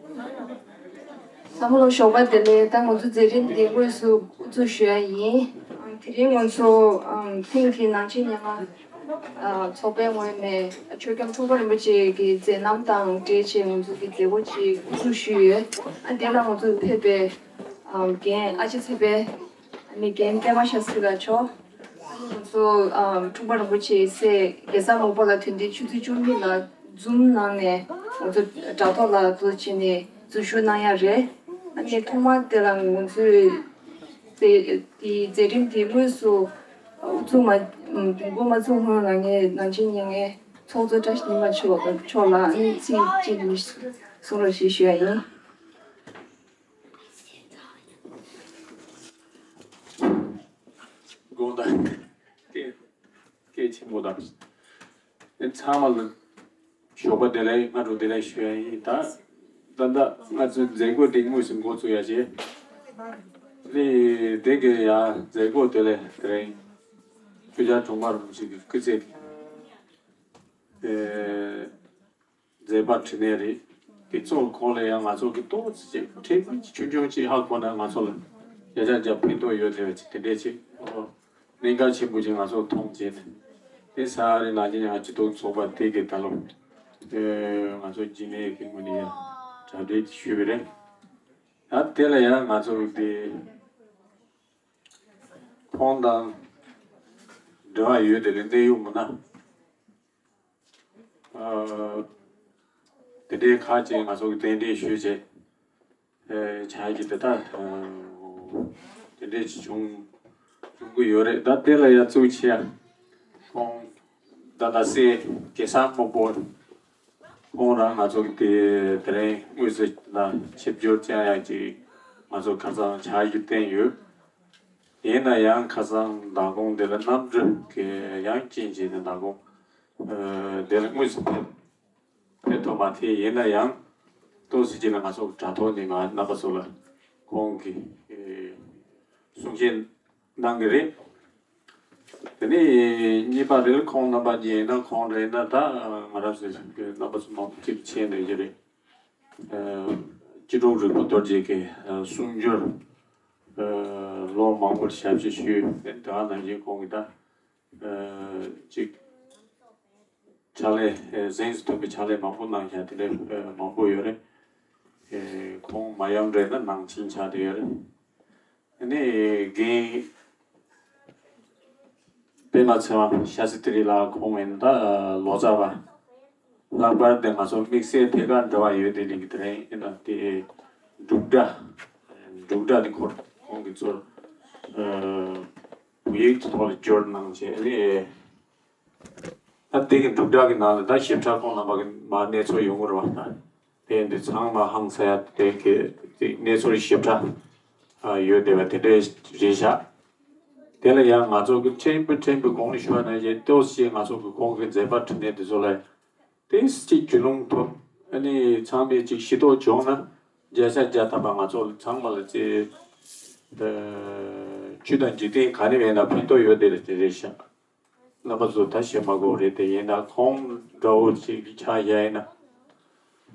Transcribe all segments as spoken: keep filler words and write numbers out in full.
ཚང་མ་ལ་ཞོགས་པ་བདེ་ལེགས། ད་ང་ཚོ་མཛད་རིམ་འདི་དངོས་སུ་དབུ་འཛུགས་ཞུ་ཡ་ཡིན། དེ་རིང་ང་ཚོ་ཐེངས་འདིའི་ནང་ཆེན་ཉི་ལྔ་ཚོགས་པའི་ངོས་ནས་ཆོས་སྐྱོང་འཁྲུངས་པ་རིན་པོ་ཆེ་གི་མཛད་རྣམ་དང་འབྲེལ་བྱས་ང་ཚོ་གི་མཛད་སྒོ་ཅིག་དབུ་འཛུགས་ཞུས་ཡོད། ཨ་འདི་ལ་ང་ཚོ་ཕེབས་པའི་རྒན་ཨ་ཅེ་ཚེ་འཕེལ། ཨ་ནི་རྒན་པད་མ་ཤ་སི་ལགས་མཆོག་ཨ་ནི་ང་ཚོ་ཨམ་འཁྲུངས་པ་རིན་པོ་ཆེའི་སྲས་གེ་སར་མོ་པ་ལགས་དོན་ལྡན་ཆུ་ཚོད་བཅུ་གཉིས་ལ་ཛུམ་ནང་ནས་ང་ཚོ་དྲ་ཐོག་ལ་འཛུལ་བྱས་ནས་འཛུལ་ཞུགས་གནང་ཡ་རེད། ཨ་ནི་ཐོག་མར་དེ་ལ་ང་ཚོས་དེ་དེ་མཛད་རིམ་དེ་དངོས་སུ་དབུ་འཛུགས་མ་ཨམ་འགོ་མ་བཙུགས་སྔོན་ལ་ངས་ནང་ཆེན་ཉི་ལྔའི་ཚོགས་གཙོ་བཀྲ་ཤིས་ཉི་མ་མཆོག་མཆོག་ལ་ཨ་ནི་ཚིག་གཅིག་གཉིས་གསུང་རོགས་ཞེས་ཞུ་ཡ་ཡིན། དགོངས་དག་སྐད་སྐད་ཆེན་པོ་དང་། ཚང་མ་ལ་ཞོགས་པ་བདེ་ལེགས། སྔ་དྲོ་བདེ་ལེགས་ཞུ་ཡ་ཡིན། ད་ད་ལྟ་ང་ཚོའི་མཛད་སྒོ་འདི་དངོས་སུ་འགོ་བཙུགས་ཡ་བྱས། ཨ་ནི་དེ་གི་ཡ་མཛད་སྒོ་དེ་ལས་དེ་རིང་ཆོས་རྒྱལ་གྲོང་པ་རིན་པོ་ཆེ་གི་སྐུ་ཚེ་ཨེ། མཛད་པ་འཕྲིན་ལས་རེད། དེ་ཚོ་ཁོང་ལ་ཡང་ང་ཚོ་གི་ཏོག་ཙམ་ཅིག་ཕྲན་བུ་ཆུང་ཆུང་ཅིག་ཧ་གོ་ན་ང་ཚོ་ལ་བརྒྱ་ཆ་བརྒྱ་ཕན་ཐོགས་ཡོད་བསྡད་པ་ཅིག་དེ་འདྲས་ཅིག་ཨོ། གནད་འགག་ཆེན་པོ་ཅིག་ང་ཚོ་མཐོང་བྱས་ནས་དེ་ས་རེ་ནང་བཞིན་ཡང་སྤྱི་ཚོགས་ཚོགས་པ་དེ་གི་ད་ལོ་ཨེ་ང་ཚོ་རྒྱུན་ལས་ཀྱི་ངོས་ནས་ཡང་གྲ་སྒྲིག་ཞུས་པ་རེད། ད་དེ་ལ་ཡང་ང་ཚོ་དེ་ཁོང་དང་འབྲེལ་བ་ཡོད་དེ་ལས་གནས་ཡུལ་མུ་ན། ཨ། དེ་འདྲའི་ཁག་ཅིག་ང་ཚོ་གི་གདན་འདྲེན་ཞུས་བྱས། ཨེ་བྱ་ཡི་དེ་ལྟར་དེ་འདྲའི་ཅིག་བྱུང་བྱུང་གི་ཡོད་རེད། ད་དེ་ལ་ཡ་གཙོ་ཆེ་ཡ་ཁོང་ད་ད་སྲས་གེ་སར་སྨུག་པོ་ཁོང་རང་ང་ཚོ་གི་དེ་དེ་རིང་དངོས་སུ་ལ་ཆིབས་བསྒྱུར་བཅར་ཡ་ཅིག་ང་ཚོ་ཁ་སང་བྱ་ཡི་བསྟན་ཡོད། ཡིན་ན་ཡང་ཁ་སང་མདང་དགོང་དེ་ལ་གནམ་གྲུ་གི་ཡང་རྐྱེན་བྱས་ནས་མདང་དགོང་ཨ་དེ་ལ་དངོས་སུ་ཕེབས་ཕེབས་ཐུབ་མ་ཐལ། ཡིན་ན་ཡང་ཏོག་ཙམ་ཅིག་ལ་ང་ཚོ་དྲ་ཐོག་ནས་ང་རྣམ་པ་ཚོ་ལ་ཁོང་གི་ཨེ་གསུང་བཤད་གནང་གི་རེད། དེ་ནས་གཉིས་པ་རེད། ཁོང་རྣམ་པ་གཉིས་ཡིན་ན་ཁོང་རེད་ན་ད་ང་རང་ཚོའི་རྣམ་པ་ཚོ་མང་པོ་ཅིག་མཁྱེན་ནས་ཡོད་རེད། ཨ་སྐྱིད་གྲོང་རིག་པ་རྡོ་རྗེ་གི་ཨ་གསུང་སྒྱུར་ཨ་ལོ་མང་པོར་ཞབས་ཕྱི་ཞུས། དེ་ནང་བཞིན་ཁོང་གིས་ད་ཨ་ཅིག་ཕྱག་ལས་ཨ་གཟེངས་སུ་ཐོན་པའི་ཕྱག་ལས་མང་པོ་གནང་བཞག་དེ་འདྲ་ཨ་མང་པོ་ཡོད་རེད། ཨ་ཁོང་མ་ཡོང་རེད་ན་ནང་ཆེན་ཆགས་བསྡད་ཡོད་རེད། ཨ་ནི་རྒན་པད་མ་ཚེ་དབང་ཤཱ་སི་ཏྲི་ལགས་ཁོང་ཡིན་ད་ལོ་ཙཱ་བ། ལྷག་པར་དུ་ང་ཚོ་དམིགས་བསལ་ཐད་ཀར་འབྲེལ་བ་ཡོད་དེ་ནི་གི་དེ་རིང་ཡིན་ན་དེ་འབྲུག་སྒྲ། འབྲུག་སྒྲ་དེ་ཁོ་ཁོང་གི་ཚོར་བོད་ཡིག་ཐོག་ལ་བསྒྱུར་གནང་བྱས་ཨ་ནི། ད་དེ་གི་འབྲུག་སྒྲ་གི་ནང་ལ་ད་ཞིབ་ཕྲ་ཁོང་རྣམ་པ་གི་མ་གནས་ཚུལ་ཡོང་གི་རེད་བ། ད་དེ་འདི་ཚང་མ་ཧང་སང་ཡ་དེ་གི་དེ་གནས་ཚུལ་ཞིབ་ཕྲ་ཡོད་བསྡད་པ་དེ་འདྲའི་རེད་ཤག་དེ་ལ་ཡང་ང་ཚོ་གི་ཕྲན་བུ་ཕྲན་བུ་གོང་ནས་ཞུ་བ་ནང་བཞིན་ཏོག་ཙམ་ང་ཚོ་གི་ཁོང་གི་མཛད་པ་འཕྲིན་ལས་དེ་ཚོ་ལ་ཏོག་ཙམ་ཅིག་རྒྱུས་ལོན་ཐོབ་ཨ་ནི་ཚང་མས་ཅིག་ཤེས་རྟོགས་བྱུང་ན་བརྒྱ་ཆ་བརྒྱ་ཐམ་པ་ང་ཚོ་ཚང་མ་ལ་ཅིག་ཆོས་དང་འཇིག་རྟེན་ག་ནས་བས་ན་ཕན་ཐོགས་ཡོད་བསྡད་པ་དེ་རེད་ཤག་རྣམ་པ་ཚོ་ད་བཤད་མ་དགོས་རེད་དེ། ཡིན་ན་ཁོང་འདྲ་བོ་ཅིག་གི་ཆ་བཞག་ཡིན་ན།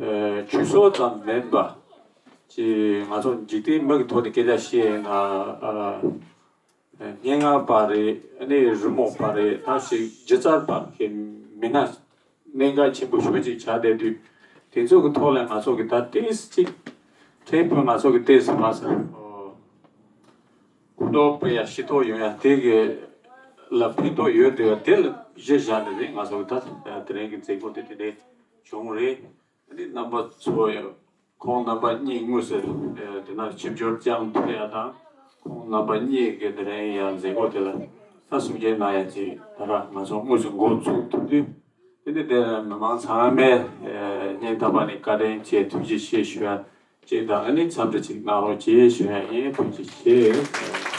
ཨ་ཆོས་ཚོགས་ཙམ་མིན་པ། ཅིག་ང་ཚོ་འཇིག་རྟེན་མི་གི་ཐོག་ནས་སྐད་ཆ་བཤད་ཡིན་ན། ཨ་སྙན་ངག་པ་རེད། ཨ་ནི་རི་མོ་པ་རེད། ད་ཅིག་སྒྱུ་རྩལ་པ་གི་མི་སྣ་གནད་འགག་ཆེན་པོ་ཞེ་པོ་ཅིག་ཆགས་བསྡད་དུས། དེ་ཚོ་གི་ཐོག་ལ་ང་ཚོ་གི་ད་ཏོག་ཙམ་ཅིག་ཕྲན་བུ་ང་ཚོ་གི་ཏོག་ཙམ་མ་ཟད། གོ་རྟོགས་སྤེལ་ཡ་ཤེས་རྟོགས་ཡོང་ཡ་དེ་གི་ལ་ཕན་ཐོགས་ཡོད་དེ་བ་དེ་ལ་གཞི་བཞག་ནས་རེད། ང་ཚོ་གི་ད་དེ་རིང་གི་མཛད་སྒོ་དེ་དེ་འདྲའི་བྱུང་རེད། ཨ་ནི་རྣམ་པ་ཚོ་ཡང་ཁོང་རྣམ་པ་གཉིས་དངོས་སུ་དེ་ན་ཆིབས་བསྒྱུར་བསྐྱངས་ཐུབ་ཡ་དང་ཁོང་རྣམ་པ་གཉིས་ཀྱི་དེ་རིང་ཡང་མཛད་སྒོ་དེ་ལ་ད་གསུང་བཤད་གནང་ཡ་ཅིག་ད་ར་ང་ཚོ་དངོས་སུ་འགོ་ཚུགས་ཐུབ་དུས། དེ་ནི་དེ་མི་མང་ཚང་མས་སྙིང་ཐག་པ་ནས་བཀའ་དྲིན་ཆེ། ཐུགས་རྗེ་ཆེ་ཞུ་ཡ་ཅིག་དང་ཨ་ནི་འཚམས་འདྲི་ཅིག་གནང་རོགས་ཞེས་ཞུ་ཡ་ཡིན། ཐུགས་རྗེ་ཆེ།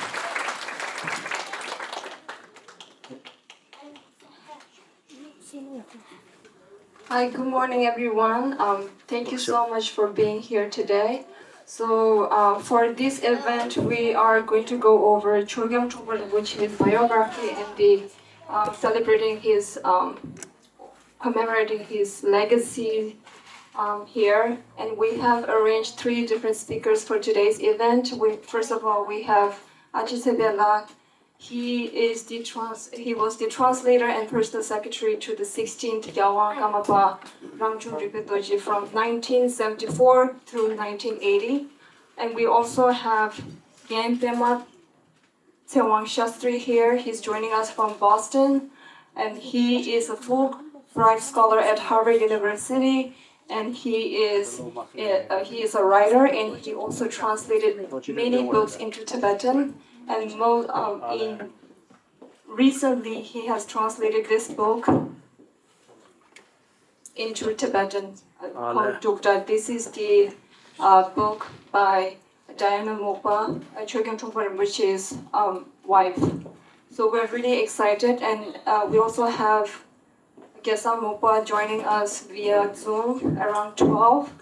Hi, good morning, everyone. Um, thank you so much for being here today. So, uh, for this event, we are going to go over Chogyam Trungpa Rinpoche's biography and the, um, celebrating his, um, commemorating his legacy, um, here, and we have arranged three different speakers for today's event. We, first of all, we have Aji Sebela. He is the trans-, he was the translator and personal secretary to the sixteenth Gyawang Karmapa Rangchung Rinpoche Dorji from nineteen seventy-four through nineteen eighty. And we also have Gen Pema Tsewang Shastri here. He's joining us from Boston, and he is a Fulbright scholar at Harvard University, and he is uh, he is a writer, and he also translated many books into Tibetan. And mo- um, in recently, he has translated this book into Tibetan uh, called Dukda. This is the uh, book by Diana Mokpa, uh, Chogyam Trungpa Rinpoche's um, wife. So we're really excited, and uh, we also have Gesang Mokpa joining us via Zoom around twelve.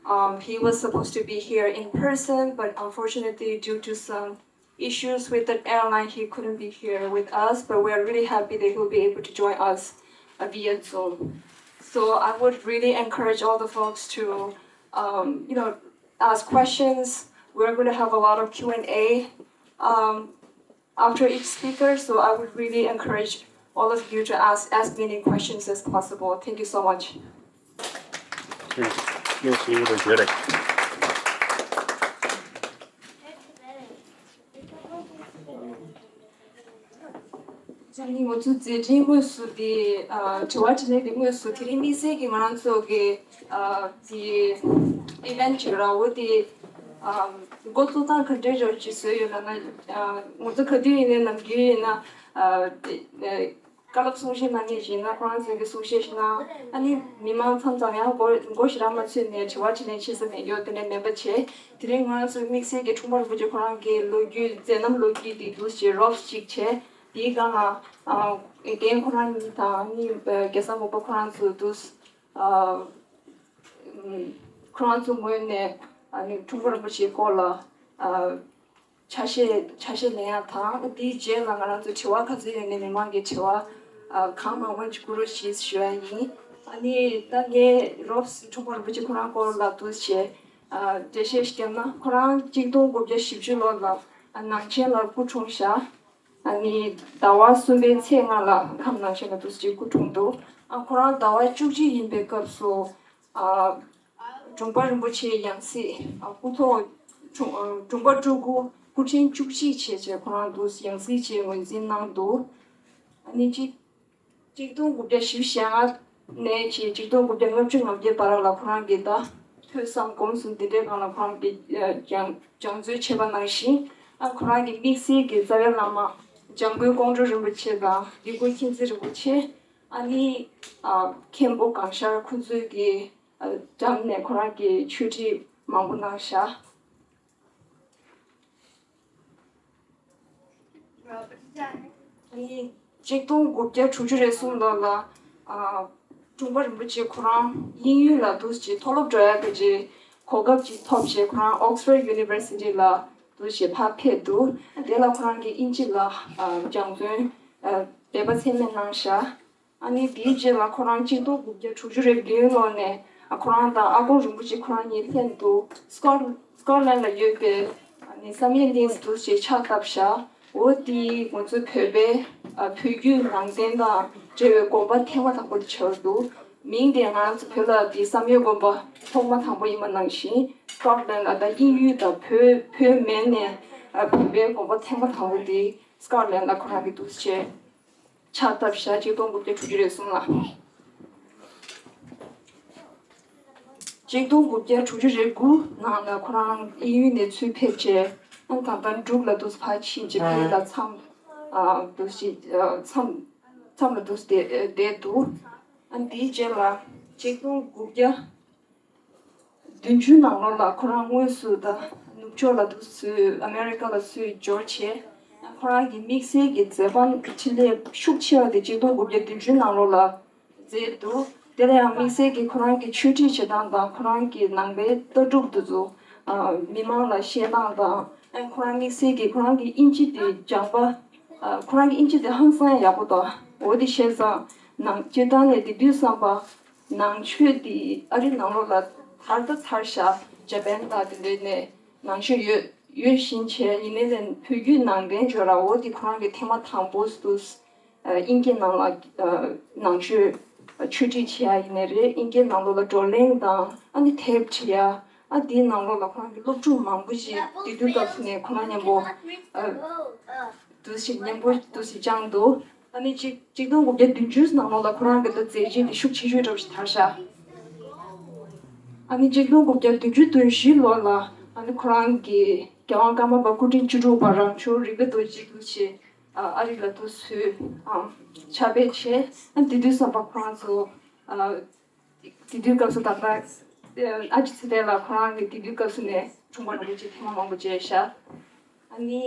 Um, he was supposed to be here in person, but unfortunately, due to some issues with the airline, he couldn't be here with us, but we're really happy that he'll be able to join us uh, via Zoom. So I would really encourage all the folks to, um, you know, ask questions. We're going to have a lot of Q and A um, after each speaker, so I would really encourage all of you to ask as many questions as possible. Thank you so much. Yes, you were good. ཅང་ནི་ང་ཚོ་མཛད་འཕྲིན་དངོས་སུ་དེ་ཨ་དྲི་བ་དྲིས་ལན་དེ་དངོས་སུ་དེ་རིང་དམིགས་བསལ་གྱི་ང་རང་ཚོ་གི་ཨ་དེ་ཨི་ཝེན་ཊི་ཅིག་ར་འོ་དེ་ཨ་འགོ་བཙུགས་སྟངས་ག་འདྲས་འཇོག་ཅིག་བཟོས་ཡོད་ལབ་ན། ཨ་ང་ཚོ་ག་དུས་ཡིན་ནའི་ནམ་རྒྱུན་ཡིན་ན་ཨ་དེ་ཨ་བཀའ་སློབ་གསུང་བཤད་གནང་མཁན་ཞིག་ཡིན་ན་ཁོ་རང་ཚོ་གི་གསུང་བཤད་ཞིག་གནང་། ཨ་ནི་མི་མང་མཚམས་མཚམས་ཡང་མགོ་མགོ་ཞེ་དྲག་མ་ཚོས་ནས་དྲི་བ་དྲིས་ལན་བྱེད་ས་མེད་ཡོད་དེ་འདྲ་མེད་པ་བྱས། དེ་རིང་ང་རང་ཚོའི་དམིགས་བསལ་གྱི་འཁྲུངས་པ་རིན་པོ་ཆེ་ཁོ་རང་གི་ལོ་རྒྱུས་མཛད་རྣམ་ལོ་རྒྱུས་དེ་འདུག་སེ་རོབ་ཅིག་བྱས། དེའི་སྒང་ལ་ཨ་རྒན་ཁོ་རང་གཉིས་དང་ཨ་ནི་རྒྱལ་ས་མགོན་པོ་ཁོ་རང་ཚོ་འདུག་ཨ་ཁོ་རང་ཚོ་ངོས་ནས་ཨ་ནི་འཁྲུངས་པ་རིན་པོ་ཆེའི་སྐོར་ལ་ཨ་ཆ་ཤས་ཆ་ཤས་ལེན་ཡག་དང་། དེའི་རྗེས་ལ་ང་རང་ཚོ་དྲི་བ་ག་ཚོད་ཡོད་ནའི་མི་མང་གི་དྲི་བ་ཨ་གང་མང་མང་ཅིག་བསྐུར་རོགས་ཞེས་ཞུ་ཡ་ཡིན། ཨ་ནི་ད་ངས་རོབ་འཁྲུངས་པ་རིན་པོ་ཆེ་ཁོ་རང་སྐོར་ལ་འདུག་སེ་ཨ་འགྲེལ་བཤད་ཞིག་བརྒྱབ་ན། ཁོ་རང་གཅིག་སྟོང་དགུ་བརྒྱ་བཞི་བཅུ་ལོ་ལ་ཨ་ནང་ཆེན་ལ་སྐུ་འཁྲུངས་ཤག་ཨ་ནི་ཟླ་བ་གསུམ་པའི་ཚེས་ལྔ་ལ་ཁམས་ནང་ཆེན་ལ་འདུག་སེ་སྐུ་འཁྲུངས་འདུག་ཨ་ཁོ་རང་ཟླ་བ་བཅུ་གཅིག་ཡིན་པའི་སྐབས་སུ་ཨ་འབྲོང་པ་རིན་པོ་ཆེའི་ཡང་སྲིད་ཨ་སྐུ་ཐོག་འཁྲུངས་ཨ་འབྲོང་པ་སྤྲུལ་སྐུ་སྐུ་ཕྲེང་བཅུ་གཅིག་བྱས་བྱས་ཁོ་རང་འདུག་སེ་ཡང་སྲིད་ཅེས་ངོས་འཛིན་གནང་འདུག་ཨ་ནི་གཅིག་གཅིག་སྟོང་དགུ་བརྒྱ་བཞི་བཅུ་ཞེ་ལྔ་ནས་ཅིག་གཅིག་སྟོང་དགུ་བརྒྱ་ལྔ་བཅུ་ང་བརྒྱད་བར་ལ་ཁོ་རང་གིས་ད་ཐོས་བསམ་སྒོམ་གསུམ་འདི་འདྲའི་སྒང་ལ་ཁོ་རང་གིས་ཨ་སྦྱང་སྦྱང་བརྩོན་བྱས་པ་ནང་བཞིན། ཨ་ཁོ་རང་གི་དམིགས་བསལ་གྱི་རྩ་བའི་བླ་མ་འཇམ་མགོན་ཀོང་སྤྲུལ་རིན་པོ་ཆེ་དང་ལི་ཀོ་མཁྱེན་བརྩེ་རིན་པོ་ཆེ། ཨ་ནི་ཨ་མཁན་པོ་གང་ཤར་ཁོང་ཚོའི་གི་ཨ་འགྲམ་ནས་ཁོ་རང་གིས་ཆོས་ཁྲིད་མང་པོ་གནང་ཤག་ཨ་ནི་གཅིག་སྟོང་དགུ་བརྒྱ་དྲུག་ཅུ་རེ་གསུམ་ལོ་ལ་ཨ་འབྲོང་པ་རིན་པོ་ཆེ་ཁོ་རང་དབྱིན་ཡུལ་ལ་འདུག་སེ་མཐོ་སློབ་འགྲོ་ཡག་གི་གོ་སྐབས་ཅིག་ཐོབ་བྱས་ཁོ་རང་Oxford University ལ་འདུག་སེ་ཕར་ཕེབས་འདུག་དེ་ལ་ཁོ་རང་གིས་དབྱིན་ཇི་ལ་ཨ་སྦྱང་བརྩོན་ཨ་འབད་པ་ཚད་མེད་གནང་ཤག་ཨ་ནི་དེའི་རྗེས་ལ་ཁོ་རང་གཅིག་སྟོང་དགུ་བརྒྱ་དྲུག་ཅུ་རེ་བདུན་ལོ་ནས་ཨ་ཁོ་རང་དང་ཨ་དཀོན་རིན་པོ་ཆེ་ཁོ་རང་གཉིས་ལྷན་དུ་སྐོར་སྐོར་ལན་ལ་ཡོད་པའི་ཨ་ནི་བསམ་ཡས་གླིང་འདུག་སེ་ཕྱག་བཏབ་ཤག་འོ་དེ་ང་ཚོའི་བོད་པའི་ཨ་བོད་བརྒྱུད་ནང་བསྟན་དང་འབྲེལ་བའི་དགོན་པ་ཐེངས་མ་དང་པོ་དེ་ཆགས་འདུག་མིང་དེ་ང་རང་ཚོ་བོད་ལ་དེ་བསམ་ཡས་དགོན་པ་ཐོག་མ་དང་པོ་ཡིན་པ་ནང་བཞིན་སྐོར་ལན་ལ་ད་དབྱིན་ཡུལ་དང་བོད་བོད་མེད་ནས་ཨ་བོད་པའི་དགོན་པ་ཐེངས་མ་དང་པོ་དེ་སྐོར་ལན་ལ་ཁོ་རང་གིས་འདུག་སེ་ཕྱག་བཏབ་ཤག་གཅིག་སྟོང་དགུ་བརྒྱ་དྲུག་ཅུ་རེ་གསུམ་ལ། གཅིག་སྟོང་དགུ་བརྒྱ་དྲུག་ཅུ་རེ་དགུ་ནང་ལ་ཁོ་རང་དབྱིན་ཡུལ་ནས་ཚུར་ཕེབས་བྱས། ཨ་ད་ལྟ་འབྲུག་ལ་འདུག་སེ་ཕར་ཕྱིན་བྱས་ཕ་ཡུལ་ལ་མཚམས་ཨ་འདུག་སེ་ཨ་མཚམས་མཚམས་ལ་འདུག་སེ་བསྡད་བསྡད་འདུག་ཨ་འདིའི་རྗེས་ལ་གཅིག་སྟོང་དགུ་བརྒྱ་བདུན་ཅུ་ནང་ལོགས་ལ་ཁོ་རང་དངོས་སུ་ད་ནུབ་ཕྱོགས་ལ་འདུག་སེ་ཨ་མེ་རི་ཀ་ལ་ཚུར་འབྱོར་བྱས། ཁོ་རང་གི་དམིགས་བསལ་གྱི་མཛད་པ་འཕྲིན་ལས་ཤུགས་ཆེ་བ་དེ་གཅིག་སྟོང་དགུ་བརྒྱ་བདུན་ཅུ་ནང་ལོགས་ལ་མཛད་འདུག་དེ་ལ་ཡང་དམིགས་བསལ་གྱི་ཁོ་རང་གི་ཆོས་ཁྲིད་བྱེད་སྟངས་དང་ཁོ་རང་གི་ནང་པའི་ལྟ་གྲུབ་དེ་ཚོ་ཨ་མི་མང་ལ་བཤད་སྟངས་དང་། ཁོ་རང་དམིགས་བསལ་གྱི་ཁོ་རང་གི་དབྱིན་ཇི་དེ་སྦྱངས་པ། ཨ་ཁོ་རང་གི་དབྱིན་ཇི་དེ་ཧང་སང་ཡག་པོ་འདུག་འོ་དེ་བྱས་ཙང་ནང་སྤྱིར་བཏང་ནས་དེ་དུས་བསམ་པ། ནང་ཆོས་འདི་ཨ་རི་ནང་ལོགས་ལ་དར་ད་དར་ཤག་ཇ་པན་ལ་དེ་འདྲའི་ནས་ནང་ཆོས་ཡོད་ཡོད་བཞིན་བྱས། ཡིན་ནའི་ལས་བོད་བརྒྱུད་ནང་བསྟན་བརྗོད་ར་འོ་འདི་ཁོ་རང་གི་ཐེངས་མ་དང་པོ་སུ་དབྱིན་སྐད་ནང་ལ་ནང་ཆོས་ཆོས་ཁྲིད་བྱེད་ཡ་ཡིན་ནའི་རེད། དབྱིན་སྐད་ནང་ལོགས་ལ་བགྲོ་གླེང་དང་ཨ་ནི་དེབ་ཁྲིད་ཡ། ཨ་འདིའི་ནང་ལོགས་ལ་ཁོ་རང་གི་སློབ་ཕྲུག་མང་པོ་ཞིག་དེ་དུས་སྐབས་སུ་ནས་ཁོ་རང་མཉམ་པོ་ཨ་འདུག་ཞིག་མཉམ་པོ་འདུག་ཞིག་བཅངས་འདུག་ཨ་ནི་ཆིག་ཆིག་སྟོང་དགུ་བརྒྱ་བདུན་ཅུ་ནང་ལོགས་ལ་ཁོ་རང་གི་ད་མཛད་རྗེས་དེ་ཤུགས་ཆེ་ཤོས་འདྲ་པོ་ཞིག་དར་ཤག་ཨ་ནི་ཆིག་སྟོང་དགུ་བརྒྱ་བདུན་ཅུ་དོན་བཞི་ལོ་ལ་ཨ་ནི་ཁོ་རང་གི་རྒྱལ་དབང་ཀརྨ་པ་སྐུ་ཕྲེང་བཅུ་དྲུག་པ་རང་བྱུང་རིག་པའི་རྡོ་རྗེ་འདུག་ཞིག་ཨ་རི་ལ་དུ་སུས་ཕྱག་དཔེ་བྱས། ཨ་དེ་དུས་བསམ་པ་ཁོ་རང་ཚོ་ཨ་དེ་དུས་སྐབས་སུ་ད་ལྟ་ཨ་ཅི་ཚེ་བརྟན་ལགས་ཁོ་རང་གི་དེ་དུས་སྐབས་སུ་ནས་དྲུང་པ་རིན་པོ་ཆེ་ཐེངས་མ་མང་པོ་མཇལ་ཤག་ཨ་ནི།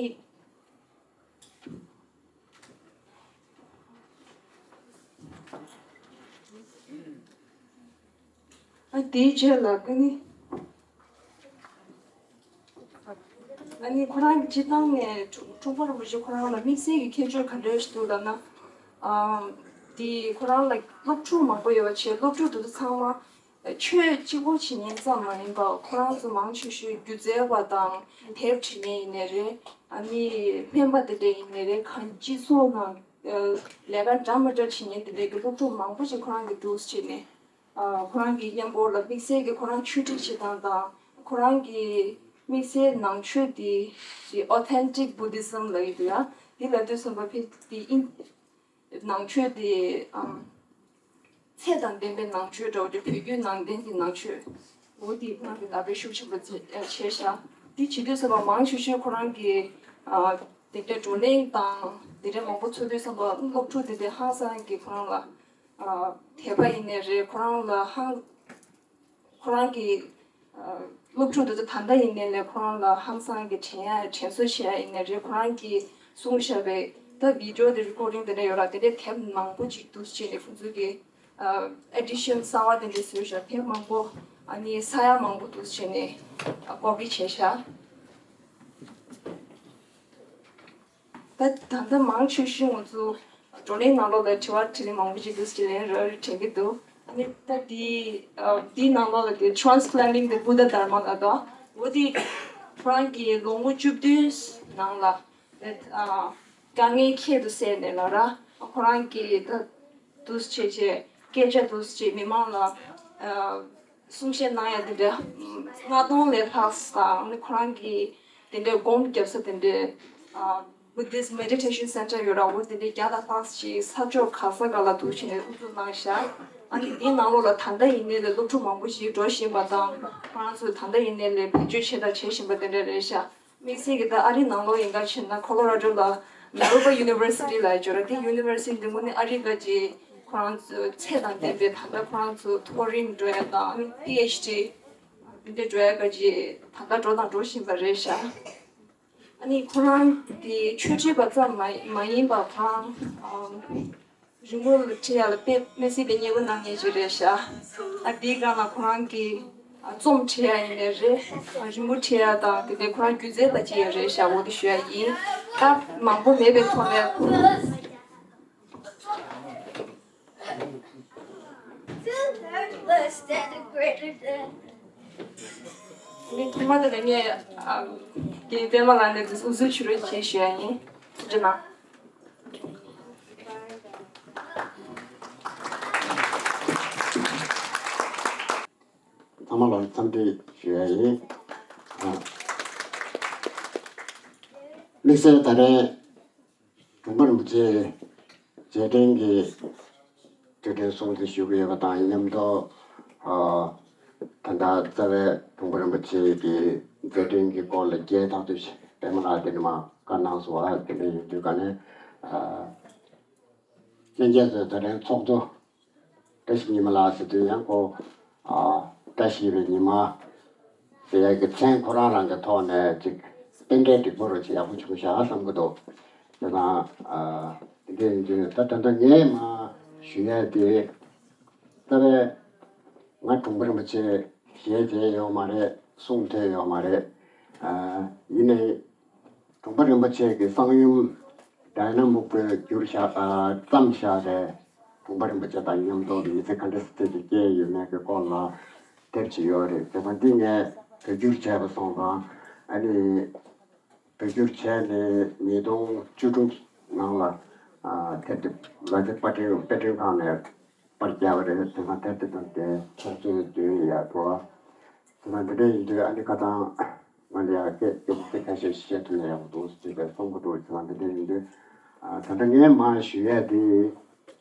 ཨ་དེའི་རྗེས་ལ་ཨ་ནི། ཨ་ནི་ཁོ་རང་གི་སྤྱིར་བཏང་ནས་དྲུང་དྲུང་པ་རིན་པོ་ཆེ་ཁོ་རང་ལ་དམིགས་བསལ་གྱི་ཁྱད་ཆོས་ག་འདྲ་ཞིག་འདུག་ལབ་ན། ཨ་དེ་ཁོ་རང་ལ་སློབ་ཕྲུག་མང་པོ་ཡོད་པ་བྱས། སློབ་ཕྲུག་དེ་ཚོ་ཚང་མ་ཆོས་གཅིག་པོ་བྱེད་མཁན་ཙམ་མ་ཡིན་པར་ཁོ་རང་ཚོ་མང་ཆེ་ཤོས་སྒྱུ་རྩལ་བ་དང་དེབ་བྲིས་མཁན་ཡིན་ནའི་རེད། ཨ་ནི་སྨན་པ་དེ་འདྲ་ཡིན་ནའི་རེད། གང་སྤྱི་ཚོགས་ནང་ལས་ཀ་འདྲ་མི་འདྲ་བྱེད་མཁན་དེ་འདྲའི་གི་སློབ་ཕྲུག་མང་པོ་ཞིག་ཁོ་རང་གི་འདུག་བྱས་ནས། ཨ་ཁོ་རང་གི་མཉམ་པོ་ལ་དམིགས་བསལ་གྱི་ཁོ་རང་ཆོས་ཁྲིད་བྱེད་སྟངས་དང་། ཁོ་རང་གི་དམིགས་བསལ་ནང་ཆོས་དེ་དེ་Authentic Buddhism ལབ་ཀྱི་འདུག་ཡ། དེ་ལབ་དུས་ཙམ་པ་ཕི་དེ་ཨིན་ནང་ཆོས་དེ་ཨམ་ཚད་དང་ལྡན་པའི་ནང་ཆོས་འདྲ་བོ་དེ། བོད་བརྒྱུད་ནང་བསྟན་གྱི་ནང་ཆོས་འོ་དེ་ཁོ་རང་གི་དར་སྤེལ་ཤུགས་ཆེན་པོ་བྱས་བྱས་ཤག་དེ་བྱེད་དུས་ཙམ་པ་མང་ཆེ་ཤོས་ཁོ་རང་གི་ཨ་དེ་འདྲའི་བགྲོ་གླེང་དང་དེ་འདྲའི་མང་པོ་ཚོགས་དུས་ཙམ་པ་སློབ་ཕྲུག་དེ་འདྲའི་ཧང་སང་གི་ཁོ་རང་ལ། ཨ་དད་པ་ཡིན་ནའི་རེད། ཁོ་རང་ལ་ཧང་ཁོ་རང་གི་ཨ་སློབ་ཕྲུག་དེ་ཚོ་ད་ལྟ་ཡིན་ནའི་ལས་ཁོ་རང་ལ་ཧང་སང་གི་དྲན་ཡ་དྲན་གསོ་བྱེད་ཡ་ཡིན་ནའི་རེད། ཁོ་རང་གིས་གསུངས་བཞག་པའི་ད་བི་ཌི་ཡོ་དེ་རི་ཀོར་ཌིང་དེ་འདྲ་ཡོད་ར། དེ་འདྲའི་དེབ་མང་པོ་ཅིག་འདུག་བྱས་ནས་ཁོང་ཚོ་གི་ཨ་ཨེ་ཌི་ཤན་གསར་བ་དེ་འདྲ་བཟོས་བཞག་དེབ་མང་པོ་ཨ་ནི་ས་ཡ་མང་པོ་འདུག་བྱས་ནས་ཨ་དགོད་བྲིས་བྱས་བཞག་ད་ད་ལྟ་མང་ཆེ་ཤོས་ང་ཚོ་བགྲོ་གླེང་ནང་ལོགས་ལ་དྲི་བ་དྲིས་ལན་མང་པོ་ཞིག་འདུག་ཅེས་ལན་རེ་རེ་དྲན་གྱི་འདུག་ཨ་ནི་ད་དེའི་ཨ་དེའི་ནང་ལོགས་ལ་དེ་Transplanting the Buddha Dharma ལབ་འདུག་འོ་དེ་ཁོ་རང་གིས་ལོ་ངོ་བཅུ་བདུན་ནང་ལ་ཨ་དཀའ་ངལ་ཁྱད་དུ་བསད་ནས་ལབ་ར། ཁོ་རང་གིས་ད་འདུག་སེ་བྱས་བྱས་སྐད་ཆ་འདུག་སེ་བྱས་མི་མང་ལ་ཨ་གསུང་བཤད་གནང་ཡ་དེ་འདྲ་ལྔ་སྟོང་ལས་ལྷག་དང་། ཨ་ནི་ཁོ་རང་གིས་དེ་འདྲའི་སྒོམ་རྒྱབ་ས་དེ་འདྲའི་ཨ་Buddhist Meditation Center ཡོད་ར། འོ་དེ་འདྲའི་བརྒྱ་དང་ལྷག་ཅིག་ས་ཕྱོགས་ག་ས་ག་ལ་འདུག་བྱས་ནས་དབུ་འཛུགས་གནང་ཤག་ཨ་ནི་དེའི་ནང་ལོགས་ལ་ད་ལྟ་ཡིན་ནའི་ལས་སློབ་ཕྲུག་མང་པོ་ཞིག་འགྲོ་བཞིན་པ་དང་། ཁོ་རང་ཚོས་ད་ལྟ་ཡིན་ནའི་ལས་བེད་སྤྱོད་བྱས་དང་བྱེད་བཞིན་པ་དེ་འདྲ་རེད་ཤག་དམིགས་བསལ་གྱི་ད་ཨ་རི་ནང་ལོགས་ཡིན་ཁ་ཕྱིན་ན་Colorado ལ་Nalupah University ལ་ཡོད་ར། དེ་University འདི་ངོ་ནི་ཨ་རི་ག་ཅིག་ཁོ་རང་ཚོ་ཚད་དང་ལྡན་པའི་ད་ལྟ་ཁོ་རང་ཚོ་མཐོ་རིམ་འགྲོ་ཡ་དང་ཨ་ནི་པི་ཨེཆ་ཌི་འདི་འདྲ་འགྲོ་ཡ་ག་ཅིག་ད་ལྟ་འགྲོ་དང་འགྲོ་བཞིན་པ་རེད་ཤག་ཨ་ནི་ཁོ་རང་དེ་ཆོས་ཁྲིད་པ་ཙམ་མ་མ་ཡིན་པ་ཁོ་རང་ཨམ་རི་མོ་ཁྲིད་ཡ་ལ་དཔེ་མི་སྲིད་པའི་མཉེས་པོ་གནང་མཁན་ཞིག་རེད་ཤག་ཨ་དེའི་སྒང་ལ་ཁོ་རང་གིས་ཨ་རྩོམ་ཁྲིད་ཡ་ཡིན་ནའི་རེད། ཨ་རི་མོ་ཁྲིད་ཡ་དང་དེ་འདྲའི་ཁོ་རང་སྒྱུ་རྩལ་པ་ཅིག་ཡང་རེད་ཤག་འོ་དེ་ཞུ་ཡ་ཡིན། སྐབས་མང་པོ་མེད་པའི་ཐོག་ནས། ངས་ཐོག་མ་དེ་ལ་ངས་ཨ་རྒན་པད་མ་ལགས་ནས་དུས་འུ་ཚོའི་ཕྱི་རོལ་ཆེ་ཞུ་ཡ་ཡིན། ཐུགས་རྗེ་གནང་། ཚང་མ་ལ་འཚམས་འདྲི་ཞུ་ཡ་ཡིན། ཨ་དམིགས་བསལ་ད་རེས་དྲུང་པ་རིན་པོ་ཆེའི་རྗེས་དྲན་གྱི་དུས་དྲན་སྲུང་བརྩི་ཞུ་གི་ཡོད་པ་དང་མཉམ་དུ། ཨ་ད་ལྟ་རྩ་བའི་དྲུང་པ་རིན་པོ་ཆེ་གི་མཛད་འཕྲིན་གྱི་སྐོར་ལ་རྒྱས་ཐག་ཏུ་པད་མ་ལགས་དེ་ནས་མར་བཀའ་གནང་སོང་བ། དེ་འདྲ་ཡིན་དུས་ག་ནས་ཨ་ལྷན་རྒྱས་ཚོའི་དུས་དྲན་ཚོགས་གཙོ་བཀྲ་ཤིས་ཉི་མ་ལགས་ཟེར་དུས་ཡང་ཁོ་ཨ་བཀྲ་ཤིས་པའི་ཉི་མ་ཟེར་ཡག་གི་མཚན་ཁོ་རང་རང་གི་ཐོག་ནས་ཅིག་རྟེན་འབྲེལ་འགྲིག་པོ་རུ་ཅིག་ཡག་པོ་བྱུང་ཤག་བསམ་གི་འདུག་དེ་དང་ཨ་དེ་འདྲ་ཡིན་དུས་ད་ད་ལྟ་ངས་མར་ཞུ་ཡ་དེ། རྩ་བའི་ང་དྲུང་པ་རིན་པོ་ཆེ་ཞལ་མཇལ་ཡོད་མ་རེད། གསུང་ཐོས་ཡོད་མ་རེད། ཨ་ཡིན་ནའི་དྲུང་པ་རིན་པོ་ཆེ་གི་གསང་ཡུམ་ཌའི་ན་སྨུག་པོས་བསྒྱུར་བཞག་ཨ་བརྩམས་བཞག་པའི་ དགོངས་པ་རིན་པོ་ཆེ་དང་མཉམ་དུ་མི་ཚེ་ག་འདྲ་སེ་སྐྱེལ་ཡོད་མེད་ཀྱི་སྐོར་ལ་དེབ་ཅིག་ཡོད་རེད། དེ་མ་འདི་ངས་བོད་བསྒྱུར་བྱས་པ་སོང་ཙང་ཨ་ནི་བོད་བསྒྱུར་བྱས་ནས་ཉིས་སྟོང་བཅུ་དྲུག་ནང་ལ་ཨ་དེབ་དེ་ལ་དེ་པར་སྐྲུན་པར་སྐྲུན་ཁང་ནས་པར་བརྒྱབ་པ་རེད། དེ་སྔ་དེབ་དེ་དང་དེ་ཕྱག་ཚོད་བདུན་ཡར་འགྲོ་བ། དེ་སྔ་འདི་འདྲ་ཡིན་དུས་ཨ་ནི་ཁ་ཚང་ང་ལ་ཡང་སྐད་སྐད་ཆ་ཁ་ཤས་བཤད་ཐུབ་ན་ཡག་པོ་འདུག་ཅེས་པའི་བསམ་བློ་འདུག་དེ་སྔ་འདི་འདྲ་ཡིན་དུས་ཨ་ད་ལྟ་ངས་མར་ཞུ་ཡས་དེ་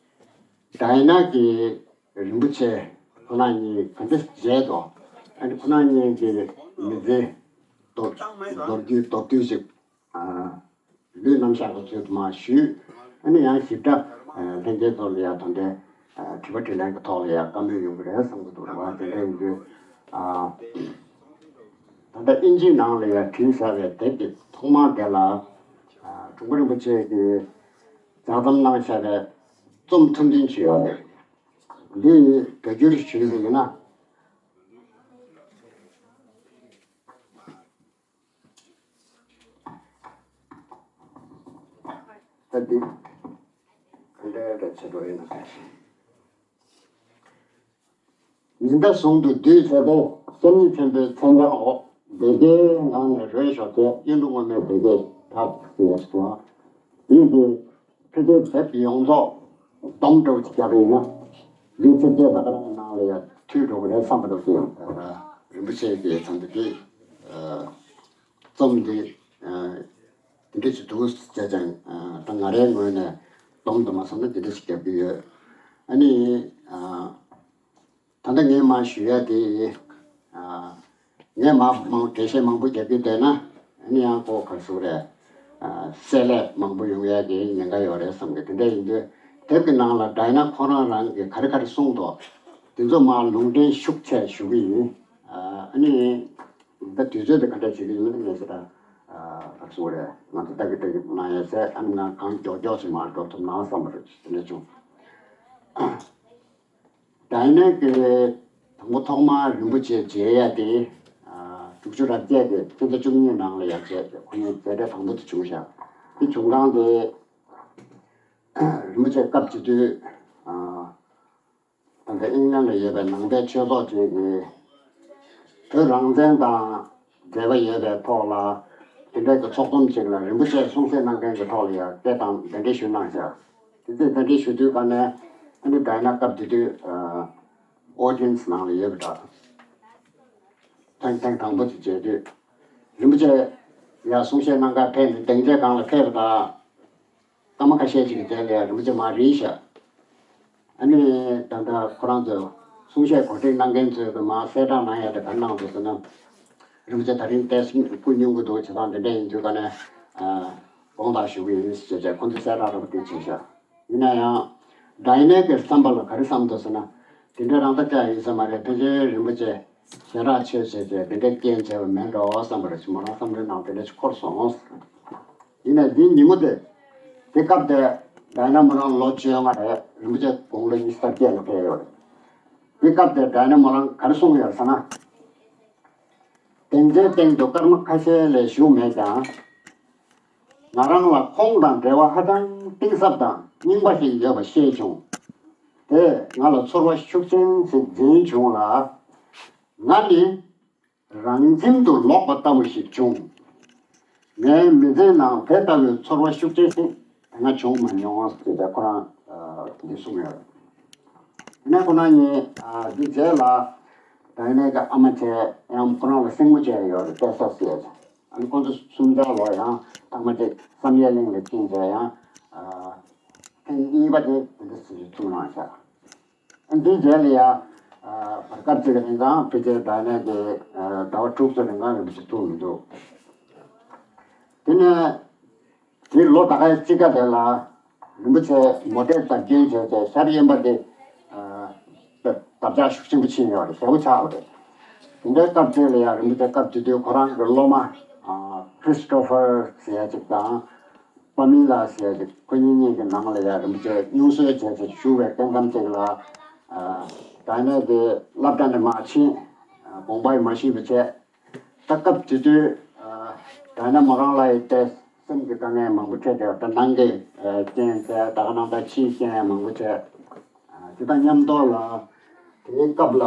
ཌའི་ན་གི་རིན་པོ་ཆེ་ཁོ་ན་གཉིས་ག་འདྲ་མཇལ་དོ། ཨ་ནི་ཁོ་ན་གཉིས་ཀྱི་མི་ཚེ་མདོར་མདོར་བསྡུས་མདོར་བསྡུས་ཤིག་ཨ། ལུས་རྣམ་གཞག་གི་ཚུལ་དུ་མར་ཞུས། ཨ་ནི་ཡང་ཞིབ་ཕྲ་ཨ་ལྷན་རྒྱས་ཚོ་ལ་ཡང་ད་ལྟའི་ཨ་དྲི་བ་དྲིས་ལན་གྱི་ཐོག་ལ་ཡང་བཀའ་མོལ་ཡོང་གི་རེད་བསམ་གྱི་འདུག་རེད་བ། དེ་འདྲ་ཡིན་དུས་ཨ་ད་ལྟ་ཨིན་ཇིའི་ནང་ལ་ཡང་བྲིས་ཚར་བའི་དེབ་ཀྱི་ཐོག་མ་དེ་ལ་ཨ་དྲུང་པ་རིན་པོ་ཆེ་གིས་ལྗགས་རྩོམ་གནང་བཞག་པའི་རྩོམ་ཐུང་ཐུང་ཅིག་ཡོད་རེད། འདི་བོད་བསྒྱུར་ཞུས་པ་ཡིན་ན། ད་འདི་ག་འདྲ་འདྲ་བྱེད་འགྲོ་ཡིན་ན། ཉི་ཟླ་ཟུང་དུ་བསྡུས་ཚེ་དེ། སེམས་ཉིད་ཆེན་པོའི་མཚན་བྱང་འོག་སྡེ་བརྒྱད་ངང་ནས་རོལ་ཞོག་ཅེས། གཡུ་འབྲུག་སྔོན་མོའི་སྡེ་བརྒྱད་དག་ཟེར་བ། འདི་གི་ཕལ་ཆེར་དེབ་ཡོངས་རྫོགས་སྡོམ་འདྲ་བོ་ཅིག་བརྒྱབ་པ་ཡིན་ན། འདི་ཚེ་སྐྱེལ་ད་ག་རང་ནང་ལ་ཡང་མཐུད་འགྲོ་གི་རེད་བསམ་པ་འདྲ་ཅིག་རིན་པོ་ཆེ་གིས་ད་འདི་གི་རྩོམ་འདི་འདི་འདྲ་ཅིག་འདུག་ཟེར་ཀྱང་ད་ང་རའི་ངོས་ནས་སྡོམ་དུ་མ་སོང་ན་འདི་འདྲ་ཅིག་བརྒྱབ་ཀྱི་ཡོད། ཨ་ནི། ད་ལྟ་ངས་མར་ཞུ་ཡ་དེ། ངས་མར་མང་འགྲེལ་བཤད་མང་པོ་རྒྱག་གི་བསྡད་ན་ཨ་ནི་ཡང་ཁོ་ག་རེ་ཟེར་དགོས་རེད། བསྲེ་ལྷད་མང་པོ་ཡོང་ཡ་གི་ཉེན་ཁ་ཡོད་རེད་བསམ་གི། དེ་འདྲ་ཡིན་དུས་དེབ་ཀྱི་ནང་ལ་ཌའི་ན་ཁོ་རང་རང་གིས་ག་རེ་ག་རེ་གསུངས་འདུག་དེ་ཚོ་མར་ལུང་འདྲེན་ཤུགས་ཆེ་ཞུ་གི་ཡིན། ཨ་ནི་ད་དུས་ཚོད་དེ་ག་འདྲ་བྱེད་ཀྱི་ཡིན་མིན་ངས་ཟེར་ད་ག་རེ་ཟེར་དགོས་རེད། ང་ཚོ་ལྟ་གི་ལྟ་གི་གནང་ཡ་ཟེར། ཨ་ནི་ང་གང་མགྱོགས་མགྱོགས་ཤིག་མར་འགྲོ་ཐུབ་ན་བསམ་པ་རེད། དེ་འདྲ་བྱུང་། ཌའི་ན་གི་དང་པོ་ཐོག་མར་རིན་པོ་ཆེ་མཇལ་ཡ་དེ་དྲུག་ཅུ་རེ་བརྒྱད་དེ་སྤྱི་ཟླ་བཅུ་གཉིས་ནང་ལ་ཡར་མཇལ་ཏེ་ཁོ་གཉིས་མཇལ་འཕྲད་དང་པོ་དེ་བྱུང་ཤག་དེ་བྱུང་སྟངས་དེ་རིན་པོ་ཆེ་སྐབས་དེ་དུས་ད་ལྟ་ཨིང་ལན་ལ་ཡོད་པའི་ནང་པའི་ཆོས་ཚོགས་ཅིག་གིས་བོད་རང་བཙན་དང་འབྲེལ་བ་ཡོད་པའི་ཐོག་ལ་དེ་འདྲའི་གི་ཚོགས་འཛོམས་ཅིག་ལ་རིན་པོ་ཆེས་གསུང་བཤད་གནང་མཁན་གྱི་ཐོག་ལ་ཡང་སྐད་བཏང་གདན་འདྲེན་ཞུས་གནང་ཤག་དེ་ཚེ་གདན་འདྲེན་ཞུ་དུས་ག་ནས་ཨ་ནི་ཌའི་ན་སྐབས་དེ་དུས་ཨོ་ཌི་ཡན་སི་ནང་ལ་ཡོད་པ་འདྲ། ཐེངས་ཐེངས་དང་པོ་དེ་མཇལ་དུས་རིན་པོ་ཆེ་ཡར་གསུང་བཤད་གནང་གར་ཕེབས་ནས་སྡིངས་ཆའི་སྒང་ལ་ཕེབས་པ་དང་། སྐར་མ་ཁ་ཤས་ཅིག་གི་རྗེས་ལ་ཡང་རིན་པོ་ཆེ་མར་རིལ་ཤག་ཨ་ནི་ད་ལྟ་ཁོ་རང་ཚོས་གསུང་བཤད་གོ་སྒྲིག་གནང་མཁན་ཚོས་མར་གསལ་བསྒྲགས་གནང་ཡ་དེ་ག་རེ་གནང་འདུག་ཟེར་ན། རིན་པོ་ཆེ་ད་རིང་ཏོག་ཙམ་སྐུ་སྙུང་གི་འདུག་བྱས་ཙང་དེ་འདྲ་ཡིན་དུས་ག་ནས་དགོངས་དག་ཞུ་གི་ཡིན་ཞེས་བྱས་ཁོ་ཚོས་གསལ་བསྒྲགས་འདྲ་པོ་དེ་བྱས་ཤག་ཡིན་ན་ཡང་ཌའི་ན་གི་བསམ་པ་ལ་ག་རེ་བསམ་འདུག་ཟེར་ན། དེ་འདྲ་རང་ལྟ་ཅག་ཡིན་ས་མ་རེད། ཕལ་ཆེར་རིན་པོ་ཆེ་ཞེ་དྲག་ཆོས་བྱས་བྱས་དེ་འདྲའི་རྐྱེན་བྱས་པ་མེད་འགྲོ་བསམ་པ་རེད། མོ་རང་བསམ་བློའི་ནང་དེ་འདྲ་ཞིག་འཁོར་སོང་། ཡིན་ནའི་འདིའི་ཉིན་མོ་དེ། དེ་སྐབས་དེ་ཌའི་ན་མོ་རང་ལོ་བཅོ་ལྔ་རེད། རིན་པོ་ཆེ་དགུང་ལོ་ཉི་ཤུ་རྩ་བརྒྱད་ལ་ཕེབས་ཡོད་རེད། དེ་སྐབས་དེ་ཌའི་ན་མོ་རང་ག་རེ་གསུངས་ཡོད་ཟེར་ན། སྡིངས་ཆའི་སྟེང་དུ་སྐར་མ་ཁ་ཤས་ལས་བཞུགས་མེད་ཀྱང་། ང་རང་ལ་ཁོང་དང་འབྲེལ་བ་ཧ་ཅང་གཏིང་ཟབ་དང་རྙིང་པ་ཞིག་ཡོད་པ་ཤེས་བྱུང་། དེས་ང་ལ་ཚོར་བ་ཤུགས་ཆེན་ཞིག་འཛིན་བྱུང་ལ། ང་ནི་རང་ཁྱིམ་དུ་ལོག་པ་ལྟ་བུ་ཞིག་བྱུང་། ངའི་མི་ཚེའི་ནང་དེ་ལྟ་བུའི་ཚོར་བ་ཤུགས་ཆེ་ཞིག་དེ་སྔ་བྱུང་མ་མྱོང་ཟེར་ཏེ་ཁོ་རང་འདི་གསུངས་ཡོད། དེ་ནས་ཁོ་རང་གཉིས་འདི་རྗེས་ལ་ཌའི་ན་གི་ཨ་མ་བྱས་ཡང་ཁོ་རང་ལ་སྲིང་མོ་བྱས་ཡོད་རེད། ཏེ་ས་ཟེར། ཨ་ནི་ཁོ་ཚོ་གསུམ་ཆར་ལོ་ཡང་ཐང་མ་ཅིག་བསམ་ཡས་གླིང་ལ་ཕྱིན་བྱས་ཡང་ཐེངས་གཉིས་པ་དེ་དེ་འདྲ་ཟེར་ཐུག་གནང་བཞག་འདིའི་རྗེས་ལ་ཡང་བར་སྐབས་ཅིག་རིང་ཙང་ཕལ་ཆེར་ཌའི་ན་དེ་ཟླ་བ་དྲུག་ཙམ་རིང་ཙང་རིན་པོ་ཆེ་ཐུག་མི་འདུག་དེ་ནས་དེའི་ལོ་ད་གའི་དཔྱིད་ཀ་དེ་ལ་རིན་པོ་ཆེ་མོ་ཊའི་བརྡབ་སྐྱོན་བྱས་ཏེ་ཤར་གཡོན་པ་དེ་བརྡབ་བརྡབ་ཆག་ཤུགས་ཆེན་པོ་ཕྱིན་ཡོད་རེད། ཞེ་པོ་ཆགས་པ་རེད། དེ་འདྲའི་སྐབས་དེ་ལ་ཡང་རིན་པོ་ཆེ་སྐབས་དེ་དུས་ཁོ་རང་གི་སློབ་མ་ཁྲིས་ཏོ་ཕར་ཟེར་ཡ་ཅིག་དང་། པ་མི་ལ་ཟེར་ཏེ་ཁོ་གཉིས་གཉིས་ཀྱི་ནང་ལ་ཡང་རིན་པོ་ཆེ་སྙུང་གསོས་བྱས་ཏེ་བཞུགས་པའི་སྐབས་ཙམ་ཅིག་ལ། ཨ། ད་ནས་དེ་སློབ་གྲྭ་ནས་མར་ཕྱིན། ཨ། དགོངས་པ་ཡང་མ་ཞུས་པ་བྱས། ད་སྐབས་དེ་དུས། ཨ། ད་ནས་མོ་རང་ལ་ཡི་དེ་སེམས་ཀྱི་དཀའ་ངལ་མང་པོ་འཕྲད་དེ་ད་ནང་གི་ཨ་རྐྱེན་དེ་ད་ག་ནང་ད་ཕྱིའི་རྐྱེན་ཡང་མང་པོ་འཕྲད། དེ་དང་མཉམ་དུ་ལ་དེའི་སྐབས་ལ་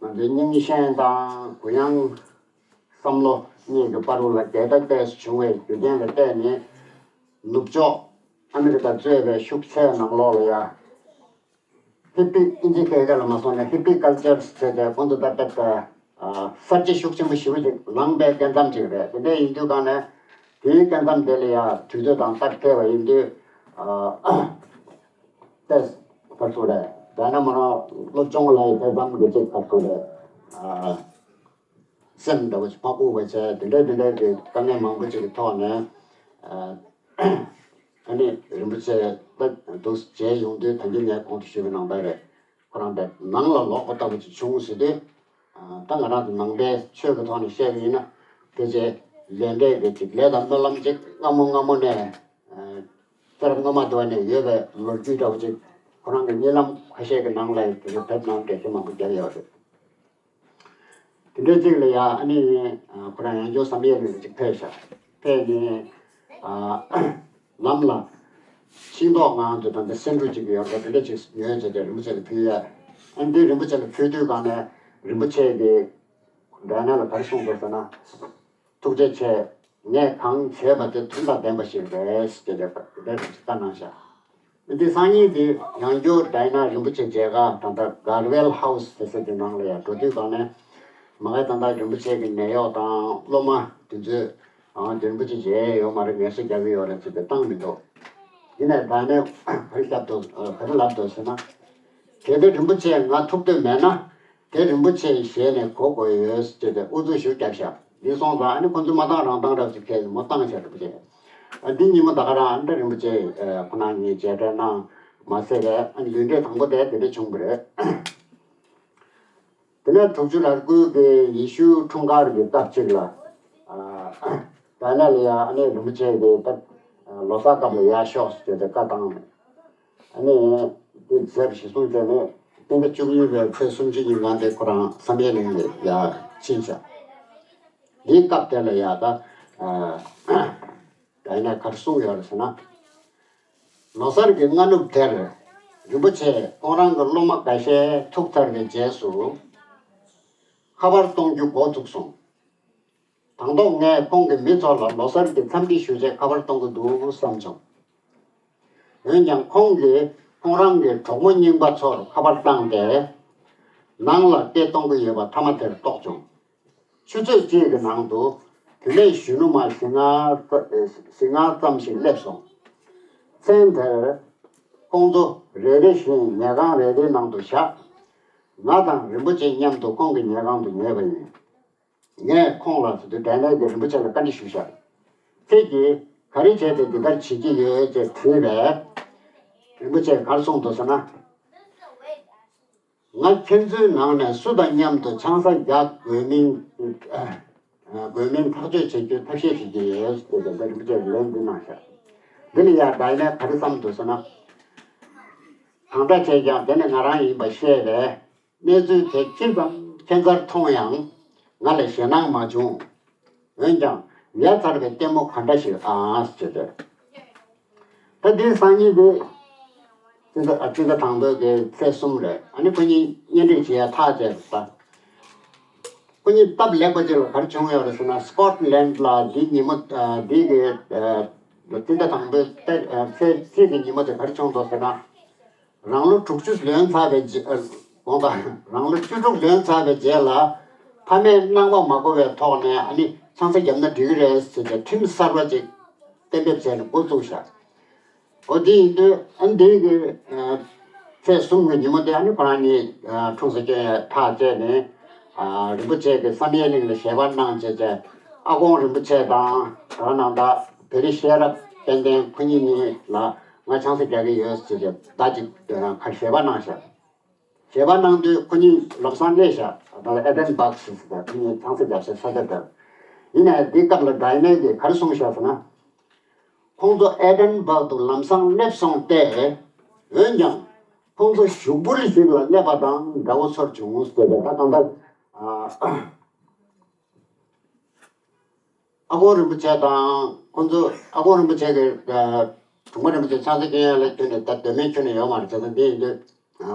ང་ཚོའི་རྙིང་ཞེན་དང་གུ་ཡངས་བསམ་བློ་གཉིས་ཀྱི་བར་དུ་ལ་འགལ་ཟླ་ཏོག་ཙམ་བྱུང་བའི་རྒྱུ་རྐྱེན་ལ་བརྟེན་ནས་ནུབ་ཕྱོགས་ཨ་མི་རི་ཀ་གཙོས་པའི་ཤུགས་ཆེ་ནང་ལོགས་ལ་ཡ། ཧི་པི་ཨིན་ཇི་སྐད་ལ་མ་སོང་ནས་ཧི་པི་ཀལ་ཅར་ཟེར་ཏེ་ཁོང་ཚོ་ད་ལྟ་གསར་བརྗེ་ཤུགས་ཆེན་པོ་ཞེ་པོ་ཅིག་ལངས་པའི་སྐབས་མཚམས་ཅིག་རེད། དེ་འདྲ་ཡིན་དུས་གང་ནས་དེའི་སྐབས་མཚམས་དེ་ལ་ཡ་དུས་ཚོད་དང་སྟབས་བདེ་བ་ཡིན་དུས་ཏེས་ཕར་ཚུར་རེད། ད་ན་མ་ན་སློབ་སྦྱོང་ལ་ཡི་དེ་ཙམ་གྱི་ཅིག་ཕར་ཚུར་རེད། སེམས་འདྲ་བོ་ཅིག་མ་ཕོག་པ་བྱས་དེ་འདྲ་དེ་འདྲ་གི་དཀའ་ངལ་མང་པོ་ཅིག་གི་ཐོག་ནས། ཨ་ནི་རིན་པོ་ཆེ་ད་འདུག་མཇལ་ཡོང་དུས་ད་གིན་ངས་གོང་དུ་ཞུས་པའི་ནང་ལྟར་རེད། ཁོ་རང་དེ་ནང་ལ་ལོག་པ་ལྟ་བུ་ཅིག་བྱུང་ཟེར་དུས། ད་ང་རང་ཚོ་ནང་པའི་ཆོས་ཀྱི་ཐོག་ནས་བཤད་པ་ཡིན་ན་ཕལ་ཆེར་ལས་འབྲས་ཀྱི་ཅིག་ལས་དང་སྨོན་ལམ་ཅིག་སྔ་མོ་སྔ་མོ་ནས་ཚེ་རབས་སྔོན་མ་དུ་བ་ནས་ཡོད་པའི་ལོ་རྒྱུས་འདྲ་བོ་ཅིག་ཁོ་རང་གི་གཉིད་ལམ་ཁ་ཤས་ཀྱི་ནང་ལ་ཡང་དེ་ཚོ་བེད་ནང་འགྲེལ་བཤད་མང་པོ་བརྒྱབ་ཡོད་རེད། དེ་འདྲའི་ཅིག་ལ་ཡ་ཨ་ནི་ཁོ་རང་ཡང་བསྐྱར་བསམ་ཡས་ལ་ཅིག་ཕེབས་ཤག་ཕེབས་ནས་ལམ་ལ་ཤིང་ཏོག་ངང་དུ་ད་ལྟ་སེ་འབྲུ་ཅིག་ཡོད་པ་དེ་འདྲ་ཅིག་ཉོས་བྱས་ཏེ་རིན་པོ་ཆེ་ལ་ཕུལ་ཡ། ཨ་ནི་དེ་རིན་པོ་ཆེ་ལ་ཕུལ་དུས་གང་ནས་རིན་པོ་ཆེ་གིས་ཌའི་ན་ལ་ག་རེ་གསུངས་འདུག་ཟེར་ན། ཐུགས་རྗེ་ཆེ། ངས་གང་བྱས་པ་དེ་དོན་དང་ལྡན་པ་ཞིག་རེད་ཟེར་ཏེ་དེ་འདྲ་ཞིག་བཀའ་གནང་ཤག་འདི་སང་ཉིན་དེ་ཡང་བསྐྱར་ཌའི་ན་རིན་པོ་ཆེ་མཇལ་ཁ་ད་ལྟ་གར་ཝེལ་ཧའུ་སི་ཟེར་ས་དེ་ནང་ལ་ཡང་འགྲོ་དུས་གང་ནས་མ་གི་ད་ལྟ་རིན་པོ་ཆེ་གི་ནད་གཡོག་དང་སློབ་མ་དེ་ཚོས་ཨང་དེ་རིན་པོ་ཆེ་མཇལ་ཡོད་མ་རེད། ངལ་གསོ་རྒྱག་གི་ཡོད་རེད་ཟེར་ཏེ་བཏང་མི་འདུག་ཡིན་ནའི་ཌའི་ན་ག་རེ་ལབ་འདུག་ག་རེ་ལབ་འདུག་ཟེར་ན། གལ་ཏེ་རིན་པོ་ཆེ་ང་ཐུག་འདོད་མེད་ན། དེ་རིན་པོ་ཆེའི་ཞལ་ནས་གོ་དགོས་ཡོད་ཅེས་ཏེ་ཨུ་ཚུགས་ཞུ་བརྒྱབ་ཤག་འདི་སོང་ཙང་ཨ་ནི་ཁོ་ཚོས་མ་བཏང་རང་བཏང་འདྲ་ཅིག་བྱས་མོ་བཏང་ཤག་རིན་པོ་ཆེ། ཨ་འདི་ཉིན་མོ་ད་ག་རང་ཨ་འདྲ་རིན་པོ་ཆེ་ཁོ་ན་ངས་མཇལ་འཕྲད་གནང་མ་ཟད་པས་ཨ་ནི་ལུས་འབྲེལ་དང་པོ་དེ་དེ་འདྲ་བྱུང་བ་རེད། དེ་ནས་དྲུག་ཅུ་རེ་དགུ་གི་ཡེ་ཤུ་འཁྲུངས་སྐར་གྱི་སྐབས་ཅིག་ལ་ཨ་ད་ནས་ལ་ཡ་ཨ་ནི་རིན་པོ་ཆེ་གི་ད་ལོ་གསར་སྐབས་ལ་ཡར་ཤོག་ཟེར་ཏེ་བཀའ་བཏང་ནས། ཨ་ནི་དེ་མཛད་པ་གཞིར་བཟུང་བྱས་ནས་སྤྱི་ཟླ་བཅུ་གཉིས་པའི་ཚེས་སུམ་ཅུ་ཉིན་གང་དེ་ཁོ་རང་བསམ་ཡས་གླིང་ལ་ཡར་ཕྱིན་ཤག་འདིའི་སྐབས་དེ་ལ་ཡ་ད་ཨ་ད་ཡིན་ན་ག་རེ་གསུངས་ཡོད་རེད་ཟེར་ན། ལོ་གསར་གྱི་སྔ་ནུབ་དེར་རིན་པོ་ཆེ་ཁོང་རང་གི་སློབ་མ་འགའ་ཤས་ཐུག་ཚར་བའི་རྗེས་སུ་ཁ་པར་གཏོང་རྒྱུ་འགོ་བཙུགས་སོང་། དང་ཐོག་ངས་ཁོང་གི་མི་ཚོ་ལ་ལོ་གསར་གྱི་འཚམས་འདྲི་ཞུ་ཆེད་ཁ་པར་གཏོང་གི་འདུག་བསམ་བྱུང་། འོན་ཀྱང་ཁོང་གིས་ཁོང་རང་གི་གྲོགས་མོ་རྙིང་པ་ཚོར་ཁ་པར་བཏང་སྟེ། ནང་ལ་སྐད་གཏོང་གི་ཡོད་པ་མཐའ་མ་དེར་རྟོགས་བྱུང་། ཆུ་ཚོད་གཅིག་གི་ནང་དུ་བུད་མེད་གཞོན་ནུ་མ་བཞི་ལྔ་ཙ་བཞི་ལྔ་ཙམ་ཞིག་སླེབས་སོང་། མཚན་དེར་ཁོང་ཚོ་རེ་རེ་བཞིན་ཉལ་ཁང་རེ་རེའི་ནང་དུ་བཞག་ང་དང་རིན་པོ་ཆེ་མཉམ་དུ་ཁོང་གི་ཉལ་ཁང་དུ་ཉལ་བ་ཡིན། ངས་ཁོང་ལ་ཟེར་དུས་ཌའི་ན་གིས་རིན་པོ་ཆེ་ལ་བཀའ་འདྲི་ཞུས་ཤག་ཁྱེད་ཀྱིས་ག་རེ་བྱས་ཏེ་འདི་ལྟར་བྱེད་ཀྱི་ཡོད་ཅེས་དྲིས་པས། རིན་པོ་ཆེས་ག་རེ་གསུངས་འདུག་ཟེར་ན། ང་ཁྱེད་ཚོའི་ནང་ནས་སུ་དང་མཉམ་དུ་ཆང་ས་རྒྱག་དགོས་མིན་དགོས་མིན་ཐག་གཅོད་བྱེད་རྒྱུའི་ཐབས་ཤེས་བྱེད་ཀྱི་ཡོད་ཅེས་རིན་པོ་ཆེས་ལན་འདི་གནང་ཤག་འདི་ལ་ཡང་ཌའི་ན་ག་རེ་བསམ་འདུག་ཟེར་ན། གང་འདྲ་བྱས་ཀྱང་དེ་ནི་ང་རང་ཡིན་པ་ཤེས་པས། གནས་ཚུལ་དེ་ཅི་ཙམ་ཁྱད་མཚར་མཐོང་ཡང་ང་ལ་ཞེད་སྣང་མ་བྱུང་། འོན་ཀྱང་ཡ་མཚར་བའི་ལྟད་མོ་ག་འདྲ་ཞིག་ཨང་ཟེར་ཏེ། ད་འདིའི་སང་ཉིན་དེ་སྤྱི་ཟླ་ཨ་སྤྱི་ཟླ་དང་པོའི་གི་ཚེས་གསུམ་རེད། ཨ་ནི་ཁོ་གཉིས་གཉེན་སྒྲིག་བྱེད་ཡ་ཐག་བཅད་པ། ཁོ་གཉིས་སྟབས་ལེགས་པ་ཅིག་ལ་ག་རེ་བྱུང་ཡོད་རེད་ཟེར་ན། སྐོཊ་ལན་ཌི་ལ་འདི་ཉིན་མོ་འདི་གི་སྤྱི་ཟླ་དང་པོའི་ཚེས་གཅིག་གི་ཉིན་མོ་དེ་ག་རེ་བྱུང་འདུག་ཟེར་ན། རང་ལོ་དྲུག་ཅུ་ལོན་ཚར་བའི་རྗེས་ཨ་དགོངས་དག་རང་ལོ་བཅུ་དྲུག་ལོན་ཚར་བའི་རྗེས་ལ་ཕ་མས་གནང་བ་མ་གོ་བའི་ཐོག་ནས་ཨ་ནི་ཆང་ས་བརྒྱབ་ན་འགྲིག་གི་རེད་ཟེར་ཏེ་ཁྲིམས་གསར་པ་ཅིག་གཏན་འབེབས་བྱས་ནས་འགོ་བཙུགས་ཤག་འོ་དེ་ཡིན་དུས་ཨ་ནི་དེ་གི་ཚེས་གསུམ་གི་ཉིན་མོ་དེ་ཨ་ནི་ཁོ་རང་གཉིས་འཁྲུངས་ས་སྐྱོན་ཡ་ཐག་བཅད་ནས་རིན་པོ་ཆེ་གི་བསམ་ཡས་གླིང་ལ་ཞལ་པར་གནང་བྱས་བྱས་ཨ་དཀོན་རིན་པོ་ཆེ་དང་ད་ག་ནང་ད་བེ་རི་ཤེས་རབ་དཔལ་ལྡན་ཁོ་གཉིས་གཉིས་ལ། ང་ཆང་ས་རྒྱག་གི་ཡོད་ཟེར་ཏེ་ཟླ་གཅིག་ཁར་ཞལ་པར་གནང་ཤག་ཞལ་པར་གནང་དུས་ཁོ་གཉིས་ལམ་སང་སླེབས་ཤག་ད་ཨེ་ཌེན་བྷག་ཟེར་ཟེར་ཏེ་ཁོ་གཉིས་ཆང་ས་རྒྱག་ས་ས་ཆ་དེར། ཡིན་ནའི་འདི་སྐབས་ལ་ཌའི་ན་གིས་ག་རེ་གསུངས་ཤག་ཟེར་ན། ཁོང་ཚོ་ཨེ་ཌེན་བྷག་ཏུ་ལམ་སང་སླེབས་སོང་སྟེ། འོན་ཀྱང་ཁོང་ཚོ་ཞུགས་འབུལ་ཞིག་ལ་སླེབས་པ་དང་འདྲ་བོ་ཚོར་བྱུང་ཟེར་ཏེ་ད་གང་ལྟར། ཨ་དཀོན་རིན་པོ་ཆེ་དང་ཁོང་ཚོ་ཨ་དཀོན་རིན་པོ་ཆེ་གི་ཨ་ གྲུབ་མ་རིན་པོ་ཆེ་ཆང་ས་སྐྱོན་ཡ་ལ་ཐོན་ནས་ད་གདོད་མའི་ཁྱོན་ནས་ཡོད་མ་རེད། བྱས་ཙང་འདི་ཡིན་དུས་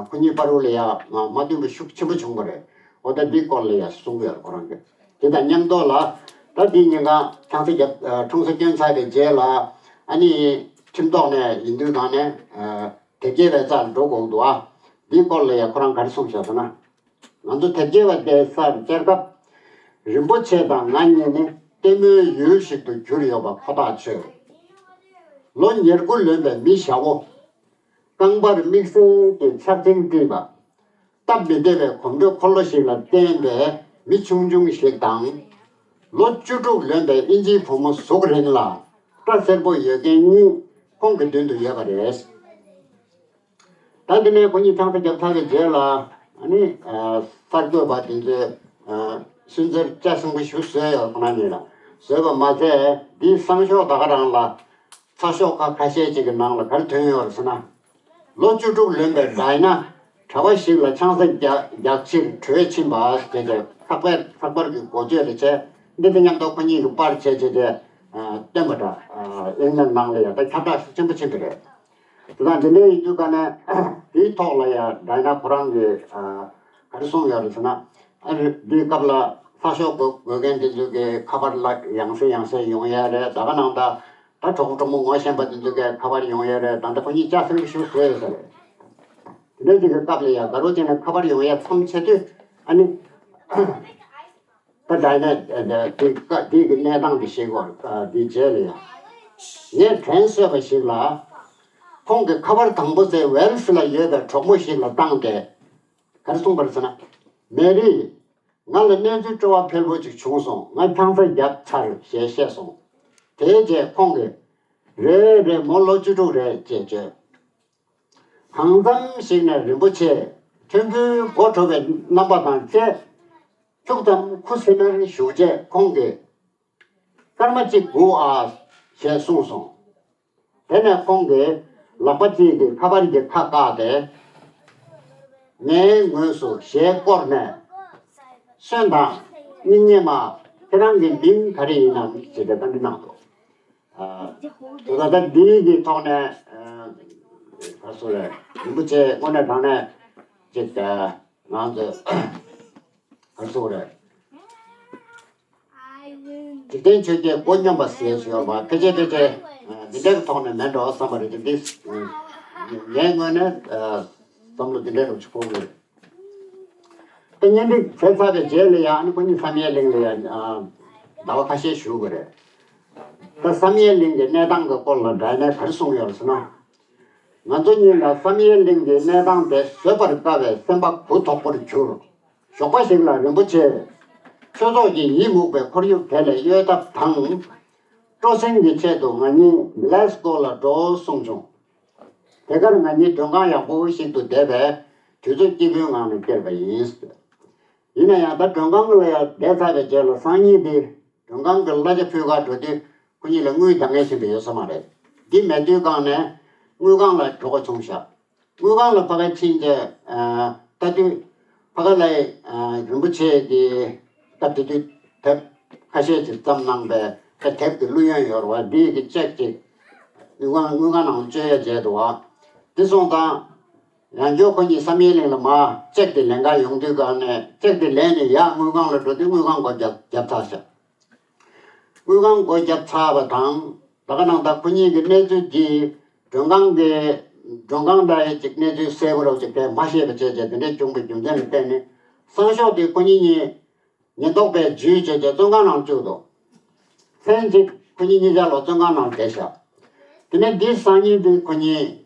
ཁོ་གཉིས་བར་དུ་ལ་ཡ་མ་མཐུན་པ་ཤུགས་ཆེན་པོ་བྱུང་བ་རེད། འོ་ད་འདིའི་སྐོར་ལ་ཡ་གསུང་གི་ཡོད་རེད་ཁོ་རང་གིས། དེ་དང་མཉམ་དུ་ལ་ད་འདི་ཉིན་གང་ཆང་ས་རྒྱབ་ཁྲུང་ས་སྐྱོན་ཚར་བའི་རྗེས་ལ་ཨ་ནི་ཁྲིམས་ཐོག་ནས་ཡིན་དུས་གང་ནས་དེབ་སྐྱེལ་བའི་རྩར་འགྲོ་དགོས་འདུག་ཨ། འདིའི་སྐོར་ལ་ཡ་ཁོ་རང་ག་རེ་གསུངས་བཞག་ཟེར་ན། ང་ཚོ་དེབ་སྐྱེལ་བ་དེ་སར་བཅར་སྐབས། རིན་པོ་ཆེ་དང་ང་གཉིས་ནི་ལྟད་མོའི་ཡུལ་ཞིག་ཏུ་གྱུར་ཡོད་པ་ཁོ་ཐག་ཆོད། ལོ་ཉེར་དགུ་ལོན་པའི་མི་ཞ་བོ། རྐང་པར་དམིགས་བསལ་གྱི་ཕྱག་ཆེན་དཀྲིས་པ། སྟབས་མི་བདེ་བའི་གོམ་བགྲོད་འཁོར་ལོ་ཞིག་ལ་བརྟེན་པའི་མི་ཆུང་ཆུང་ཞིག་དང་། ལོ་བཅུ་དྲུག་ལོན་པའི་ཨིན་ཇིའི་བུ་མོ་གཟུགས་རིང་ལ་སྐྲ་སེར་པོ་ཡོད་མཁན་གཉིས་ཁོང་གི་མདུན་དུ་ཡོད་པ་རེད། ད་འདི་ནས་ཁོ་གཉིས་ཆང་ས་བརྒྱབ་ཚར་བའི་རྗེས་ལ་ཨ་ནི་གསར་འགོད་པ་དེ་ཚོས་སུན་གཙེར་ལྕགས་སྲིན་པོ་ཞུ་བཟོས་ཡོད་ཁོ་ན་ནི་ལ་བཟོས་པ་མ་ཟད་འདིའི་སང་ཞོགས་ད་ག་རང་ལ་ཚ་ཤོག་ཁ་ཁ་ཤས་ཅིག་གི་ནང་ལ་ག་རེ་ཐོན་ཡོད་རེད་ཟེར་ན། ལོ་བཅུ་དྲུག་ལོན་པའི་ཌའི་ན་གྲྭ་པ་ཞིག་ལ་ཆང་ས་རྒྱག་རྒྱག་ཕྱིར་བྲོས་ཕྱིན་པ་ཞེས་བྱས་ལྷག་པར་ལྷག་པར་གྱི་འགོ་བརྗོད་དེ་བྱས་འདི་དང་མཉམ་དུ་ཁོ་གཉིས་ཀྱིས་པར་བྱས་བྱས་བྱས་བཏོན་པ་འདྲ་ཨིན་ལན་ནང་ལ་ཡང་ད་ཁྱབ་བསྒྲགས་ཤུགས་ཆེན་པོ་ཕྱིན་པ་རེད། དེ་དང་འདི་འདྲའི་ཡིན་དུས་ཀ་ནས་དེའི་ཐོག་ལ་ཡང་ཌའི་ན་ཁོ་རང་གིས་ག་རེ་གསུངས་ཡོད་རེད་ཟེར་ན། ཨ་རི་འདིའི་སྐབས་ལ་ཚ་ཤོག་དགོས་དགོས་མཁན་དེ་ཚོ་གི་ཁ་པར་ལ་ཡང་སེ་ཡང་སེ་ཡོང་ཡ་རེད། ད་ག་ནང་ད་ད་གྲོགས་པོ་གྲོགས་མོ་ངོ་ཤེས་པ་དེ་ཚོ་གི་ཁ་པར་ཡོང་ཡ་རེད། ད་ལྟ་ཁོ་གཉིས་ལྕགས་སྲིན་པོ་ཞུ་བཟོས་ཡོད་ས་རེད། དེ་འདྲའི་ཅིག་གི་སྐབས་ལ་ཡང་དགའ་རོགས་བྱས་ནས་ཁ་པར་ཡོང་ཡ་མཚམས་ཆད་དུས་ཨ་ནི། ད་ཌའི་ན་དེ་ཀ་དེ་གི་གནས་སྟངས་དེ་ཤེས་དགོས་རེད། དེའི་རྗེས་ལ་ཡང་ངས་དྲན་གསོས་པ་ཞིག་ལ་ཁོང་གི་ཁ་པར་དང་པོ་དེ་ཝེལ་སི་ལ་ཡོད་པའི་གྲོགས་མོ་ཞིག་ལ་བཏང་སྟེ་ག་རེ་གསུངས་པ་རེད་ཟེར་ན། མེ་རི། ང་ལ་གནས་ཚུལ་སྤྲོ་བ་འཕེལ་པོ་ཅིག་བྱུང་སོང་། ང་ཆང་ས་བརྒྱབ་ཚར་ཞེས་བཤད་སོང་། དེའི་རྗེས་ཁོང་གིས། རེད་རེད། མོ་ལོ་བཅུ་དྲུག་རེད་ཅེས་བརྗོད། གང་འཚམ་ཞིག་ནས་རིན་པོ་ཆེ་མཐོན་པོའི་སྒོ་འགྲོ་བའི་རྣམ་པ་དང་བཅས། འཁྱུག་ཙམ་ཁུ་སིམ་མེར་བཞུགས་རྗེས་ཁོང་གིས། སྐར་མ་གཅིག་སྒུག་ཨ། ཞེས་གསུངས་སོང་། དེ་ནས་ཁོང་གིས་ལག་པ་གཅིག་གིས་ཁ་པར་གྱི་ཁ་བཀག་སྟེ། ངའི་ངོས་སུ་ཞལ་བསྐོར་ནས། གསོན་དང་། སྙིང་ཉེ་མ། ཁྱེད་རང་གི་མིང་ག་རེ་ཡིན་ནམ་ཞེས་བཀའ་འདྲི་གནང་འདུག་ད་ལྟ་འདིའི་གི་ཐོག་ནས་ག་སོ་རེད། རིན་པོ་ཆེ་དངོས་གནས་དྲང་གནས་ཅིག་ང་ཚོས་ག་སོ་རེད། འཇིག་རྟེན་ཆོས་བརྒྱད་མགོ་སྙོམས་པ་ཟེར་ཞུ་བ་ཕལ་ཆེར་ཕལ་ཆེར་འདི་འདྲའི་ཐོག་ནས་མེད་འགྲོ་བསམ་པ་རེད། འདི་ངའི་ངོས་ནས་བསམ་བློ་འདི་འདྲའི་རུ་ཆུ་ཕོག་གི་རེད། ད་གཉེན་སྒྲིག་བྱས་ཚར་བའི་རྗེས་ལ་ཡང་ཨ་ནི་ཁོ་གཉིས་བསམ་ཡས་གླིང་ལ་ཡང་ཟླ་བ་ཁ་ཤས་བཞུགས་དགོས་རེད། ད་བསམ་ཡས་གླིང་གི་གནས་སྟངས་ཀྱི་སྐོར་ལ་ཌའི་ནས་ག་རེ་གསུངས་ཡོད་ཟེར་ན། ང་ཚོ་གཉིས་ལ་བསམ་ཡས་གླིང་གི་གནས་སྟངས་དེ་བཟོད་པར་དཀའ་བའི་སེམས་པ་གུ་དོག་པོར་གྱུར། ཞོགས་པ་ཞིག་ལ་རིན་པོ་ཆེས་ཆོས་ཚོགས་ཀྱི་ཡིད་མུག་པའི་ཁོར་ཡུག་དེ་ལས་གཡོལ་ཐབས་དང་། སྤྲོ་གསེང་གི་ཆེད་དུ་ང་གཉིས་གླེ་སི་ཀོ་ལ་འགྲོ་གསུངས་བྱུང་། དེ་གར་ང་གཉིས་མགྲོན་ཁང་ཡག་པོ་ཞིག་ཏུ་བསྡད་པས་དུས་ཚོད་སྐྱིད་པོའི་ངང་ནས་བསྐྱལ་བ་ཡིན། ཡིན་ན་ཡང་ད་མགྲོན་ཁང་ལ་ཡང་བསྡད་ཚར་བའི་རྗེས་ལ་སང་ཉིན་དེ་མགྲོན་ཁང་གི་གླ་ཆ་ཕུལ་གར་འགྲོ་དུས་ཁོ་གཉིས་ལ་དངུལ་འདང་ངེས་ཤིག་ཡོད་ས་མ་རེད། འདི་མེད་དུས་སྒང་ནས་དངུལ་ཁང་ལ་འགྲོ་དགོས་བྱུང་ཤག་དངུལ་ཁང་ལ་ཕ་གིར་ཕྱིན་རྗེས་ལྟ་དུས་ཕ་གི་ལའི་རིན་པོ་ཆེ་གི་སྐབས་དེ་དུས་དེབ་ཁ་ཤས་ཅིག་བརྩམས་གནང་པའི་དེབ་ཀྱི་བླུ་ཡོན་ཡོད་རེད་བ། འདི་ཡི་གི་ཅེག་ཅིག་དངུལ་ཁང་དངུལ་ཁང་ནང་བཅོལ་ཡ་བྱས་འདུག་བ། དེ་སོང་ཙང་། ཡང་བསྐྱར་ཁོ་གཉིས་བསམ་ཡས་གླིང་ལ་མར་ཅེག་དེ་ལེན་གར་ཡོང་དུས་སྒང་ནས་ཅེག་དེ་ལེན་ནས་ཡར་དངུལ་ཁང་ལ་འགྲོ་དུས་དངུལ་ཁང་སྒོ་བརྒྱབ་བརྒྱབ་ཚར་ཤག་དངུལ་ཁང་སྒོ་བརྒྱབ་ཚར་བ་དང་ད་ག་ནང་ད་ཁོ་གཉིས་ཀྱི་གནས་ཚུལ་འདི་མགྲོན་ཁང་གི་མགྲོན་ཁང་ལ་ཡི་ཅིག་གནས་ཚུལ་གསལ་པོ་རོགས་ཅིག་གས་མ་ཤེས་པ་བྱས་བྱས་དེ་འདྲས་བྱུང་བའི་རྒྱུ་མཚན་ལ་བརྟེན་ནས་སང་ཞོགས་དེ་ཁོ་གཉིས་གཉིས། ཉེན་རྟོག་པས་འཇུས་བྱས་རྗེས་བཙོན་ཁང་ནང་བཅུག་འདུག་མཚན་གཅིག་ཁོ་གཉིས་གཉིས་ཆ་ལོ་བཙོན་ཁང་ནང་བསྡད་བཞག་དེ་ནས་འདི་སང་ཉིན་དུས་ཁོ་གཉིས་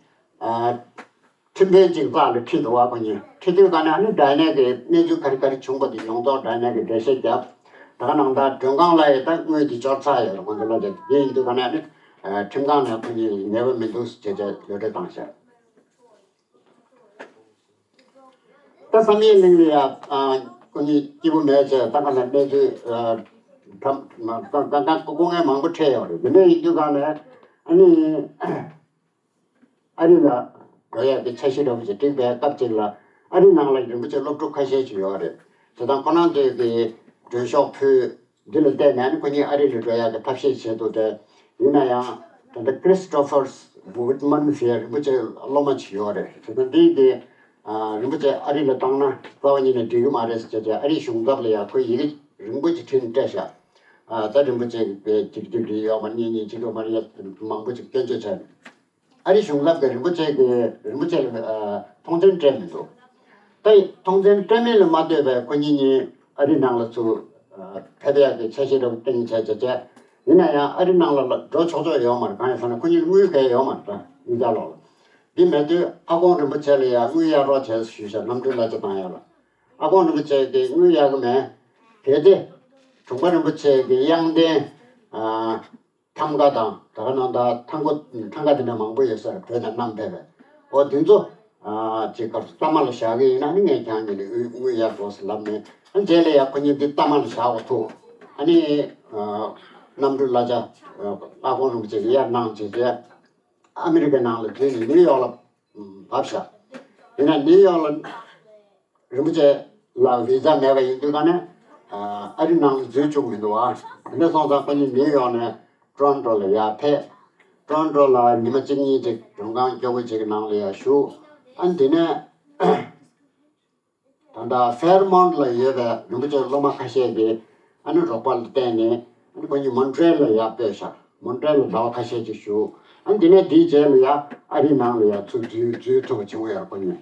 ཁྲིམས་དཔོན་གཅིག་རྩ་ལ་ཁྲིད་འདུག་བ། ཁོ་གཉིས་ཁྲིད་དུས་ག་ནས་ཨ་ནི་ཌའི་ནས་ཀྱི་གནས་ཚུལ་ག་རེ་ག་རེ་བྱུང་པ་དེ་ཡོངས་རྫོགས་ཌའི་ནས་ཀྱི་འགྲེལ་བཤད་བརྒྱབ། ད་ག་ནང་ད་མགྲོན་ཁང་ལ་ཡི་ད་དངུལ་དེ་འབྱོར་ཚར་ཡོད་རེད། ཁོང་ཚོ་ལ་དེ་ཡིན་དུས་ག་ནས་ཨ་ནི་ཁྲིམས་ཁང་ནས་ཁོ་གཉིས་ཉེས་པ་མི་འདུག་ཅེས་བྱས་གློད་གྲོལ་བཏང་ཤག་ད་བསམ་ཡས་གླིང་ལ་ཡ་ཁོ་གཉིས་སྐྱིད་པོ་མེད་ཅེས་ད་ག་ལ་གནས་ཚུལ་ད་སྐུ་ངལ་མང་པོ་འཕྲད་ཡོད་རེད། དེ་འདྲ་ཡིན་དུས་གང་ལ་ཨ་ནི་ཨ་རི་ལ་འགྲོ་ཡག་གི་འཆར་གཞི་འདྲ་པོ་ཞིག་བསྒྲིགས་པའི་སྐབས་ཅིག་ལ་ཨ་རི་ནང་ལ་རིན་པོ་ཆེ་སློབ་ཕྲུག་ཁ་ཤས་ཅིག་ཡོད་རེད། དེ་དང་ཁོ་རང་ཚོས་ཀྱི་མགྲོན་ཤོག་ཕུལ། འདི་ལ་བལྟས་ནས་ཨ་ནི་ཁོ་གཉིས་ཨ་རི་ལ་འགྲོ་ཡག་གི་ཐབས་ཤེས་བྱེད་འདུག་སྟེ། ཡིན་ན་ཡང་ད་ལྟ་Christopher's ཝུད་མན་ཟེར་ཡ་རིན་པོ་ཆེ་སློབ་མ་ཅིག་ཡོད་རེད། དེ་ཚོ་འདི་གི་ཨ་རིན་པོ་ཆེ་ཨ་རི་ལ་བཏང་ན་རྩ་བ་ཉིད་ནས་འགྲིག་གི་མ་རེད་ཟེར་བྱས་ཨ་རིའི་གཞུང་ཚབ་ལ་ཡ་ཁོས་ཡི་གེ་རིང་པོ་ཅིག་བྲིས་ནས་སྤྲད་ཤག་ཨ་ད་རིན་པོ་ཆེ་གི་ཅིག་ཅིག་རེད་ཡོད་མ་རེད། གཉིས་གཉིས་ཅིག་ཡོད་མ་རེད། མང་པོ་ཅིག་སྐྱོན་བརྗོད་བྱས། ཨ་རི་གཞུང་ཚབ་ཀྱིས་རིན་པོ་ཆེ་གི་རིན་པོ་ཆེ་ལ་ཨ་ཐོངས་མཆན་སྤྲད་མི་འདུག་ད་ཐོངས་མཆན་སྤྲད་མིན་ལ་མ་ལྟོས་པའི་ཁོ་གཉིས་གཉིས་ཨ་རི་ནང་ལ་ཚུར་ཨ་ཕེབས་ཡག་གི་འཆར་གཞི་འདྲ་བོ་བཏིང་བྱས་བྱས་བྱས། ཡིན་ན་ཡང་ཨ་རི་ནང་ལ་འགྲོ་ཆོག་ཆོག་ཡོད་མ་རེད། གང་ཡིན་ཟེར་ན་ཁོ་གཉིས་ལ་དངུལ་གང་ཡང་ཡོད་མ་རེད། ད་དངུལ་རྒྱག་ལོག་ལ། འདི་མེད་དུས་ཨ་ཁོང་རིན་པོ་ཆེ་ལ་ཡང་དངུལ་གཡར་རོགས་བྱས་ཞུས་ཤག་གནམ་གྲུའི་གླ་ཆ་བཏང་ཡག་ལ། ཨ་ཁོང་རིན་པོ་ཆེ་གིས་དངུལ་གཡར་གི་མེད། གལ་ཏེ་དྲུང་པ་རིན་པོ་ཆེ་གི་གཡང་ལྡན་ཨ་ཐང་ག་དང་ད་ག་ནང་ད་ཐང་གོ་ཐང་ག་དེ་འདྲ་མང་པོ་ཡོད་ས་རེད། བོད་ནས་བསྣམས་ཕེབས་པའི། འོ་དེ་ཚོ་ཨ་ཅིག་སྐབས་སུ་གཏའ་མ་ལ་བཞག་གི་ཡིན་ན་ནི་ངས་ཁྱེད་གཉིས་ལ་དངུལ་དངུལ་གཡར་དགོས་ཟེར་ལབ་མེད། ཨ་རྗེས་ལ་ཡ་ཁོ་གཉིས་འདི་གཏའ་མ་ལ་བཞག་དགོས་ཐུག་ཨ་ནི་ཨ་གནམ་གྲུ་གླ་ཆ་ཨ་ཨ་ཁོང་རིན་པོ་ཆེ་གིས་གཡར་གནང་བྱས་རྗེས་ཨ་མི་རི་ཀའི་ནང་ལ་འཛུལ་ནས་ནིའུ་ཡོག་ལ་བབས་ཤག་ཡིན་ན་ནིའུ་ཡོག་ལ། རིན་པོ་ཆེ་ལ་བི་ཛ་མེད་པ་ཡིན་དུས་ཀ་ནས་ཨ་རི་ནང་ལ་འཛུལ་བཅུག་མི་འདུག་ཨ་དེ་འདྲ་སོང་ཙང་ཁོ་གཉིས་ནིའུ་ཡོག་ནས་ཊོ་རོན་ཊོ་ལ་ཡར་ཕེབས། ཊོ་རོན་ཊོ་ལ་ཉི་མ་གཅིག་གཉིས་ཅིག་མགྲོན་ཁང་སྐྱོ་པོ་ཅིག་གི་ནང་ལ་ཡར་བཞུགས། ཨ་དེ་ནས་ད་ལྟ་ཧྥེར་མོན་ལ་ཡོད་པའི་རིན་པོ་ཆེ་སློབ་མ་ཁ་ཤས་ཀྱིས་ཨ་ནི་རོགས་པ་ལ་བརྟེན་ནས་ཨ་ནི་ཁོ་གཉིས་མོན་ཊི་རེལ་ལ་ཡར་སྤོས་ཤག་མོན་ཊི་རེལ་ལ་ཟླ་བ་ཁ་ཤས་ཅིག་བཞུགས། ཨ་ནི་དེ་ནས་དེའི་རྗེས་ལ་ཡ་ཨ་རིའི་ནང་ལ་ཡ་ཚུར་འཛུལ་འཛུལ་ཐུབ་པ་བྱུང་ཡོད་རེད་ཁོ་གཉིས།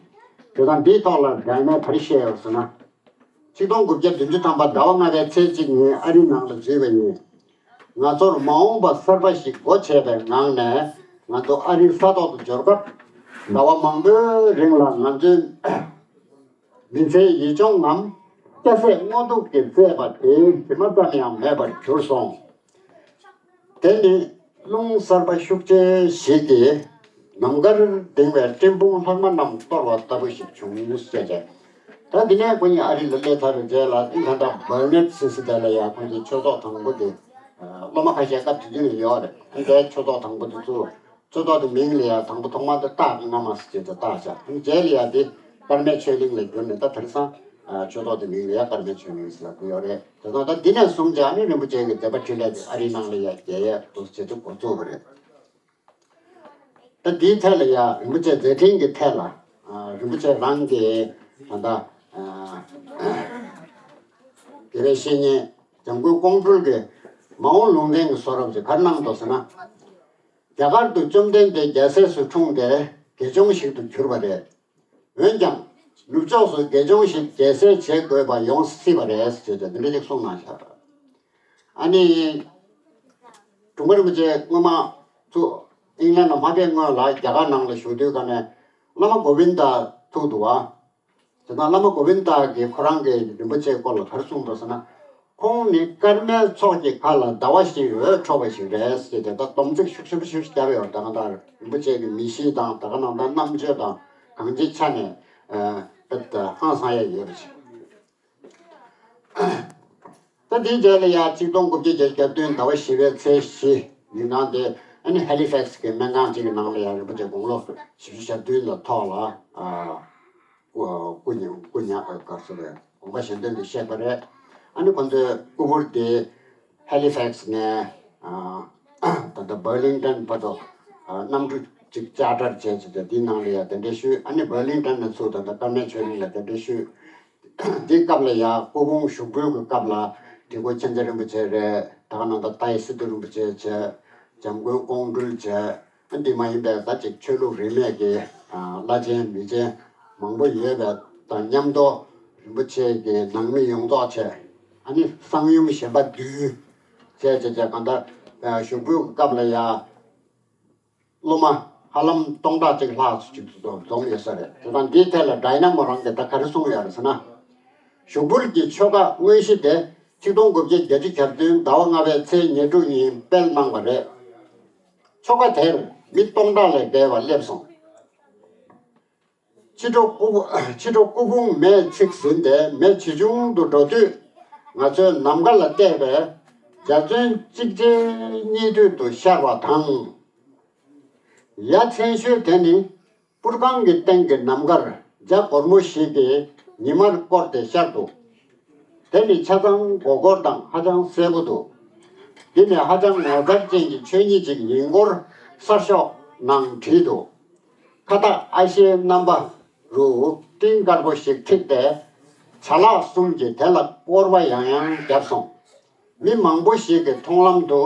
དེ་དང་འདིའི་ཐོག་ལ་སྒྲ་ནས་ག་རེ་བཤད་ཡོད་ཟེར་ན། ཆིག་སྟོང་དགུ་བརྒྱ་བདུན་ཅུ་ཐམ་པ་ཟླ་བ་ལྔ་པའི་ཚེས་གཅིག་ཉིན་ཨ་རིའི་ནང་ལ་འཛུལ་བ་ཡིན། ང་ཚོར་མ་འོངས་པ་གསར་པ་ཞིག་སྒོ་ཕྱེ་བའི་ངང་ནས་ང་ཚོ་ཨ་རིའི་ས་ཐོག་ཏུ་འབྱོར་སྐབས་ཟླ་བ་མང་པོའི་རིང་ལ་ང་ཚོའི་མི་ཚེའི་ཡིད་འབྱུང་ངམ་སྐྱ་སེར་སྔོ་སྡུག་གིས་གཙེས་པ་དེའི་དྲི་མ་ཙམ་ཡང་མེད་པར་གྱུར་སོང་། དེ་ནི་རླུང་གསར་པ་ཤུགས་ཆེ་ཞིག་གིས་ནམ་མཁར་ལྡིང་བའི་སྤྲིན་ཕུང་ལྷག་མ་རྣམས་གཏོར་བ་ལྟ་བུ་ཞིག་བྱུང་ཞེས་བྱས། ད་འདི་ནས་ཁོ་གཉིས་ཨ་རི་ལ་སླེབས་ཚར་བའི་རྗེས་ལ་ཨིན་ལྷན་ད་བར་ནེད་སི་སི་དེ་ལ་ཡང་ཁོང་ཚོའི་ཆོས་ཚོགས་དང་པོ་དེ་སློབ་མ་ཁ་ཤས་སྐབས་དེ་དུས་ནས་ཡོད་རེད། ཨ་འདིའི་ཆོས་ཚོགས་དང་པོ་དེ་ཚུར་ཆོས་ཚོགས་དེ་མིང་ལ་ཡང་དང་པོ་ཐོག་མར་དེ་སྟག་སྔ་མ་ཟེར་བྱས་དེ་བཏགས་བཞག་ཨ་རྗེས་ལ་ཡང་དེ་དཀར་མེ་ཆོས་གླིང་ལ་བསྒྱུར་ནས་ད་དེང་སང་ཆོས་ཚོགས་དེ་མིང་ལ་ཡང་དཀར་མེ་ཆོས་གླིང་ཟེར་ལབ་ཀྱི་ཡོད་རེད། དེ་ཚོ་ད་འདི་ནས་བཟུང་བྱས་ཨ་ནི་རིན་པོ་ཆེ་གི་མཛད་པ་འཕྲིན་ལས་དེ་ཨ་རིའི་ནང་ལ་ཡང་རྒྱས་ཡས་འདུག་ཟེར་དུས་འགོ་བཙུགས་པ་རེད། ད་འདིའི་ཐད་ལ་ཡང་རིན་པོ་ཆེ་མཛད་འཕྲིན་གྱི་ཐད་ལ་ཨ་རིན་པོ་ཆེ་རང་གིས་ད་ལྟ་ཨ་དགེ་བའི་བཤེས་གཉེན་འཇམ་མགོན་ཀོང་སྤྲུལ་གྱིས་མ་འོངས་ལུང་བསྟན་གྱི་གསོལ་རས་ཅིག་ག་རེ་གནང་འདུག་ཟེར་ན། རྒྱ་གར་དུ་བཅོམ་ལྡན་འདས་རྒྱལ་སྲས་སུ་འཁྲུངས་ཏེ་དགེ་སྦྱོང་ཞིག་ཏུ་གྱུར་པ་རེད། འོན་ཀྱང་ནུབ་ཕྱོགས་སུ་དགེ་སྦྱོང་ཞིག་རྒྱལ་སྲས་བྱེད་དགོས་པ་ཡོང་སྲིད་པ་རེད་ཟེར་ཏེ་འདི་འདྲ་ཅིག་གསུངས་གནང་བཞག་ཨ་ནི། དྲུང་པ་རིན་པོ་ཆེ་སྔོན་མ་ཚུར་ཨིང་ལན་ལ་མ་ཕེབས་སྔོན་ལ་རྒྱ་གར་ནང་ལ་བཞུགས་དུས་ཀ་ནས་བླ་མ་གོ་བིན་ད་ཐུག་འདུག་བ། དེ་དང་བླ་མ་གོ་བིན་ད་གིས་ཁོ་རང་གི་རིན་པོ་ཆེའི་སྐོར་ལ་ག་རེ་གསུངས་འདུག་ཟེར་ན། ཁོང་ནི་ཀར་མའི་ཚོགས་ཀྱི་ཁ་ལ་ཟླ་བ་བཞིན་འོད་འཕྲོ་བ་ཞིག་རེད་ཟེར་ཏེ་ད་སྡོམ་ཚིག་ཤུགས་ཆེན་པོ་ཞིག་བརྒྱབ་ཡོད། ད་ག་ད་རིན་པོ་ཆེ་གི་མི་གཤིས་དང་ད་ག་ནང་ད་རྣམ་དཔྱོད་དང་གང་ཅིའི་ཆ་ནས་ཨ་ད་ཧང་སང་ཡ་ཡོད་པ་ཞིག་ད་དེའི་རྗེས་ལ་ཡང་ཆིག་སྟོང་དགུ་བརྒྱ་བརྒྱད་ཅུ་གྱ་བདུན་ཟླ་བ་བཞི་པའི་ཚེས་བཞི་ཉིན་གང་དེ་ཨ་ནི་ཧེ་ལི་ཕེག་སི་གི་སྨན་ཁང་ཅིག་གི་ནང་ལ་ཡང་རིན་པོ་ཆེ་དགུང་ལོ་བཞི་བཅུ་ཞེ་བདུན་ལ་ཐོག་ལ་ཨ་སྐུ་སྐུ་ཉ་སྐུ་ཉ་ག་རེ་ཟེར་རེད། དགོངས་པ་གཞན་དོན་དུ་གཤེགས་པ་རེད། ཨ་ནི་ཁོ་ཚོའི་སྐུ་ཕུར་དེ་ཧེ་ལི་ཕེག་སི་ནས་ཨ་ད་ལྟ་བར་ལིང་ཏན་བར་དུ་ཨ་གནམ་གྲུ་ཅིག་ཅར་ཊར་བྱས་བྱས་ཏེ་དེའི་ནང་ལ་ཡང་གདན་འདྲེན་ཞུས། ཨ་ནི་བར་ལིང་ཏན་ནས་ཚུར་ད་ལྟ་ཀར་མེལ་ཆོས་གླིང་ལ་གདན་འདྲེན་ཞུས། འདི་སྐབས་ལ་ཡང་སྐུ་ཕུང་ཞུགས་འབུལ་གྱི་སྐབས་ལ་དེ་ཁོ་མཁྱེན་བརྩེ་རིན་པོ་ཆེ་རེད། ད་ག་ནང་ད་ཏཱའི་སི་ཏུ་རིན་པོ་ཆེ་བྱས། འཇམ་མགོན་ཀོང་སྤྲུལ་བྱས། ཨ་འདི་མ་ཡིན་པའི་ད་ཅིག་ཆོས་ལུགས་རིས་མེད་ཀྱི་ཨ་བླ་ཆེན་མི་ཆེན་མང་པོ་ཡོད་པ་དང་མཉམ་དུ་རིན་པོ་ཆེ་གི་ནང་མི་ཡོངས་རྫོགས་བྱས། ཨ་ནི་གསང་ཡུམ་གཞན་པ་བདུན་བྱས་བྱས་བྱས་གང་ལྟར་ཞུགས་འབུལ་གྱི་སྐབས་ལ་ཡང་། སློབ་མ་ཧ་ལམ་སྟོང་ཕྲག་གཅིག་ལྷག་ཙམ་ཅིག་འཛོམས་ཡོད་ས་རེད། དེ་དང་འདིའི་ཐད་ལ་ཌའི་ན་མོ་རང་གིས་ད་ག་རེ་གསུངས་ཡོད་རེད་ཟེར་ན། ཞུགས་འབུལ་གྱི་ཆོ་ག་དངོས་གཞི་དེ་ཆིག་སྟོང་དགུ་བརྒྱ་བརྒྱད་ཅུ་གྱ་བདུན་ཟླ་བ་ལྔ་པའི་ཚེས་ཉེར་དྲུག་ཉིན་སྤེལ་གནང་བ་རེད། ཆོ་ག་དེར་མི་སྟོང་ཕྲག་ལས་བརྒལ་བ་སླེབས་སོང་། ཕྱི་དྲོ་སྐུ་ཕྱི་དྲོ་སྐུ་ཕུང་མེས་འཚིག་ཟིན་ཏེ་མེ་ཇེ་ཆུང་དུ་འགྲོ་དུས། ང་ཚོས་ནམ་མཁའ་ལ་བལྟས་པས་འཇའ་ཚོན་གཅིག་རྗེས་གཉིས་མཐུད་དུ་ཤར་བ་དང་། ཡ་མཚན་ཤོས་དེ་ནི་པུར་ཁང་གི་སྟེང་གི་ནམ་མཁར་འཇའ་སྒོར་མོ་ཞིག་གིས་ཉི་མར་བསྐོར་ཏེ་ཤར་འདུག་དེ་ནི་ཆ་ཚང་མགོ་སྐོར་དང་ཧ་ཅང་གསལ་པོ་འདུག་འདི་ནི་ཧ་ཅང་ངོ་མཚར་ཅན་གྱི་ཆོས་ཉིད་ཅིག་ཡིན་སྐོར་གསར་ཤོག་ ནང་བྲིས་འདུག་ཁ་བཏགས་ཨ་ཤེའི་རྣམ་པ་རུ་སྤྲིན་དཀར་པོ་ཞིག་འཁྲིགས་ཏེ། ཆ་ལག་གསུམ་གྱིས་དེ་ལ་སྐོར་བ་ཡང་ཡང་བརྒྱབ་སོང་། མི་མང་པོ་ཞིག་གི་མཐོང་ལམ་དུ་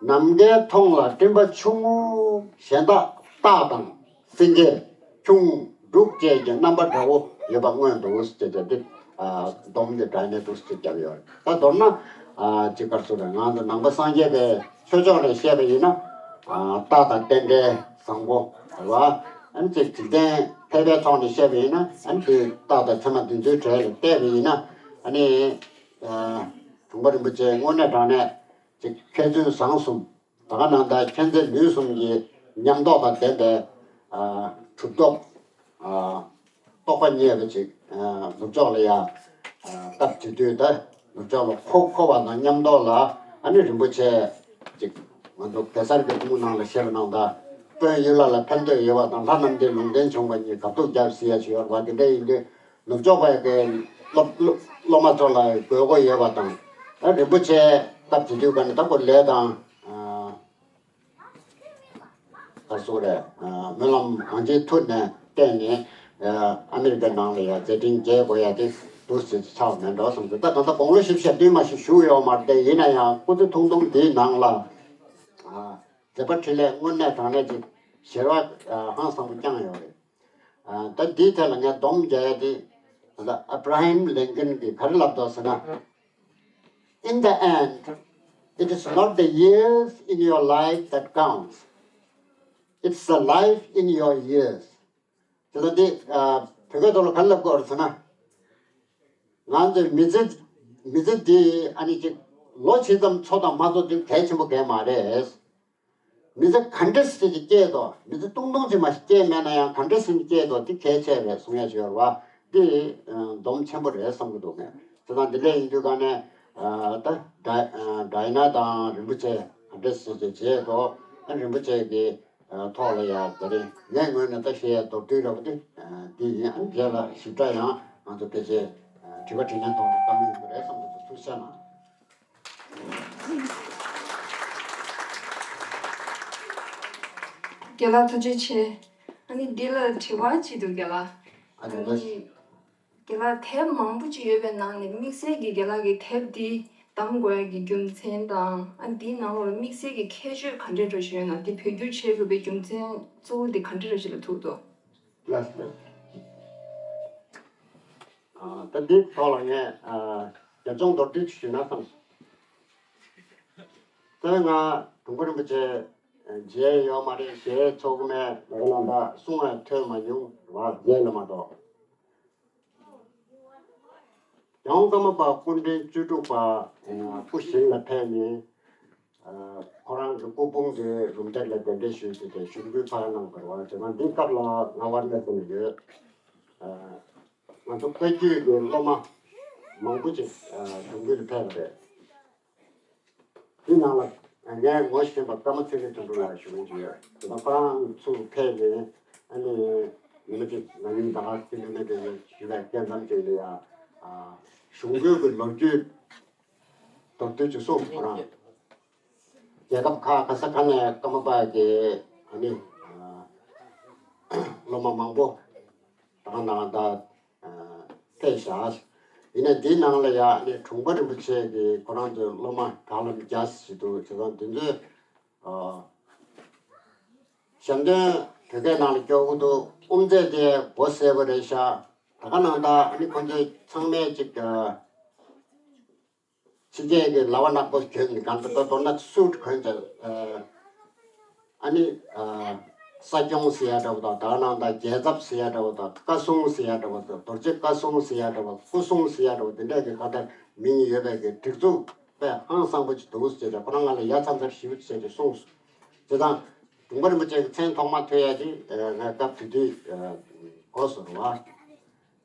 ནམ་མཁའི་མཐོངས་ལ་སྤྲིན་པ་ཆུང་ངུ་གཞན་དག་སྟག་དང་སེང་གེ། ཁྱུང་། འབྲུག་བཅས་ཀྱི་རྣམ་པ་འདྲ་བོ་ཡོད་པ་མངོན་འདུག་ཟེར་བྱས་ཏེ། ཨ། སྡོམ་གྱི་སྒྲ་སྙན་འདུག་ཟེར་བརྒྱབ་ཡོད་རེད། ད་མདོར་ན། ཨ། ཅིག་ག་རེ་ཟེར་དགོས་རེད། ང་ཚོ་ནང་པ་སངས་རྒྱས་པའི་ཆོས་ཕྱོགས་ནས་བཤད་པ་ཡིན་ན། ཨ། སྟག་དང་རྟེན་འབྲེལ་བཟང་པོ་རེད་བ། ཨ་ནི་ཅིག་འཇིག་རྟེན་ཕལ་པའི་ཐོག་ནས་བཤད་པ་ཡིན་ན། ཨ་ནི་དེ་སྟག་དང་ཚེར་མ་འདི་ཚོའི་གྲས་ལ་བལྟས་པ་ཡིན་ན། ཨ་ནི། ཨ། དྲུང་པ་རིན་པོ་ཆེ་དངོས་གནས་དྲང་གནས་ཅིག་མཁས་བཙུན་བཟང་གསུམ། ད་ག་ནང་ལྟར་མཁྱེན་བརྩེ་ནུས་གསུམ་གྱི་ཉམས་རྟོགས་དང་ལྡན་པའི། ཨ། གྲུབ་ཐོབ། ཨ། རྟོགས་པ་རྙེད་པ་ཅིག་ཨ། ནུབ་ཕྱོགས་ལ་ཡ། ཨ། སྟབས་བྱེད་དུས་ད་ནུབ་ཕྱོགས་ལ་འཁོར་འཁོར་བ་དང་མཉམ་དུ་ལ། ཨ་ནི་རིན་པོ་ཆེ་ཅིག་ང་ཚོ་གེ་སར་གྱི་སྐུ་ནང་ལ་བཤད་པ་ནང་ལྟར། དཔོན་ཡུལ་ལྷ་ལ་ཕན་འདོད་ཡོད་པ་དང་། ལྷ་རྣམས་ཀྱི་ལུང་བསྟན་བྱུང་བ་ཉིད་དགག་སྒྲུབ་རྒྱབ་ཟེར་ཡ་ཞིག་ཡོད་རེད་བ། དེ་འདྲ་ཡིན་དུས་ནུབ་ཕྱོགས་པ་གི་སློབ་སློབ་སློབ་མ་ཚོ་ལ་དགོས་མཁོ་ཡོད་པ་དང་། ཨ། རིན་པོ་ཆེ་སྟབས་བྱེད་དུས་ག་ནས་ད་ཁོ་ལས་དང་། ཨ། ད་སོ་རེད། ཨ། སྨོན་ལམ་གང་ཅིའི་མཐུ་ནས་བརྟེན་ནས། ཨ། ཨ་མི་རི་ཀའི་ནང་ལ་ཡ་མཛད་འཕྲིན་རྒྱས་དགོས་ཡ་དེ་འདུག་ཟེར་ཆགས་མེད་འགྲོ་བསམ་གྱི། ད་གང་ལྟར་དགུང་ལོ་བཞི་བཅུ་ཞེ་བདུན་མ་ཞིག་བཞུགས་ཡོད་མ་རེད་དེ། ཡིན་ན་ཡང་སྐུ་ཚེ་ཐུང་ཐུང་འདིའི་ནང་ལ། ཨ། མཛད་པ་འཕྲིན་ལས་དངོས་གནས་དྲང་གནས་ཅིག་ཞལ་བ། ཨ། ཧང་སང་པོ་བསྐྱངས་ཡོད་རེད། ཨ། ད་འདིའི་ཐད་ལ་ངས་སྡོམ་རྒྱག་ཡ་དེ། ད་ཨབ་ར་ཧམ་ལིན་ཀོན་གྱིས་ག་རེ་ལབ་འདུག་ཟེར་ན། In the end, it is not the years in your life that counts. It's the life in your years. དེ་ལ་འདི། ཨ། བོད་སྐད་ཐོག་ལ་ག་རེ་ལབ་དགོས་རེད་ཟེར་ན། ང་ཚོའི་མི་ཚེ། མི་ཚེ་འདི་ཨ་ནི་ཅིག་ལོ་ཇི་ཙམ་འཚོ་དང་མ་འཚོ་དེ་གལ་ཆེན་པོ་གང་ཡང་མ་རེད། མི་ཚེ་ག་འདྲ་ཞིག་སྐྱེལ་དོ། མི་ཚེ་ཐུང་ཐུང་ཅིག་མ་ཞིག་སྐྱེལ་མེད་ན་ཡང་ག་འདྲ་ཞིག་སྐྱེལ་དོ་དེ་གལ་ཆེ་བས་གསུང་ཡ་ཞིག་ཡོད་རེད་བ། འདི། ཨ། སྡོམ་ཆེན་པོ་རེད་བསམ་གྱི་འདུག་ངས། དེ་དང་འདི་འདྲ་ཡིན་དུས་ག་ནས། ཨ། ད་ཌའི་ཨ། ཌའི་ན་དང་རིན་པོ་ཆེ་ག་འདྲ་ཞིག་ཅིག་བྱས་དོ། ཨ། རིན་པོ་ཆེ་གི། ཨ། ཐོག་ལ་ཡ་དེ་རིང་ངའི་ངོས་ནས་ད་བཤད་ཡ་མདོར་བསྡུས་འདྲ་པོ་དེ། ཨ། འདི་ཡིན། ཨ། རྗེས་ལ་ཞིབ་ཕྲ་ཡང་ང་ཚོ་ཕལ་ཆེར། ཨ། དྲི་བ་དྲིས་ལན་ཐོག་ནས་བཀའ་མོལ་ཡོང་གི་རེད་བསམ་གྱི་འདུག་ཐུགས་རྗེ་གནང་། རྒན་ལགས་ཐུགས་རྗེ་ཆེ། ཨ་ནི་འདི་ལ་དྲི་བ་ཅིག་འདུག་རྒན་ལགས། ཨ་ནི། ཨ་ནི་རྒན་ལགས་དེབ་མང་པོ་ཅིག་ཡོད་པའི་ནང་ནས་དམིགས་བསལ་གྱི་རྒན་ལགས་ཀྱིས་དེབ་འདི་བདམས་དགོས་ཡ་གི་རྒྱུ་མཚན་དང་། ཨ། འདིའི་ནང་ལོགས་ལ་དམིགས་བསལ་གྱི་ཁྱད་ཆོས་ག་འདྲ་འདྲ་ཞིག་ཡོད་ན། འདི་བོད་བསྒྱུར་བྱེད་དགོས་པའི་རྒྱུ་མཚན་གཙོ་བོ་འདི་ག་འདྲ་འདྲ་ཞིག་ལ་ཐུག་འདུག་ལགས་སོ། ཨ། ད་འདིའི་ཐོག་ལ་ངས། ཨ། རྒྱབ་ལྗོངས་མདོར་བསྡུས་ཅིག་ཞུས་ན་བསམ་སོང་། རྩ་བའི་ང་དྲུང་པ་རིན་པོ་ཆེ་མཇལ་ཡོད་མ་རེད། ཞལ་ཚོགས་མེད། ལག་ན་ད་གསུང་བ་ཐོས་མ་མྱོང་བ་མཇལ་ལ་མ་གཏོགས། ཡང་ཀརྨ་པ་སྐུ་ཕྲེང་བཅུ་དྲུག་པ་སྐུ་ཞིང་ལ་ཕེབས་ནས། ཨ། ཁོ་རང་གི་སྐུ་ཕུང་དེ་རུམ་བཏེག་ལ་གདན་འདྲེན་ཞུས་ཏེ་དེ་ཞུགས་འབུལ་ཕར་གནང་བ་རེད་བ། དེ་ན་འདི་སྐབས་ལ་ང་ཝར་ལེ་ཟེར་ནས་ཡོད། ཨ། ང་ཚོ་བཀའ་བརྒྱུད་ཀྱི་སློབ་མ་མང་པོ་ཅིག་ཨ། ཞུགས་འབུལ་ཕེབས་པ་རེད། དེ་ནང་ལ་ངས་ངོ་ཤེས་པ་ཀརྨ་ཚེ་རིང་དོན་གྲུབ་ལགས་ཞུ་མཁན་ཅིག་ཡོད། དེ་ན་ཁོ་རང་ཚུར་ཕེབས་ནས། ཨ་ནི་ཉི་མ་གཅིག་ང་གཉིས་ད་ག་ཚོད་ནས་ནས་ཞུས་པའི་སྐད་མཚམས་ཅིག་ལ་ཡ། ཨ། ཞུགས་འབུལ་གྱི་ལོ་རྒྱུས་མདོར་བསྡུས་ཅིག་གསུངས། ཁོ་རང་རྒྱལ་ཁབ་ཁག་ག་ས་ག་ནས་ཀརྨ་པ་གི། ཨ་ནི། ཨ། སློབ་མ་མང་པོ་ད་ག་ནང་ད། ཨ། ཕེབས་བཞག་ཡིན་ནའི་འདིའི་ནང་ལ་ཡ་ནི་དྲུང་པ་རིན་པོ་ཆེ་གིས་ཁོ་རང་ཚོའི་སློབ་མ་དྲག་ལམ་རྒྱག་ཞིག་འདུག་བྱས་ཙང་འདི་ཚོས། ཨ། ཞབས་འདོན་བོད་སྐད་ནང་ལ་སྐྱོར་གྱི་འདུག་དབུ་མཛད་དེ་མགོ་གསལ་པོ་རེད་ཤག་ད་ག་ནང་ད་ཨ་ནི་ཁོ་ཚོས་ཚང་མས་ཅིག་ཨ། ཕྱི་རྒྱལ་གྱི་ལྭ་བ་ནག་པོ་གྱོན་ནས། གང་ལྟར་མདོར་ན་སུཊ་གོན་བྱས། ཨ། ཨ་ནི། ཨ། ས་སྐྱོང་ཟེར་ཡ་འདྲ་བོ་དང་། ད་ག་ནང་ད་རྒྱལ་ཚབ་ཟེར་ཡ་འདྲ་བོ་དང་། བཀའ་སྲུང་ཟེར་ཡ་འདྲ་བོ་དང་། རྡོ་རྗེ་བཀའ་སྲུང་ཟེར་ཡ་འདྲ་བོ། སྐུ་སྲུང་ཟེར་ཡ་འདྲ་བོ། དེ་འདྲ་གི་ག་ད་མིང་ཡོད་པའི་གི་སྒྲིག་འཛུགས་དཔེ་ཧང་སང་པོ་ཅིག་འདུག་ཟེར་ཏེ། ཁོ་རང་ང་ལ་ཡ་མཚན་མཚར་ཞེ་པོ་ཅིག་བྱས་ཏེ་གསུངས་སོང་། བྱས་ཙང་དྲུང་པ་རིན་པོ་ཆེ་གི་མཚན་ཐོག་མ་ཐོས་ཡ་དེ། ཨ། ང་སྐབས་དེ་དུས། ཨ། གོ་སོང་བ།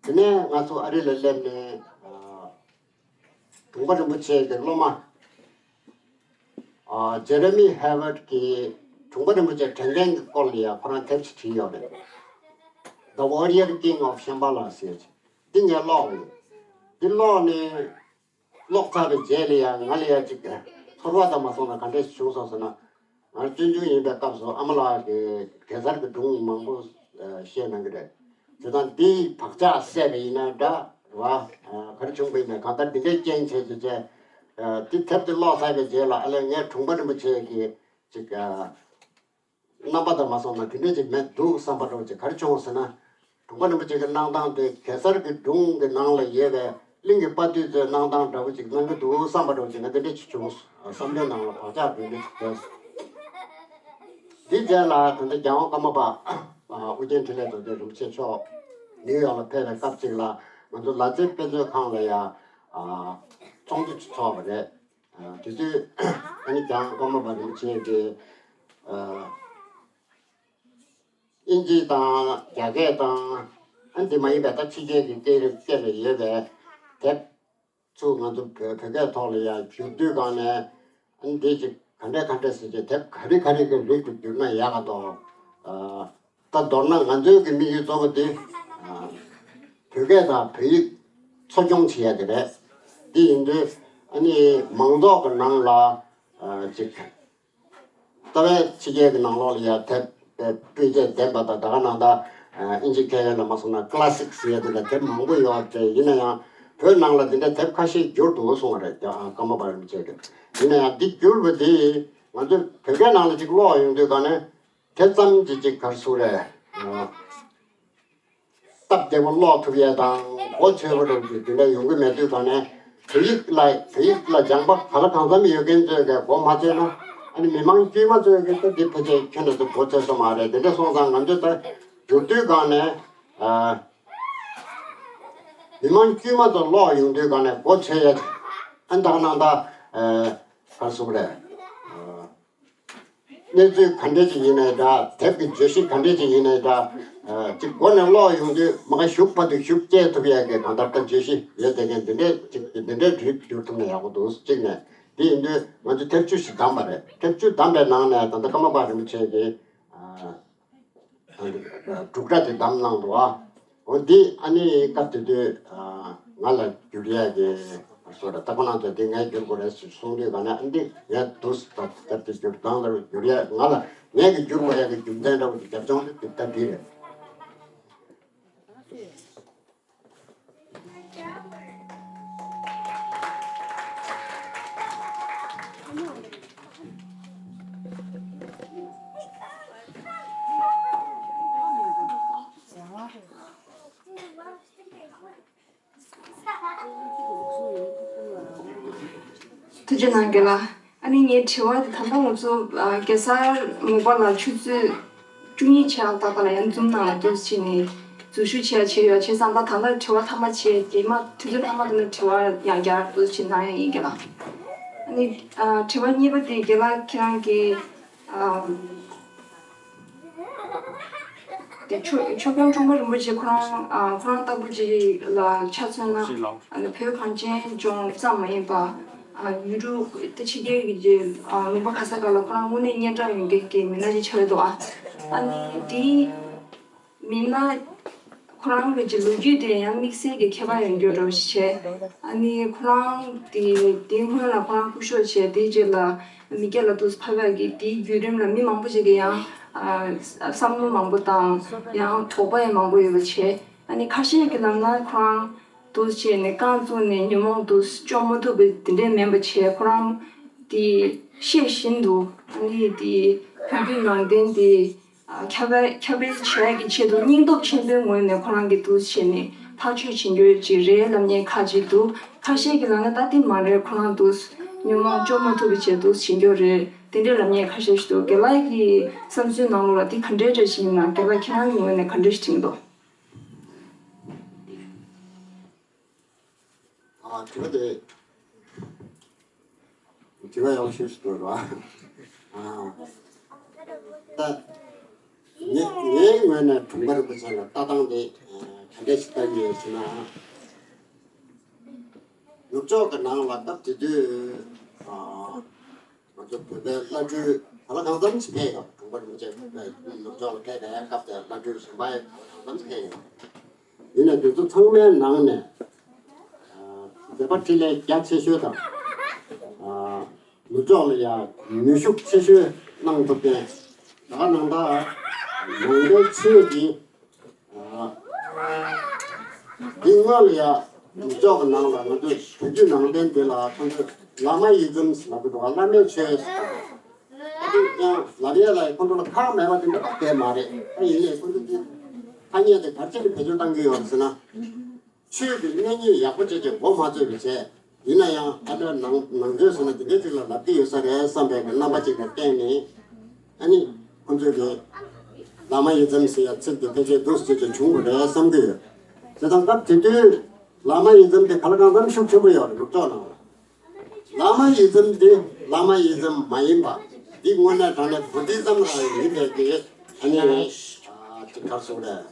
དེ་ནས་ང་ཚོ་ཨ་རི་ལ་སླེབས་ནས། ཨ། དྲུང་པ་རིན་པོ་ཆེ་གི་སློབ་མ། ཨ། ཇེ་རེ་མི་ཧེ་ཝར་གྱིས་དྲུང་པ་རིན་པོ་ཆེ་དྲན་མཁན་གྱི་སྐོར་ལ་ཡ་ཁོ་རང་དེབ་ཅིག་བྲིས་ཡོད་རེད། The Warrior King of Shambhala ཟེར་ཅིག་འདི་ངས་ཀློག་ཡོད། འདི་ཀློག་ནས། ཀློག་ཚར་བའི་རྗེས་ལ་ཡང་ང་ལ་ཡང་ཅིག་ཚོར་བ་དང་མ་སོང་ན་ག་འདྲས་བྱུང་སོང་ཟེར་ན། ང་སྤྱོད་འཇུག་ཡིན་པའི་སྐབས་སུ་ཨ་མ་ལགས་ཀྱིས་གེ་སར་གྱི་སྒྲུང་མང་པོ་བཤད་གནང་གི་རེད། དེ་དང་འདིའི་བག་ཆགས་སད་པ་ཡིན་ན་འདྲ་བ། ག་རེ་བྱུང་བ་ཡིན་ན་གང་ལྟར་འདི་འདྲའི་རྐྱེན་བྱས་ཀྱི་བྱས། དེ་དེབ་དེ་ཀློག་ཚར་བའི་རྗེས་ལ་ཨ་ལས་ངས་དྲུང་པ་རིན་པོ་ཆེ་གི་ཅིག་རྣམ་པ་དང་མ་སོང་ན་དེ་འདྲས་ཅིག་མེད་འདུག་བསམ་པ་འདྲ་བོ་ཅིག་ག་རེ་བྱུང་ཟེར་ན། དྲུང་པ་རིན་པོ་ཆེ་གི་གནང་སྟངས་དེ་གེ་སར་གྱི་སྒྲུང་གི་ནང་ལ་ཡོད་པའི་གླིང་གི་དཔའ་བརྟུལ་ཚོའི་གནང་སྟངས་འདྲ་བོ་ཅིག་གནང་གི་འདུག་བསམ་པ་འདྲ་བོ་ཅིག་ང་དེ་འདྲས་ཅིག་བྱུང་། བསམ་བློའི་ནང་ལ་བག་ཆགས་དེ་འདྲས་ཅིག་བསྡད། འདི་རྗེས་ལ་ད་ལྟ་རྒྱལ་དབང་ཀརྨ་པ་ཨ་ཨོ་རྒྱན་འཕྲིན་ལས་རྡོ་རྗེ་རིན་པོ་ཆེ་མཆོག་ནིའུ་ཡོག་ལ་ཕེབས་པའི་སྐབས་ཅིག་ལ་ང་ཚོ་ལ་རྩེ་དཔེ་མཛོད་ཁང་ལ་ཡ་ཨ་ཚོགས་འདུ་ཅིག་ཚོགས་པ་རེད། དེ་དུས་ཨ་ནི་རྒྱལ་དབང་ཀརྨ་པ་རིན་པོ་ཆེ་གིས་ཨིན་ཇི་དང་རྒྱ་སྐད་དང་ཨ་ནི་དེ་མ་ཡིན་པའི་ད་ཕྱི་རྒྱལ་གྱི་སྐད་རིགས་སྐད་ལ་ཡོད་པའི་དེབ་ཚུར་ང་ཚོ་བོད་བོད་སྐད་ཐོག་ལ་ཡང་བསྒྱུར་དུས་སྒང་ནས་ཨ་ནི་དེ་ཅིག་ག་འདྲས་ག་འདྲས་ཟེར་གྱི་དེབ་ག་རེ་ག་རེ་གི་རིགས་དུ་བསྒྱུར་ན་ཡག་ག་འདུག་ད་མདོར་ན་ང་ཚོའི་གི་དམིགས་ཡུལ་གཙོ་བོ་དེ་བོད་སྐད་དང་བོད་ཡིག་འཚོ་སྐྱོང་བྱེད་ཡ་དེ་རེད། དེ་ཡིན་དུས་ཨ་ནི་མང་ཚོགས་ཀྱི་ནང་ལ་ཅིག་རྩ་བའི་ཕྱི་རྒྱལ་གྱི་ནང་ལོགས་ལ་ཡ་དེབ་དཔེ་དཔེ་ཆ་འདེམས་པ་དང་ད་ག་ནང་ད་ཨིན་ཇི་སྐད་ལ་མ་སོང་ན་ཀ་ལ་སིག་ཟེར་ཡ་དེ་འདྲ་དེབ་མང་པོ་ཡོད་རེད། ཡིན་ན་ཡང་བོད་ནང་ལ་དེ་འདྲ་དེབ་ཁ་ཤས་བསྒྱུར་འདུག་གསུངས་པ་རེད། ཀརྨ་པ་རིན་པོ་ཆེ་གིས། ཡིན་ན་ཡང་འདི་བསྒྱུར་བ་དེ་ང་ཚོས་བོད་སྐད་ནང་ལ་ཅིག་ཀློག་ཡོང་དུས་ག་ནས་དེ་ཙམ་གྱིས་ཅིག་ག་རེ་ཟེར་དགོས་རེད། སྟབས་བདེ་པོ་ཀློག་ཐུབ་ཡས་དང་གོ་ཆོད་པོ་འདྲ་བོ་ཅིག་དེ་འདྲ་ཡོང་གི་མེད་དུས་ག་ནས་བོད་ཡིག་ལ་བོད་ཡིག་ལ་སྦྱངས་པ་ག་ལ་གང་འཚམ་ཡོད་མཁན་ཚོས་གི་གོ་མ་ཆོད་ན་ཨ་ནི་མི་མང་དཀྱུས་མ་ཚོས་གི་ད་འདི་ཕལ་ཆེར་ཁྱོན་ནས་ཚོ་གོ་ཆོད་ས་མ་རེད། དེ་འདྲ་སོང་ཙང་ང་ཚོས་ད་བསྒྱུར་དུས་ག་ནས་ཨ་མི་མང་དཀྱུས་མ་ཚོ་ཀློག་ཡོང་དུས་ག་ནས་གོ་ཆོད་ཡས་ཨ་ད་ག་ནང་ད་ཨ་ག་རེ་ཟེར་དགོས་རེད། གནས་ཚུལ་ག་འདྲས་ཅིག་ཡིན་ནའི་འདྲ། དེབ་ཀྱི་བརྗོད་གཞི་ག་འདྲས་ཅིག་ཡིན་ནའི་འདྲ། ཨ་ཅིག་མགོ་ནས་ཀློག་ཡོང་དུས་མ་གཞུག་བར་དུ་ཤུགས་སྐྱེད་ཐུབ་ཡས་ཀྱི་གང་ལྟར་ད་བརྗོད་གཞི་ཡོད་བསྡད་མཁན་འདི་འདྲས་ཅིག་འདི་འདྲས་སྒྲིག་བསྒྱུར་ཐུབ་ན་ཡག་པོ་འདུག་གཅིག་ནས་འདི་ཡིན་དུས་ང་ཚོས་དེབ་བཅུ་ཞིག་བདམས་པ་རེད། དེབ་བཅུ་བདམས་པའི་ནང་ནས་ད་ལྟ་ཀརྨ་པ་རིན་པོ་ཆེ་གིས་ཨ་འབྲུག་སྒྲ་དེ་བདམས་གནང་འདུག་ཨ། འོ་འདི་ཨ་ནི་སྐབས་དེ་དུས་ང་ལ་བསྒྱུར་ཡས་ཀྱི་སོ་ར་ད་ཁོ་རང་ཚོས་འདི་ངས་བསྒྱུར་དགོས་རེད་ཟེར་གསུངས་དུས་ག་ནས་ཨ་འདི་ངས་འདུག་ཟེར་ད་དེ་བསྒྱུར་སྟངས་ལ་བསྒྱུར་ཡས་ང་ལ་ངས་ཀྱི་བསྒྱུར་དགོས་ཡས་ཀྱི་རྒྱུ་མཚན་འདྲ་བོ་ཅིག་རྒྱབ་ལྗོངས་དེ་ད་འདི་རེད། ཐུགས་རྗེ་གནང་རྒན་ལགས། ཨ་ནི་ངའི་དྲི་བ་དེ་ད་ལྟ་ང་ཚོ་ཨ་གེ་སར་མོ་པ་ལ་ཆུ་ཚོད་བཅུ་གཉིས་ཆགས་ཏག་ཏག་ལ་ཡང་འཛོམས་གནང་ལ་འདུག་བྱས་ནས་འཛུལ་ཞུགས་བྱས་བྱས་ཡོད། བྱས་ཙང་ད་ད་ལྟ་དྲི་བ་མཐའ་མ་བྱས་དེ་མ་དུས་ཚོད་མཐའ་མ་དེ་ནས་དྲི་བ་ཡང་བསྐྱར་འདུག་བྱས་གནང་ཡ་ཡིན་རྒན་ལགས། ཨ་ནི་ཨ་དྲི་བ་གཉིས་པ་དེ་རྒན་ལགས་ཁྱེད་རང་གིས་ཨ། དེ་ཆོས་ཆོས་སྐྱོང་ཁྲོམ་པ་རིན་པོ་ཆེ་ཁོ་རང་ཨ་ཁོ་རང་ལྟ་བུ་ཅིག་ལ་ཆ་མཚོན་ན་ཨ་ནི་བོད་གངས་ཅན་ལྗོངས་ཙམ་མ་ཡིན་པ་ཨ་ཡུལ་གྲུ་དེ་ཕྱི་རྒྱལ་གྱི་ཨ་ལུང་པ་ག་ས་ག་ལ་ཁོ་རང་དངོས་གནས་སྙན་གྲགས་ཡོད་མཁན་གྱི་མི་སྣ་ཅིག་ཆགས་ཡོད་འདུག་ཨ། ཨ་ནི་དེའི་མི་སྣ་ཁོ་རང་གི་ཅིག་ལོ་རྒྱུས་དེ་ཡང་དམིགས་བསལ་གྱི་ཁྱད་པར་ཡོད་རྒྱུ་འདྲ་བོ་ཞིག་བྱས། ཨ་ནི་ཁོ་རང་དེ་དེའི་སྔོན་ལ་ཁོ་རང་སྐུ་ཞབས་བྱས་དེའི་རྗེས་ལ་མི་སྐྱ་ལ་དུས་ཕབ་ཡག་གི་དེའི་བརྒྱུད་རིམ་ལ་མི་མང་པོ་ཞིག་གིས་ཡང་ཨ་བསམ་བློ་མང་པོ་དང་ཡང་དོགས་པ་ཡང་མང་པོ་ཡོད་པ་བྱས། ཨ་ནི་ཁ་ཤས་ཀྱིས་ལབ་ན་ཁོ་རང་དུས་བྱས་ནས་རྐང་བཙུགས་ནས་ཉོན་མོངས་དུས་སྐྱོབ་མ་ཐུབ་པའི་དེ་འདྲས་མིན་པ་བྱས། ཁོ་རང་དེ་ཤེས་བཞིན་དུ་ཨ་ནི་དེ་བོད་བརྒྱུད་ནང་བསྟན་དེ། ཁྱབ་སྤེལ་ཁྱབ་སྤེལ་བྱ་ཡག་གི་ཆེད་དུ་སྙིང་སྟོབས་ཆེན་པོའི་ངོས་ནས་ཁོ་རང་གིས་འདུག་བྱས་ནས་ཐག་གཅོད་བྱེད་རྒྱུ་ཅིག་རེད་ལབ་མཁན་ཁ་ཅིག་འདུག་ཁ་ཤས་ཀྱིས་ལབ་ན་ད་དེ་མ་རེད། ཁོ་རང་འདུག་ཉོན་མོངས་སྐྱོབ་མ་ཐུབ་པའི་ཆེད་དུ་བྱེད་རྒྱུ་རེད། དེ་འདྲས་ལབ་མཁན་ཁ་ཤས་ཤིག་འདུག་རྒན་ལགས་ཀྱི་བསམ་ཚུལ་ནང་ལོགས་ལ་དེ་ག་འདྲས་འདྲ་ཞིག་ཡིན་ན་རྒན་ལགས་ཁྱེད་རང་གི་ངོས་ནས་ག་འདྲས་ཞིག་དྲན་གྱི་འདུག་ཨ་དྲི་བ་དེ། དྲི་བ་ཡག་པོ་ཞིག་འདུག་ར། ཨ་ད་ངས་ངའི་ངོས་ནས་དྲུང་པ་རིན་པོ་ཆེ་ལ་ལྟ་སྟངས་དེ་ག་འདྲས་ཞིག་ལྟ་གི་ཡོད་ཟེར་ན། ནུབ་ཕྱོགས་ཀྱི་ནང་ལ་སྐབས་དེ་དུས་ཨ། ང་ཚོ་བོད་པའི་བླ་སྤྲུལ་ག་ལ་གང་འཚམ་ཞིག་ཕེབས་ཡོད། དྲུང་པ་རིན་པོ་ཆེ་ནུབ་ཕྱོགས་ལ་ཕེབས་པའི་སྐབས་དེར་བླ་སྤྲུལ་གཞན་པ་ཡང་ག་ལ་གང་འཚམ་ཕེབས་ཡོད། ཡིན་ནའི་དེ་ཚོ་ཚང་མའི་ནང་ནས་མཛད་པ་འཕྲིན་ལས་རྒྱ་ཆེ་ཤོས་དང་ནུབ་ཕྱོགས་ལ་ཡང་ནུས་ཤུགས་ཆེ་ཤོས་གནང་ གནང་ཐུབ་མཁན། ད་ནང་ད་ནང་པའི་ཆོས་འདི། འདི་སྔོན་ལ་ཡ་ནུབ་ཕྱོགས་ཀྱི་ནང་ལ་ང་ཚོས་བོད་བརྒྱུད་ནང་བསྟན་འདི་ལ་ཁོང་ཚོས་བླ་མ་ཡི་ཛམ་ཟེར་ལབ་ཀྱི་འདུག་བླ་མའི་ཆོས་ཟེར། ཨ་ཏི་ཡང་ལབ་ཡས་ལ་ཁོང་ཚོ་ལ་ཁག་མེད་པ་དེ་འདྲ་ཁག་བསྡད་མ་རེད། ཨ་ཡིན་ནའི་ཁོང་ཚོ་དེ་ཐ་སྙད་དེ་ག་རེ་བྱས་ནས་བེད་སྤྱོད་བཏང་གི་ཡོད་རེད་ཟེར་ན། ཆོས་ཀྱི་གནས་རྙིང་ཡག་པོ་བྱས་ཀྱི་མགོ་མ་ཚོས་པའི་ཆེད། ཡིན་ན་ཡང་ཨ་ད་ནང་ནང་ཆོས་ཟེར་ན་དེ་འདྲའི་ཅིག་ལ་ལབ་ཀྱི་ཡོད་ས་རེད་བསམ་པའི་རྣམ་པ་ཅིག་ལ་བརྟེན་ནས། ཨ་ནི་ཁོང་ཚོས་ཀྱི་བླ་མ་ཡི་ཙམ་ཟེར་ཡ་ཚིག་དེ་ཕལ་ཆེར་འདུག་ཟེར་གྱི་བྱུང་བ་རེད་བསམ་གྱི་ཡོད། དེ་དང་སྐབས་དེ་དུས་བླ་མ་ཡི་ཙམ་དེ་ག་ལ་གང་འཚམ་ཤུགས་ཆེན་པོ་ཡོད་རེད་ནུབ་ཕྱོགས་ནང་ལ། བླ་མ་ཡི་ཙམ་དེ་བླ་མ་ཡི་ཙམ་མ་ཡིན་པ། འདི་དངོས་གནས་དྲང་གནས་བོ་དྷི་ཙམ་རང་ཡིན་པའི་གི་ཨ་ནི་ཅིག་ག་རེ་ཟེར་དགོས་རེད།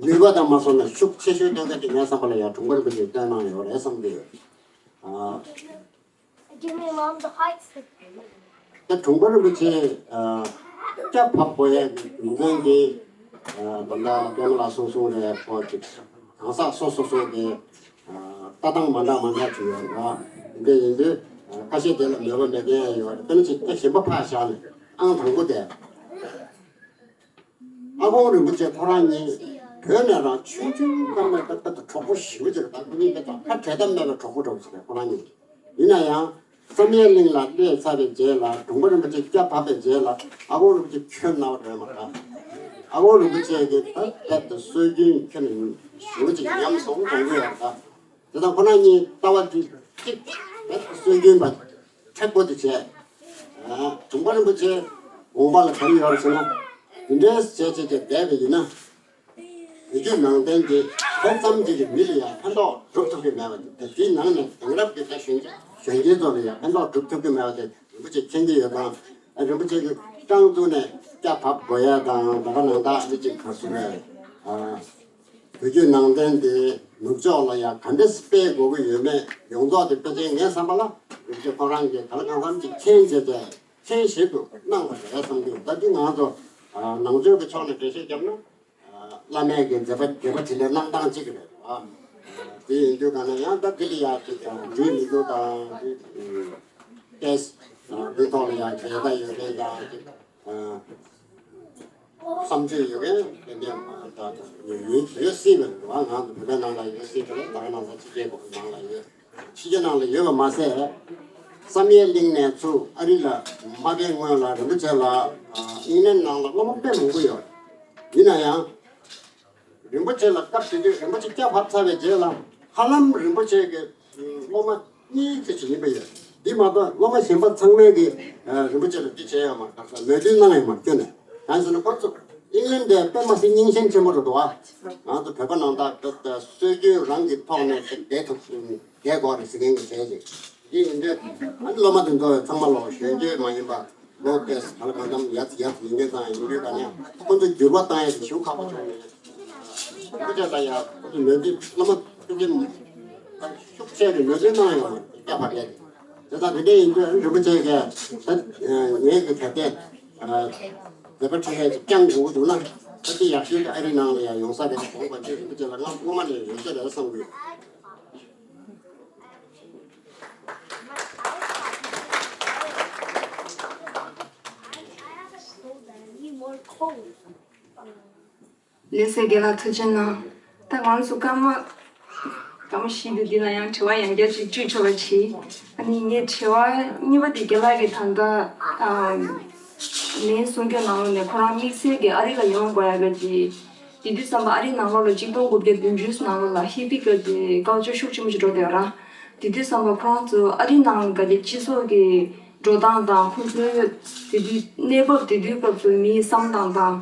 ནུས་པ་དང་མ་སོང་ན་ཤུགས་ཆེ་ཤོས་སྟོན་མཁན་དེ་ངའི་བསམ་པ་ལ་ཡང་དྲུང་པ་རིན་པོ་ཆེས་སྟོན་གནང་ཡོད་རེད་བསམ་གྱི་ཡོད། ཨ། Give me mom the heights. ད་དྲུང་པ་རིན་པོ་ཆེ་ཨ། སྐྱ་བབས་དགོས་ཡས་ཀྱི་རྒྱུ་མཚན་དེ་ཨ། ད་ལྟ་པདྨ་ལགས་གསུངས་གསུངས་རེད། ཁོ་ཅིག་གང་ཟག་སོ་སོ་སོ་གི་ཨ། ལྟ་སྟངས་མ་འདྲ་མ་འདྲ་བྱུང་ཡོད་རེད། འདི་འདྲ་ཡིན་དུས་ཨ། ཁ་ཤས་དེ་ལ་མོས་པ་མེད་མཁན་ཡང་ཡོད་རེད། དཔེར་ན་ཅིག་སྐྱ་གཞན་པ་ཕར་བཞག་ནས་ཨང་དང་པོ་དེ། ཨ་ཁུ་རིན་པོ་ཆེ་ཁོ་རང་གཉིས་བོད་ནས་རང་ཆུང་ཆུང་སྐབས་ནས་ད་ལྟ་གྲོགས་པོ་ཞེ་པོ་ཅིག་རེད། ད་ཁོ་གཉིས་ཀྱི་ད་ཁ་བྲལ་ཐབས་མེད་པའི་གྲོགས་པོ་འདྲ་པོ་ཞིག་རེད་ཁོ་རང་གཉིས། ཡིན་ན་ཡང་བསམ་ཡས་གླིང་ལ་སླེབས་ཚར་བའི་རྗེས་ལ་དྲུང་པ་རིན་པོ་ཆེ་སྐྱ་བབས་པའི་རྗེས་ལ་ཨ་ཁུ་རིན་པོ་ཆེ་ཁྱོད་ན་བ་རེད་མ་རེད། ཨ་ཁུ་རིན་པོ་ཆེ་གིས་ད་རྦད་དེ་སྲོལ་རྒྱུན་ཁྱོད་ནས་ཞེ་པོ་ཅིག་ཉམས་སོང་དགོངས་ཀྱི་ཡོད་རེད། དེ་དང་ཁོ་རང་གཉིས་ལྟ་བ་འདི་གཅིག་རྦད་དེ་སྲོལ་རྒྱུན་པ། མཁྲེགས་པོ་དེ་བྱས། ཨ། དྲུང་པ་རིན་པོ་ཆེ་དགོངས་པ་ལ་ག་རེ་ཡོད་རེད་ཟེར་ན། འདི་འདྲའི་བྱས་བྱས་བྱས་བསྡད་པ་ཡིན་ན། བོད་བརྒྱུད་ནང་བསྟན་དེ་བོད་ཙམ་གྱི་མི་ལ་ཡང་ཕན་ཐོགས་སྒྲུབ་ཐུབ་ཀྱི་མེད་པ་དེ། དེའི་ནང་ནས་དེང་རབས་ཀྱི་ད་གཞོན་གཞོན་སྐྱེས་ཚོ་ལ་ཡང་ཕན་ཐོགས་སྒྲུབ་ཐུབ་ཀྱི་མེད་པ་དེ་རིན་པོ་ཆེ་མཁྱེན་གྱི་ཡོད་དང་། ཨ། རིན་པོ་ཆེ་གི་རྐང་བཙུགས་ནས་སྐྱ་བབས་དགོས་ཡ་དང་། ད་ག་ནང་ད་ཨ་ནི་ཅིག་ག་རེ་ཟེར་རེད། ཨ། བོད་བརྒྱུད་ནང་བསྟན་དེ་ནུབ་ཕྱོགས་ལ་ཡང་ག་འདྲ་སྤེལ་དགོས་ཀྱི་ཡོད་མེད་ཡོངས་རྫོགས་དེ་ཕལ་ཆེར་ངའི་བསམ་པ་ལ་རིན་པོ་ཆེ་ཁོང་རང་གིས་ག་ལ་གང་འཚམ་ཅིག་མཁྱེན་བྱས་ཏེ་མཁྱེན་བཞིན་དུ་གནང་བ་རེད་བསམ་གྱི་འདུག་ད་དེ་ང་ཚོ་ནང་ཆོས་ཀྱི་ཕྱོགས་ནས་འགྲེལ་བཤད་བརྒྱབ་ན། བླ་མའི་གི་མཛད་པ་དགེ་བ་འཕྲིན་ལས་གནང་སྟངས་གཅིག་རེད་བ། དེ་ཡིན་དུས་ག་ན་ཡང་ད་དེ་ལ་ཡང་ཅིག་འགྲིག་མི་འདུག་དང་། དེ་ཏེས་དེ་ཐོག་ལ་ཡང་འགལ་ཟླ་ཡོད་མཁན་དང་། བསམ་ཚུལ་ཡོད་མཁན་དེ་འདྲ་ད་ཡོད་ཡོད་སྲིད་པ་རེད་བ། ང་ཚོ་བོད་པའི་ནང་ལ་ཡོད་སྲིད་པ་རེད། ད་ག་ནང་ལ་ཕྱི་རྒྱལ་གོ་ནང་ལ་ཡོད། ཕྱི་རྒྱལ་ནང་ལ་ཡོད་པ་མ་ཟད། བསམ་ཡས་གླིང་ནས་ཚུར་ཨ་རི་ལ་མ་ཕེབས་སྔོན་ལ་རིན་པོ་ཆེ་ལ་ཨིང་ལན་ནང་ལ་སློབ་མ་དཔེ་མང་པོ་ཡོད། ཡིན་ན་ཡང་། རིན་པོ་ཆེ་ལ་སྐབས་དེ་དུས་རིན་པོ་ཆེ་སྐྱ་བབས་ཚར་བའི་རྗེས་ལ་ཧ་ལམ་རིན་པོ་ཆེ་གི་སློབ་མ་གཉིས་ཙམ་ཞིག་ཡིན་པ་ཡོད། འདི་མ་གཏོགས་སློབ་མ་གཞན་པ་ཚང་མས་ཀྱི་རིན་པོ་ཆེ་ལ་འདི་བྱས་ཡོད་མ་རེད། ག་ས་མོས་མཐུན་གནང་ཡོད་མ་རེད། ཁྱོན་ནས་གང་ཟེར་ན་ཁོ་ཚོ་ཨིང་ལན་དེ་དཔེ་མ་སྲིད་རྙིང་ཞེན་ཆེན་པོ་རེད་འདུག་ཨ། ང་ཚོ་བོད་པ་ནང་ད་སྲོལ་རྒྱུན་རང་གི་ཐོག་ནས་བསྡད་ཐུབ་བསྡད་དགོས་རེད་ཟེར་མཁན་གྱི་གྲས་ཅིག་འདི་ཡིན་དུས་ཨ་ནི་སློབ་མ་དེ་ཚོ་ཚང་མ་ལོག་གཞོན་སྐྱེས་མ་ཡིན་པ། ལོ་ཏོག་ཙམ་ག་ལ་གང་འཚམ་ཡར་ཡར་ཡིན་དུས་ད་ནས་ཁོ་ཚོ་འགྱུར་བ་བཏང་ཡས་དེ་ཞེ་པོ་ཁག་པོ་བྱུང་ནས། ཁོ་ཚོ་ལ་ཡང་ཁོ་ཚོ་མོས་མཐུན་སློབ་མ་ཤུགས་ཆེན་ཤུགས་ཆེ་གི་མོས་མཐུན་གནང་ཡོད་རེད། སྐྱ་བབས་ཡས་དེ། དེ་ད་དེ་འདྲ་ཡིན་དུས་རིན་པོ་ཆེ་གིས་ད་ངེད་ཀྱི་གལ་ཏེ་མཛད་པ་འཕྲིན་ལས་ཅིག་བསྐྱང་དགོས་འདུག་ན། ད་དེ་ཡག་ཤོས་དེ་ཨ་རིའི་ནང་ལ་ཡང་ཡོང་ས་རེད། དགོངས་པ་ཅིག་རིན་པོ་ཆེ་ལ་ང་སྔོན་མ་ནས་ཡོད་ས་རེད་བསམ་གི་ཡོད། ལགས་སོ། རྒན་ལགས་ཐུགས་རྗེ་གནང་། ད་ང་ཚོ་སྐར་མ་སྐར་མ་བཞི་དེ་འདི་ན་ཡང་དྲི་བ་ཡང་བསྐྱར་ཅིག་དྲི་ཆོག་པ་བྱེད། ཨ་ནི་ངའི་དྲི་བ་གཉིས་པ་དེ་རྒན་ལགས་ཀྱིས་ད་ལྟ་ཨམ་ལན་གསུང་སྐྱོང་ནང་ལོགས་ནས་ཁོ་རང་དམིགས་བསལ་གྱི་ཨ་རི་ལ་ཡོང་དགོས་ཡ་གི་དེ། དེ་དུས་ཙམ་པ་ཨ་རིའི་ནང་ལོགས་ལ་གཅིག་སྟོང་དགུ་བརྒྱ་བདུན་ཅུ་ནང་ལོགས་ལ་ཧི་པི་གི་དེ་ཀལ་ཅར་ཤུགས་ཆེན་པོ་ཞིག་འགྲོ་བསྡད་ཡོད་ར། དེ་དུས་ཙམ་པ་ཁོ་རང་ཚོ་ཨ་རིའི་ནང་ག་དེ་སྤྱི་ཚོགས་ཀྱི་འགྲོ་སྟངས་དང་ཁོང་ཚོའི་དེ་དུས་གནས་བབ་དེ་དུས་སྐབས་སུ་མིའི་བསམ་སྟངས་དང་།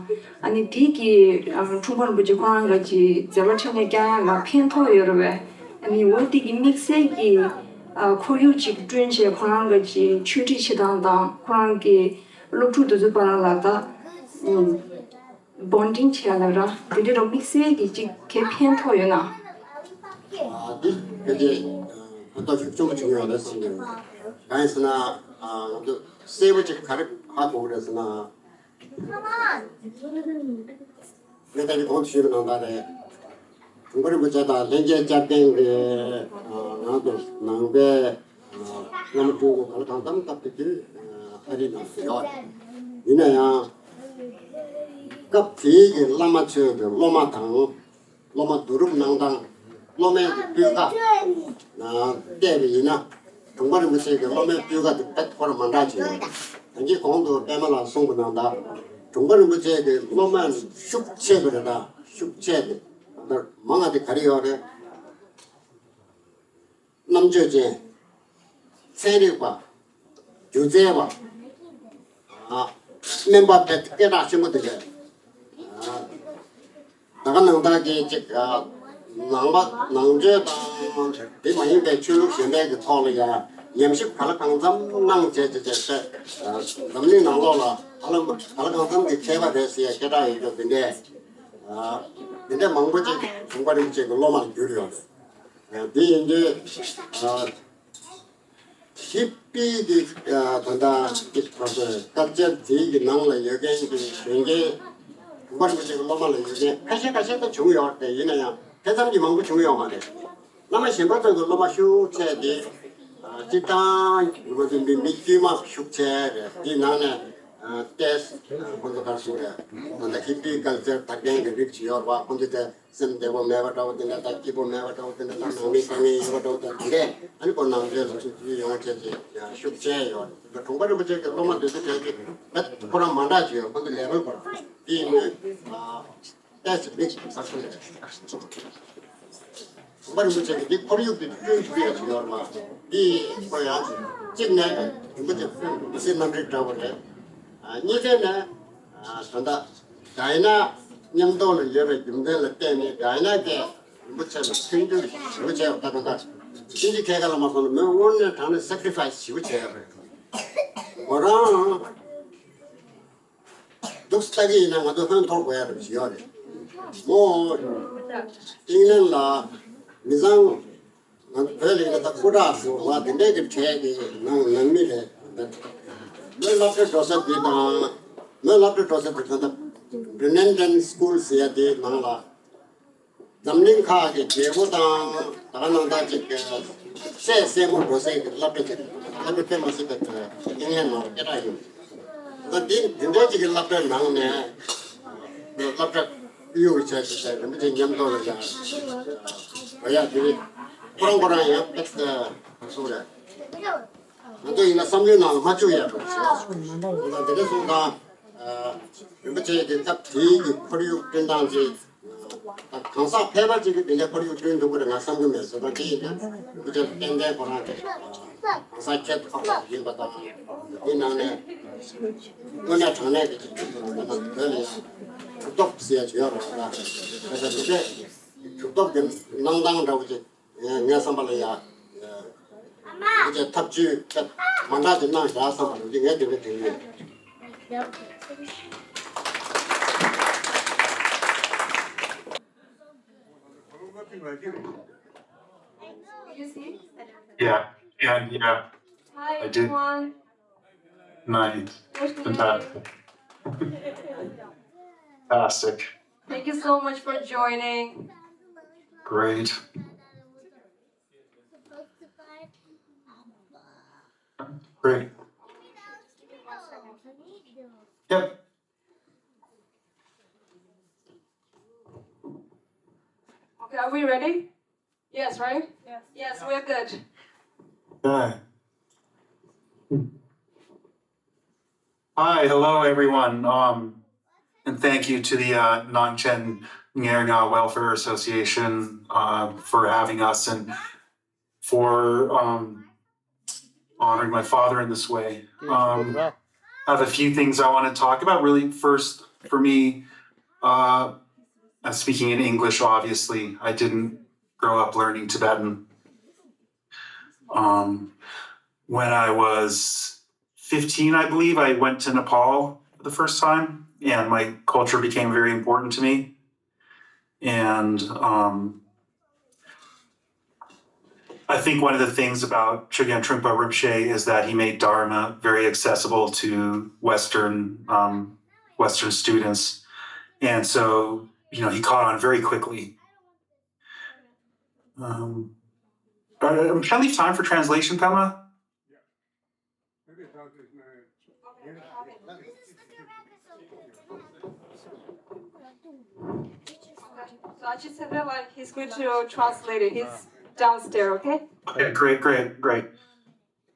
ཨ་ནི་དེ་གི་ཨ་འཁྲུངས་པ་རིན་པོ་ཆེ་ཁོ་རང་ག་ཅིག་མཛད་པ་འཕྲིན་ལས་བསྐྱང་ཡ་ལ་ཕན་ཐོགས་ཡོད་རེད་པས། ཨ་ནི་འོ་དེ་གི་དམིགས་བསལ་གྱི་ཨ་ཁོར་ཡུག་ཅིག་བསྐྲུན་བྱས་ཁོ་རང་ག་ཅིག་ཆོས་ཁྲིད་བྱེད་སྟངས་དང་ཁོ་རང་གི་སློབ་ཕྲུག་དེ་ཚོའི་བར་ལ་ད་ཨུམ། བོན་ཌིང་བྱས་ལབ་ར། དེ་འདྲའི་རོ་དམིགས་བསལ་གྱི་ཅིག་གལ་ཕན་ཐོགས་ཡོད་ན། ཨ་འདི་གལ་ཏེ་ཕན་ཐོགས་ཤུགས་ཆེན་པོ་བྱུང་ཡོད་རེད་ཟེར་གྱི་ཡོད། གང་ཡིན་ཟེར་ན་ང་ཚོ་གསལ་པོ་ཅིག་ག་རེ་ཧ་གོ་གི་རེད་ཟེར་ན། ངས་ད་གིན་གོང་དུ་ཞུས་པ་ནང་ལྟར་རེད། དྲུང་པ་རིན་པོ་ཆེ་དང་ལྷན་རྒྱས་བཅར་མཁན་གྱི་ང་ཚོ་ནང་པའི་བླ་མ་སྤྲུལ་སྐུ་ག་ལ་གང་འཚམ་སྐབས་དེ་དུས་ཨ་རི་ནང་དུ་ཡོད་རེད། ཡིན་ན་ཡང་། སྐབས་དེའི་གི་བླ་མ་ཚོས་ཀྱི་སློབ་མ་དང་། སློབ་མ་བསྡུ་རུབ་གནང་སྟངས། སློབ་མའི་གི་སྤུས་ཀ་ཨ་བལྟས་པ་ཡིན་ན། དྲུང་པ་རིན་པོ་ཆེ་གི་སློབ་མའི་སྤུས་ཀ་དེ་དཔེ་ཁོ་རང་མ་འདྲ་ཅིག་ཡོད། ད་གིན་གོང་དུ་པད་མ་ལགས་གསུངས་པ་ནང་ལྟར། དྲུང་པ་རིན་པོ་ཆེ་གི་སློབ་མ་ཤུགས་ཆེ་བ་རེད། ད་ཤུགས་ཆེ་དེ། ད་མང་ང་དེ་ག་རེ་ཡོད་རེད། རྣམ་དཔྱོད་ཅན། ཚན་རིག་པ། སྒྱུ་རྩལ་བ། ཨ། སྨན་པ་དཔེ་སྐད་གྲགས་ཆེན་པོ་དེ་འདྲ། ཨ། ད་ག་ནང་བཞིན་གྱི་ཅིག་ཨ། ནང་པ་ནང་ཆོས་དང་དེ་མ་ཡིན་པའི་ཆོས་ལུགས་གཞན་པའི་གི་ཐོག་ལ་ཡང་ཉམས་ཞིབ་ག་ལ་གང་འཚམ་གནང་བྱས་བྱས་བྱས་བྱས། ཨ། འཛམ་གླིང་ནང་ལོགས་ལ་ག་ལ་ག་ལ་གང་འཚམ་གྱི་མཁས་པ་རེད་ཟེར་ཡ་སྐད་གྲགས་ཡོད་རྒྱུ་དེ་འདྲས། ཨ། དེ་འདྲས་མང་པོ་ཅིག་དྲུང་པ་རིན་པོ་ཆེ་གི་སློབ་མར་གྱུར་ཡོད་རེད། ཨ། དེ་ཡིན་དུས། ཨ། ཧི་པི་གི་ཨ། ད་ལྟ་གི་ཁོ་ཚོས་སྐབས་འཆར་དེའི་གི་ནང་ལ་ཡོད་མཁན་གྱི་གཞོན་སྐྱེས་དྲུང་པ་རིན་པོ་ཆེ་གི་སློབ་མ་ལ་ཡོད་མཁན་ཁ་ཤས་ཁ་ཤས་ད་བྱུང་ཡོད་རེད། ཡིན་ན་ཡང་དེ་ཙམ་གྱིས་མང་པོ་བྱུང་ཡོད་མ་རེད། བླ་མ་གཞན་པ་ཚོ་གི་སློབ་མ་ཤུགས་ཆེ་དེ། ཨ། སྤྱིར་བཏང་ང་ཚོ་མི་མི་དཀྱུས་མ་ཤུགས་ཆེ་རེད། དེའི་ནང་ནས་ཨ། ཏེས་ཨ། ཁོ་ཚོ་ག་རེ་ཟེར་དགོས་རེད། ད་ལྟ་ཧི་པི་ཀལ་ཅར་དར་མཁན་གྱི་རིགས་ཅིག་ཡོད་རེད་པ། ཁོ་ཚོ་དེ། སེམས་བདེ་པོ་མེད་པ་འདྲ་བོ་དེ་འདྲ་དང་། སྐྱིད་པོ་མེད་པ་འདྲ་བོ་དེ་འདྲ་དང་། ནང་མི་དཀའ་ངལ་ཡོད་པ་འདྲ་བོ་དང་། དེ་འདྲས་ཨ་ནི་ཁོ་ནང་ཆོས་ལ་ཚུད་ཚུད་ཡོང་བྱས་ཏེ་ཤུགས་ཆེ་ཡོད། དྲུང་པ་རིན་པོ་ཆེ་གི་སློབ་མ་དེ་ཚོ་གལ་ཏེ་ཁོ་རང་མ་འདྲ་ཅིག་ཡོད། ཁོ་ཚོ་ལེ་ཝལ་ཁོ་རང་དེ་ཡིན་དུས། ཨ། ཏེས་མིག་ས་ཁུལ་ལས། དྲུང་པ་རིན་པོ་ཆེ་གི་འདི་ཁོར་ཡུག་དེ་བསྐྲུན་ཐུབ་ཡ་ཅིག་ཡོད་རེད་པ། འདི་ཁོ་ཡང་གཅིག་ནས་རིན་པོ་ཆེ་སེམས་མི་སེམས་རྣམ་རིག་འདྲ་བོ་རེད། ཨ། གཉིས་ཆ་ནས། ཨ། ད་ལྟ་ཌའི་ན་མཉམ་དུ་ལ་ཡོད་པའི་རྒྱུ་མཚན་ལ་བརྟེན་ནས། ཌའི་ན་གིས་རིན་པོ་ཆེ་ལ་མཐུན་འགྱུར་ཞེ་པོ་བྱས་པ། ད་ལྟ་ཕྱིན་ཅི་ཁྱེད་ཀ་ལ་མ་སོང་ན་མོས་དངོས་གནས་དྲང་གནས་སེ་ཀྲི་ཕའི་སི་ཞེ་པོ་བྱས་ཡོད་རེད། མོ་རང་འདུག་ལྟ་གི་ཡིན་ན་ང་ཚོ་ཧོན་འཐོར་དགོས་ཡ་རེད་ཞུ་ཡོད་རེད། མོ་ཨིང་ལན་ལ་མི་ཚང་། ང་ཚོ་བོད་ལ་ཡིན་ན་ད་སྐུ་དྲག་ཟེར་བ་དེ་འདྲས་ཀྱི་གྲས་ཀྱི་ནང་ནང་མི་རེད། མོའི་སློབ་གྲྭ་འགྲོ་ས་དེ་དང་། མོའི་སློབ་གྲྭ་འགྲོ་ས་དེ་ད་ལྟ་Brennan School ཟེར་ཡ་དེའི་ནང་ལ། འཛམ་གླིང་ཁག་གི་རྒྱལ་པོ་དང་། ད་ག་ནང་བཞིན་ཅིག་གི་སྲས་སྲས་མོ་འགྲོ་སའི་གི་སློབ་གྲྭ་ཅིག་སློབ་གྲྭ་དཔེ་མི་སྲིད་པའི་ཨིང་ལན་ནང་སྐད་གྲགས་ཡོད། ད་དེ་དེ་འདྲའི་ཅིག་གི་སློབ་གྲྭའི་ནང་ནས་སློབ་གྲྭ་གཡུག་བྱས་བྱས་རིན་པོ་ཆེ་མཉམ་དུ་ལ་ཡང་། འོ་ཡ། དེ་ནི་ཁོ་རང་ཁོ་རང་ཡང་དཔེ་ཁོ་སུ་རེད། ང་ཚོ་ཡིན་ན་བསམ་བློའི་ནང་ལ་མ་བཅུག་ཡ་རེད་ཟེར་བ། ད་དེ་འདྲ་སོང་ཙང་། ཨ། རིན་པོ་ཆེ་གི་སྐབས་དེའི་གི་ཁོར་ཡུག་བསྐྲུན་སྟངས་ཅིག་ད་གང་ཟག་ཕལ་པ་ཅིག་གིས་དེ་འདྲའི་ཁོར་ཡུག་བསྐྲུན་ཐུབ་ཀྱི་རེད་ང་བསམ་གྱི་མེད་ཟེར། ད་དེ་ཡིན་ན་རིན་པོ་ཆེ་ཏན་ཏན་ཁོ་རང་གི་གང་ཟག་ཁྱད་འཕགས་པ་ཞིག་ཡིན་པ་དང་། དེའི་ནང་ནས་དངོས་གནས་དྲང་གནས་ཀྱི་ཅིག་ང་ཚོ་བོད་ལ་ཡང་གྲུབ་ཐོབ་ཟེར་ཡ་ཅིག་ཡོད་རེད་པ། ད་དེ་འདྲའི་གྲུབ་ཐོབ་ཀྱི་གནང་སྟངས་འདྲ་བོ་ཅིག་ངའི་བསམ་པ་ལ་ཡ། འདི་གའི་ཐབས་ཇུས་དཔེ་མ་འདྲ་ཅིག་གནང་བཞག་བསམ་པ་རེད། ངས་དེ་འདྲ་དྲན་གྱི་ཡོད། Yeah, yeah, yeah. Hi, I did. Everyone. Nice. Nice to meet you. Fantastic. Fantastic. Thank you so much for joining. Great. Great. Yep. Okay, are we ready? Yes, right? Yes. Yes, we're good. Okay. Hi, hello everyone, um, and thank you to the uh, Nangchen Ngernga Welfare Association uh, for having us and for um, honoring my father in this way. Um, I have a few things I want to talk about. Really, first, for me, uh, I'm speaking in English, obviously. I didn't grow up learning Tibetan. Um, when I was fifteen, I believe, I went to Nepal for the first time, and my culture became very important to me. And um, I think one of the things about Chögyam Trungpa Rinpoche is that he made Dharma very accessible to Western um, Western students, and so you know he caught on very quickly. Um, uh, can I leave time for translation, Pema? So Ajit Sandra, like, he's going to translate it. He's downstairs, okay? Okay, great, great, great.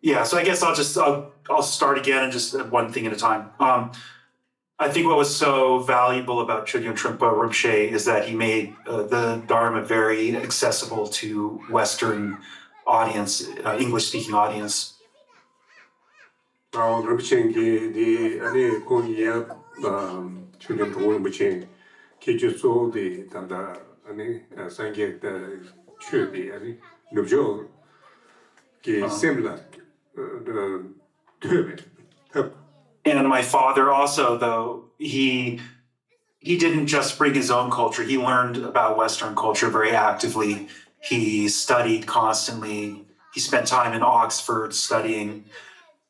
Yeah, so I guess I'll just I'll I'll start again and just one thing at a time. Um, I think what was so valuable about Chogyam Trungpa Rinpoche is that he made uh, the Dharma very accessible to Western audience, uh, English speaking audience. ཨོ། རིན་པོ་ཆེ་གིས་འདི་ཨ་ནི་ཁོང་ཡབ་ཆོས་རྒྱལ་འབྲོང་རིན་པོ་ཆེ་ཁྱད་ཆོས་གཙོ་བོ་དེ་ད་ལྟ་ཨ་ནི་སངས་རྒྱས་ཆོས་དེ་ཨ་ནི་ནུབ་ཕྱོགས་ཀྱི་སེམས་ལ་ཐོས་པའི་ཐབས། And my father also, though, he he didn't just bring his own culture, he learned about Western culture very actively. He studied constantly. He spent time in Oxford studying.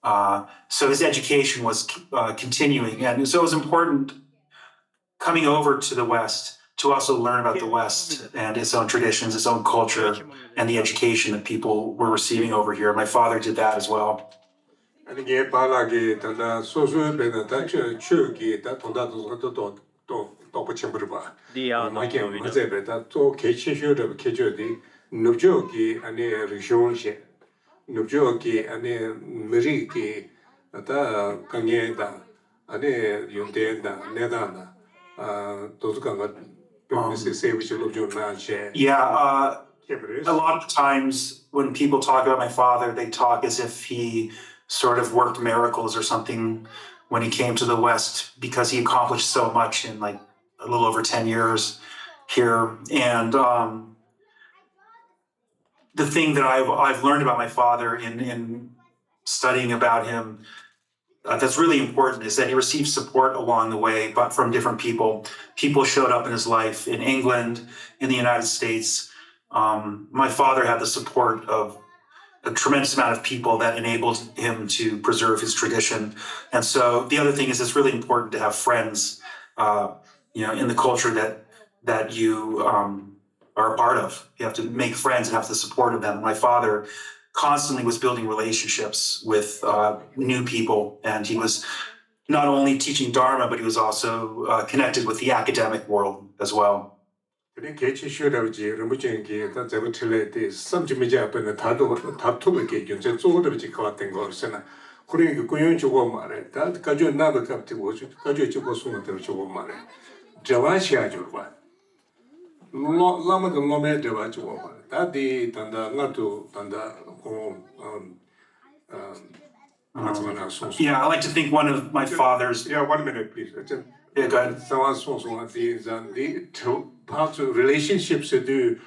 Uh, so his education was uh, continuing. And so it was important coming over to the West to also learn about the West and its own traditions, its own culture, and the education that people were receiving over here. My father did that as well. ཨ་ནི་ངའི་པཱ་ལགས་ཀྱིས་ད་ལྟ་སོ་སོའི་དཔེར་ན་ད་ཆོས་ཆོས་ཀྱི་ད་དོན་དག་དེ་ཚོ་ད་རྟོགས་རྟོགས་རྟོགས་པ་ཆེན་པོ་རེད་པ། འདི་ཡང་མ་གཏོགས་མ་མི་ཚད་པའི་ད་གཙོ་བོ་གལ་ཆེ་ཤོས་འདྲ་པོ་ཁྱད་ཆོས་འདི་ནུབ་ཕྱོགས་ཀྱི་ཨ་ནི་རིག་གཞུང་བྱས། ནུབ་ཕྱོགས་ཀྱི་ཨ་ནི་མི་རིགས་ཀྱི་ད་དཀའ་ངལ་དང་ཨ་ནི་ཡོན་ཏན་དང་གནས་སྟངས་དང་དེ་ཚོ་གང་ག་དཔེ་མི་སྲིད་གསལ་པོ་ཞིག་སློབ་སྦྱོང་གནང་བྱས། Yeah, uh, a lot of times when people talk about my father, they talk as if he sort of worked miracles or something when he came to the West because he accomplished so much in like a little over ten years here. And um, the thing that I've, I've learned about my father in, in studying about him uh, that's really important is that he received support along the way, but from different people. People showed up in his life in England, in the United States. Um, my father had the support of a tremendous amount of people that enabled him to preserve his tradition. And so the other thing is it's really important to have friends, uh, you know, in the culture that that you um, are a part of. You have to make friends and have the support of them. My father constantly was building relationships with uh, new people, and he was not only teaching Dharma, but he was also uh, connected with the academic world as well. དེ་ནས་གལ་ཆེ་ཤོས་འདྲ་བོ་ཅིག་རིན་པོ་ཆེ་གིས་ད་མཛད་པ་འཕྲིན་ལས་དེ་བསམ་གྱིས་མི་ཁྱབ་པ་ནས་དར་ཐུབ་དར་ཐུབ་པའི་གི་རྒྱུ་མཚན་གཙོ་བོ་འདྲ་བོ་ཅིག་ག་པར་བསྟན་དགོས་ཟེར་ན། ཁོ་རང་གི་སྐུ་ཡོན་གཅིག་པོ་མ་རེད། ད་བཀའ་ཆོས་གནང་བའི་སྐབས་དེ་བོ་བཀའ་ཆོས་གཅིག་པོ་གསུངས་པ་དེ་བོ་གཅིག་པོ་མ་རེད། འབྲེལ་བ་བྱེད་ཡ་འགྱུར་བ། བླ་བླ་མ་དང་སློབ་མའི་འབྲེལ་བ་བྱེད་དགོས་པ་རེད། ད་དེ་ད་ལྟ་སྔར་དུ་ད་ལྟ་ཁོང་ཨམ་ཨམ་ང་ཚོ་ནང་གསུངས་སོང་། Yeah, I like to think one of my father's. Yeah, one minute, please. Yeah, go ahead. གསང་བ་གསུངས་སོང་བ་དེ་ཡིན་ཙང་འདི་དྲི་བ་ཕར་ཚུར་relationship ཟེར་དུས།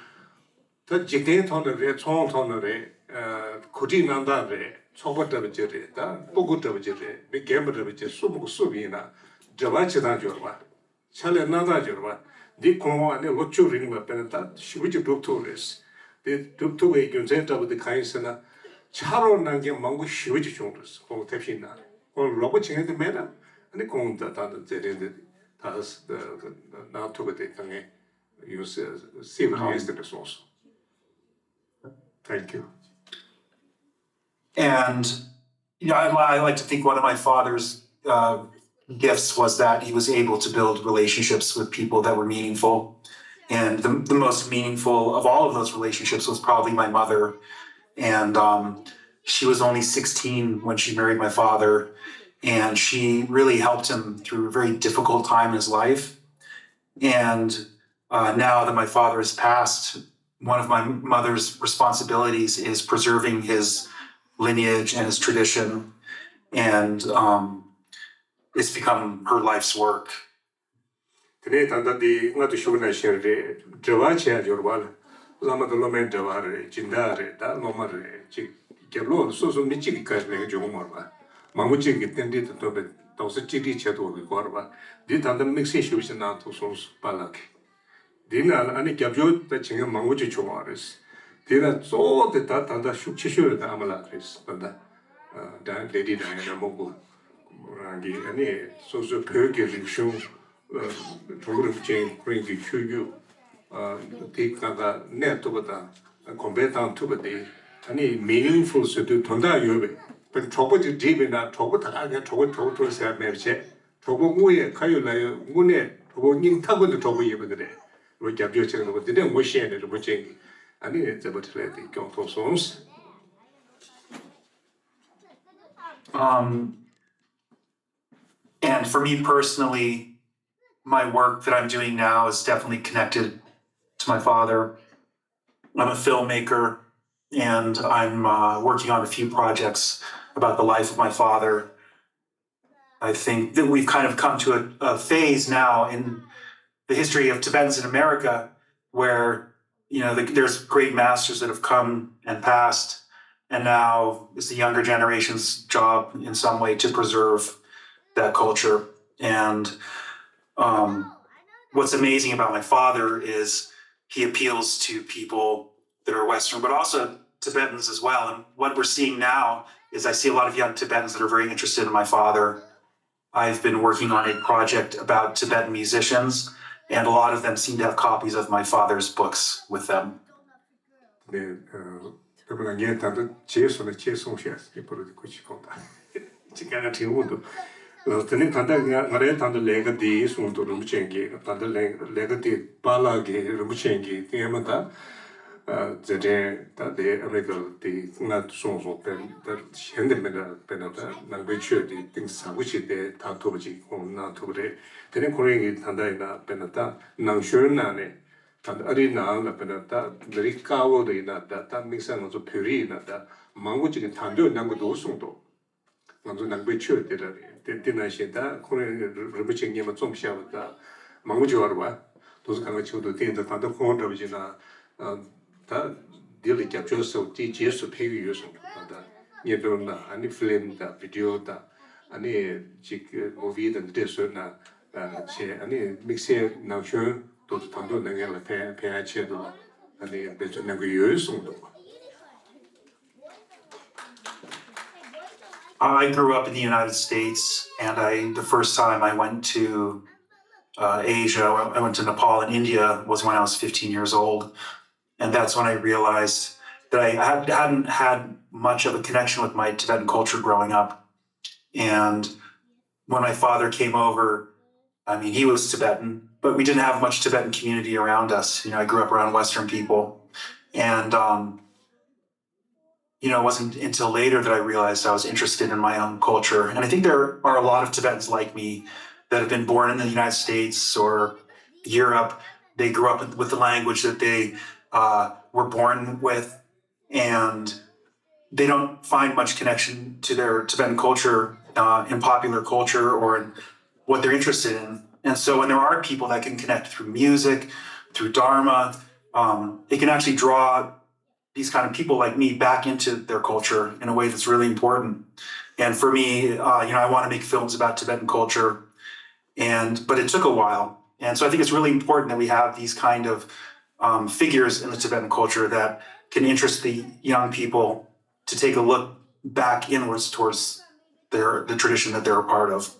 ད་འཇིག་རྟེན་ཐོག་ནས་རེད། ཚོང་ཐོག་ནས་རེད། གོ་སྒྲིག་གནང་སྟངས་རེད། ཚོགས་པ་འདྲ་པོ་ཅིག་རེད། ད་སྤུ་གུ་འདྲ་པོ་ཅིག་རེད། མི་རྒན་པ་འདྲ་པོ་ཅིག་སུ་མོ་སུ་ཡིན་ན་འབྲེལ་བ་བྱེད་སྟངས་སྦྱོར་བ། ཕྱག་ལས་གནང་སྟངས་སྦྱོར་བ། འདི་ཁོང་ཨ་ནི་ལོ་བཅུ་རིང་ལ་དཔེར་ན་ད་ཞེ་པོ་ཅིག་སྒྲུབ་ཐུབ་རེད། དེ་སྒྲུབ་ཐུབ་པའི་རྒྱུ་མཚན་འདྲ་པོ་དེ་གང་ཡིན་ཟེར་ན། ཕྱག་རོགས་གནང་མཁན་མང་པོ་ཞེ་པོ་ཅིག་བྱུང་རེད། ཁོང་ཐབས་ཤེས་གནང་། ཁོང་ལོག་པ་བྱེད་མཁན་དེ་མེད་ན། ཨ་ནི་ཁོང་ད་ད་ད་མཛད་རིམ་དེ་ད་གནང་ཐུབ་པ་དེ་དཀའ་ངལ་ཡོད་སྲིད་པ་རེད་ཟེར་གསུངས་སོང་། Thank you. And you know, I, I like to think one of my father's uh, gifts was that he was able to build relationships with people that were meaningful. And the, the most meaningful of all of those relationships was probably my mother. And um, she was only sixteen when she married my father. And she really helped him through a very difficult time in his life. And uh, now that my father has passed, one of my mother's responsibilities is preserving his lineage and his tradition, and um, it's become her life's work. དེ་ནས་ད་ལྟ་འདི་སྔར་དུ་ཞུ་བ་ནང་བཞིན་རེད། འབྲེལ་བ་བྱས་ཡོད་རེད་བ། བླ་མ་དང་སློབ་མའི་འབྲེལ་བ་རེད། སྦྱིན་བདག་རེད། ད་སློབ་མ་རེད། ཅིག་རྒྱབ་ལོགས་ལ་སོ་སོ་མི་གཅིག་གི་བཀའ་ལས་འཇོག་མ་རེད་བ། མང་པོ་གཅིག་གི་རྟེན་འབྲེལ་དུ་ཐོབ་པའི་རྡོག་རྩ་གཅིག་སྒྲིལ་བྱས་ཐུབ་པའི་སྐོར་བ། འདི་ད་ལྟ་དམིགས་བསལ་ཞུ་བ་ཞིག་གནང་ཐུབ་སོང་། པཱ་ལགས་ཀྱིས། འདི་ན་ཨ་ནི་རྒྱབ་སྐྱོར་ད་བྱེད་མཁན་མང་པོ་ཅིག་བྱུང་བ་རེད། དེ་ལ་གཙོ་བོ་དེ་ད་ད་ལྟ་ཤུགས་ཆེ་ཤོས་རེད། ད་ཨ་མ་ལགས་རེད། ད་ལྟ་ད་ལེ་ཌི་ཌ་ཡ་ན་མོ་གོ་རང་གི་ཨ་ནི་སོ་སོའི་བོད་ཀྱི་རིག་གཞུང་། གྲུབ་རིམ་ཅན་ཁོ་རང་གི་ཆོས་བརྒྱུད་དེ་གང་ག་གནས་ཐུབ་པ་དང་གོང་འཕེལ་བཏང་ཐུབ་པ་དེ་ཨ་ནི་མི་ནིང་ཕུལ་ཟེར་དུས་དོན་དག་ཡོད་པའི་ པའི་གྲོགས་པོ་ཅིག་བསྒྲིགས་པས་ན་གྲོགས་པོ་ད་ག་ངས་གྲོགས་པོ་གྲོགས་པོ་གྲོགས་ཟེར་ཡ་མེད་པ་བྱས། གྲོགས་པོ་དངོས་ཡོད་ཁ་ཡོད་ལག་ཡོད་དངོས་གནས་གྲོགས་པོ་སྙིང་ཐག་པ་ནས་གྲོགས་པོ་ཡིན་པ་འདི་རེད། རོ་རྒྱབ་སྐྱོར་བྱེད་མཁན་པ་འདི་འདྲས་ངོ་ཤེས་ནས་རིན་པོ་ཆེ་གིས་ཨ་ནི་མཛད་པ་འཕྲིན་ལས་དེ་སྐྱོང་ཐུབ་སོང་། Um, and for me personally, my work that I'm doing now is definitely connected to my father. I'm a filmmaker and I'm uh, working on a few projects about the life of my father. I think that we've kind of come to a, a phase now in the history of Tibetans in America where you know the, there's great masters that have come and passed, and now it's the younger generation's job in some way to preserve that culture. And um, what's amazing about my father is he appeals to people that are Western, but also Tibetans as well. And what we're seeing now is I see a lot of young Tibetans that are very interested in my father. I've been working on a project about Tibetan musicians, and a lot of them seem to have copies of my father's books with them. ནས་ཨ་བོད་པ་ལ་ངས་ད་ལྟ་བྱས་སོང་ན་བྱས་སོང་ཤག་ཟེར་པ་རུ་དེ་ཁོ་ཅིག་གོང་དང་ཅིག་ག་ང་དྲན་འོང་འདུག་ལགས། དེ་ནས་ད་ལྟ་ང་ང་རའི་ད་ལྟ་ལས་ཀ་འདི་གསུངས་འདུག་རིན་པོ་ཆེ་གིས་ད་ལྟ་ལས་ལས་ཀ་འདི་པཱ་ལགས་ཀྱིས་རིན་པོ་ཆེ་གིས་ལྟད་མོ་ད་མཛད་འཕྲིན་ད་དེ་ཨ་མི་རི་ཀར་དེ་ང་གསུངས་སོང་། དཔེར་ན་ད་གཞན་དེ་མིན་འདྲ། དཔེར་ན་ད་ནང་པའི་ཆོས་དེ་གཏིང་ཟབ་པོ་ཞིག་དེ་དར་ཐུབ་པ་ཅིག་ཁོང་གནང་ཐུབ་པ་རེད། དེ་ནས་ཁོ་རང་གིས་ད་ལྟ་ཡིན་ན་དཔེར་ན་ད་ནང་ཆོས་ནང་ནས། ད་ལྟ་ཨ་རིའི་ནང་ལ་དཔེར་ན་ད་མི་རིགས་དཀར་པོ་རེད་ན་ད་ད་དམིགས་བསལ་ང་ཚོ་བོད་རིགས་ཡིན་ན་ད་མང་པོ་ཅིག་གིས་དར་འདོན་གནང་གི་འདུག་གསུངས་འདུག་ང་ཚོ་ནང་པའི་ཆོས་དེ་འདྲ་རེད། དེ་དེ་ནང་བཞིན་ད་ཁོང་རང་རིན་པོ་ཆེ་སྔོན་མ་རྩོམ་བཞག་པ་ད་མང་པོ་ཅིག་ཡོད་རེད་བ། དེ་ཚོ་གང་ག་ཆེ་བོ་འདུག་དེ་ཡིན་ད་ད་ལྟ་ཁོང་འདྲ་པོ་ཅིག་ན་ད་འདི་ལ་རྒྱབ་སྐྱོར་ཟེར་བ་དེ་རྗེས་སུ་ཕེབས་ཀྱི་ཡོད་གསུངས་འདུག་ད་ལྟ་བརྙན་འཕྲིན་ན་ཨ་ནི་ཕི་ལིམ་དང་བི་ཌི་ཡོ་དང་ཨ་ནི་ཅིག་མུ་བི་དང་འདི་འདྲས་བཟོས་ན། བྱས་ཨ་ནི་དམིགས་བསལ་ནང་ཆོས་དོན་དུ་དང་དོ་ནང་ངན་ལ་ཕན་ཕན་ཡ་ཆེད་དུ་ཨ་ནི་འབད་བརྩོན་གནང་གི་ཡོད་གསུངས་འདུག I grew up in the United States, and I the first time I went to uh, Asia, I went to Nepal and India was when I was fifteen years old, and that's when I realized that I had, hadn't had much of a connection with my Tibetan culture growing up. And when my father came over, I mean, he was Tibetan, but we didn't have much Tibetan community around us. You know, I grew up around Western people, and um, you know, it wasn't until later that I realized I was interested in my own culture. And I think there are a lot of Tibetans like me that have been born in the United States or Europe. They grew up with the language that they uh, were born with, and they don't find much connection to their Tibetan culture uh, in popular culture or in what they're interested in. And so when there are people that can connect through music, through Dharma, um, it can actually draw these kind of people like me back into their culture in a way that's really important. And for me, uh, you know, I want to make films about Tibetan culture, and but it took a while. And so I think it's really important that we have these kind of um, figures in the Tibetan culture that can interest the young people to take a look back inwards towards their the tradition that they're a part of.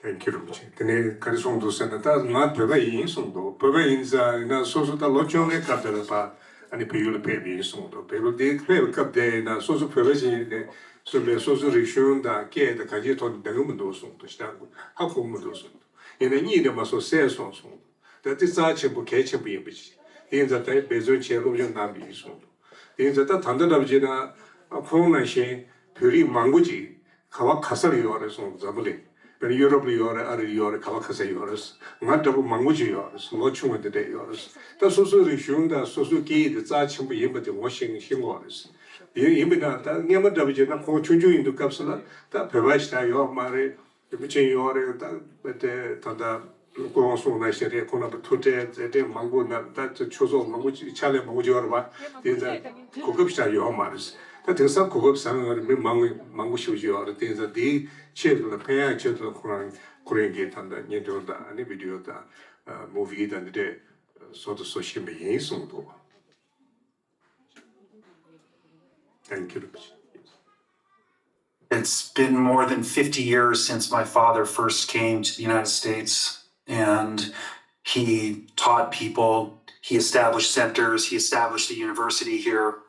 Thank you རིན་པོ་ཆེ། དེ་ནས་ག་རེ་གསུངས་འདུག་ཟེར་ན་ད་ང་བོད་པ་ཡིན་གསུངས་འདུག་བོད་པ་ཡིན་ཙང་ཡིན་ན་སོ་སོ་ད་ལོ་བཅོ་ལྔའི་སྐབས་དེ་ལ་ཕར་ཨ་ནི་བལ་ཡུལ་ལ་ཕེབས་ཡིན་གསུངས་འདུག་བལ་ཡུལ་དེ་ཕེབས་པའི་སྐབས་དེ་ཡིན་ན་སོ་སོ་བོད་པ་ཞིག་ཡིན་ནས་གསུངས་པས་སོ་སོའི་རིག་གཞུང་དང་སྐད་དང་གང་ཅིའི་ཐོག་ནས་འདང་གི་མི་འདུག་གསུངས་འདུག་ཞེ་དྲག་ཧ་གོ་གི་མི་འདུག་གསུངས་འདུག་ཡིན་ན་གཉིད་དེ་མ་སོང་གསལ་སོང་གསུངས་འདུག་ད་དེ་རྩ་ཆེན་པོ་གལ་ཆེན་པོ་ཡིན་པ་ཞིག་དེ་ཡིན་ཙང་ད་འབད་བརྩོན་བྱས་སློབ་སྦྱོང་གནང་བ་ཡིན་གསུངས་འདུག་དེ་ཡིན་ཙང་ད་ད་ལྟ་འདྲ་པོ་བྱས་ན་ཁོང་ནང་བཞིན་བོད་རིགས་མང་པོ་ཅིག་ག་བ་ག་ས་ལ་ཡོད་རེད་གསུངས། འཛམ་བུ་གླིང་། དཔེར་ན་ཡུ་རོབ་ལ་ཡོད་རེད། ཨ་རི་ལ་ཡོད་རེད། ག་བ་ག་ས་ཡོད་རེད། ང་འདྲ་པོ་མང་པོ་ཅིག་ཡོད་རེད། ལོ་ཆུང་བ་འདི་འདྲས་ཡོད་རེད། ད་སོ་སོའི་རིག་གཞུང་དང་སོ་སོའི་སྐད་ཡིག་དེ་རྩ་ཆེན་པོ་ཡིན་པ་དེ་ངོ་ཤེས་ཤེས་དགོས་རེད། དེ་ཡིན་པས་ན་ད་སྔན་མ་འདྲ་པོ་བྱས་ན་ཁོང་ཆུང་ཆུང་ཡིན་དུས་སྐབས་སུ་ལ་ད་བོད་པ་ཞེ་དྲག་ཡོད་མ་རེད། རིན་པོ་ཆེ་ཡོད་རེད། ད་དེ་ད་ལྟ། སྐུ་ངོ་གསུངས་ནང་བཞིན་རེད། ཁོང་རྣམ་པ་ཐུགས་ཁྲལ་མཛད་བྲེལ་མང་པོ་གནང་། ད་ཆོས་ཚོགས་མང་པོ་ཅིག་ཕྱག་ལས་མང་པོ་ཅིག་ཡོད་རེད་བ། དེ་ཚོ་གོ་སྐབས་ཞིག་ཡོད་མ་རེད། ད་དེང་སང་གོ་སྐབས་བཟང་ཡོད་རེད། མི་མང་མང་པོ་ཞིག་ཡོད་རེད། དེ་ཚོ་དེའི་ཆེད་དུ་ལ་ཕན་ཡག་ཆེད་དུ་ལ་ཁོ་རང་ཁོ་རང་གིས་ད་ལྟ་བརྙན་ཐུང་དང་ཨ་ནི་བི་ཌི་ཡོ་དང་མུ་བི་དང་འདི་འདྲས་བཟོ་དང་བཟོ་བཞིན་པ་ཡིན་གསུངས་འདུག Thank you. It's been more than fifty years since my father first came to the United States, and he taught people, he established centers, he established a university here,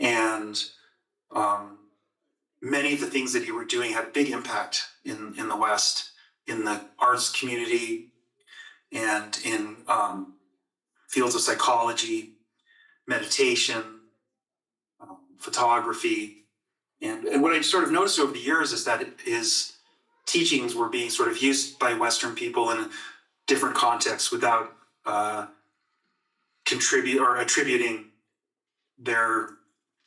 and um, many of the things that he were doing had a big impact in, in the West, in the arts community, and in um, fields of psychology, meditation, um, photography. And, and what I sort of noticed over the years is that his teachings were being sort of used by Western people in different contexts without uh, contribute or attributing their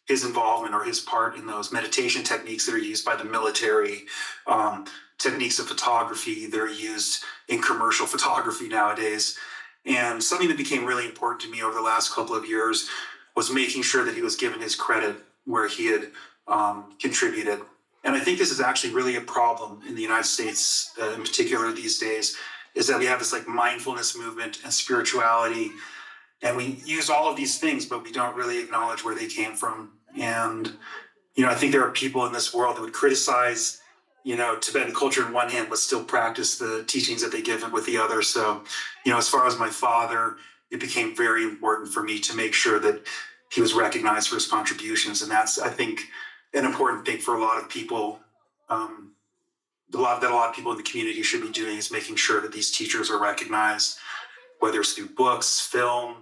his involvement or his part in those meditation techniques that are used by the military, um, techniques of photography that are used in commercial photography nowadays. And something that became really important to me over the last couple of years was making sure that he was given his credit where he had um, contributed. And I think this is actually really a problem in the United States, uh, in particular these days, is that we have this like mindfulness movement and spirituality, and we use all of these things, but we don't really acknowledge where they came from. And you know, I think there are people in this world that would criticize, you know, Tibetan culture in one hand, but still practice the teachings that they give with the other. So, you know, as far as my father, it became very important for me to make sure that he was recognized for his contributions, and that's, I think, an important thing for a lot of people. Um, a lot that a lot of people in the community should be doing is making sure that these teachers are recognized, whether it's through books, film,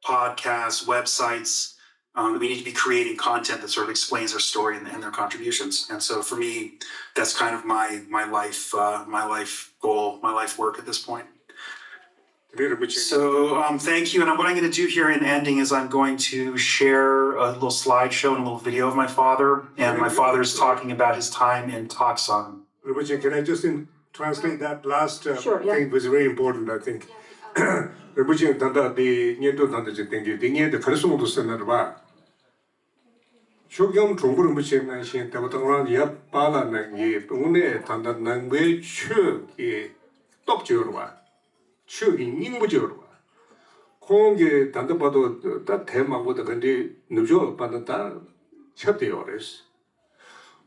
podcasts, websites. Um, we need to be creating content that sort of explains their story and, and their contributions. And so for me, that's kind of my my life uh, my life goal, my life work at this point. So um, thank you. And what I'm going to do here in ending is I'm going to share a little slideshow and a little video of my father. And my father is talking about his time in Taksan. Rinpoche, can I just in, translate that last uh, Sure, yeah. thing was very important, I think. Rinpoche, ད་ལྟ་དེ་སྙན་སྒྲོན་ད་ལྟ་ཅིག་བསྟན་རྒྱུ་དེ་སྙན་དེ་ག་རེ་གསུངས་འདུག་ཟེར་ན་རེད་པ། ཆོས་རྒྱལ་དྲུང་པ་རིན་པོ་ཆེ་ནང་བཞིན་དེ་བ་དང་རང་ཡབ་པཱ་ལགས་ནང་གི་དངོས་གནས་ད་ལྟ་ནང་པའི་ཆོས་ཀྱི་སྟོབས་བརྗོད་རེད་པ། ཆོས་ཀྱི་སྙིང་པོ་བརྗོད་རེད་པ། ཁོང་གིས་ད་ལྟ་བར་དུ་ད་དེབ་མང་པོ་དང་ག་འདྲའི་ནུབ་ཕྱོགས་པ་ན་ད་ཁྱབ་བསྡད་ཡོད་རེད།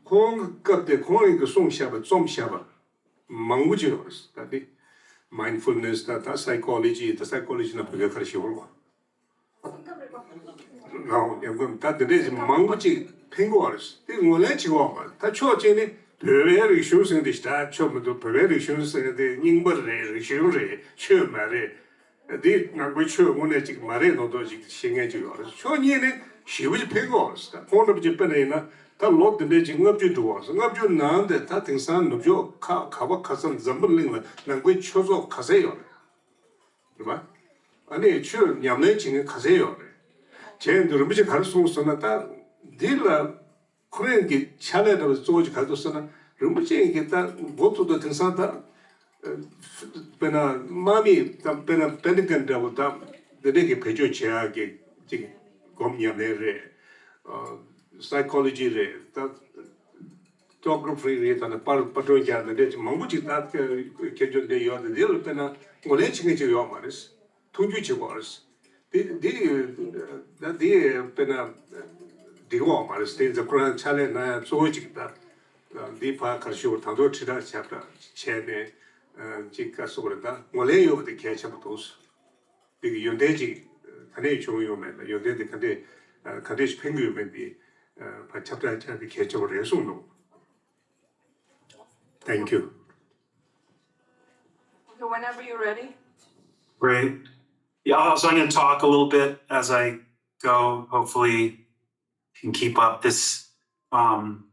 ཁོང་གི་སྐབས་དེ་ཁོང་རང་གིས་གསུངས་བཞག་པ་རྩོམ་བཞག་པ་མང་པོ་ཅིག་ཡོད་རེད། ད་དེ་mindfulness ད་ད་psychology ད་psychology ན་བོད་སྐད་ག་རེ་ཞིག་ཡོད་རེད་པ། ལའོ་ཡང་ཀུན་ད་དེ་འདྲས་ཞིག་མང་པོ་ཅིག་ཕན་གྱི་ཡོད་རེད། དེ་ངོས་ལེན་བྱེད་ཀྱི་ཡོད་མ་རེད། ད་ཕྱོགས་གཅིག་ནས་བོད་པའི་རིག་གཞུང་ཟེར་དེ་ཞེ་དྲག་ཆོ་མི་འདུག་བོད་པའི་རིག་གཞུང་ཟེར་དེ་རྙིང་པ་རེད། རིག་གཞུང་རེད། ཆོས་མ་རེད། འདི་ནང་པའི་ཆོས་དངོས་གནས་ཅིག་མ་རེད་མདོག་མདོག་ཅིག་བཤད་མཁན་ཅིག་ཡོད་རེད། ཕྱོགས་གཉིས་ནས་ཞེ་པོ་ཅིག་ཕན་གྱི་ཡོད་རེད། ད་ཁོང་འདྲ་པོ་ཅིག་དཔེར་ན་ཡིན་ན་ད་ལོ་འདི་འདྲས་ཅིག་ལྔ་བཅུ་འགྲོ་བ་རེད། ལྔ་བཅུ་ནང་དེ་ད་དེང་སང་ནུབ་ཕྱོགས་ཁ་ག་བ་ཁ་སང་འཛམ་བུ་གླིང་ལ་ནང་པའི་ཆོས་ཚོགས་ག་ཚད་ཡོད་རེད། རེད་པ། ཨ་ནི་ཆོས་ཉམས་ལེན་བྱེད་མཁན་ག་ཚད་ཡོད་རེད། བྱས་འདི་རིན་པོ་ཆེ་ག་རེ་གསུངས་སོང་ན་ད་འདི་ལ། ཁོ་རང་གི་ཕྱག་ལས་འདྲ་བ་གཙོ་བོ་ཅིག་ག་རེ་འདུག་ཟེར་ན་རིན་པོ་ཆེ་གིས་ད་འགོ་བཙུགས་དུས་དེང་སང་ད་དཔེར་ན་དམག་མི་དང་དཔེར་ན་པེན་ཏ་གོན་འདྲ་བོ་དང་འདི་འདྲས་ཀྱི་བེད་སྤྱོད་བྱེད་ཡག་གི་ཅིག་སྒོམ་ཉམས་ལེན་རེད། psychology རེད། ད་photography རེད། ད་ནི་པར་པར་སྐྲུན་རྒྱག་འདི་འདྲས་ཅིག་མང་པོ་ཅིག་ད་ཁྱེད་ཚོ་འདི་ཡོད་དེ་འདི་ལ་དཔེར་ན་ངོས་ལེན་བྱེད་མཁན་ཅིག་ཡོད་མ་རེད། མཐོང་ཆུང་བྱེད་དགོས་རེད། དེ་འདི་ད་འདི་དཔེར་ན་འགྲིག་གི་མ་རེད། དེ་ཚོ་ཁོ་རང་ཕྱག་ལས་གནང་ཡ་གཙོ་བོ་གཅིག་ད་འདི་ཕར་ག་རེ་ཞུ་དགོས། ད་དུང་དྲིལ་བསྒྲགས་བྱས་པ་བྱས་ནས་ཅིག་ག་རེ་ཟེར་དགོས་རེད། ད་ངོས་ལེན་ཡོད་པ་དེ་གལ་ཆེན་པོ་འདུག་འདི་གི་ཡོན་ཏན་ཅིག་ག་ནས་བྱུང་ཡོད་མེད་ལ་ཡོན་ཏན་དེ་ག་འདྲས་ག་འདྲས་ཕན་གྱི་ཡོད་མེད་འདི་ཕར་ཁྱབ་བསྒྲགས་བྱ་རྒྱུ་གལ་ཆེན་པོ་རེད་གསུངས་འདུག Thank you. Okay, whenever you're ready. Great. Yeah, so I'm going to talk a little bit as I go. Hopefully, you can keep up this. Um,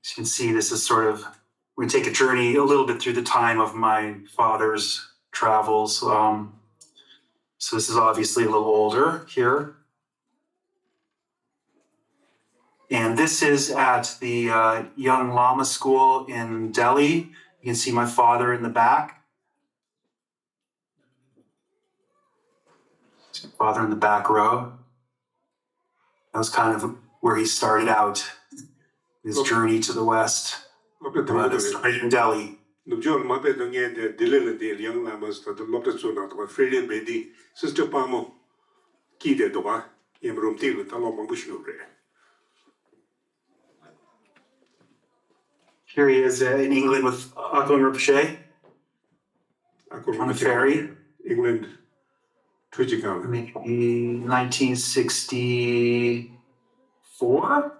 as you can see, this is sort of, we're going to take a journey a little bit through the time of my father's travels. Um, so this is obviously a little older here. And this is at the uh, Young Lama School in Delhi. You can see my father in the back. Father in the back row. That was kind of where he started out his journey to the West. But it started in Delhi. ནུབ་ཕྱོགས་ལ་མ་ཕེབས་དུས་ངས་འདི་ལྡི་ལི་ལ་འདི་ཡང་ལ་མ་སི་ད་དུ་སློབ་གྲྭ་བཙུགས་གནང་འདུག Frederick Bedi, Sister Pamo ཀྱིས་བསྡད་འདུག་ག་ཡིན་རུམ་ཏིག་ལ་ད་ལོ་མང་པོ་ཞིག་ཡོད་རེད། Here he is uh, in England with Akhlung Rinpoche on the ferry. England. Maybe nineteen sixty-four?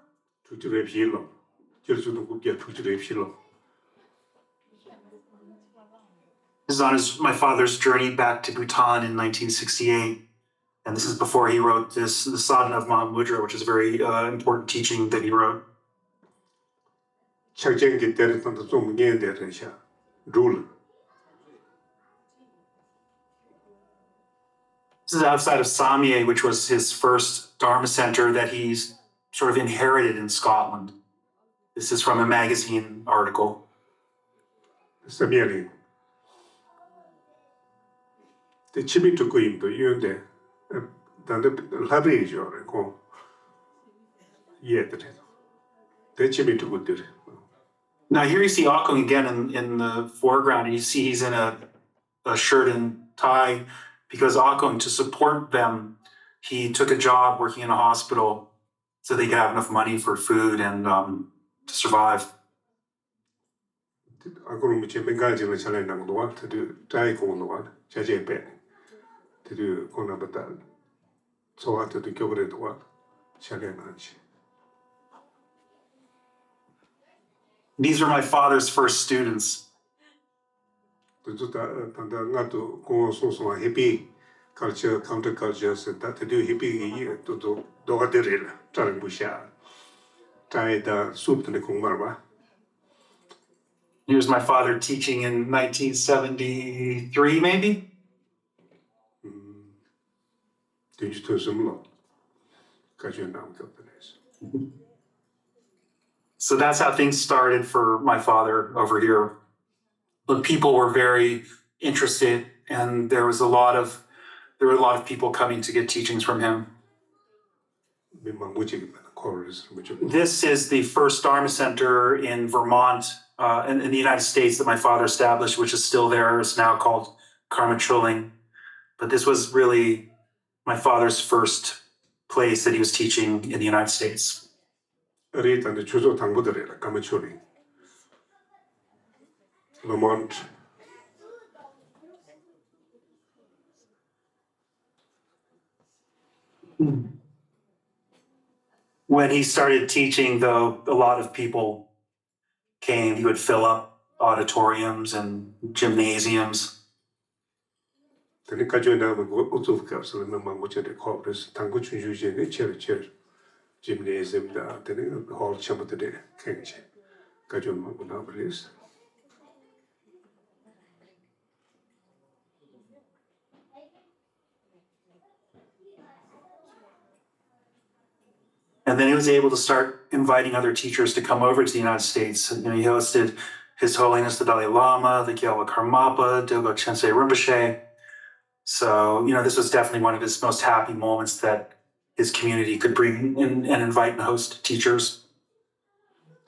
དྲུག་ཅུ་རེ་བཞི་ལོ། སྤྱི་ལོ་ཆིག་སྟོང་དགུ་བརྒྱ་དྲུག་ཅུ་རེ་བཞི་ལོ། This is on his, my father's journey back to Bhutan in nineteen sixty-eight. And this is before he wrote this, the Sadhana of Mahamudra, which is a very uh, important teaching that he wrote. ཕྱག་ཆེན་གྱི་གཏེར་ད་ལྟ་རྩོམ་མཁན་དེ་རེད་ཤག་འབྲུག་ལ། This is outside of Samye, which was his first Dharma center that he sort of inherited in Scotland. This is from a magazine article. བསམ་ཡས་གླིང་། དེ་འཆི་མེད་སྤྲུལ་སྐུ་ཡིན་འདུག་གཡོན་དེ། ད་ལྟ་ལྷ་པའི་ཞོགས་རེད་ཁོང་། གཡས་དེ་རེད། དེ་འཆི་མེད་སྤྲུལ་སྐུ་དེ་རེད། Now here you see Akong again in, in the foreground, and you see he's in a, a shirt and tie because Akong, to support them, he took a job working in a hospital so they could have enough money for food and um, to survive. ཨ་ཁུ་རིན་པོ་ཆེ་སྨན་ཁང་ཅིག་ལ་ཕྱག་ལས་གནང་གི་འདུག་བ། དེ་དུས་ཏྲའི་ཁོང་འདུག་བ། ཆ་ཆས་པས། དེ་དུས་ཁོང་རྣམ་པ་དང་འཚོ་བ་དེ་དུས་སྐྱོ་པོ་རེད་འདུག་བ། ཕྱག་ལས་གནང་ཆེ། These were my father's first students. དེ་ཚོ་ད་ད་ལྟ་སྔར་དུ་ཁོང་གསུངས་སོང་བ། ཧི་པི་ཀལ་ཅར་ཀའུན་ཊར་ཀལ་ཅར་ཟེར། ད་དེ་དུས་ཧི་པི་གི་ཡིག་ཏུ་ཏུ་རྡོ་ཁ་དེ་རེད་ལ། སྐྲ་རིང་པོ་ཤ། ཏྲའི་ད་སུབ་དེ་ནི་གོང་མར་བ། Here's my father teaching in nineteen seventy-three, maybe? བདུན་ཅུ་དོན་གསུམ་ལོ། བཀའ་ཆོས་གནང་སྐབས་དེ་ནས། So that's how things started for my father over here. But people were very interested, and there was a lot of there were a lot of people coming to get teachings from him. མི་མང་པོ་ཅིག་གིས་ཁོ་རེ་སུ་མི་བཅུག This is the first Dharma center in Vermont, uh, in, in the United States, that my father established, which is still there. It's now called Karma Choling. But this was really my father's first place that he was teaching in the United States. ཨ་རིའི་ད་ནི་ཆོས་ཚོགས་དང་པོ་དེ་རེད་ལ། ཀརྨ་ཆོས་གླིང་། Vermont. When he started teaching, though, a lot of people came. He would fill up auditoriums and gymnasiums. དེ་ནི་བཀའ་ཆོས་གནང་བའི་འགོ་ཨུ་ཚུགས་སྐབས་སུ་ལ་མི་མང་པོ་ཅིག་རེ་ཁོག་རེས། དང་པོ་ཆུང་ཆུང་བྱས་ནས་ཆེ་རུ་ཆེ་རུ། ཇིམ་ནེ་ཟིམ་དང་དེ་ནི་ཧོལ་ཆེན་པོ་དེ་འདྲས་ཁེངས་བྱས་བཀའ་ཆོས་མང་པོ་གནང་བ་རེད། And then he was able to start inviting other teachers to come over to the United States. You know, he hosted His Holiness the Dalai Lama, the Gyalwa Karmapa, Dilgo Chensei Rinpoche. So, you know, this was definitely one of his most happy moments that his community could bring in and invite and host teachers.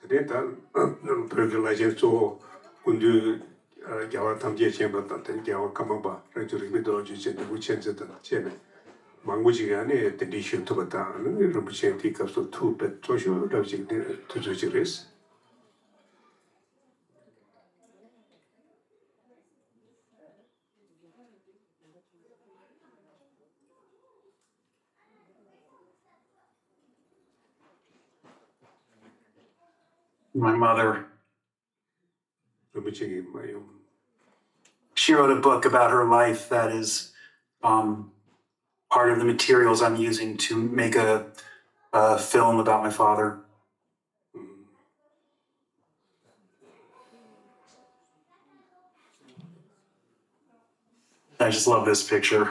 དེ་ནས་ད་བོད་ཀྱི་བླ་ཆེན་གཙོ་བོ་སྐུ་མདུན་རྒྱལ་བ་ཐམས་ཅད་མཁྱེན་པ་དང་། དེ་ནས་རྒྱལ་བ་ཀརྨ་པ་རང་བྱུང་རིག་པའི་རྡོ་རྗེ་ཅན། རིན་པོ་ཆེན་ཚེ་དང་བཅས་ནས་མང་པོ་ཞིག་ཡང་ནས་གདན་འདྲེན་ཞུ་ཐུབ་པ་དང་། རིན་པོ་ཆེ་དེའི་སྐབས་སུ་ཐུགས་དཔེ་གཙོ་ཤོས་འདྲ་བ་ཅིག་དེ་དུས་ཚོད་ཅིག་རེད། My mother. རིན་པོ་ཆེ་གི་མ་ཡུམ། She wrote a book about her life that is um, part of the materials I'm using to make a, a film about my father. I just love this picture.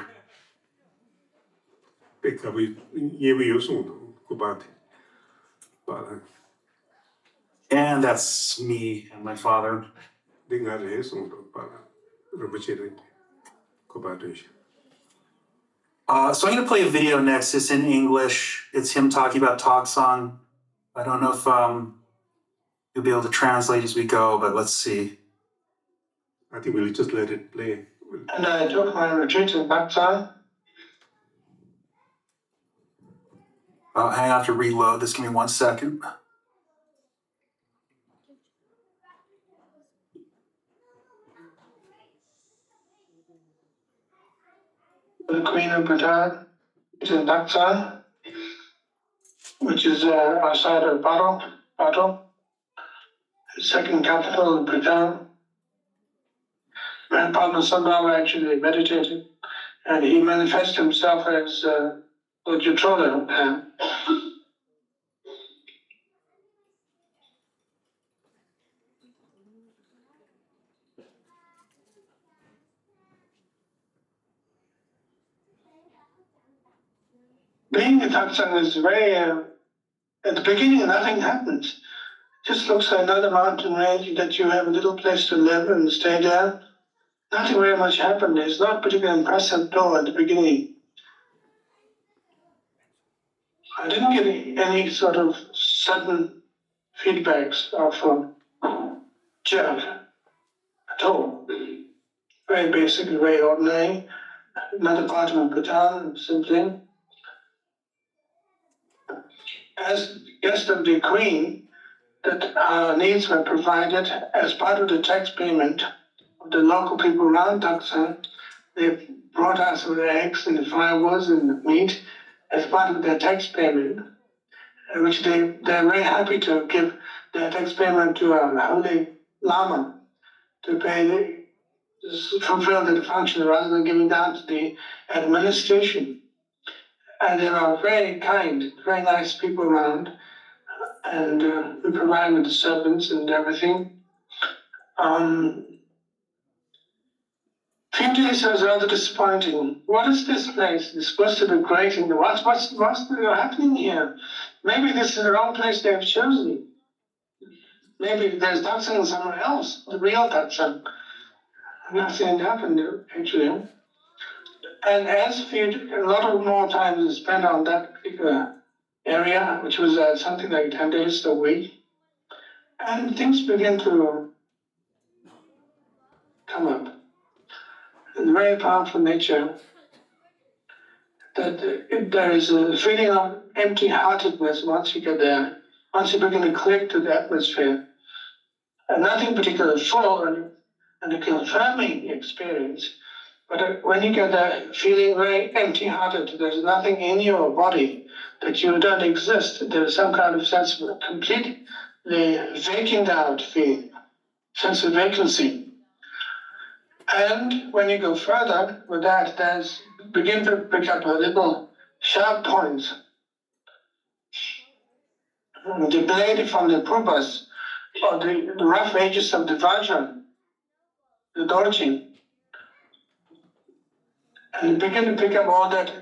དཔེ་དགའ་པོ་མཉེས་པོ་ཡོད་གསུངས་འདུག་སྐུ་པར་དེ། པཱ་ལགས། And that's me and my father. འདི་ང་རེད་གསུངས་འདུག་པཱ་ལགས། རིན་པོ་ཆེ་རེད། སྐུ་པར་སྟོན་ཞིག Uh, so I'm going to play a video next. It's in English. It's him talking about Taksang. I don't know if um, you'll be able to translate as we go, but let's see. I think we'll just let it play. And I took my retreat in Taksang. Uh, hang on, I have to reload this. Give me one second. The Queen of Bhutan is in Taksang, which is uh, outside of Paro, Paro, second capital of Bhutan. And Padmasambhava actually meditated, and he manifested himself as uh, Lord Jutrola. Uh, being a Tatsang is very uh, At the beginning, nothing happens. Just looks like another mountain range that you have a little place to live and stay there. Nothing very much happened. It's not particularly impressive at all at the beginning. I didn't get any, any sort of sudden feedbacks of um, jerk at all. Very basic, very ordinary. Another part of Bhutan, same thing. As guest of the Queen, that our needs were provided as part of the tax payment of the local people around Taksan. They brought us the eggs and the firewoods and the meat as part of their tax payment, uh, which they, they're very happy to give their tax payment to a holy Lama to pay the, fulfill the function rather than giving down to the administration. And they are very kind, very nice people around, and uh, we provide with the servants and everything. Um, few days I was rather disappointing. What is this place? It's supposed to be great, and what's what's what's happening here? Maybe this is the wrong place they have chosen. Maybe there's dancing somewhere else, the real dancing. Nothing happened actually. And as few, a lot of more time is spent on that particular area, which was uh, something like ten days a week. And things began to come up. Very powerful nature. That uh, there is a feeling of empty-heartedness once you get there, once you begin to click to the atmosphere. And nothing particularly full and, and a confirming experience. But uh, when you get that feeling very empty-hearted, there's nothing in your body, that you don't exist. There's some kind of sense of completely vacant out feeling, sense of vacancy. And when you go further with that, there's begin to pick up a little sharp points. The blade from the purpose or the, the rough edges of the Vajra, the Dorje, and begin to pick up all that.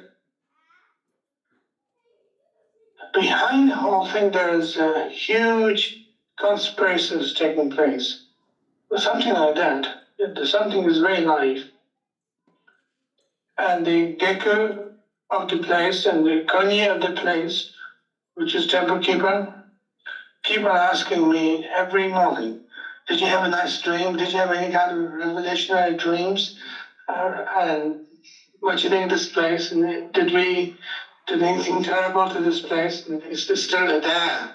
Behind the whole thing, there is a huge conspiracy is taking place, or something like that. Something is very live. And the Geku of the place and the Konyi of the place, which is temple keeper, keep on asking me every morning, did you have a nice dream? Did you have any kind of revolutionary dreams? Uh, and what do you think of this place? And did we do anything terrible to this place? And it's still there.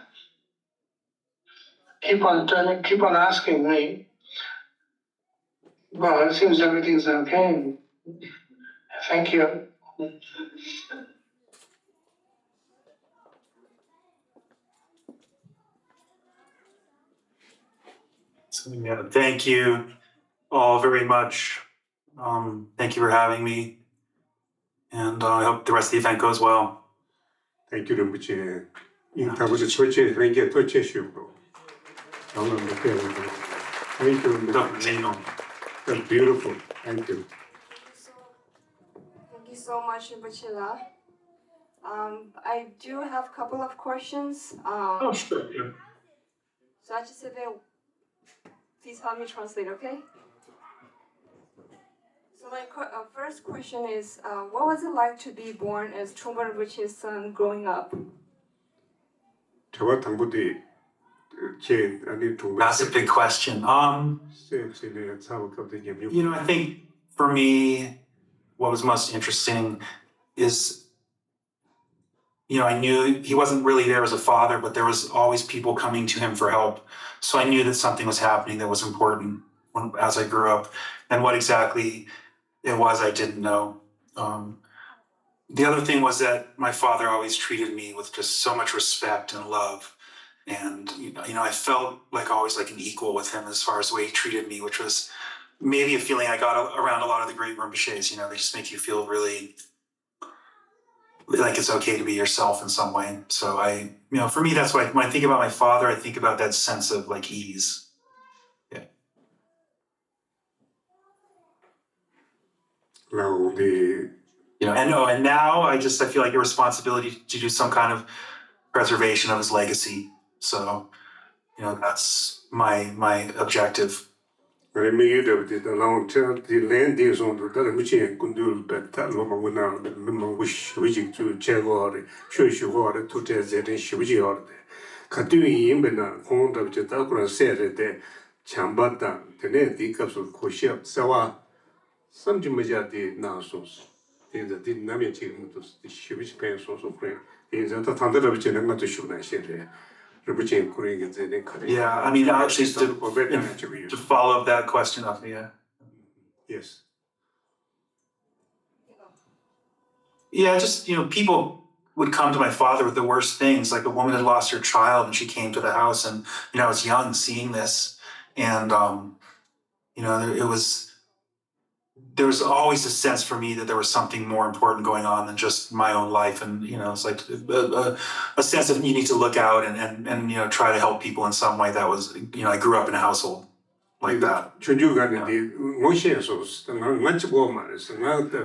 Keep on telling, keep on asking me. Well, it seems everything's okay. Thank you. So, yeah, thank you all very much. Um, thank you for having me. And uh, I hope the rest of the event goes well. Thank you, Rinpoche. ཡིན་ད་བུ་ཆོས་ཆོས་ལྷན་རྒྱས་ཐུགས་རྗེ་ཆེ་ཞུ་འགྲོ། ད་ང་མི་སྐད་རིང་པོ། Thank you, Rinpoche. That's beautiful. Thank you. Thank you so much, Rinpoche. Um, I do have a couple of questions. Um, Oh, sure. Yeah. So I just said that please help me translate, okay? So my qu- uh, first question is, uh, what was it like to be born as Trungpa Rinpoche's son growing up? དྲི་བ་དང་པོ་དེ་ཁྱེད་ཨ་ནི་དྲུང་པའི་That's a big question. Um, སེམས་ཟེར་ནས་ཚ་བ་སྐབས་དེ་ཉམས་མྱོང you know, I think for me, what was most interesting is, you know, I knew he wasn't really there as a father, but there was always people coming to him for help. So I knew that something was happening that was important when, as I grew up. And what exactly it was, I didn't know. Um, the other thing was that my father always treated me with just so much respect and love. And, you know, you know, I felt like always like an equal with him as far as the way he treated me, which was maybe a feeling I got a- around a lot of the great Rinpoches. You know, they just make you feel really like it's okay to be yourself in some way. So I, you know, for me, that's why when I think about my father, I think about that sense of like ease. Yeah. Now the You know, and oh, and now I just I feel like a responsibility to do some kind of preservation of his legacy. So, you know, that's my my objective. རེ་མི་ཡོད་འདྲ་བ་དེ་དང་ལའང་ཁྲལ་དེ་ལན་འདེབས་སོང་འདུག་ད་རིན་པོ་ཆེ་སྐུ་མདུན་ལ་ད་ལོ་མང་པོ་ནང་ལ་མི་མང་པོ་ཞེ་པོ་ཅིག་ཚུར་བྱེད་དགོས་རེད། ཆོས་ཞུ་དགོས་རེད། ཐུགས་ཁྲལ་མཛད་འཕྲིན་ཞེ་པོ་ཅིག་ཡོད་རེད། ག་དུས་ཡིན་པས་ན་ཁོང་འདྲ་བ་ཅིག་ད་ཁོ་རང་སྲས་རེད་དེ། བྱམས་པ་དང་དེ་ནས་དེའི་སྐབས་སུ་གུས་ཞབས་བརྩེ་བ་བསམ་གྱིས་མི་ཁྱབ་དེ་གནང་སོང་། དེ་ཡིན་ཙང་དེ་ནམ་ཡང་བརྗེད་ཀྱི་མི་འདུག་དེ་ཞེ་པོ་ཅིག་ཕན་སོང་སོང་ཁོ་རང་། དེ་ཡིན་ཙང་ད་ད་ལྟ་འདྲ་བ་བྱས་ན་ང་ཚོ་ཞུ་ནང་བཞིན་རེད། རིན་པོ་ཆེ་ཁོ་རང་གི་མཛད་འཕྲིན་ག་རེ་ཡིན། Yeah, I mean, actually, ད་to, གོ་བེད་གཏོང་ཡང་བྱེད་ཀྱི་ཡོད། to follow up that question of me, yeah. Yes. Yeah, just, you know, people would come to my father with the worst things. Like a woman had lost her child and she came to the house, and, you know, I was young seeing this. And, um, you know, there, it was, there was always a sense for me that there was something more important going on than just my own life. And, you know, it's like a, a, a sense of you need to look out and, and, and, you know, try to help people in some way. That was, you know, I grew up in a household like that. ཆུང་ཆུང་སྒང་ནས་དེ་ངོ་ཤེས་སོང་། ང་ང་གཅིག་པོ་མ་རེད། ང་ད་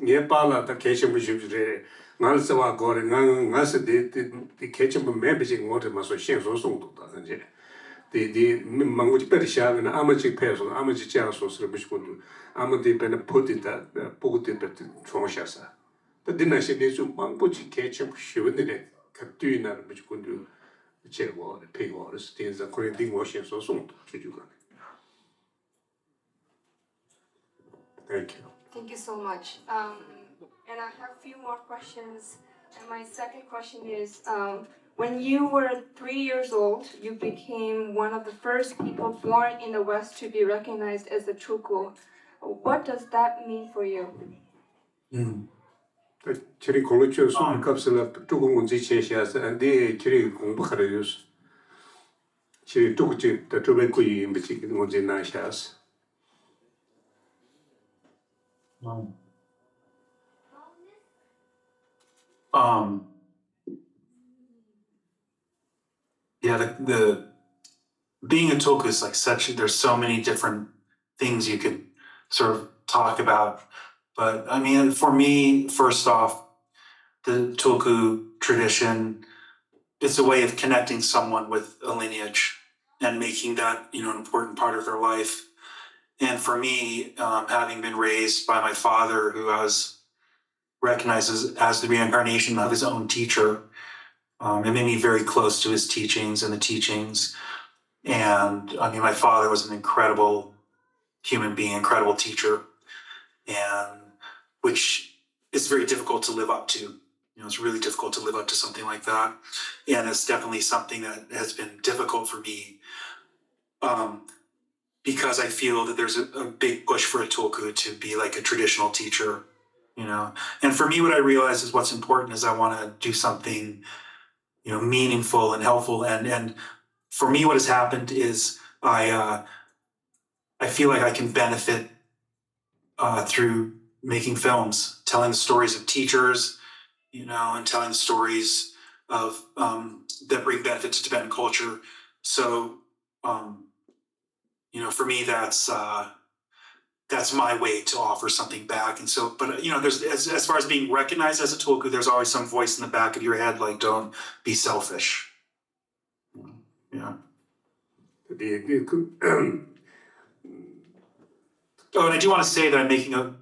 ངའི་པཱ་ལགས་ད་གལ་ཆེན་པོ་ཞེ་པོ་ཅིག་རེད། ང་ལ་བརྩེ་བ་དགོས་རེད། ང་ང་ཟེར་དེ་དེ་དེ་གལ་ཆེན་པོ་མེད་པ་ཅིག་ངོ་དེ་མ་སོང་ཤེས་སོང་གསུངས་འདུག་ད་ཐམས་ཅད་དེ་དེ་མི་མང་པོ་ཅིག་དཔེར་བཞག་པ་ན་ཨ་མ་ཅིག་ཕེབས་སོང་། ཨ་མ་ཅིག་བཅར་སོང་ཟེར་མི་ཞིག་གོ་འདུག་ཨ་མ་དེ་དཔེར་ན་བུ་དེ་ད་སྤུ་གུ་དེ་དཔེར་དེ་གྲོངས་ཤག་ཟེར། ད་འདི་ནང་བཞིན་གནས་ཚུལ་མང་པོ་ཅིག་གལ་ཆེན་པོ་ཞེ་པོ་འདི་རེད། ག་དུས་ཡིན་ན་རིན་པོ་ཆེ་སྐུ་མདུན་བཅར་དགོས་རེད། ཕེབས་དགོས་རེད། དེ་ཡིན་ཙང་ཁོ་རང་འདི་ངོ་ཤེས་སོང་གསུངས་འདུག་ཆུང་ཆུང་སྒང་ནས། Thank you. Thank you so much. Um, and I have a few more questions. And my second question is, um, when you were three years old, you became one of the first people born in the West to be recognized as a tulku. What does that mean for you? Mm. ད་ཁྱེད་རང་གོང་ལོ་ཆོས་གསུམ་གྱི་སྐབས་སུ་ལ་སྤྲུལ་སྐུ་ངོས་འཛིན་བྱས་བཞག་ཟེར། འདི་ཁྱེད་རང་གི་དགོངས་པ་ག་རེ་ཡོད། ཁྱེད་རང་སྤྲུལ་སྐུ་ཅིག་ད་སྤྲུལ་པའི་སྐུ་ཡི་ཡིན་པ་ཅིག་ངོས་འཛིན་གནང་བཞག Um, um, yeah, the, the being a tulku is like such. There's so many different things you could sort of talk about, but I mean, for me, first off, the tulku tradition, it's a way of connecting someone with a lineage and making that, you know, an important part of their life. And for me, um, having been raised by my father, who I was recognized as, as the reincarnation of his own teacher, um, it made me very close to his teachings and the teachings. And I mean, my father was an incredible human being, incredible teacher, and which is very difficult to live up to. You know, it's really difficult to live up to something like that. And it's definitely something that has been difficult for me, um, because I feel that there's a, a big push for a tulku to be like a traditional teacher, you know. And for me, what I realize is what's important is I want to do something, you know, meaningful and helpful. And and for me, what has happened is I uh, I feel like I can benefit uh, through making films, telling the stories of teachers, you know, and telling the stories of um, that bring benefit to Tibetan culture. So, um, you know, for me, that's uh, that's my way to offer something back. And so, but uh, you know, there's as, as far as being recognized as a tulku, there's always some voice in the back of your head like, "Don't be selfish." Yeah. དེ་དེ་ཁུ- Oh, and I do want to say that I'm making a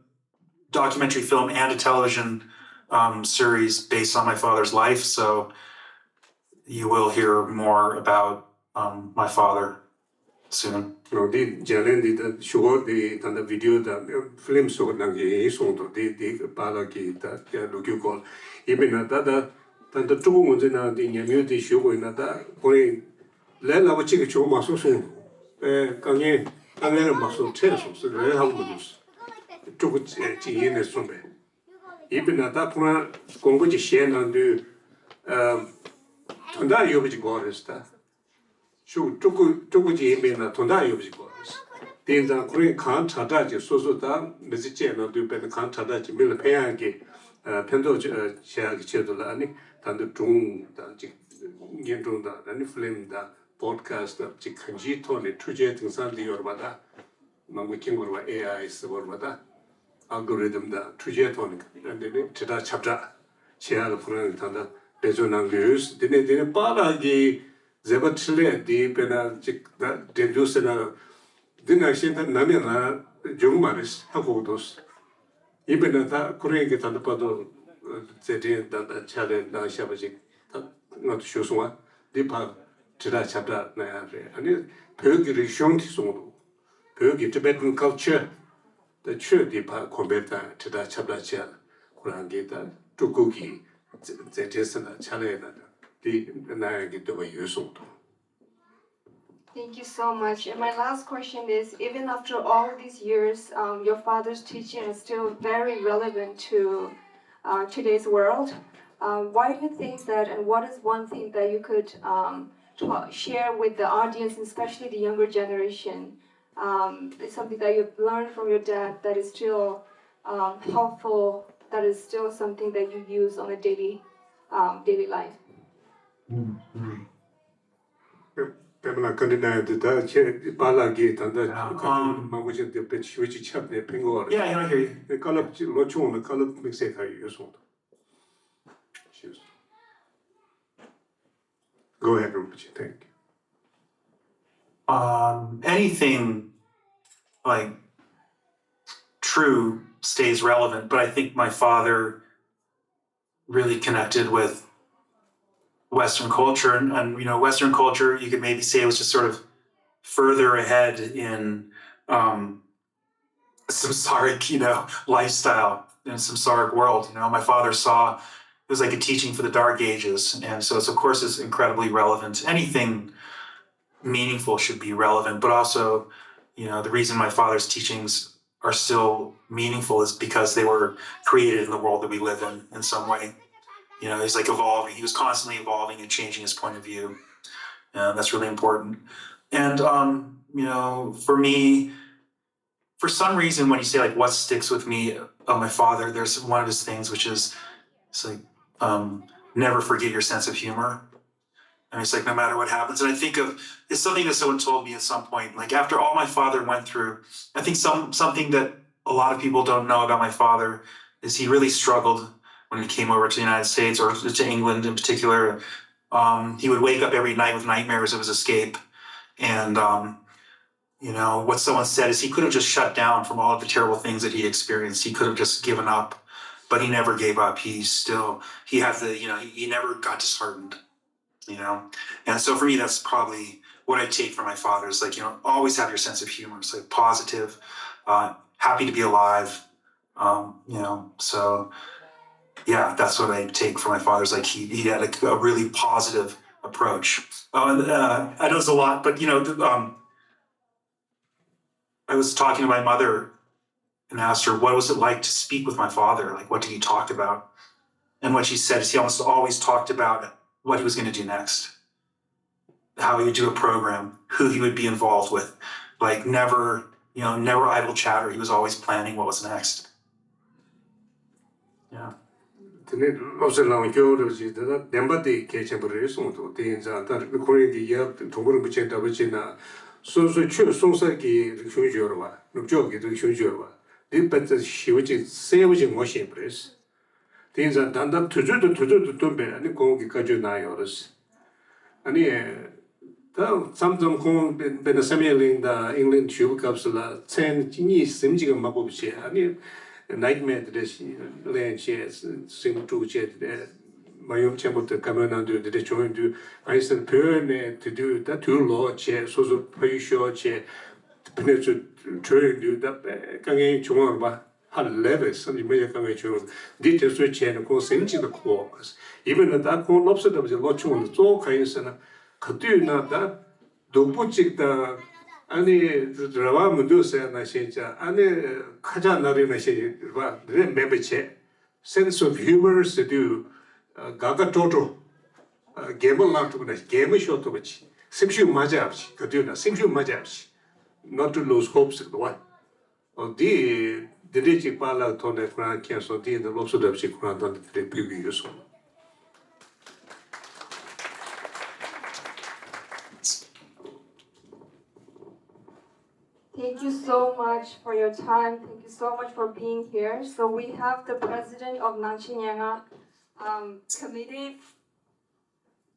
documentary film and a television um, series based on my father's life, so you will hear more about um, my father soon. ལོ་འདི་རྒྱ་ལན་འདི་ད་ཞུ་བོ་འདི་ད་ལྟ་བི་ཌིའོ་དང་ཕི་ལིམ་བཟོ་གནང་གི་ཡིན་གསུངས་འདུག་འདི་འདི་པཱ་ལགས་ཀྱི་ད་ལོ་རྒྱུས་སྐོར་ཡིན་པས་ན་ད་ད་ད་ལྟ་སྤྲུལ་སྐུ་ངོས་འཛིན་གནང་འདི་ཉམས་མྱོང་འདི་ཞུ་དགོས་ན་ད་ཁོ་རང་ལས་སླ་པོ་གཅིག་གི་བྱུང་མ་སོང་གསུངས་འདུག་ཨེ་དཀའ་ངལ་དཀའ་ངལ་མ་སོང་ཁྲལ་སོང་ཟེར་ལས་སླ་པོ་མ་འདུག་སྤྲུལ་སྐུ་གཅིག་ཡིན་ནས་གསུངས་པས། ཡིན་པས་ན་ད་ཁོ་རང་དགོངས་པ་ཅིག་བཞེས་གནང་དུས་ཨ་དོན་དག་ཡོད་པ་ཅིག་དགོས་རེད་ད། ཤུགས་སྤྲུལ་སྐུ་སྤྲུལ་སྐུ་ཅིག་ཡིན་པས་ན་དོན་དག་ཡོད་པ་ཅིག་དགོས་རེད། དེ་ཡིན་ཙང་ཁོ་རང་གང་དྲག་དྲག་ཅིག་སོ་སོ་ད་མི་ཚེ་སྐྱེལ་གནང་དུས་དཔེར་ན་གང་དྲག་དྲག་ཅིག་མི་ལ་ཕན་ཡག་གི་ཨ་ཕན་ཐོགས་བྱེད་ཡག་གི་ཆེད་དུ་ལ་ཨ་ནི་ད་འདི་སྒྲུང་དང་ཅིག་བརྙན་སྒྲུང་དང་ཨ་ནི་ཕི་ལིམ་དང་པོ་ཌི་ཁ་སི་ཊི་དང་ཅིག་གང་ཅིའི་ཐོག་ནས་འཕྲུལ་ཆས་དེང་སང་འདི་ཡོད་རེད་པ་ད། མང་པོ་མཁྱེན་དགོས་རེད་པ། ཨེ་ཨའི་ཟེར་དགོས་རེད་པ་ད། ཨལ་གོ་རི་དམ་དང་འཕྲུལ་ཆས་ཐོག་ནས་འདི་ནས་དྲིལ་བསྒྲགས་ཁྱབ་བསྒྲགས་བྱེད་ཡག་ལ་ཁོ་རང་གིས་ད་ལྟ་འབད་བརྩོན་གནང་གི་ཡོད། འདི་ནས་འདི་ནས་པཱ་ལགས་ཀྱི་མཛད་པ་འཕྲིན་ལས་འདི་དཔེར་ན་ཅིག་ད་འགྲན་བསྡུར་ཟེར་ན་འདི་ནང་བཞིན་ད་ནམ་ཡང་ང་འབྱུང་གི་མ་རེད་ཧ་གོ་གི་འདུག་ཡིན་པས་ན་ད་ཁོ་རང་གིས་ད་ལྟ་བར་དུ་མཛད་འཕྲིན་ད་ལྟ་ཕྱག་ལས་གནང་བཞག་པ་ཅིག་ད་ང་ཚོ་ཞུས་སོང་བ་འདི་ཕར་དྲིལ་བསྒྲགས་ཁྱབ་བསྒྲགས་གནང་ཡག་རེད། ཨ་ནི་བོད་ཀྱི་རིག་གཞུང་དེ་གསུངས་འདུག་བོད་ཀྱི་Tibetan culture ད་ཆོས་འདི་ཕར་གོང་འཕེལ་དང་དྲིལ་བསྒྲགས་ཁྱབ་བསྒྲགས་བྱེད་ཡག་ཁོ་རང་གིས་ད་སྤྲུལ་སྐུ་གི་མཛད་འཕྲིན་ཟེར་ན་ཕྱག་ལས་ན་འདི་གནང་ཡག་གི་འདོད་པ་ཡོད་གསུངས་འདུག Thank you so much. And my last question is, even after all these years, um, your father's teaching is still very relevant to uh, today's world. Uh, why do you think that, and what is one thing that you could um, ta- share with the audience, especially the younger generation? Um, it's something that you've learned from your dad that is still um, helpful, that is still something that you use on a daily, um, daily life. པདྨ་ལགས་བཀའ་འདྲི་གནང་ཡག་འདི་ད་ཁྱེད་པཱ་ལགས་ཀྱིས་ད་ལྟ་བཀའ་ཁྲིད་མང་པོ་ཞིག་འདི་དཔེ་ཞེ་པོ་ཅིག་ཁྱབ་ནས་ཕན་གྱི་ཡོད་རེད། Yeah, yeah, okay. བཀའ་སློབ་ཅིག་ལོ་ཆུང་ན་བཀའ་སློབ་དམིགས་བསལ་ག་ཡོད་གསུངས་འདུག Go ahead, Rinpoche. Thank you. Um, anything like true stays relevant, but I think my father really connected with Western culture, and, and you know, Western culture you could maybe say was just sort of further ahead in um, samsaric, you know, lifestyle in a samsaric world. You know, my father saw it was like a teaching for the dark ages, and so it's, of course, it's incredibly relevant. Anything meaningful should be relevant, but also, you know, the reason my father's teachings are still meaningful is because they were created in the world that we live in in some way. You know, he's like evolving. He was constantly evolving and changing his point of view. And that's really important. And um, you know, for me, for some reason, when you say like what sticks with me of my father, there's one of his things which is it's like um, never forget your sense of humor. And it's like no matter what happens. And I think of it's something that someone told me at some point. Like after all my father went through, I think some something that a lot of people don't know about my father is he really struggled when he came over to the United States or to England in particular. Um, he would wake up every night with nightmares of his escape, and um, you know, what someone said is he could have just shut down from all of the terrible things that he experienced. He could have just given up, but he never gave up. He still, he had the, you know, he, he never got disheartened, you know? And so for me, that's probably what I take from my father is like, you know, always have your sense of humor. It's like positive, uh, happy to be alive, um, you know? So, yeah, that's what I take from my father is like he, he had a, a really positive approach. Oh, and uh, I know it's a lot, but, you know, the, um, I was talking to my mother and asked her, "What was it like to speak with my father? Like, what did he talk about?" And what she said is he almost always talked about what he was going to do next, how he would do a program, who he would be involved with. Like, never, you know, never idle chatter. He was always planning what was next. Yeah. དེ་ནས་སློབ་གསོ་ལའང་སྐྱོ་བོ་རེད་ཅེས་དེ་ལ་བདེན་པ་དེ་གལ་ཆེན་པོ་རེད་གསུངས་འདུག་དེ་ཡིན་ཙང་ད་ཁོ་རང་གི་ཡབ་དུང་དཀར་རིན་པོ་ཆེ་འདྲ་པོ་བྱས་ན་སོ་སོའི་ཆོས་གསུང་ས་གི་རིག་གཞུང་ཡོད་རེད་བ། ནུབ་ཕྱོགས་ཀྱི་རིག་གཞུང་ཡོད་རེད་བ། འདི་དཔེ་ཆ་ཞེ་པོ་ཅིག་གསལ་པོ་ཅིག་ངོ་ཤེས་པ་རེད། དེ་ཡིན་ཙང་ད་ལྟ་དུས་ཚོད་དང་དུས་ཚོད་དང་བསྟུན་པའི་ཨ་ནི་ཁོང་གིས་བཀའ་བརྒྱུད་གནང་ཡོད་རེད། ཨ་ནི། ད་མཚམས་མཚམས་ཁོང་དཔེར་ན་བསམ་ཡས་གླིང་དང་ཨིང་ལན་བཞུགས་པའི་སྐབས་སུ་ལ་མཚན་གཉིས་གཟིམ་གཅིག་གི་མ་ཕོག་པ་བྱས་ཨ་ནི་ནའིཊ་མེར་དེ་འདྲ་ཞིག་ལེན་བྱས་སེམས་དཀྲུགས་བྱས་དེ་འདྲ་མ་ཡུམ་ཆེན་པོ་དེ་བཀའ་མོལ་གནང་དུས་དེ་འདྲ་བྱུང་ཡོང་དུས་ཨ་ནི་སེར་བོད་ནས་དེ་དུས་ད་དུས་ལོག་བྱས་སོ་སོ་ཕ་ཡུལ་ཤོར་བྱས་ཕ་ནས་ཚུར་བྲོས་ཡོང་དུས་ད་དཀའ་ངལ་བྱུང་བ་རེད་པ། ཧ་ལས་པའི་བསམ་གྱིས་མི་ཁྱབ་དཀའ་ངལ་བྱུང་། འདི་དེ་ཚོའི་བྱས་ནས་ཁོང་ཟིང་གཅིག་ཏུ་ཁུར་བ། ཡིན་པས་ན་ད་ཁོང་སློབ་གསོ་འདྲ་པོ་ཞིག་ལོ་ཆུང་བ་ནས་གཙོ་བོ་ག་ཡིན་ཟེར་ན་ག་དུས་ན་ད་སྡུག་པོ་གཅིག་དང་ཨ་ནི་རེ་བ་མི་འདུག་ཟེར་ན་ཤེས་བྱ་ཨ་ནི་ཁ་ཆག་སྣ་རལ་ན་ཤེས་རེ་བ་འདི་འདྲ་མེད་པ་བྱས། Sense of humor ཟེར་དུས་དགའ་དགའ་སྤྲོ་སྤྲོ། གད་མོ་བསླང་ཐུབ་ན་གད་མོ་ཤོར་ཐུབ་པ་ཅིག་སེམས་ཤུགས་མ་ཆག་པ་ཅིག་ག་དུས་ན་སེམས་ཤུགས་མ་ཆག་པ་ཅིག Not to lose hope ཟེར་གི་འདུག་བ། འདི་འདི་འདྲས་ཅིག་པཱ་ལགས་ཐོག་ནས་ཁོ་རང་མཁྱེན་སོང་། འདི་ཡིན་ན་སློབ་གསོ་འདྲ་པོ་ཅིག་ཁོ་རང་ཐོག་ནས་དེ་འདྲས་ཕུལ་གི་ཡོད་སོང་། Thank you so much for your time. Thank you so much for being here. So we have the president of Nangchin Nyanga um, committee,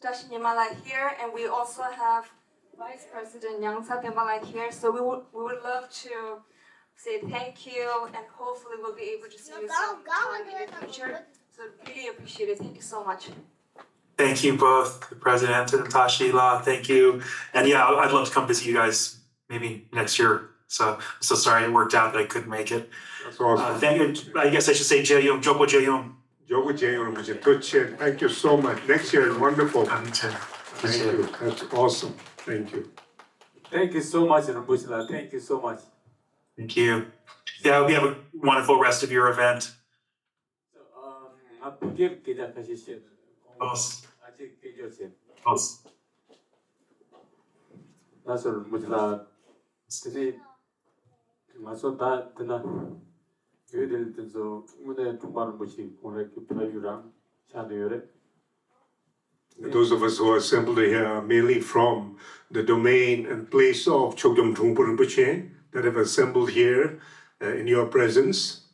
Tashi Nyamala here, and we also have Vice President Nyangsa Dembala here. So we would, we would love to say thank you, and hopefully we'll be able to see you sometime in the future. So really appreciate it. Thank you so much. Thank you both, the president and Tashi La. Thank you. And yeah, I'd love to come visit you guys maybe next year. So I'm so sorry it worked out that I couldn't make it. That's awesome. Uh, thank you. I guess I should say Jeyung, Joko Jeyung. Joko Jeyung Rinpoche, Toche, thank you so much. Next year is wonderful. Thank you. That's awesome. Thank you. Thank you so much, Rinpoche La. Thank you so much. Thank you. Yeah, I hope you have a wonderful rest of your event. ང་བོད་སྐད་སྐད་ཆ་ཁ་ཤས་བཤད། ཨོ། ཨ་ཅེ་སྐད་ཆ་བཤད། ཨོ། ད་སོ་རིན་པོ་ཆེ་ལགས། དེ་ནས་ང་ཚོ་ད་དེ་ན་ཡུལ་དེ་ལ་དེ་ཚོ་དངོས་གནས་དྲུང་པ་རིན་པོ་ཆེ་ཁོང་རང་གི་ཕ་ཡུལ་རང་ཆགས་བསྡད་ཡོད་རེད། Those of us who are assembled here are mainly from the domain and place of Chogyam Trungpa Rinpoche that have assembled here uh, in your presence.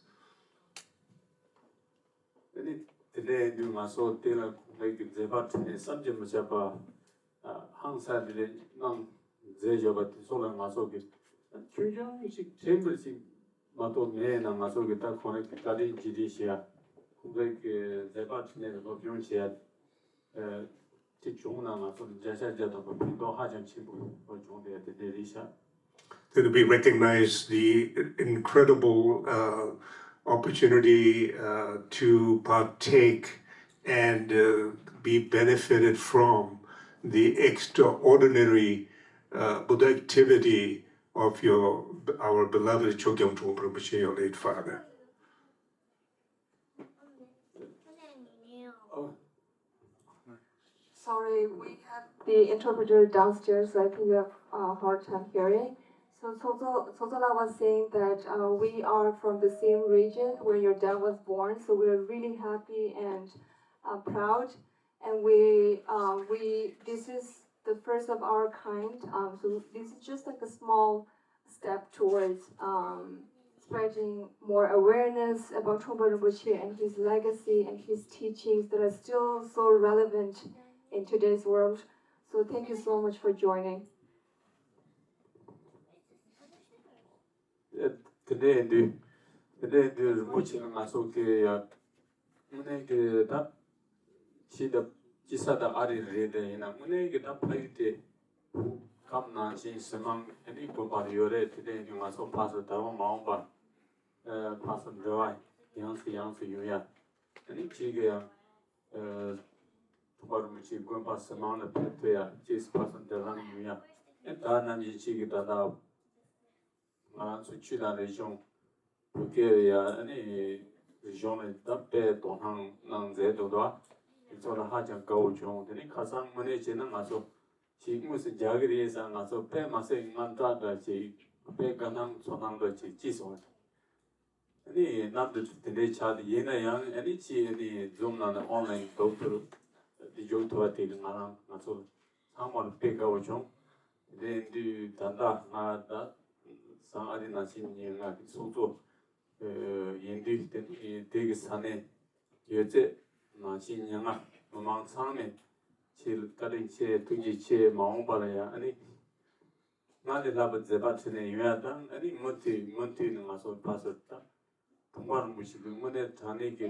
དེ་ནི་དེ་འདྲའི་དུས་ང་ཚོ་དེ་ལ་ཁོང་རང་གི་མཛད་པ་ཁྲོད་ནས་བསམ་གྱིས་མི་ཁྱབ་པ་ཧང་སང་དེ་འདྲའི་གནང་མཛད་བཞག་པ་དེ་ཚོ་ལ་ང་ཚོ་གི་ཆུང་ཆུང་ཞིག་ཕྲན་བུ་ཞིག་མ་གཏོགས་མེད་ན། ང་ཚོ་གི་ད་ཁོང་རང་གི་བཀའ་དྲིན་རྗེས་དྲན་ཞུ་ཡ་ཁོང་རང་གི་མཛད་པ་ཁྲོད་ནས་སློབ་སྦྱོང་བྱེད་ཡ་དེ་བྱུང་ན་ང་ཚོ་ལ་བརྒྱ་ཆ་བརྒྱ་ཐམ་པ་ཕན་ཐོགས་ཧ་ཅང་ཆེན་པོ་བྱུང་བསྡད་ཡ་དེ་འདྲ་རེད་ཤག Then we recognize the incredible uh, opportunity uh, to partake and uh, be benefited from the extraordinary uh, Buddha activity of your our beloved Chogyam Trungpa Rinpoche, your late father. Sorry, we have the interpreter downstairs, so I think you have a hard time hearing. So Tsotso, Tsotsola was saying that uh, we are from the same region where your dad was born, so we're really happy and uh, proud. And we, uh, we, this is the first of our kind. Um, so this is just like a small step towards um, spreading more awareness about Trungpa Rinpoche and his legacy and his teachings that are still so relevant in today's world. So thank you so much for joining. དེ་འདྲ་ཡིན་དུས་དེ་འདྲ་ཡིན་དུས་རིན་པོ་ཆེ་ལ་ང་ཚོ་གི་ཡ་དངོས་གནས་ཀྱི་ད་ཕྱི་ད་ཕྱི་ས་ད་ཨ་རི་རེད། དེ་ཡིན་ན་དངོས་གནས་ཀྱི་ད་ཕ་ཡུལ་དེ་ཁམས་ནང་བཞིན་གཟི་མང་ཨ་ནི་དགོན་པར་ཡོད་རེད། དེ་འདྲ་ཡིན་དུས་ང་ཚོ་ཕར་ཚུར་ད་རུང་མ་འོངས་པ་ཕར་ཚུར་འབྲེལ་བ་ཡང་སེ་ཡང་སེ་ཡོང་ཡ་ཨ་ནི་ཕྱི་གི་ཡ་ཐུབ་པ་རིན་པོ་ཆེའི་དགོན་པ་གཟི་མང་ལ་ཕེབས་ཐུབ་ཡ་ཅེས་ཕར་ཚུར་འབྲེལ་ལམ་ཡོང་ཡ་ཨ་ད་ནམ་བཞིན་ཕྱི་གི་ད་ད། ང་རང་ཚོ་ཆོས་དང་རིག་གཞུང་བོད་སྐད་ཡ་ཨ་ནི་རིག་གཞུང་ལ་ད་དཔེ་དོ་སྣང་གནང་མཛད་འདུག་དོ། དེ་ཚོ་ལ་ཧ་ཅང་དགའ་བོ་བྱུང་། དེ་ནི་ཁ་སང་དངོས་གནས་བྱས་ན་ང་ཚོ་ཞིག་དངོས་སུ་རྒྱག་གི་རེད་ཟེར། ང་ཚོ་དཔེ་མ་ཟད་དངངས་སྐྲག་འདྲ་ཅིག་དཔེ་དགའ་སྣང་ཚོར་སྣང་འདྲ་ཅིག་སྐྱེས་སོང་། ཨ་ནི་གནམ་དུ་དེ་འདྲའི་ཆགས་ཏེ་ཡིན་ན་ཡང་ཨ་ནི་ཅི་ཨ་ནི་Zoom་ནང་ནས་ཨོན་ལན་ཐོག་ཏུ་འདི་འཇུག་ཐུབ་པ་དེ་ང་རང་ང་ཚོ་ཚང་མར་དཔེ་དགའ་བོ་བྱུང་། དེ་འདུག་ད་ལྟ་ང་ད་བཟང་ཨ་རི་ནང་བཞིན་ཉེ་ང་གི་ཚོགས་གཙོ་ཡིན་དུས་དེ་དེ་གི་ས་གནས་ཡོད་ཚད་ནང་བཞིན་ཉེ་ང་མི་མང་ཚང་མས་ཆེས་བཀའ་དྲིན་ཆེ་ཐུགས་རྗེ་ཆེ། མ་འོངས་པ་ལ་ཡང་ཨ་ནི་སྔར་ལས་ལྷག་པའི་མཛད་པ་ཁྲོད་ནས་ཡོང་ཡ་དང་ཨ་ནི་མུ་མཐུད་མུ་མཐུད་ནས་ང་ཚོ་ཕར་ཚུར་ད། དུང་དཀར་རིན་པོ་ཆེ་གི་དངོས་གནས་དྲང་གནས་ཀྱི་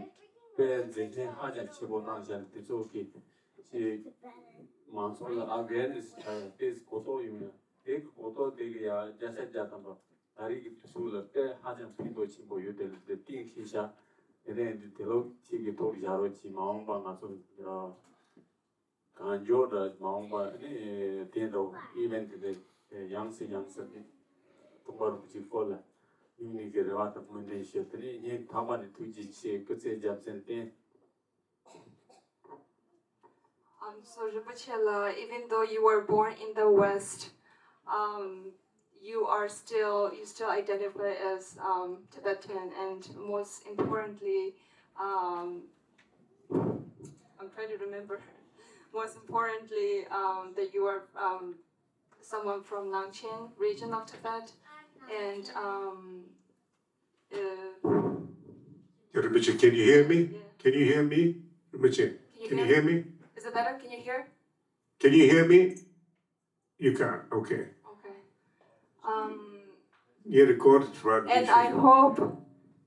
དཔེ་མཛད་འཕྲིན་ཧ་ཅང་ཆེན་པོ་གནང་བཞག་ནས་དེ་ཚོ་གི་ཅིག་མང་ཚོགས་ལ་ཨ་ཝེར་ནེ་སི་བྱ་ཡ་དེ་གོ་རྟོགས་ཡོང་ཡ་དེ་གི་གོ་རྟོགས་དེ་གི་ཡ་བརྒྱ་ཆ་བརྒྱ་ཐམ་པ་ད་རེས་ཀྱི་དུས་ཚོད་ལ་དཔེ་ཧ་ཅང་ཕན་ཐོགས་ཆེན་པོ་ཡོད། དེ་ལ་དེ་གཏིང་ཤེས་བཞག་དེ་ནས་འདི་དེ་ལོ་གཅིག་གི་ཐོག་བཞག་རོགས་གྱིས། མ་འོངས་པ་ང་ཚོ་ཡ། གང་མགྱོགས་འདྲ་མ་འོངས་པ་ནི་དེ་འདྲ་ཨི་ཝེན་ཊི་དེ་ཡང་སེ་ཡང་སེ་ནི་དུང་དཀར་རིན་པོ་ཆེའི་སྐོར་ལ་ སྙིང་ནས་ཀྱི་རེ་བ་དང་སྨོན་འདུན་ཞུ། དེ་ནས་སྙིང་ཐག་པ་ནས་ཐུགས་རྗེ་ཆེ། སྐུ་ཚེ་རྒྱལ་མཚན་བརྟན། Um, so Rinpoche la, even though you were born in the West, um, you are still, you still identify as, um, Tibetan, and most importantly, um, I'm trying to remember. Most importantly, um, that you are, um, someone from Nangchen region of Tibet, and, um, uh, Rinpoche, can you hear me? Can you hear me? Rinpoche, can you hear me? Is it better? Can you hear? Can you hear me? You can. Okay. Okay. Um, You recorded, right? And I hope,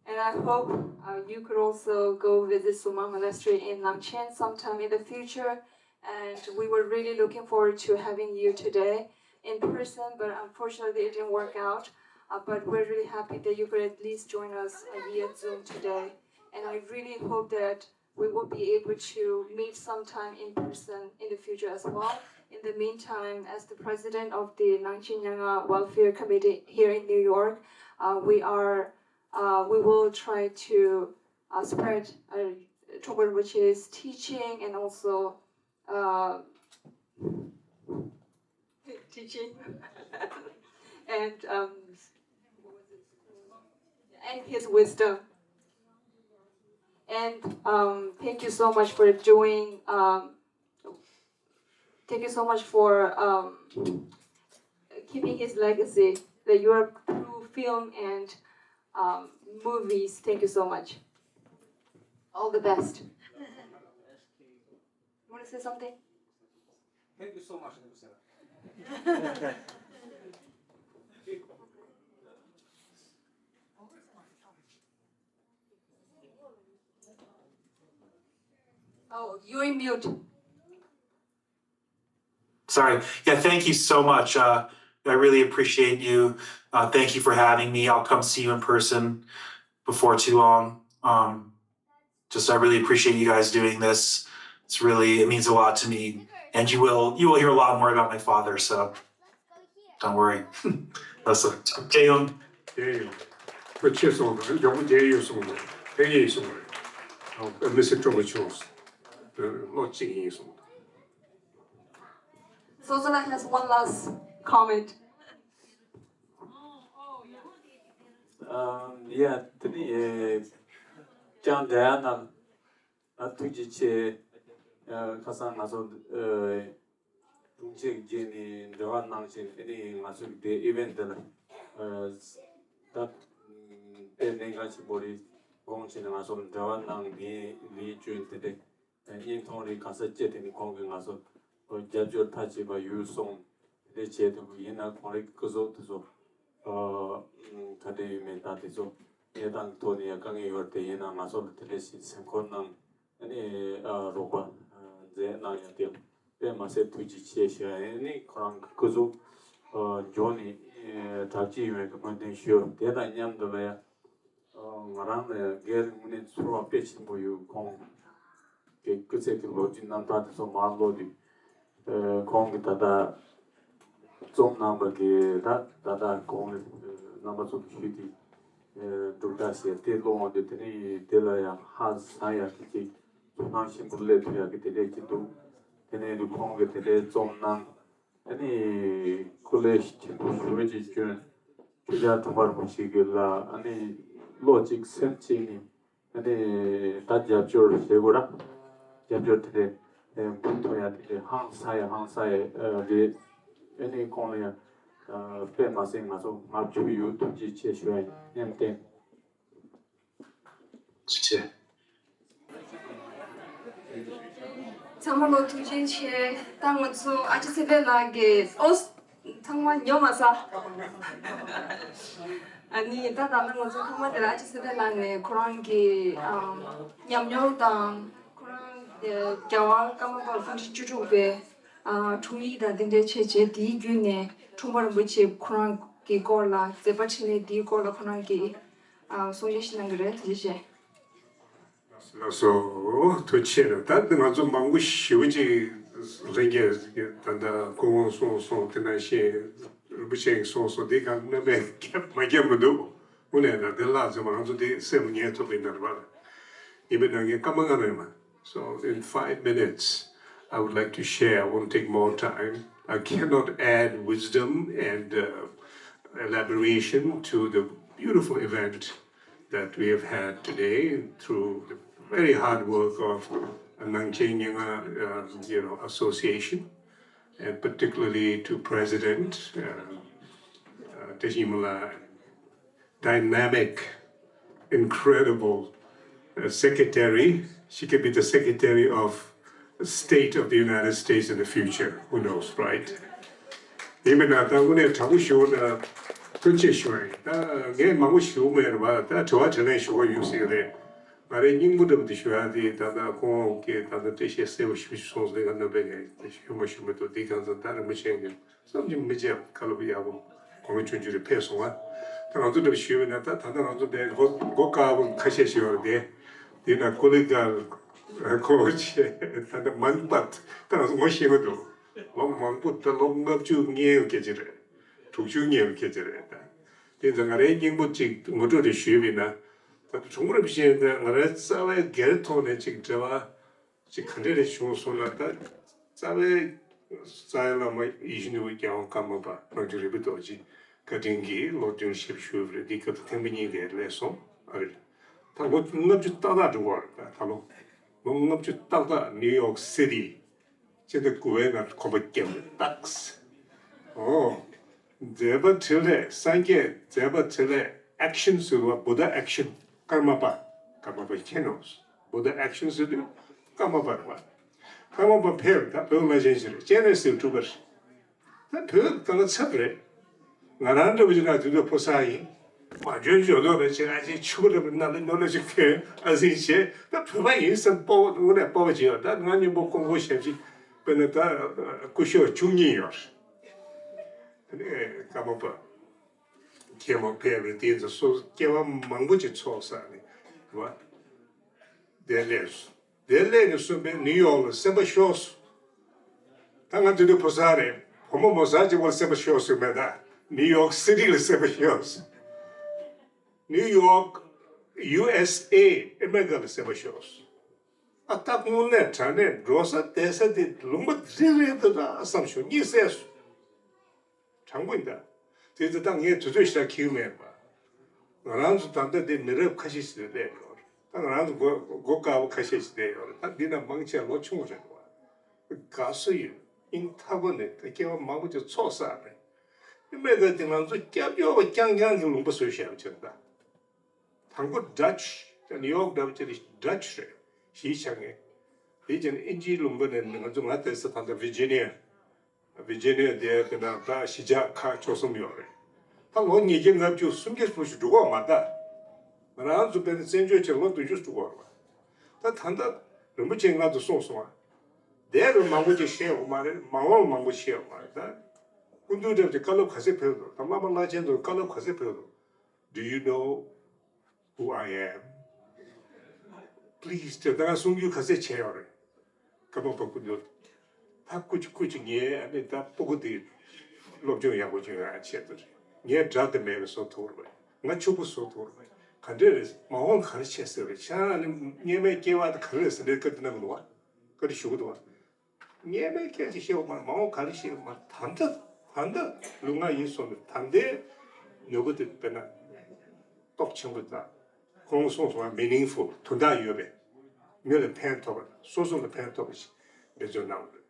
and I hope, uh, you could also go visit Sumang Monastery in Nangchen sometime in the future. And we were really looking forward to having you today in person, but unfortunately it didn't work out. Uh, but we're really happy that you could at least join us, uh, via Zoom today. And I really hope that we will be able to meet sometime in person in the future as well. In the meantime, as the president of the Nangchen Nyanga Welfare Committee here in New York, uh, we are, uh, we will try to, uh, spread, uh, Trungpa Rinpoche's teaching and also, uh, teaching and, um, and his wisdom. And, um, thank you so much for doing, um, thank you so much for, um, keeping his legacy, that you are through film and, um, movies. Thank you so much. All the best. You want to say something? Thank you so much, Sarah. Oh, you're in mute. Sorry. Yeah, thank you so much. Uh, I really appreciate you. Uh, thank you for having me. I'll come see you in person before too long. Um, just I really appreciate you guys doing this. It's really it means a lot to me, and you will you will hear a lot more about my father. So don't worry. That's okay. དེ་ཡོད། ཁོ་ཆེ་སོང་། མགྱོགས་པོ་དེ་ཡོད་སོང་། དེ་ཡིན་སོང་། མི་སེར་སྤྲོ་བོ་ཆུང་སོང་། ལོ་གཅིག་ཡིན་སོང་། Sosana has one last comment. ཡ། དེ་ནི་ཅང་འདྲ་ཡ་ན། ཐུགས་རྗེ་ཆེ། ཁ་སང་ང་ཚོ་དྲུང་ཆེ་བརྒྱུད་ནས་འབྲེལ་བ་གནང་བྱས། དེ་ནས་ང་ཚོ་གི་དེ་ཨི་ཝེན་ཊི་འདི་ལ་ད་དཔེ་གནད་འགག་ཆེན་པོ་རེད་དགོངས་བྱས་ནས་ང་ཚོ་འབྲེལ་བ་གནང་། ལན་ལན་བསྐྱོན། དེ་འདྲ་བརྙན་ཐུང་རེད། ག་ས་བཅད། དེ་ནས་ཁོང་གིས་ང་ཚོ་རྒྱབ་སྐྱོར་མཐའ་གཅིག་པ་ཡོད་སོང་། དེ་འདྲ་བྱས་འདུག་ཡིན་ན་ཁོང་རང་གི་སྐུ་གཟུགས་དེ་ཚོ་ག་འདྲ་ཡོད་མེད། ད་དེ་ཚོ་གནས་སྟངས་ཀྱི་ཐོག་ནས་ཡང་དཀའ་ངལ་ཡོད་རེད། དེ་ཡིན་ན་ང་ཚོ་ལ་དེ་འདྲ་ཞིག་སེམས་ཁུར་གནང་། ཨ་ནི་རོགས་པ་མཛད་གནང་ཡ་དེ་དཔེ་མ་ཚད་ཐུགས་རྗེ་ཆེ་ཞུ་ཡ་ཡིན། ཨ་ནི་ཁོ་རང་གི་སྐུ་གཟུགས་མགྱོགས་ནས་དྲག་སྐྱེད་ཡོང་བའི་སྨོན་འདུན་ཞུ། དེ་དང་མཉམ་དུ་ལ་ཡ། ང་རང་ལ་ཡང་སྒེར་དངོས་གནས་ཚོར་བ་དཔེ་ཆེན་པོ་ཡོད། ཁོང་གི་སྐུ་ཚེ་གི་ལོ་རྒྱུས་རྣམ་ཐར་དེ་ཚོ་མར་ཀློག་དུས། ཁོང་གི་ད་ལྟ་རྩོམ་གནང་བ་གི་ད་ད་ལྟ་ཁོང་རྣམ་པ་ཚོ་གི་ཞུས་ཏེ་སྒྲུབ་གྲྭ་ཟེར་དེ་ཀློག་འོང་དུས། དེ་ནས་དེ་ལ་ཡང་ཧ་ཅང་ཡག་གི་ཅིག་ཚོར་སྣང་ཆེན་པོ་སླེབས་ཐུབ་ཡག་གི་དེ་འདྲས་ཅིག་འདུག་དེ་ནས་ཁོང་གི་དེ་འདྲས་རྩོམ་གནང་། ཨ་ནི་སྐུ་ལས་ཆེན་པོ་ཞེ་པོ་ཅིག་བསྐྱོན། ཁྱེད་ཅག་ཁྲོམ་པ་རིན་པོ་ཆེ་གི་ལ་ཨ་ནི་བློ་གཅིག་སེམས་གཅིག་ནས་ཨ་ནི་ད་རྒྱབ་སྐྱོར་བྱེད་དགོས་ར། རྒྱབ་སྐྱོར་དེ་འདྲས་འབུལ་ཐུབ་ཡ་དེ་འདྲས་ཧང་སང་ཡ་ཧང་སང་ཡ་རེད། ཨ་ནི་ཁོང་ལ་ཡང་དཔེ་མ་སྲིད་ང་ཚོ་ང་ཚོ་ཡོད། ཐུགས་རྗེ་ཆེ་ཞུ་ཡ་ཡིན། བསྟན། ཐུགས་རྗེ་ཆེ། ཚང་མ་ལོ་ཐུགས་རྗེ་ཆེ། ད་ང་ཚོ་ཨ་ཅེ་ཚེ་འཕེལ་ལགས་ཀྱིས། ཨོ། ཚང་མ་ཉོ་མ་ས། ཨ་ནི་ད་ད་ལྟ་ང་ཚོ་ཐོག་མ་དེ་ལ་ཨ་ཅེ་ཚེ་འཕེལ་ལགས་ནས་ཁོ་རང་གི་ཨམ་ཉམས་མྱོང་དང་། ཁོ་རང་རྒྱལ་བ་ཀརྨ་པ་ལྷུན་གྲུབ་བཅུ་དྲུག་པའི་ཨ་འཁྲུངས་ཡིག་དང་དེ་འདྲའི་བྱས་རྗེས། དེའི་བརྒྱུད་ནས་ཁྲོམ་པ་རིན་པོ་ཆེ་ཁོ་རང་གི་སྐོར་ལ། མཛད་པ་འཕྲིན་ལས་འདིའི་སྐོར་ལ་ཁོ་རང་གིས་ཨ་གསུང་བཤད་ཞིག་གནང་གི་རེད། ཐུགས་རྗེ་ཆེ། ལགས་སོ། ཐུགས་རྗེ་ཆེ། ད་ང་ཚོ་མང་པོ་ཞེ་པོ་ཅིག་ལྷན་རྒྱས་ད་ལྟ་སྐུ་ངོ་གསུངས་སོང་། དེ་ནང་བཞིན་རིན་པོ་ཆེ་གིས་གསུངས་སོང་། དེ་ག་རྣམ་པས་རྒྱབ་མ་བརྒྱབ་མི་འདུག་དངོས་གནས་ད་དེ་ལྷག་ཙམ་ང་ཚོ་དེ་སེམས་ཉན་ཐུབ་པའི་ནང་པར་ཡིན་པའི་ནང་གི་སྐར་མ་ལྔ་རེད་མ། So in five minutes, I would like to share, I won't take more time. I cannot add wisdom and uh, elaboration to the beautiful event that we have had today through the very hard work of Nangchen Nyinga, uh, you know, Association, and particularly to President uh, uh, Teshimula, dynamic, incredible uh, secretary. She could be the secretary of State of the United States in the future. Who knows, right? ཡིན་མིན་ན་ད་དངོས་གནས་དྲང་པོ་ཞུ་ན་ཐུགས་རྗེ་ཆེ་ཞུ་བ་ཡིན། ད་ངས་མང་པོ་ཞུ་མེད་རེད་བ། ད་དྲི་བ་དྲིས་ལན་ཞུ་བ་ཡོད་སྲིད་རེད། ང་རའི་སྙིང་པོ་འདྲ་པོ་དེ་ཞུ་ཡ་དེ་ད་ལྟ་ཁོང་གིས་ད་ལྟ་འགྲེལ་བཤད་གསལ་པོ་ཞེ་པོ་ཞིག་གསུངས་སོང་། ང་རྣམ་པས་ངས་ཞུ་མ་ཞུ་མི་འདུག། འདི་གང་ཚང་ད་རིན་པོ་ཆེ་གིས་བསམ་གྱིས་མི་ཁྱབ་བཀའ་སློབ་ཡག་པོ་གོ་བ་ཆུང་ཆུང་རེ་ཕེབས་སོང་ང་། ད་ང་ཚོ་འདྲ་པོ་ཞུས་པ་ན་ད་ད་ལྟ་ང་ཚོ་འདིར་མགོ་མགོ་དཀར་པོ་ཁ་ཤས་ཤིག་ཡོད་རེད་དེ། དེ་ན་ཀོ་ལི་གལ་ཁོ་ཆེ་ད་ལྟ་མན་པད་ད་ང་ཚོ་ངོ་ཤེས་ཀྱི་འདུག། ལོ་མང་པོ་ད་ལོ་ལྔ་བཅུ་ལྔའི་སྐད་ཆ་རེད། དྲུག་ཅུ་ལྔའི་སྐད་ཆ་རེད་ད། དེ་ཚོ་ང་རའི་སྙིང་པོ་གཅིག་ངོ་སྤྲོད་རེ་ཞུས་པ་ཡིན་ན། ད་ལྟ་དྲུང་རིན་པོ་ཆེ་འདི་ང་རའི་རྩ་བའི་སྒེར་ཐོག་ནས་གཅིག་འབྲེལ་བ་ཅིག་ག་འདྲ་རེ་བྱུང་སོང་ན། ད་རྩ་བའི་རྩ་བའི་བླ་མ་ཡིད་བཞིན་ནོར་བུ་རྒྱལ་དབང་ཀརྨ་པ་རྣམ་རྒྱལ་རིན་པོ་ཆེ་བཀའ་དྲིན་གྱིས་ལོ་བདུན་ཞབས་ཞུ་བ་རེད། འདི་སྐབས་དུ་ཐེངས་མ་གཉིས་དེ་སླེབས་སོང་ཨ་རེད། ད་ལོ་ལྔ་བཅུ་ཏག་ཏག་འགྲོ་བ་རེད། ད་ད་ལོ་ལོ་ལྔ་བཅུ་ཏག་ཏག་ནིའུ་ཡོག་སི་ཊི་སྤྱི་ཟླ་དགུ་པའི་ནང་གོམ་པ་བརྒྱབ་ནས་ཏག་ཨོ། མཛད་པ་འཕྲིན་ལས་སངས་རྒྱས་མཛད་པ་འཕྲིན་ལས་ཨེག་ཤན་ཟེར་བ་བུདྡྷ་ཨེག་ཤན་ཀརྨ་པ། ཀརྨ་པ་མཁྱེན་ནོ། བུདྡྷ་ཨེག་ཤན་ཟེར་དུས་ཀརྨ་པ་རེད་བ། ཀརྨ་པ་ཕེབས་ད་བོད་ལ་ཅན་ཞིག་རེད། སྤྱན་རས་གཟིགས་སྤྲུལ་པ་རེད། ད་བོད་ག་ལ་ཚབ་རེད། ང་རང་འདྲ་བོ་ཅིག་ན་དུས་ཚོད་ཕོ་གསར་ཡིན། མ་འཇོན་འཇོན་ལོ་རེ་ཆེ་ཨ་ཅེ་ཆུ་བུ་རེ་མི་ན་ལེ་ནོ་ལེ་ཞིག་ཕེ་ཨ་ཟིན་ཆེ་ད་བོད་པ་ཡིན་སེམས་སྤོབས་པ་དངོས་གནས་སྤོབས་པ་ཅིག་ཡོད། ད་ང་མཉམ་པོ་ཀོང་ཀོ་ཞབས་ཕྱི་དཔེར་ན་ད་སྐུ་ཞབས་བཅུ་གཉིས་ཡོད་རེད། ཀརྨ་པ་མཁན་མོ་ཕེབས་རེད། དེ་ཚོ་སོ་སྐྱེ་བ་མང་པོ་ཅིག་ཚོགས་བསགས་ནས་བ་དེ་ལས་སུ། དེ་ལས་ནས་གསུངས་པའི་ནིའུ་ཡོག་ལ་སེམས་པ་ཤོར་སོང་། ད་ང་དེ་དུས་ཕོ་གསར་རེད། བུ་མོ་མོ་གསར་གཅིག་པོ་ལ་སེམས་པ་ཤོར་སོང་མེད་ད། ནིའུ་ཡོག་སི་ཊི་ལ་སེམས་པ་ཤོར་སོང་། ནིའུ་ཡོག་ཡུ་ཨེས་ཨེ་ཨ་མེ་རི་ཀ་ལ་སེམས་པ་ཤོར་སོང་། ཨ་ད་དངོས་གནས་དྲང་གནས་འགྲོ་ས་བསྡད་ས་དེ་ལུང་པ་རིལ་རིལ་དུ་ད་བསམ་བྱུང་། གཉིད་སད་སོང་། དྲང་པོ་ཡིན་ད། དེ་ཚོ་ད་ངས་དུས་ཚོད་ཞེ་དྲག་འཁྱེར་གྱི་མེད་པ། ང་རང་ཚོ་ད་ལྟ་དེ་མི་རབས་ཁ་ཤས་ཤིག་ལ་སླེབས་ཡོད་རེད། ད་ང་རང་ཚོ་མགོ་མགོ་དཀར་པོ་ཁ་ཤས་ཤིག་སླེབས་ཡོད་རེད། ད་འདི་ན་མང་ཆེ་ལོ་ཆུང་རེད་བ། དགའ་བསུ་ཡོད། སྙིང་ཐག་པ་ནས་ད་སྐྱེ་བ་མང་པོ་ཅིག་ཚོགས་བསགས་རེད། ཨ་མེ་རི་ཀ་དེ་ང་ཚོ་སྐྱབས་བཅོལ་བ་རྐྱང་རྐྱང་གི་ལུང་པ་བཟོས་བཞག་པ་ཅིག་རེད་ད། དང་པོ་ཌ་ཅི། ནིའུ་ཡོག་འདྲ་པོ་ཅིག་ཌ་ཅི་རེད། གཞིས་ཆགས་མཁན། དེ་རྗེས་ནས་དབྱིན་ཇིའི་ལུང་པ་ནས་ང་ཚོ་ང་དེ་ས་ད་ལྟ་ཝི་ཇི་ནི་ཡ། ཝི་ཇི་ནི་ཡ་དེ་དེ་ན་ད་གཞིས་ཆགས་ཁག་བཅུ་གསུམ་ཡོད་རེད། ད་ལོ་ཉིས་བརྒྱ་ལྔ་བཅུ་སུམ་བརྒྱ་ཙམ་ཞིག་འགྲོ་གི་ཡོད་མ་རེད་ད། ང་རང་ཚོ་དཔེར་ན་བཙན་བྱོལ་ཆེད་ལོ་བདུན་ཅུ་འགྲོ་གི་ཡོད་རེད་བ། ད་ད་ལྟ་རིན་པོ་ཆེ་ང་ཚོ་གསུངས་སོང་ང་། འདས་པའི་མང་པོ་ཅིག་བཤད་ཡོད་མ་རེད། མ་འོངས་མང་པོ་བཤད་ཡོད་མ་རེད་ད། སྐུ་མདུན་འདྲ་པོ་ཅིག་བཀའ་སློབ་ག་ཚོད་ཕེབས་འདུག། ད་བླ་མ་བླ་ཆེན་ཚོ་བཀའ་སློབ་ག་ཚོད་ཕེབས་འདུག། Do you know who I am? Please. དེ་ལྟར་གསུང་རྒྱུ་ག་ཚད་བྱས་ཡོད་རེད། ཀརྨ་པ་སྐུ་མདུན། ད་སྐུ་མཁྱེན་སྐུ་མཁྱེན། ངས་ཨ་ནི་ད་སྤུ་གུ་དེ་སློབ་སྦྱོང་ཡག་པོ་བྱུང་ཡག་ཆེད་དུ་རེད། ངས་དགྲ་དེ་མེད་པའི་བཟོ་ཐུབ་རེད། ང་ཕྱུག་པོ་བཟོ་ཐུབ་རེད། ག་འདྲས་རེད། མ་འོངས་ག་རེ་བྱེད་ཟེར་བས་ཆ་ཨ་ནི་སྔོན་མའི་སྐྱེ་བ་དེ་ག་རེ་རེད་ཟེར་ནས་བཀའ་དྲིན་གནང་གི་འདུག་བ། བཀའ་དྲིན་ཞུ་གི་འདུག་བ། སྔོན་མའི་སྐད་ཅིག་བཤད་དགོས་མ་རེད། མ་འོངས་ག་རེ་བཤད་དགོས་མ་རེད། ད་ལྟ་ད་ལྟ་ལུས་ངག་ཡིད་གསུམ་ནི་ད་ལྟའི་ནུས་པ་དེ་དཔེར་ན་སྟོབས་ཆེན་པོ་དང་། ཁོང་གསུངས་སོང་བ། མི་ནིང་ཕུལ། དོན་དག་ཡོད་པའི། མི་ལ་ཕན་ཐོགས་པ། སོ་སོ་ལ་ཕན་ཐོགས་པ་ཞིག་འབད་བརྩོན་གནང་དགོས།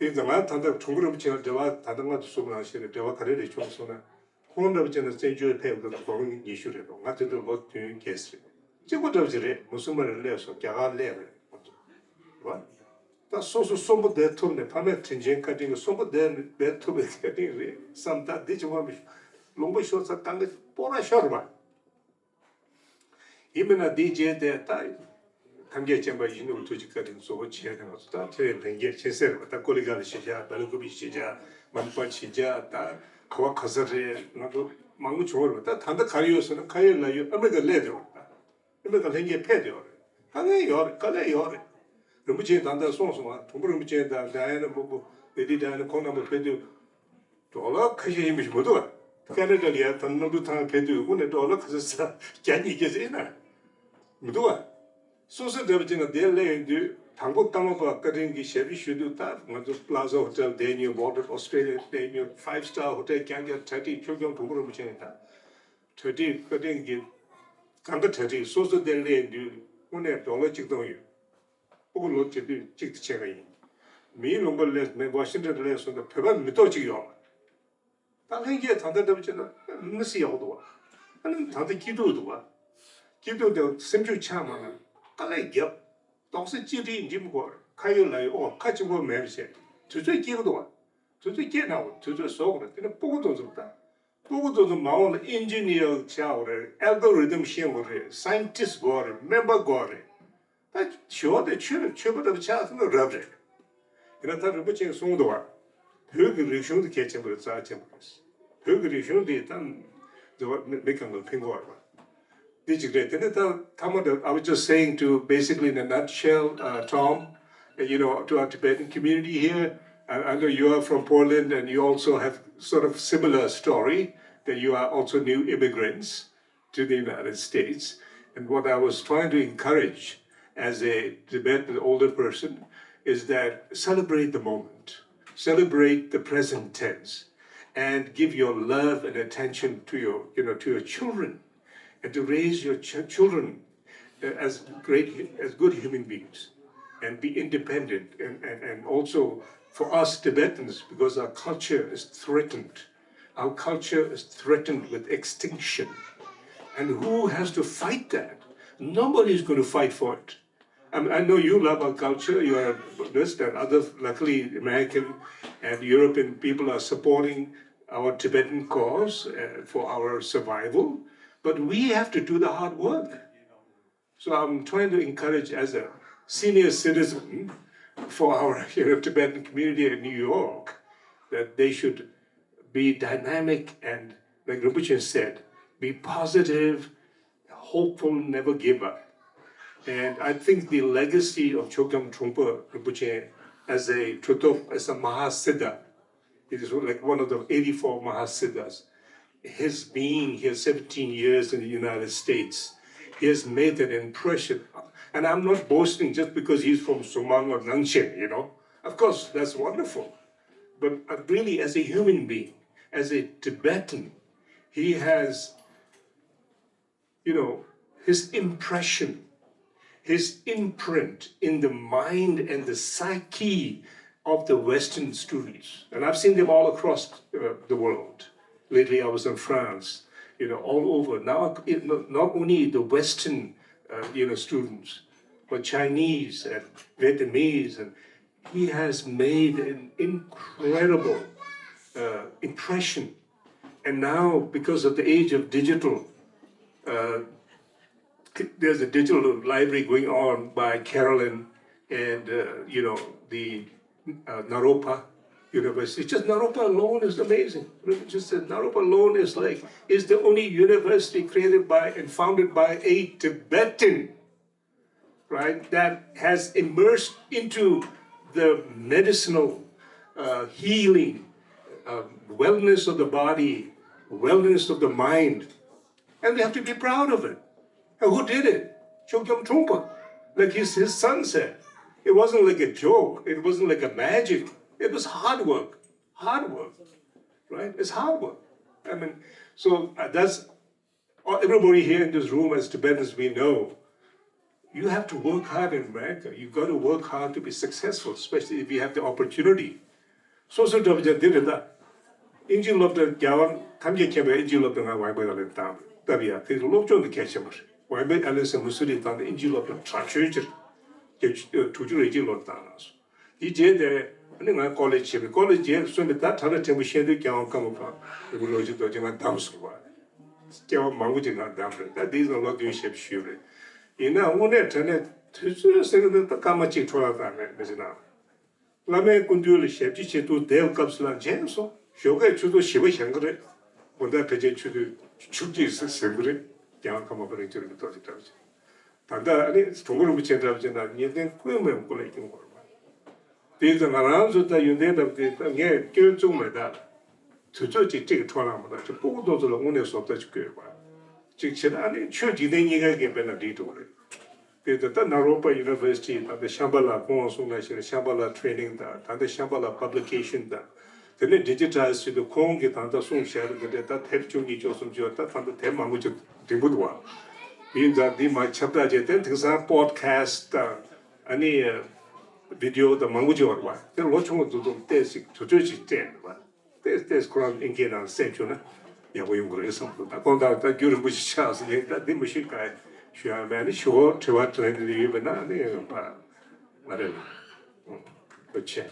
དེ་ཙང་ང་ད་ལྟ་དྲུང་པ་རིན་པོ་ཆེ་ལ་འབྲེལ་བ་ད་ལྟ་ང་ཚོ་གསུམ་ནང་བཞིན་ལ་འབྲེལ་བ་ག་རེ་རེ་བྱུང་སོང་ན། ཁོང་འདྲ་པོ་བྱས་ན་བཙན་བྱོལ་ཕེབས་དགོས་པའི་ལོ་ངོ་ཉི་ཤུ་རེད་འདུག། ང་དེ་དུས་ལོ་བདུན་བརྒྱད་ཙམ་རེད། གཅིག་པ་འདྲ་པོ་ཅིག་རེད། མུ་སུལ་མ་རེ་སླེབས་སོང་། རྒྱ་གར་སླེབས་རེད་མ་གཏོགས། རེད་བ། ད་སོ་སོ་གསོན་པོ་བསྡད་ཐུབ་ནས་ཕ་མའི་དྲིན་ཆེན་བཀའ་དྲིན་གྱིས་གསོན་པོ་བསྡད་བསྡད་ཐུབ་པའི་བཀའ་དྲིན་རེད་བསམ། ད་འདི་ཅི་མ་མི་ལུང་པ་ཤོར་ཚ་གང་ག་སྤོ་ར་ཤོར་བ། ཡིན་མིན་ན་འདིའི་རྗེས་དེ་ད་ཐམས་ཅད་མཁྱེན་པ་ཡིད་བཞིན་ནོར་བུ་ཐུགས་རྗེ་བཀའ་དྲིན་གཙོ་བོ་བྱས་ནས་ང་ཚོ་ད་ཐེ་རེ་ལྷན་རྒྱས་ཆེ་སེར་བ། ད་ཀོ་ལི་ག་ལ་ཤེས་བྱ། བེ་ལ་ཀུ་པི་ཤེས་བྱ། མན་པ་ཤེས་བྱ། ད་ག་བ་ག་ས་རེད། ང་ཚོ་མང་པོ་བྱུང་བ་རེད། ད་ད་ལྟ་ག་རེ་ཡོད་ཟེར་ན། ཁ་ཡོད་ལག་ཡོད་ཨ་མི་རི་ཀ་སླེབས་བསྡད་ཡོད་རེད། ད་ཨ་མི་རི་ཀ་ལྷན་རྒྱས་ཕེབས་བསྡད་ཡོད་རེད། དཀའ་ངལ་ཡོད་རེད། དཀའ་ལས་ཡོད་རེད། རིན་པོ་ཆེ་ད་ལྟ་གསུངས་སོང་ང་། དྲུང་པ་རིན་པོ་ཆེ་དང་ཌ་ཡ་ན་སྨུག་པོ། ལེ་ཌི་ཌ་ཡ་ན། ཁོང་རྣམ་པ་ཕེབས་དུས་ཌོ་ལར་ཁ་ཤས་ཡིན་པ་ཞིག་མི་འདུག་ག། ཀ་ན་ཌ་ལ་ཡ་ད་གནམ་གྲུ་ཐང་ཕེབས་དུས་དངོས་གནས་ཌོ་ལར་ག་ཚོད་ཟ་བརྒྱ་ཉིས་བརྒྱ་ཟེར་ན་མི་འདུག་བ། སོ་སོ་འདྲ་པོ་ཅིག་ན་དེར་སླེབས་ཡོང་དུས་དང་པོ་ཀརྨ་པ་བཀའ་དྲིན་གྱིས་ཞབས་ཕྱི་ཞུ་དུས་ད་ང་ཚོ་Plaza Hotel བསྡད་མྱོང་། Waldorf Australia བསྡད་མྱོང་། Five Star Hotel རྐྱང་རྐྱང་གྲ་སྒྲིག་ཆོས་སྐྱོང་དྲུང་པ་རིན་པོ་ཆེ་ནས་ད་གྲ་སྒྲིག་བཀའ་དྲིན་གྱིས་གང་ག་གྲ་སྒྲིག་སོ་སོ་དེར་སླེབས་ཡོང་དུས་དངོས་གནས་ཌོ་ལར་གཅིག་སྟོང་ཡོད། སྤུ་གུ་ལོ་བྱེད་དུས་གཅིག་ཏུ་ཆད་ཀ་ཡིན། མིའི་ལུང་པ་ལས་མེད། ཝ་ཤིང་ཊོན་ལས་སོང་ད་བོད་པ་མི་ཐོག་གཅིག་ཡོད། ད་ལྷན་རྒྱས་ད་ལྟ་འདྲ་པོ་བྱས་ན་མི་སྲིད་ཡག་པོ་འདུག་བ། ཨ་ནི་ད་ལྟ་སྐྱིད་སྡུག་འདུག་བ། སྐྱིད་སྡུག་དེ་སེམས་ཤུགས་ཆག་མ་ན་དཀའ་ལས་རྒྱབ། དོགས་སེ་གཅིག་སྒྲིལ་འགྲིག་མི་དགོས། ཁ་ཡོད་ལག་ཡོད། ཨོ་ཁ་གཅིག་པོ་མེད་པ་བྱས། དུས་ཚོད་སྐྱེལ་གི་འདུག་བ། དུས་ཚོད་སྐྱེལ་ན་འོ་དུས་ཚོད་བཟོ་དགོས་རེད། དེ་ནས་སྤུ་གུ་དེ་ཚོ་ད། སྤུ་གུ་དེ་ཚོ་མ་འོངས་ལ་ཨིན་ཇི་ནི་ཡར་ཆགས་དགོས་རེད། ཨལ་གོ་རི་དམ་ཤེས་དགོས་རེད། སའིན་ཊིསི་དགོས་རེད། སྨན་པ་དགོས་རེད། ད་ཞོགས་དེ་ཆོས་ཆོས་པ་ལྟ་བུ་ཆགས་སོང་ན་རབ་རེད། ཡིན་ན་ད་རིན་པོ་ཆེས་གསུངས་འདུག་བ། བོད་ཀྱི་རིག་གཞུང་དེ་གལ་ཆེན་པོ་རེད། རྩ་ཆེན་པོ་རེད། བོད་ཀྱི་རིག་གཞུང་དེ་ད་འདི་བ་མི་མི་གང་ག་ཕན་གྱི་ཡོད་རེད་བ། འདི་གཅིག་རེད། དེ་ནས་ད་ཐ་མ་དེ། I was just saying to, basically, in a nutshell, uh, Tom, uh, you know, to our Tibetan community here. I, I know you are from Portland and you also have sort of similar story, that you are also new immigrants to the United States. And what I was trying to encourage as a Tibetan older person is that celebrate the moment, celebrate the present tense, and give your love and attention to your, you know, to your children, and to raise your ch- children uh, as great, as good human beings, and be independent. And, and, and also for us Tibetans, because our culture is threatened, our culture is threatened with extinction. And who has to fight that? Nobody is going to fight for it. I, mean, I know you love our culture, you are Buddhist, and other, luckily, American and European people are supporting our Tibetan cause uh, for our survival. But we have to do the hard work. So I'm trying to encourage, as a senior citizen for our you know, Tibetan community in New York, that they should be dynamic and, like Rinpoche said, be positive, hopeful, never give up. And I think the legacy of Chogyam Trungpa Rinpoche as a Trutop, as a Mahasiddha, it is like one of the eighty-four Mahasiddhas. His being here seventeen years in the United States, he has made an impression. And I'm not boasting just because he's from Sumang or Nangchen, you know. Of course, that's wonderful. But uh, really, as a human being, as a Tibetan, he has you know, his impression, his imprint in the mind and the psyche of the Western students. And I've seen them all across uh, the world. Lately, I was in France, you know, all over. Now, it, not not only the Western, uh, you know, students, but Chinese and Vietnamese, and he has made an incredible uh, impression. And now, because of the age of digital, uh, there's a digital library going on by Carolyn and, uh, you know, the uh, Naropa University. Just Naropa alone is amazing. Just that Naropa alone is like, is the only university created by and founded by a Tibetan, right, that has emerged into the medicinal uh, healing, uh, wellness of the body, wellness of the mind. And we have to be proud of it. And who did it? Chogyam Trungpa. Like his, his son said, it wasn't like a joke. It wasn't like a magic. It was hard work. Hard work. Right? It's hard work. I mean, so uh, that's uh, everybody here in this room, as Tibetans, we know you have to work hard in America. You've got to work hard to be successful, especially if you have the opportunity. སོ་སོའི་འདྲ་པོ་ཅིག་འདི་རེད་ད། ཨིན་ཇི་སློབ་གྲྭ་རྒྱལ་བ་ཐམས་ཅད་མཁྱེན་པའི་ཨིན་ཇི་སློབ་གྲྭ་ང་ཝང་པེ་ཨ་ལིན་བཏང་སྟབས་ཡག་དེ་སློབ་སྦྱོང་དེ་གལ་ཆེན་པོ་རེད། ཝང་པེ་ཨ་ལིན་སི་མུ་སུ་རི་བཏང་སྟེ་ཨིན་ཇི་སློབ་གྲྭ་དྲག་ཤོས་ཅིག་རེད། དྲུག་ཅུ་རེ་གཅིག་ལོར་བཏང་གནང་སོང་། དེ་རྗེས་དེ་ཨ་ནི་ང་ཀོ་ལེ་ཇི་བྱས་པས། ཀོ་ལེ་ཇི་བྱས་སོང་བས་ད་གྲྭ་པ་ཕྲན་བུ་ཤེས་འདོད་རྒྱལ་དབང་ཀརྨ་པ་ལུ་གུ་རྡོ་རྗེ་རྡོ་རྗེ་ང་བདམས་སོང་བ། སྐྱེ་བ་མང་པོ་ཅིག་ང་བདམས་རེད། ད་འདིའི་ནང་ལོ་བདུན་ཞེ་བཞི་རེད། ཡིན་ན་དངོས་གནས་དྲང་གནས་དུས་ཚོད་ཟེར་གི་འདུག་ད་སྐར་མ་གཅིག་འཕྲོ་བརླག་བཏང་མེད་མི་ཟེར་ན། བླ་མའི་སྐུ་མདུན་ལ་ཞབས་ཕྱི་བྱེད་དུ་བསྡད་སྐབས་སུ་ལ་མཇལ་སོང་། ཞོགས་ཀས་ཆུ་ཚོད་བཞི་པ་བཞེངས་གི་རེད། དགོང་དག་ཕལ་ཆེར་ཆུ་ཚོད་བཅུ་གཅིག་ཟིན་གི་རེད། རྒྱལ་བ་ཀརྨ་པ་རིན་ཆེན་གྱི་རྡོ་རྗེ་གྲགས་ཅན། ད་ལྟ་ཨ་ནི་དྲུང་པ་རིན་པོ་ཆེ་འདྲ་བ་ཅིག་ན་ཉེ་ཚན་བཀོད་མེད་མགོ་ལ་སྐྱོན་དགོས་རེད་པ། དེ་ཚོ་ང་རང་ཚོ་ད་ཡོན་ཏན་འདྲ་པོ་དེ་ད་ངས་སྐྱོན་བཙུགས་མེད་ད། དུས་ཚོད་ཅིག་ཅིག་འཕྲོ་བརླག་མ་གཏོགས་ཅིག་སྤུ་གུ་དེ་ཚོ་ལ་དངོས་གནས་བཟོ་ལྟ་ཅིག་དགོས་པ། ཅིག་བྱས་ན་ཨ་ནི་ཆོས་འཇིག་རྟེན་གཉིས་ཀ་གི་དཔེར་ན་འགྲིག་འགྲོ་གི་རེད། དེ་ད་ལྟ་ནཱ་རོ་པ་ཡུ་ནི་ཝར་སི་ཊི་ད་ལྟ་ཤམ་བྷ་ལ་ཁོང་གསུངས་ན་ཞེ་ན་ཤམ་བྷ་ལ་ཊི་རེ་ནིང་དང་ད་ལྟ་ཤམ་བྷ་ལ་པབ་ལི་ཀེ་ཤན་དང་དེ་ནས་ཌི་ཇི་ཊའི་ཛི་བྱེད་དུས་ཁོང་གིས་ད་ལྟ་གསུངས་བཞག་པ་འདི་འདྲའི་ད་དེབ་བཅུ་གཉིས་བཅུ་གསུམ་བཅུ་ད་ད་ལྟ་དེབ་མང་པོ་ཅིག་འགྲིག་པོ་འདུག་བ། ཡིན་ཙང་འདི་མ་ཁྱབ་བསྒྲགས་བྱས་ཏེ་དེང་སང་པོ་ཌི་ཁ་སི་ཊི་དང་ཨ་ནི་བི་ཌི་ཡོ་དང་མང་པོ་ཅིག་ཡོད་རེད་བ། དེ་ལོ་ཆུང་བ་ཚོ་ཚོ་ཏོག་ཙམ་དུས་ཚོད་ཅིག་སྤྲད་འདུག་བ། ཏེས་ཏེས་ཁོ་རང་ཨིན་སྐད་ནང་གསན་བྱུང་ན་ཡག་པོ་ཡོང་གི་རེད་བསམ་འདུག་ད་དགོང་དག་ད་རྒྱུན་རིང་པོ་ཞིག་ཆགས་སོང་། ངས་ད་འདི་མི་ཤེས་ག་ཞུ་ཡག་མེད་ནི་ཞུ་བོ་དྲི་བ་དྲི་ལན་འདི་ཡོད་པ་ན་ནི་ཡོང་པ་མ་རེད་ལ། ཨོ་ཆེ།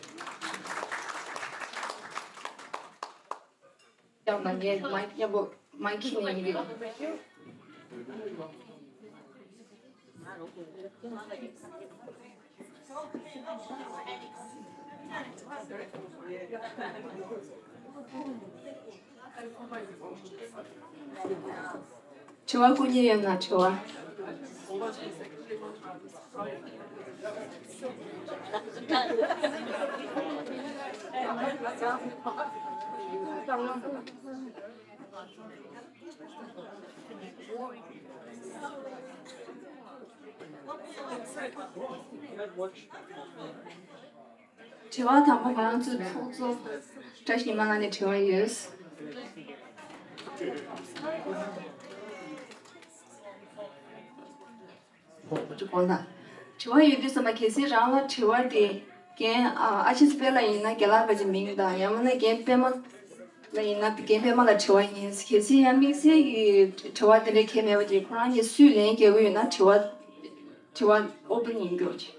ཡང་ན་ངས་མའིག་མཉམ་པོ་མའིག་ཁྱེར་ནས་ཡིན་གྱི། དྲི་བ་སྐུ་ཉིད་ཡོད་ན་དྲི་བ། དྲི་བ་དང་པོ་ང་རང་ཚོའི་ཚོགས་གཙོ་བཀྲ་ཤིས་ཉི་མ་ལགས་ནས་དྲི་བ་ཡོད། དྲི་བ་ཡོད་དུས་ཙམ་པ་གལ་སྲིད་རང་ལ་དྲི་བ་དེ་རྒན་ཨ་ཨ་ཆེ་སྤེ་ལ་ཡིན་ན་རྒན་ལགས་པ་ཅིག་མིང་དང་ཡང་མིན་ན་རྒན་པད་མ་ལ་ཡིན་ན་རྒན་པད་མ་ལ་དྲི་བ་ཡིན། གལ་སྲིད་ཡང་དམིགས་བསལ་གྱི་དྲི་བ་དེ་འདྲ་གང་ཡང་མེད་པ་ཅིག་ཁོ་རང་གཉིས་སུས་ལན་རྒྱག་གི་ཡོད་ན་དྲི་བ་དྲི་བ་ཨོ་པན་ཡིན་སྐྱོར་ཅིག་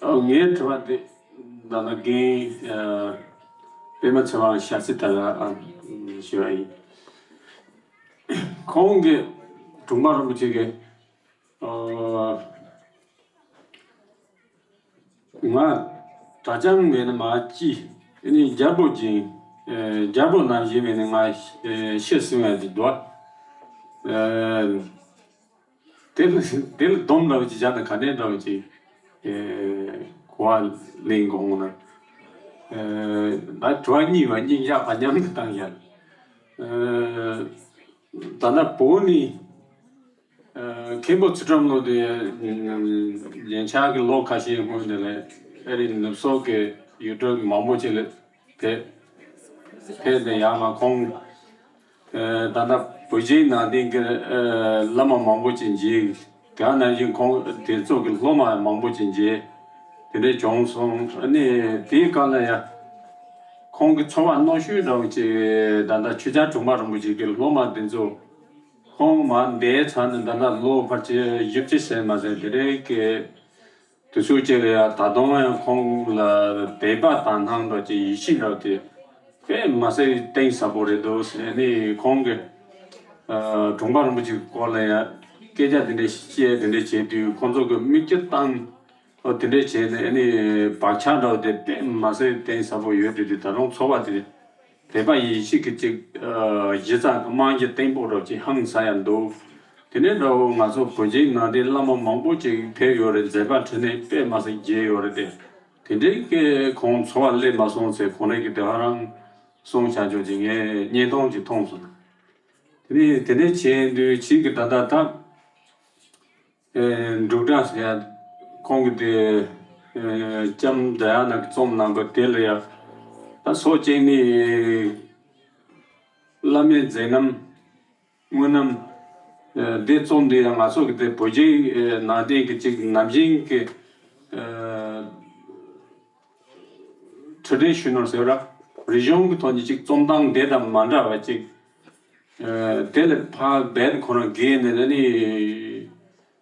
ཨ། ངའི་དྲི་བ་འདི་ད་ལྟ་རྒན་ཨ་པད་མ་ཚེ་དབང་ཞབས་སྲིད་ད་ལ་ཨ་ཞུ་བ་ཡིན། ཁོང་གི་དྲུང་པ་རིན་པོ་ཆེ་གི་ཨ་ང་དྲ་བྱང་མེད་ན་མ་ཅི་ཨ་ནི་རྒྱལ་པོ་ཅིག་ཨ་རྒྱལ་པོ་ནང་བཞིན་མེད་ན་ང་ཤི་སོང་ཡ་ཅིག་འདུག་ཨ། དེ་ལ་དེ་ལ་སྡོམ་འདྲ་བོ་ཅིག་བཞག་ན་ག་འདྲས་འདྲ་བོ་ཅིག་ཨེ་གོ་བ་ལེན་དགོངས་ན། ཨེ་ད་དྲི་བ་གཉིས་པ་གཉིས་བཞག་པ་མཉམ་དུ་བཏང་ཡ། ཨེ་ད་ལྟ་བོད་ནི་ཨེ་མཁན་པོ་ཚུལ་ཁྲིམས་ལོ་དེ་ལན་ཆགས་ཀྱི་ལོ་ཁ་ཤས་སྔོན་དེ་ལས་ཨེ་རི་ནུབ་སོག་གི་ཡུལ་གྲུ་མང་པོ་ཅིག་ལ་ཕེབས། ཕེབས་ཏེ་ཡང་ལ་ཁོང་ཨེ་ད་ལྟ་བོད་བརྒྱུད་ནང་བསྟན་གྱི་ཨེ་བླ་མ་མང་པོ་ཅིག་མཇལ། དེ་ནང་བཞིན་ཁོང་དེ་ཚོ་གི་སློབ་མ་མང་པོ་ཅིག་མཇལ། དེ་འདྲས་བྱུང་སོང་། ཨ་ནི་དེའི་སྐབས་ལ་ཡང་ཁོང་གི་ཚོར་བ་རྣོ་ཤོས་འདྲ་བོ་ཅིག་ད་ལྟ་ཆོས་རྒྱལ་དྲུང་པ་རིན་པོ་ཆེ་གི་སློབ་མ་དེ་ཚོ་ཁོང་མར་འདས་ཚར་ནས་ད་ལྟ་ལོ་ཕལ་ཆེར་བཞི་བཅུ་ཟིན་མ་ཟིན་དེ་འདྲས་ཀྱི་དུས་ཚོད་ཅིག་ལ་ཡང་ད་དུང་ཡང་ཁོང་ལ་དད་པ་དག་སྣང་འདྲ་ཅིག་ཡིད་ཆེས་འདྲ་དེ་དཔེ་མི་སྲིད་གཏིང་ཟབ་པོ་རེད་འདུག་ཟེར་ནས་ཁོང་གི་ཨ་དྲུང་པ་རིན་པོ་ཆེའི་སྐོར་ལ་ཡང་སྐད་ཆ་དེ་འདྲ་བཤད་དེ་འདྲ་བྱེད་དུས་ཁོང་ཚོ་གི་མིག་ཆུ་བཏང་། ཨོ་དེ་འདྲ་བྱས་ནས་ཨ་ནི་བག་ཆགས་འདྲ་བོ་དེ་དཔེ་མི་སྲིད་གཏིང་ཟབ་པོ་ཡོད་དེ་དེ་ད་རུང་ཚོར་བ་དེ་དད་པ་ཡིད་ཆེས་ཀྱི་ཅིག་ཨ་གཞི་རྩ་གི་རྨང་གཞི་བརྟན་པོ་འདྲ་བོ་ཅིག་ཧང་སང་ཡ་འདུག་དེ་ནས་འདྲ་བོ་ང་ཚོ་བོད་བརྒྱུད་ནང་བསྟན་བླ་མ་མང་པོ་ཅིག་ཕེབས་ཡོད་རེད། མཛད་པ་ཁྲི་ནས་དཔེ་མི་སྲིད་མཇལ་ཡོད་རེད་དེ། དེ་འདྲའི་གི་ཁོང་ཚོར་བ་སླེབས་མ་སོང་ཟེར་ཁོང་རང་གི་དེ་ཧ་རང་གསུངས་བྱ་ཆོག་ཅིག་ངས་བརྙན་ཐུང་ཅིག་མཐོང་སོང་། དེ་ནས་དེ་འདྲ་བྱས་དུས་ཕྱིས་ཀྱི་ད་ལྟ་ད། ཨེ་འབྲུག་སྒྲ་ཟེར་ཡ་ཁོང་གི་དེ་ཨེ་ལྕམ་སྒྲ་ཡག་ན་གི་རྩོམ་གནང་པ་དེ་ལ་ཡ་ད་སོ་གཅིག་ནི་བླ་མའི་མཛད་རྣམ་དངོས་རྣམ་ཨེ་དེ་རྩོམ་དེ་ཡང་ང་ཚོ་གི་དེ་བོད་བརྒྱུད་ཨེ་ནང་བསྟན་གི་ཅིག་ནང་བཞིན་གི་ཨེ་ཊེ་རི་ཌི་ཤི་ནལ་ཟེར་བ་རིག་གཞུང་གི་ཐོག་ནས་ཅིག་རྩོམ་སྟངས་དེ་དང་མ་འདྲ་བ་ཅིག་ཨེ་དེ་ལས་ཕར་རྦད་ཁོ་རང་བརྒལ་ནས་ནི་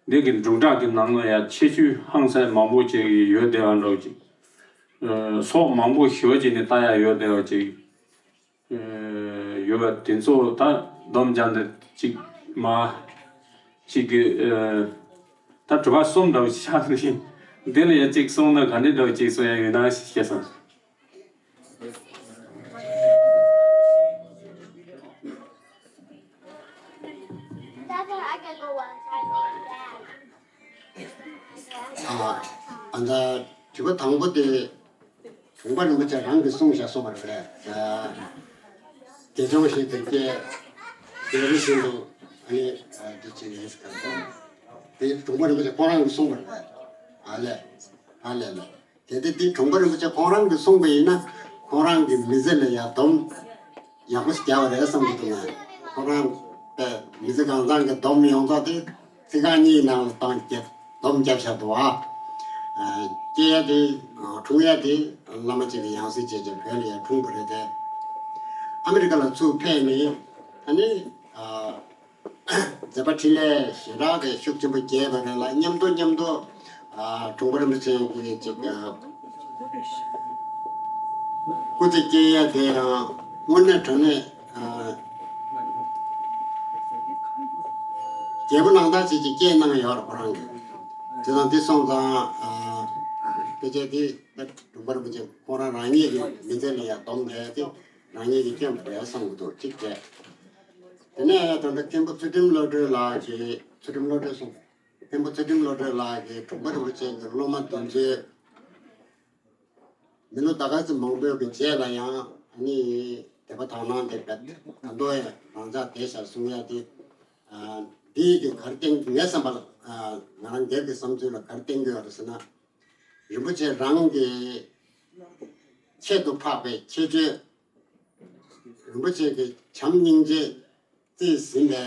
འདི་གི་འབྲུག་སྒྲ་གི་ནང་ལ་ཡང་ཁྱད་ཆོས་ཧང་སང་མང་པོ་ཅིག་ཡོད་བསྡད་པ་འདྲ་ཅིག་ཨེ་སོགས་མང་པོ་ཞེ་པོ་ཅིག་ནས་ལྟ་ཡག་ཡོད་བསྡད་པ་ཅིག་ཨེ་ཡོད་པ་དེ་ཚོ་ད་སྡོམ་རྒྱག་ནས་ཅིག་མ་ཅིག་གི་ཨེ་ད་དྲི་བ་གསུམ་འདྲ་བོ་ཆགས་འདུག་འདི་ལ་ཡང་ཅིག་གསུངས་ན་ག་འདྲ་འདྲ་བོ་ཅིག་གསུང་ཡག་ཡོད་ན་ཞེས་བཤད་སོང་། ཨ་ཨ་ད་དྲི་བ་དང་པོ་དེ་ དྲུང་པ་རིན་པོ་ཆེ་རང་གིས་གསུངས་བཞག་གསུངས་པ་རེད། དགེ་སྦྱོང་ཞིག་ཏུ་སྐྱེས། དགེ་བའི་ཤིང་དུ་ཨ་ནི་འདི་བྱེད་ཡིན་ཟེར་ག་རེ། དེ་དྲུང་པ་རིན་པོ་ཆེ་ཁོང་རང་གིས་གསུངས་པ་རེད། ཨ་ལས། ཨ་ལས་ལས། གལ་ཏེ་འདི་དྲུང་པ་རིན་པོ་ཆེ་ཁོང་རང་གིས་གསུངས་པ་ཡིན་ན། ཁོང་རང་གི་མི་ཚེ་ལ་ཡང་སྡོམ་ཡག་པོ་ཞིག་བརྒྱབ་པ་རེད་བསམ་གྱི་འདུག་ང་། ཁོང་རང་པའི་མི་ཚེ་གང་ཚང་གི་སྡོམ་ཡོངས་རྫོགས་དེ་ཚིག་རྐང་གཉིས་ནང་ལ་བཏང་བརྒྱབ་སྡོམ་བརྒྱབ་བཞག་འདུག་ཨ། སྐྱེ་ཡ་དེ་འཁྲུངས་ཡ་དེ་བླ་མ་གཅིག་གི་ཡང་སྲིད་བྱས་བྱས་བོད་ལ་ཡང་འཁྲུངས་པ་རེད་དེ། ཨ་མི་རི་ཀ་ལ་ཚུར་ཕེབས་ནས་ཨ་ནི། མཛད་པ་འཕྲིན་ལས་ཞེ་དྲག་གི་ཤུགས་ཆེན་པོ་རྒྱས་པ་རེད་ལ། མཉམ་དུ་མཉམ་དུ་དྲུང་པ་རིན་པོ་ཆེ་གི་ཅིག་སྐུ་ཚེ་སྐྱེལ་ཡ་དེ་ཡང་དངོས་གནས་དྲང་གནས་རྒྱལ་པོ་ནང་ལྟར་ཅིག་ཅིག་སྐྱེལ་གནང་ཡོད་རེད་ཁོ་རང་གིས། དེ་དང་དེ་སོང་ཙང་ཕལ་ཆེར་དེ་དྲུང་པ་རིན་པོ་ཆེ་ཁོ་རང་རང་ཉིད་ཀྱི་མི་ཚེ་ལ་ཡང་སྡོམ་རེད་དེ་རང་ཉིད་ཀྱི་སྐྱོན་པ་རེད་བསམ་གྱི་འདུག་གཅིག་བྱས། དེ་ནས་ད་ལྟ་མཁན་པོ་ཚུལ་ཁྲིམས་བློ་གྲོས་ལགས་ཀྱིས། ཚུལ་ཁྲིམས་བློ་གྲོས་སོང་། མཁན་པོ་ཚུལ་ཁྲིམས་བློ་གྲོས་ལགས་ཀྱིས་དྲུང་པ་རིན་པོ་ཆེ་གི་སློབ་མ་དེ་ཚོས་མི་ལོ་ཟླ་ག་ཙམ་མང་པོའི་གི་རྗེས་ལ་ཡང་ཨ་ནི་དད་པ་དག་སྣང་དེ་བེད་ད་དུང་ཡང་རང་ཅག་བསྡད་ཤག་གསུང་ཡ་དེ། འདིའི་གི་ག་རེ་བསྟན། ངའི་བསམ་པ་ལ་ང་རང་སྒེར་གྱི་བསམ་ཚུལ་ལ་ག་རེ་བསྟན་གྱི་ཡོད་རེད་ཟེར་ན། རིན་པོ་ཆེ་རང་གི་ཁྱད་དུ་འཕགས་པའི་ཁྱད་ཆོས། རིན་པོ་ཆེ་གི་བྱམས་སྙིང་རྗེ་རྩིས་ཟིན་པའི།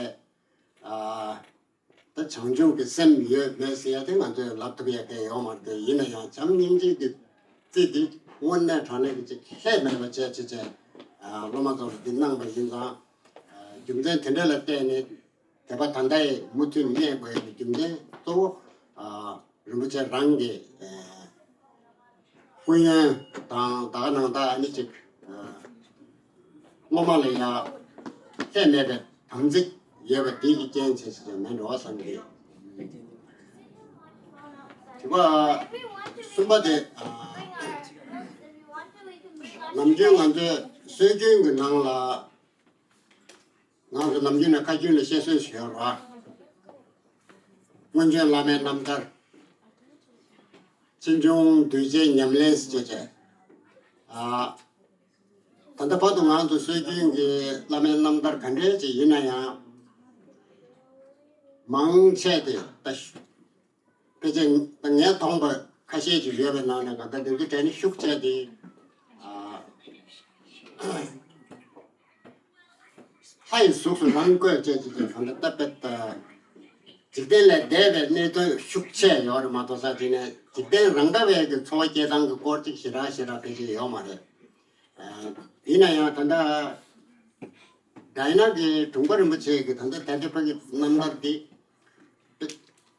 ད་བྱང་ཆུབ་ཀྱི་སེམས་ཡོད་མེད་ཟེར་ཡ་དེ་ང་ཚོས་ལབ་ཐུབ་ཡ་གང་ཡང་ཡོད་མ་རེད། ཡིན་ན་ཡང་བྱམས་སྙིང་རྗེ་གི་རྩི་འདི་དངོས་གནས་དྲང་གནས་ཀྱི་ཅིག་ལྷད་མེད་པ་བྱས་བྱས་བྱས་སློབ་མ་ཚོ་ལ་འདི་གནང་བ་ཡིན་ཙང་། རྒྱུ་མཚན་དེ་འདྲ་ལ་བརྟེན་ནས་དད་པ་ད་ལྟ་ཡང་མུ་མཐུད་གནས་དགོས་ཡ་གི་རྒྱུ་མཚན་གཙོ་བོ་རིན་པོ་ཆེ་རང་གི་སྐུ་ཡོན་དང་ད་ག་ནང་ད་ཨ་ནི་ཅིག་སློབ་མ་ལ་ཡང་ལྷད་མེད་པའི་དམ་ཚིག་ཡོད་པ་དེ་གི་རྐྱེན་བྱས་ཟེར་མེད་འགྲོ་བསམ་གི། དྲི་བ་གསུམ་པ་དེ། ནམ་རྒྱུན་ང་ཚོའི་སྲོལ་རྒྱུན་གྱི་ནང་ལ། ང་ཚོ་ནམ་རྒྱུན་ནས་ཁ་རྒྱུན་ལ་བཤད་སྲོལ་ཞིག་ཡོད་རེད་བ། སྔོན་བྱོན་བླ་མའི་རྣམ་ཐར། ཕྱིས་འབྱུང་གདུལ་བྱའི་ཉམས་ལེན་ཟེར་བྱས། ཨ། ད་ལྟ་བར་དུ་ང་ཚོ་སྲོལ་རྒྱུན་གྱི་བླ་མའི་རྣམ་ཐར་ག་འདྲའི་ཅིག་ཡིན་ན་ཡང་། མང་ཆེ་དེ་ད་ཕལ་ཆེར་ངས་མཐོང་པ་ཁ་ཤས་ཅིག་ཡོད་པའི་ནང་ནས་གང་ལྟར་འདི་ཚོ་དྲན་ཤུགས་ཆེ་དེ། ཨ། ལྷ་ཡི་གཟུགས་སུ་རང་བཀོད་ཅེས་ཀྱི་གང་ལྟར་ལྟ་བུ། འཇིག་རྟེན་ལས་འདས་པའི་གནད་དོན་ཤུགས་ཆེ་ཡོད་རེད་མ་གཏོགས་ས་དེ་ནས་འཇིག་རྟེན་རང་ག་བའི་གི་འཚོ་བ་སྐྱེལ་སྟངས་ཀྱི་སྐོར་ཅིག་ཞེ་དྲག་ཞེ་དྲག་ཕལ་ཆེར་ཡོད་མ་རེད། ཡིན་ན་ཡང་ད་ལྟ་ཌའི་ན་གི་དྲུང་པ་རིན་པོ་ཆེ་གི་ད་ལྟ་ད་ལྟ་ཕ་གི་རྣམ་ཐར་འདི།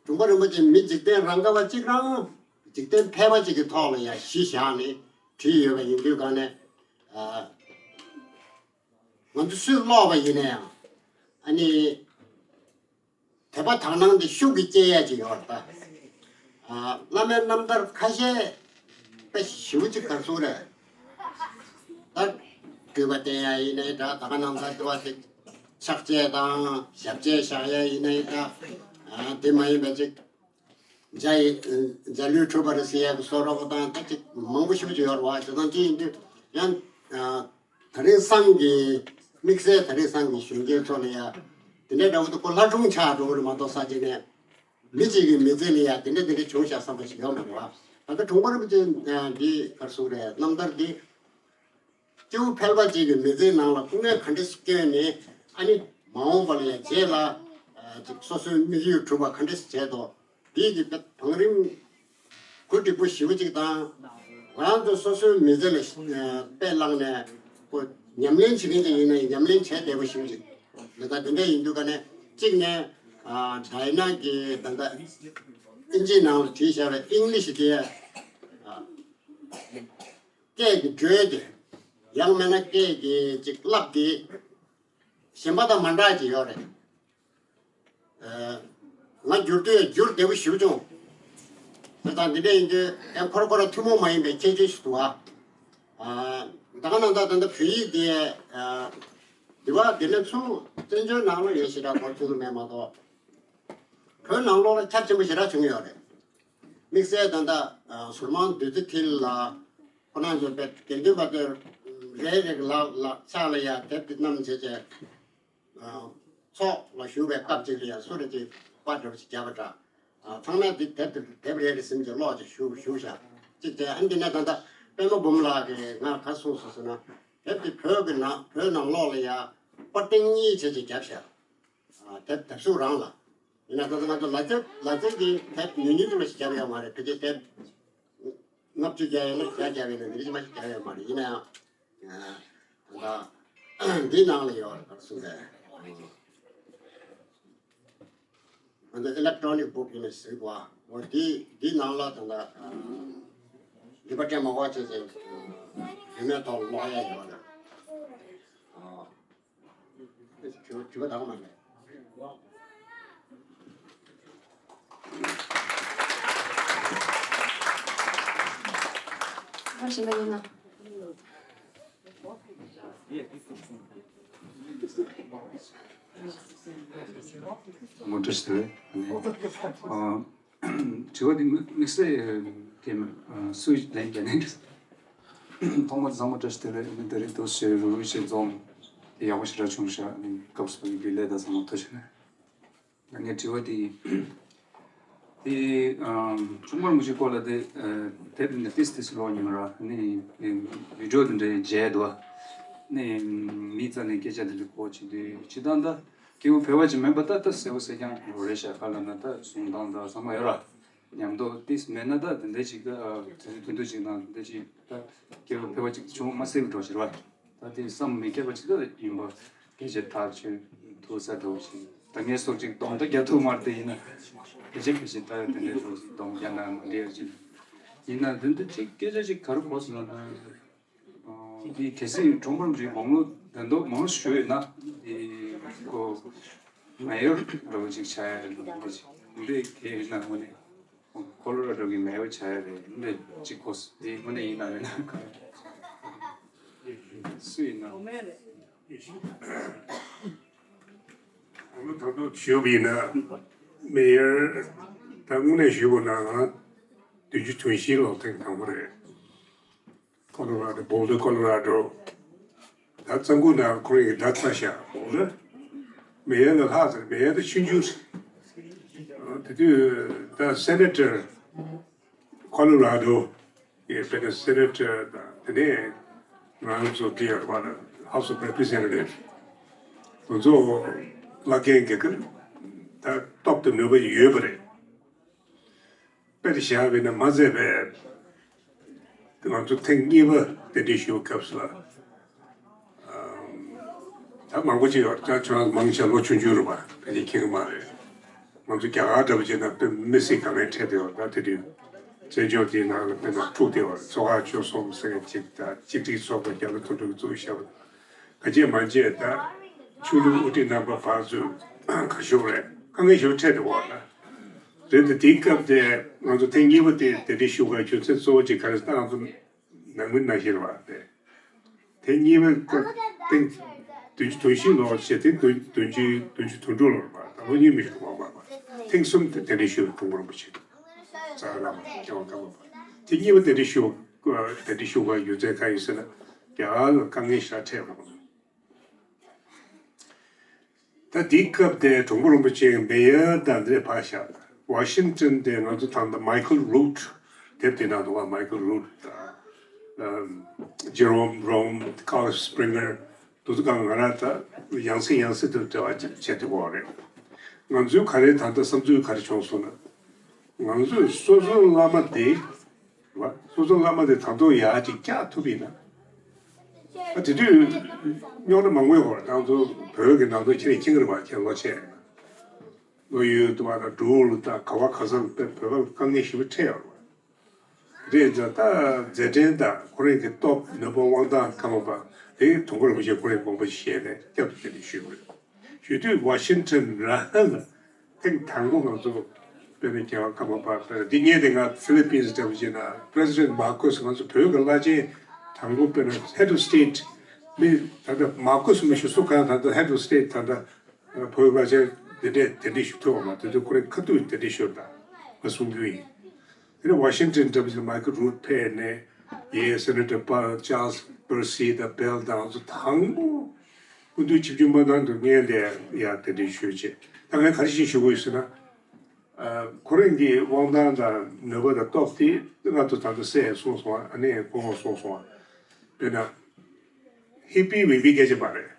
དྲུང་པ་རིན་པོ་ཆེ་མི་འཇིག་རྟེན་རང་ག་བ་གཅིག་རང་འཇིག་རྟེན་ཕལ་པ་གཅིག་གི་ཐོག་ལ་ཡང་གཞི་བཞག་ནས་བྲིས་ཡོད་པ་ཡིན་དུས་གང་ནས། ང་ཚོ་སུས་ཀློག་པ་ཡིན་ན་ཡང་། ཨ་ནི། དད་པ་དག་སྣང་དེ་ཤུགས་ཀྱིས་སྐྱེ་ཡས་ཅིག་ཡོད་རེད་ད། ཨ། བླ་མའི་རྣམ་ཐར་ཁ་ཤས་དཔེ་ཞེ་པོ་ཅིག་ག་རེ་ཟེར་རེད། ད་སྤྲུལ་པ་བསྟན་ཡ་ཡིན་ནའི་འདྲ། ད་ག་ནང་ཚ་དུ་བ་ཅིག་ཕྱག་བྱེད་དང་ཞབས་བྱེད་བཞག་ཡ་ཡིན་ནའི་འདྲ། ཨ། དེ་མ་ཡིན་པ་ཅིག་འཇའ་ཡི། འཇའ་ལུས་གྲུབ་པར་ཟེར་ཡག་གི་བཟོ་འདྲ་པོ་དང་ད་ཅིག་མང་པོ་ཞེ་པོ་ཅིག་ཡོད་རེད་བ། དེ་དང་དེ་ཡིན་དུས་ཡང་། ཨ། དེ་རིང་སང་གི་དམིགས་བསལ་དེ་རིང་སང་གི་གཞོན་སྐྱེས་ཚོ་ལ་ཡ་དེ་འདྲའི་འདྲ་པོ་དེ་ཁོ་ལྷ་སྒྲུང་ཆགས་འགྲོ་གི་རེད་མ་གཏོགས་ས་ཅིག་ནས་མི་གཅིག་གི་མི་ཚེ་ལ་ཡ་དེ་འདྲ་དེ་འདྲ་བྱུང་བཞག་བསམ་པ་ཞིག་ཡོད་མ་རེད་བ། ད་ལྟ་དྲུང་པ་རིན་པོ་ཆེ་འདི་ག་རེ་ཟེར་རེད། རྣམ་ཐར་འདི། སྐྱེ་བོ་ཕལ་པ་ཅིག་གི་མི་ཚེའི་ནང་ལ་སྐུ་ངལ་ག་འདྲ་ཞིག་བསྐྱོན་ནས། ཨ་ནི་མ་འོངས་པ་ལ་ཡང་རྗེས་ལ་ཅིག་སོ་སོའི་དམིགས་ཡུལ་གྲུབ་པ་ག་འདྲ་ཞིག་བྱས་ཏོ། འདིའི་གི་བང་རིམ་གོ་སྒྲིག་པོ་ཞེ་པོ་ཅིག་དང་། ང་རང་ཚོ་སོ་སོའི་མི་ཚེ་ལ་དཔེ་བླངས་ནས་ཁོ་ཉམས་ལེན་བྱེད་མཁན་ཅིག་ཡིན་ན་ཉམས་ལེན་བྱས་བསྡད་པ་ཞེ་པོ་ཅིག་རེད། ད་དེ་འདྲ་ཡིན་དུས་ཀ་ནས་གཅིག་ནས་ཌའི་ན་གི་ད་ལྟ་ཨིན་ཇིའི་ནང་ལ་བྲིས་བཞག་པའི་ཨིང་ལིཤ་དེ། སྐད་ཀྱི་འགྲོས་དེ། ཡང་མིན་ན་སྐད་ཀྱི་ཅིག་རླབས་དེ། གཞན་པ་དང་མ་འདྲ་ཅིག་ཡོད་རེད། ང་བསྒྱུར་དུས་བསྒྱུར་བདེ་པོ་ཞེ་པོ་བྱུང་། དེ་དང་འདི་འདྲ་ཡིན་དུས་ཡང་ཁོ་ར་ཁོ་ར་ཐུན་མོང་མ་ཡིན་པའི་ཁྱད་ཆོས་ཤིག་འདུག་ཨ། ད་ག་ནང་ད་ད་ལྟ་བོད་ཡིག་དེ། འདི་བ་འདི་ནས་ཚུར་བཙན་བྱོལ་ནང་ལ་ཡོད་ཞེ་དྲག་གོ་ཐུབ་ཀྱི་མེད་མ་གཏོགས། བོད་ནང་ལོགས་ལ་ཁྱབ་ཆེན་པོ་ཞེ་དྲག་བྱུང་ཡོད་རེད། དམིགས་བསལ་ད་ལྟ་ཟུར་མང་བདུད་རྩི་འཁྱིལ་ལ། ཁོ་རང་ཚོ་དཔེ་དགེ་འདུན་པ་དེ་རེ་རེ་གི་ལག་ལག་ཕྱག་ལ་ཡ་དེབ་དེ་བསྣམས་བྱས་བྱས། ཨ། ཚོགས་ལ་ཞུགས་པའི་སྐབས་ཅིག་ལ་ཡ་སུ་རེ་ཅིག་པར་འདྲ་པོ་ཞིག་བརྒྱབ་པ་འདྲ། ཨ། ཚང་མས་དེ་དེབ་དེ་དེབ་རེ་རེ་ཟིན་བྱས་ཀློག་ཅིག་ཞུ་ཞུ་བཞག་ཅིག་བྱས། ཨ་ནི་དེ་ནས་ད་ལྟ་པད་མ་འབུམ་ལགས་ཀྱིས་ང་ག་གསུངས་སོང་ཟེར་ན། དེབ་དེ་བོད་ཀྱི་ནང་བོད་ནང་ལོགས་ལ་ཡ་པར་ཐེངས་གཉིས་བྱས་ཅིག་བརྒྱབ་བཞག་ཨ། དེབ་དེབ་གཟུགས་རང་ལ། ཡིན་ན་ད་ལྟ་ང་ཚོ་ལ་རྩེ་ལ་རྩེ་གི་དེབ་ཉུང་ཉུང་ཙམ་ཞིག་བརྒྱབ་ཡོད་མ་རེད། ཕལ་ཆེར་དེབ་ལྔ་བཅུ་བརྒྱབ་ཡོད་ན་བརྒྱ་བརྒྱབ་ཡོད་ན་མི་རིགས་མ་ཞིག་བརྒྱབ་ཡོད་མ་རེད། ཡིན་ན་ཡང་། ཨ། ད་ལྟ་འདི་ནང་ལ་ཡོད་རེད། ག་རེ་ཟེར་དགོས་རེད། ང་ཚོ་ཨི་ལེག་ཊོ་ནིག་བུག་ཡིན་ན་ཟེར་བ། འོ་འདི་འདི་ནང་ལ་ད་ལྟ་ལི་པ་ཊི་མ་གོ་ཆེ་ཆེ་ཡུལ་མའི་ཐོག་ཀློག་ཡ་ཡོད་རེད། ཨ། དྲི་བ་དྲི་བ་དག་མ་རེད། ཁ་ཞིམ་པ་ཡིན་ན། ངོ་སྤྲོད་ཞུ་རེད། ཨ། དྲི་བ་འདི་དམིགས་དམིགས་བསལ་གྱི་མེད། ཨ། སུས་ལན་རྒྱག་ནས། ཐོག་མར་བཟང་མོ་བཀྲ་ཤིས་བདེ་ལེགས། ཨ་ནི་ད་རེས་འདུག་སེ་རུ་རུ་ཞིག་འཛོམས་དེ་ཡག་པོ་ཞེ་དྲག་བྱུང་ཤག་ཨ་ནི་སྐབས་སུ་བབས་པའི་རྒྱུན་ལས་དང་ཚང་མ་ཐུགས་རྗེ་ཆེ། ད་ངའི་དྲི་བ་འདི་དེ། ཨམ། གཞུང་མང་མུ་ཅིག་སྐོར་ལ་དེ། ཨ། དེབ་ནི་ཏིས་ཏིས་ཀློག་མྱོང་ར། ནི་བི་ཌིའོ་དེ་འདྲའི་མཇལ་འདུག་ནི་མི་རྩ་ནས་སྐད་ཆ་དེ་འདྲ་གོ་བྱེད་དུས་སྤྱིར་བཏང་ད་སྐྱེ་བོ་ཕལ་པ་ཅིག་མིན་པ་ད་ད་གསལ་པོ་གསལ་རྐྱང་རེད་ཤག་ག་ལ་ན་ད་གསུང་སྟངས་ད་ཚང་མ་ཡོད་ར། མཉམ་དུ་ཏིས་མེད་ན་ད་དེ་འདྲ་ཅིག་ད་དེ་འདྲ་དུས་འདུ་ཅིག་དང་དེ་འདྲ་ཅིག་ད་སྐྱེ་བོ་ཕལ་པ་ཅིག་བྱུང་མ་སྲིད་པ་འགྲོ་ཞེས་པ། ད་དེ་བསམ་མི་ཁྱབ་པ་ཅིག་ད་ཡིན་པ་སྐད་ཆ་ཐག་ཆོད་ཐུག་ས་འདྲ་བོ་ཞིག་ད་ངས་སོགས་ཅིག་སྡོམ་ད་རྒྱག་ཐུབ་མ་རེད། དེ་ཡིན་ན་ཕལ་ཆེར་ཕལ་ཆེར་ད་དེ་འདྲའི་སོགས་ཅིག་སྡོམ་རྒྱག་ན་མ་འགྲིག་ཡ་ཅིག་ཡིན་ན་དེ་འདྲ་ཅིག་སྐད་ཆ་ཅིག་ག་རེ་གོ་སོང་ལབ་ན། ཨ། འདི་གལ་སྲིད་གྲོང་པར་འདི་མང་ལོ་ད་དུང་མང་ལོ་ཞུ་ཡོད་ན་འདི་ཁོ་མེ་ཡོར་འདྲ་བོ་ཅིག་ཆགས་ཡ་རེད་འདུག་ཅིག་འདི་གལ་ཡིན་ན་དངོས་གནས། ཁོ་ལོ་ར་ཌོ་གི་མེ་ཡོར་ཆགས་ཡ་རེད། འདི་ཅིག་གོ་སོང་། འདི་དངོས་གནས་ཡིན་ན་མིན་ན་ག་སུ་ཡིན་ན། ཨ་མ་ད་དུང་ཞུས་པ་ཡིན་ན་མེ་ཡོར་ད་དངོས་གནས་ཞུས་པ་ན་ང་བདུན་ཅུ་དོན་བཞི་ལོ་ཐེངས་དང་པོ་རེད། ཁོ་ལོ་ར་ཌོ། བོལ་ཌར་ཁོ་ལོ་ར་ཌོ། ད་གཙང་ཁུག་ནང་ཁོ་རང་གི་ཟླ་ཚ་ཤག་བོལ་ཌར། མེ་ཡོར་ལ་ལྷག་ཟེར། མེ་ཡོར་ད་ཆུང་ཆུང་རེད། དེ་དུས་ད་སེ་ནེ་ཊར་ཁོ་ལོ་ར་ཌོ་གི་དཔེར་ན་སེ་ནེ་ཊར་དང་དེ་ནས་ང་ཚོ་དེ་ཡོད་པ་ན་House of Representative ང་ཚོ་བླ་རྒན་གྱི་ད་སྟོབས་དང་ནུས་པ་ཡོད་པ་རེད། དཔེར་བཞག་པ་ཡིན་ན་མ་ཚད་པའི་ང་ཚོ་ཐེངས་གཉིས་པ་གདན་འདྲེན་ཞུ་བའི་སྐབས་སུ་ལ། ཨམ། ད་མང་པོ་ཅིག་ཡོད་རེད། ད་ཁྱོད་རང་མང་ཆེ་ལོ་ཆུང་ཆུང་རེད་པ། ཕལ་ཆེར་མཁྱེན་གྱི་མ་རེད། ང་ཚོ་རྒྱ་གར་འདྲ་པོ་བྱས་ན་དཔེ་མི་སྲིད་དཀའ་ངལ་འཕྲད་བསྡད་ཡོད་རེད། ད་དེ་དུས་བཙན་བྱོལ་དེའི་ནང་ལ་དཔེར་ན་འཁྲུག་བསྡད་ཡོད་རེད། ཚོ་ཁག་བཅུ་གསུམ་ཟེར་མཁན་ཅིག་དང་གཅིག་སྒྲིལ་ཚོགས་པ་རྒྱ་ནག་དོན་གྲུབ་ཀྱིས་བཙུགས་བཞག་པ་དང་། ག་ཅེས་མ་བྱས་ད་ཆོས་ལུགས་དབུ་ཁྲིད་རྣམ་པ་ཕར་ཚུར་ཁ་ཤོར་རེད། དཀའ་ངལ་ཞིག་འཕྲད་འདུག་བ་ལ། རེད་དེ། དེའི་སྐབས་དེ་ང་ཚོ་ཐེངས་གཉིས་པ་དེ་གདན་འདྲེན་ཞུ་དགོས་རྒྱུ་མཚན་གཙོ་བོ་གཅིག་ག་རེ་ཟེར་ན། ང་ཚོ་ནང་མི་ནང་བཞིན་རེད་བ། དེ་དེ་གཉིས་པ་སྐབས་ཐེངས་བདུན་ཅུ་དོན་བཞི་ལོར་བྱས། ཐེངས་བདུན་བདུན་ཅུ་དོན་དྲུག་ལོར་བ། ད་ལོ་གཉིས་མི་ཞིག་འགོར་བ། ཐེངས་གསུམ་དེ་གདན་འདྲེན་ཞུ་བའི་གོང་བུ་རིན་པོ་ཆེ་རྩ་བའི་བླ་མ་རྒྱལ་བ་ཀརྨ་པ། དེ་གཉིས་པ་གདན་འདྲེན་ཞུ་བ། གདན་འདྲེན་ཞུ་བ་ཡོད་ཚད་ག་ཡིན་ཟེར་ན། རྒྱ་གར་ལ་དཀའ་ངལ་ཞེ་དྲག་འཕྲད་པ། ད་འདིའི་སྐབས་དེ་དྲུང་པ་རིན་པོ་ཆེ་མེ་ཡོར་དང་འདིར་ཕར་བཞག་ཝ་ཤིང་ཊོན་དེ་ང་ཚོ་ད་ལྟ་མའི་ཁལ་རུ་ཊི། དེབ་དེ་ནང་འདུག་བ། མའི་ཁལ་རུ་ཊི་དང་། ཨམ། ཇེ་རོམ་རོམ། ཀརལ་སི་པི་རིང་གར། དེ་ཚོ་གང་ང་རང་ད་ཡང་སེ་ཡང་སེ་དུ་འབྲེལ་བ་བྱས་བྱས་ཏེ་འོ་རེད། ང་ཚོའི་ག་རེ་ད་ལྟ་བསམ་ཚུལ་ག་རེ་བྱུང་སོང་ན། ང་ཚོས་སོ་སོའི་བླ་མ་དེ། བ། སོ་སོའི་བླ་མ་དེ་ད་དུང་ཡར་ཅིག་བཀྱག་ཐུབ་ཡིན་ན། ཨ། དེ་དུས་རྙོག་དྲ་མང་པོ་ཡོད་རེད། ང་ཚོ་བོད་ཀྱི་ནང་དུ་ཁྱེད་མཁྱེན་གྱི་རེད་པ། ཁྱེད་ལོ་ཆེ། བློ་ཡུལ་དུ་བ་དང་འབྲུག་ལ་དང་ག་བ་ག་ས་ལ་བོད་པ་ལ་དཀའ་ངལ་ཞེ་པོ་འཕྲད་ཡོད་རེད་པ། རེད་ཙང་ད་མཛད་འཕྲིན་དང་ཁོ་རང་གི་སྟོབས་ནུས་པ་དབང་ཐང་ཀརྨ་པ་དེ་དྲུང་པ་རིན་པོ་ཆེ་ཁོ་རང་དགོངས་པ་བཞེས་ནས་བསྐྱར་དུ་གདན་འདྲེན་ཞུས་པ་རེད། ཞུ་དུས་ཝ་ཤིང་ཊོན་རང་ལ་ཐེངས་དང་པོ་ང་ཚོ་དཔེར་ན་རྒྱལ་བ་ཀརྨ་པ། དཔེར་ན་འདི་སྔོན་དེ་ང་ཕི་ལི་པིན་སི་འདྲ་པོ་བྱས་ན་པི་རེ་སི་ཌེན་ཊི་མར་ཀོ་སི། ང་ཚོ་བོད་ཀྱི་བླ་ཆེན་དང་པོ་དཔེར་ན་ཧེཌ་ཨོཕ་སི་ཊེཊ་མི་ད་ལྟ་མར་ཀོ་སི་མི་ཞུ་སུ་གང་ད་ལྟ་ཧེཌ་ཨོཕ་སི་ཊེཊ་ད་ལྟ་བོད་ཀྱི་བླ་ཆེན་འདི་འདྲས་གདན་འདྲེན་ཞུ་ཐུབ་པ་མ། དེ་ཚོ་ཁོ་རང་ཁ་ཐུག་གདན་འདྲེན་ཞུ་ད་ང་གསུང་རྒྱུ་ཡིན། དེ་ནས་ཝ་ཤིང་ཊོན་འདྲ་པོ་བྱས་ན་མའི་ཁལ་རུ་ཊི་ཕེབས་ནས། ཡེ་སེ་ནེ་ཊར་པ་ཅཱལ་སི་པར་སི་དང་བྷེལ་དང་ཚོ་དང་པོ་སྐུ་མདུན་ཆིབས་བསྒྱུར་མ་གནང་དུས་ངས་ལས་ཡར་གདན་འདྲེན་ཞུས་བྱས། ད་ངས་ག་རེ་ཞིག་ཞུ་དགོས་ཡོད་ཟེར་ན། ཁོ་རང་གི་དབང་ཐང་དང་ནུས་པ་དང་སྟོབས་དེ་ང་ཚོ་ད་ལྟ་སྲས་གསུངས་སོང་བ། ཨ་ནེ་སྐུ་ངོ་གསུངས་སོང་བ། དཔེར་ན། ཧི་པི་ཝི་པི་སྐད་ཆ་མ་རེད།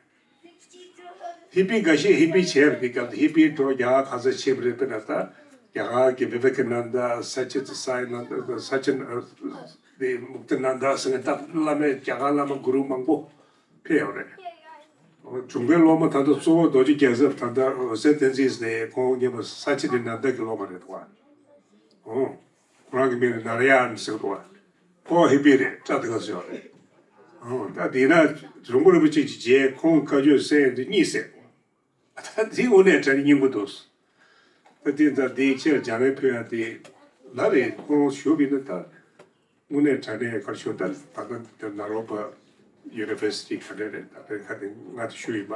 ཧི་པི་འགའ་ཤས་ཧི་པི་བྱས་པ་དེ་སྐབས་དེ་ཧི་པི་འགྲོ་རྒྱ་གར་ག་ཚོད་ཕྱིན་པ་རེད། དཔེར་ན་ད་རྒྱ་གར་གྱི་བི་ཝེ་ཀ་ནན་ད། ས་ཆ་དེ་སའི་ནན་ད། ས་ཆ་དེ་མུག་ཏ་ནན་ད་ཟེར་མཁན་ད་བླ་མའི་རྒྱ་གར་བླ་མ་གུ་རུ་མང་པོ་ཕེབས་ཡོད་རེད། བྱུང་པའི་སློབ་མ་ད་ལྟ་གཙོ་བོ་རྡོ་རྗེ་རྒྱལ་ཚབ་ད་ལྟ་འོད་གསལ་བསྟན་འཛིན་ཟེར་ཁོང་མཉམ་པ་ས་ཆ་དེ་ནན་ད་གི་སློབ་མ་རེད་དོ། ཨོ། ཁོ་རང་གི་མིང་ལ་ནཱ་ར་ཡ་ན་ཟེར་གི་འདུག་བ། ཁོ་ཧི་པི་རེད། སྐྲ་དེ་ག་ཚོད་ཡོད་རེད། ཨོ། ད་དེས་ན་རིན་པོ་རིན་པོ་ཆེ་གི་རྗེས་ཁོང་བཀའ་ཆོས་གསན་ཡོང་དུས་གཉིད་སད། ད་དེ་དངོས་གནས་དྲང་གནས་སྙིང་པོ་འདུག་ད་དེ་ད་དེ་ཕྱིར་རྒྱ་རས་ཕུལ་ཡ་དེ་ལ་རེད། ཁོང་ཞུ་བི་ན་ད་དངོས་གནས་དྲང་གནས་ག་རེ་ཞུ། ད་ད་ད་ད་ནཱ་རོ་པ་ཡུ་ནི་ཝར་སི་ཊི་ག་རེ་རེད། ད་དེ་ག་དེ་ང་དེ་ཞུ་ཡིན་པ།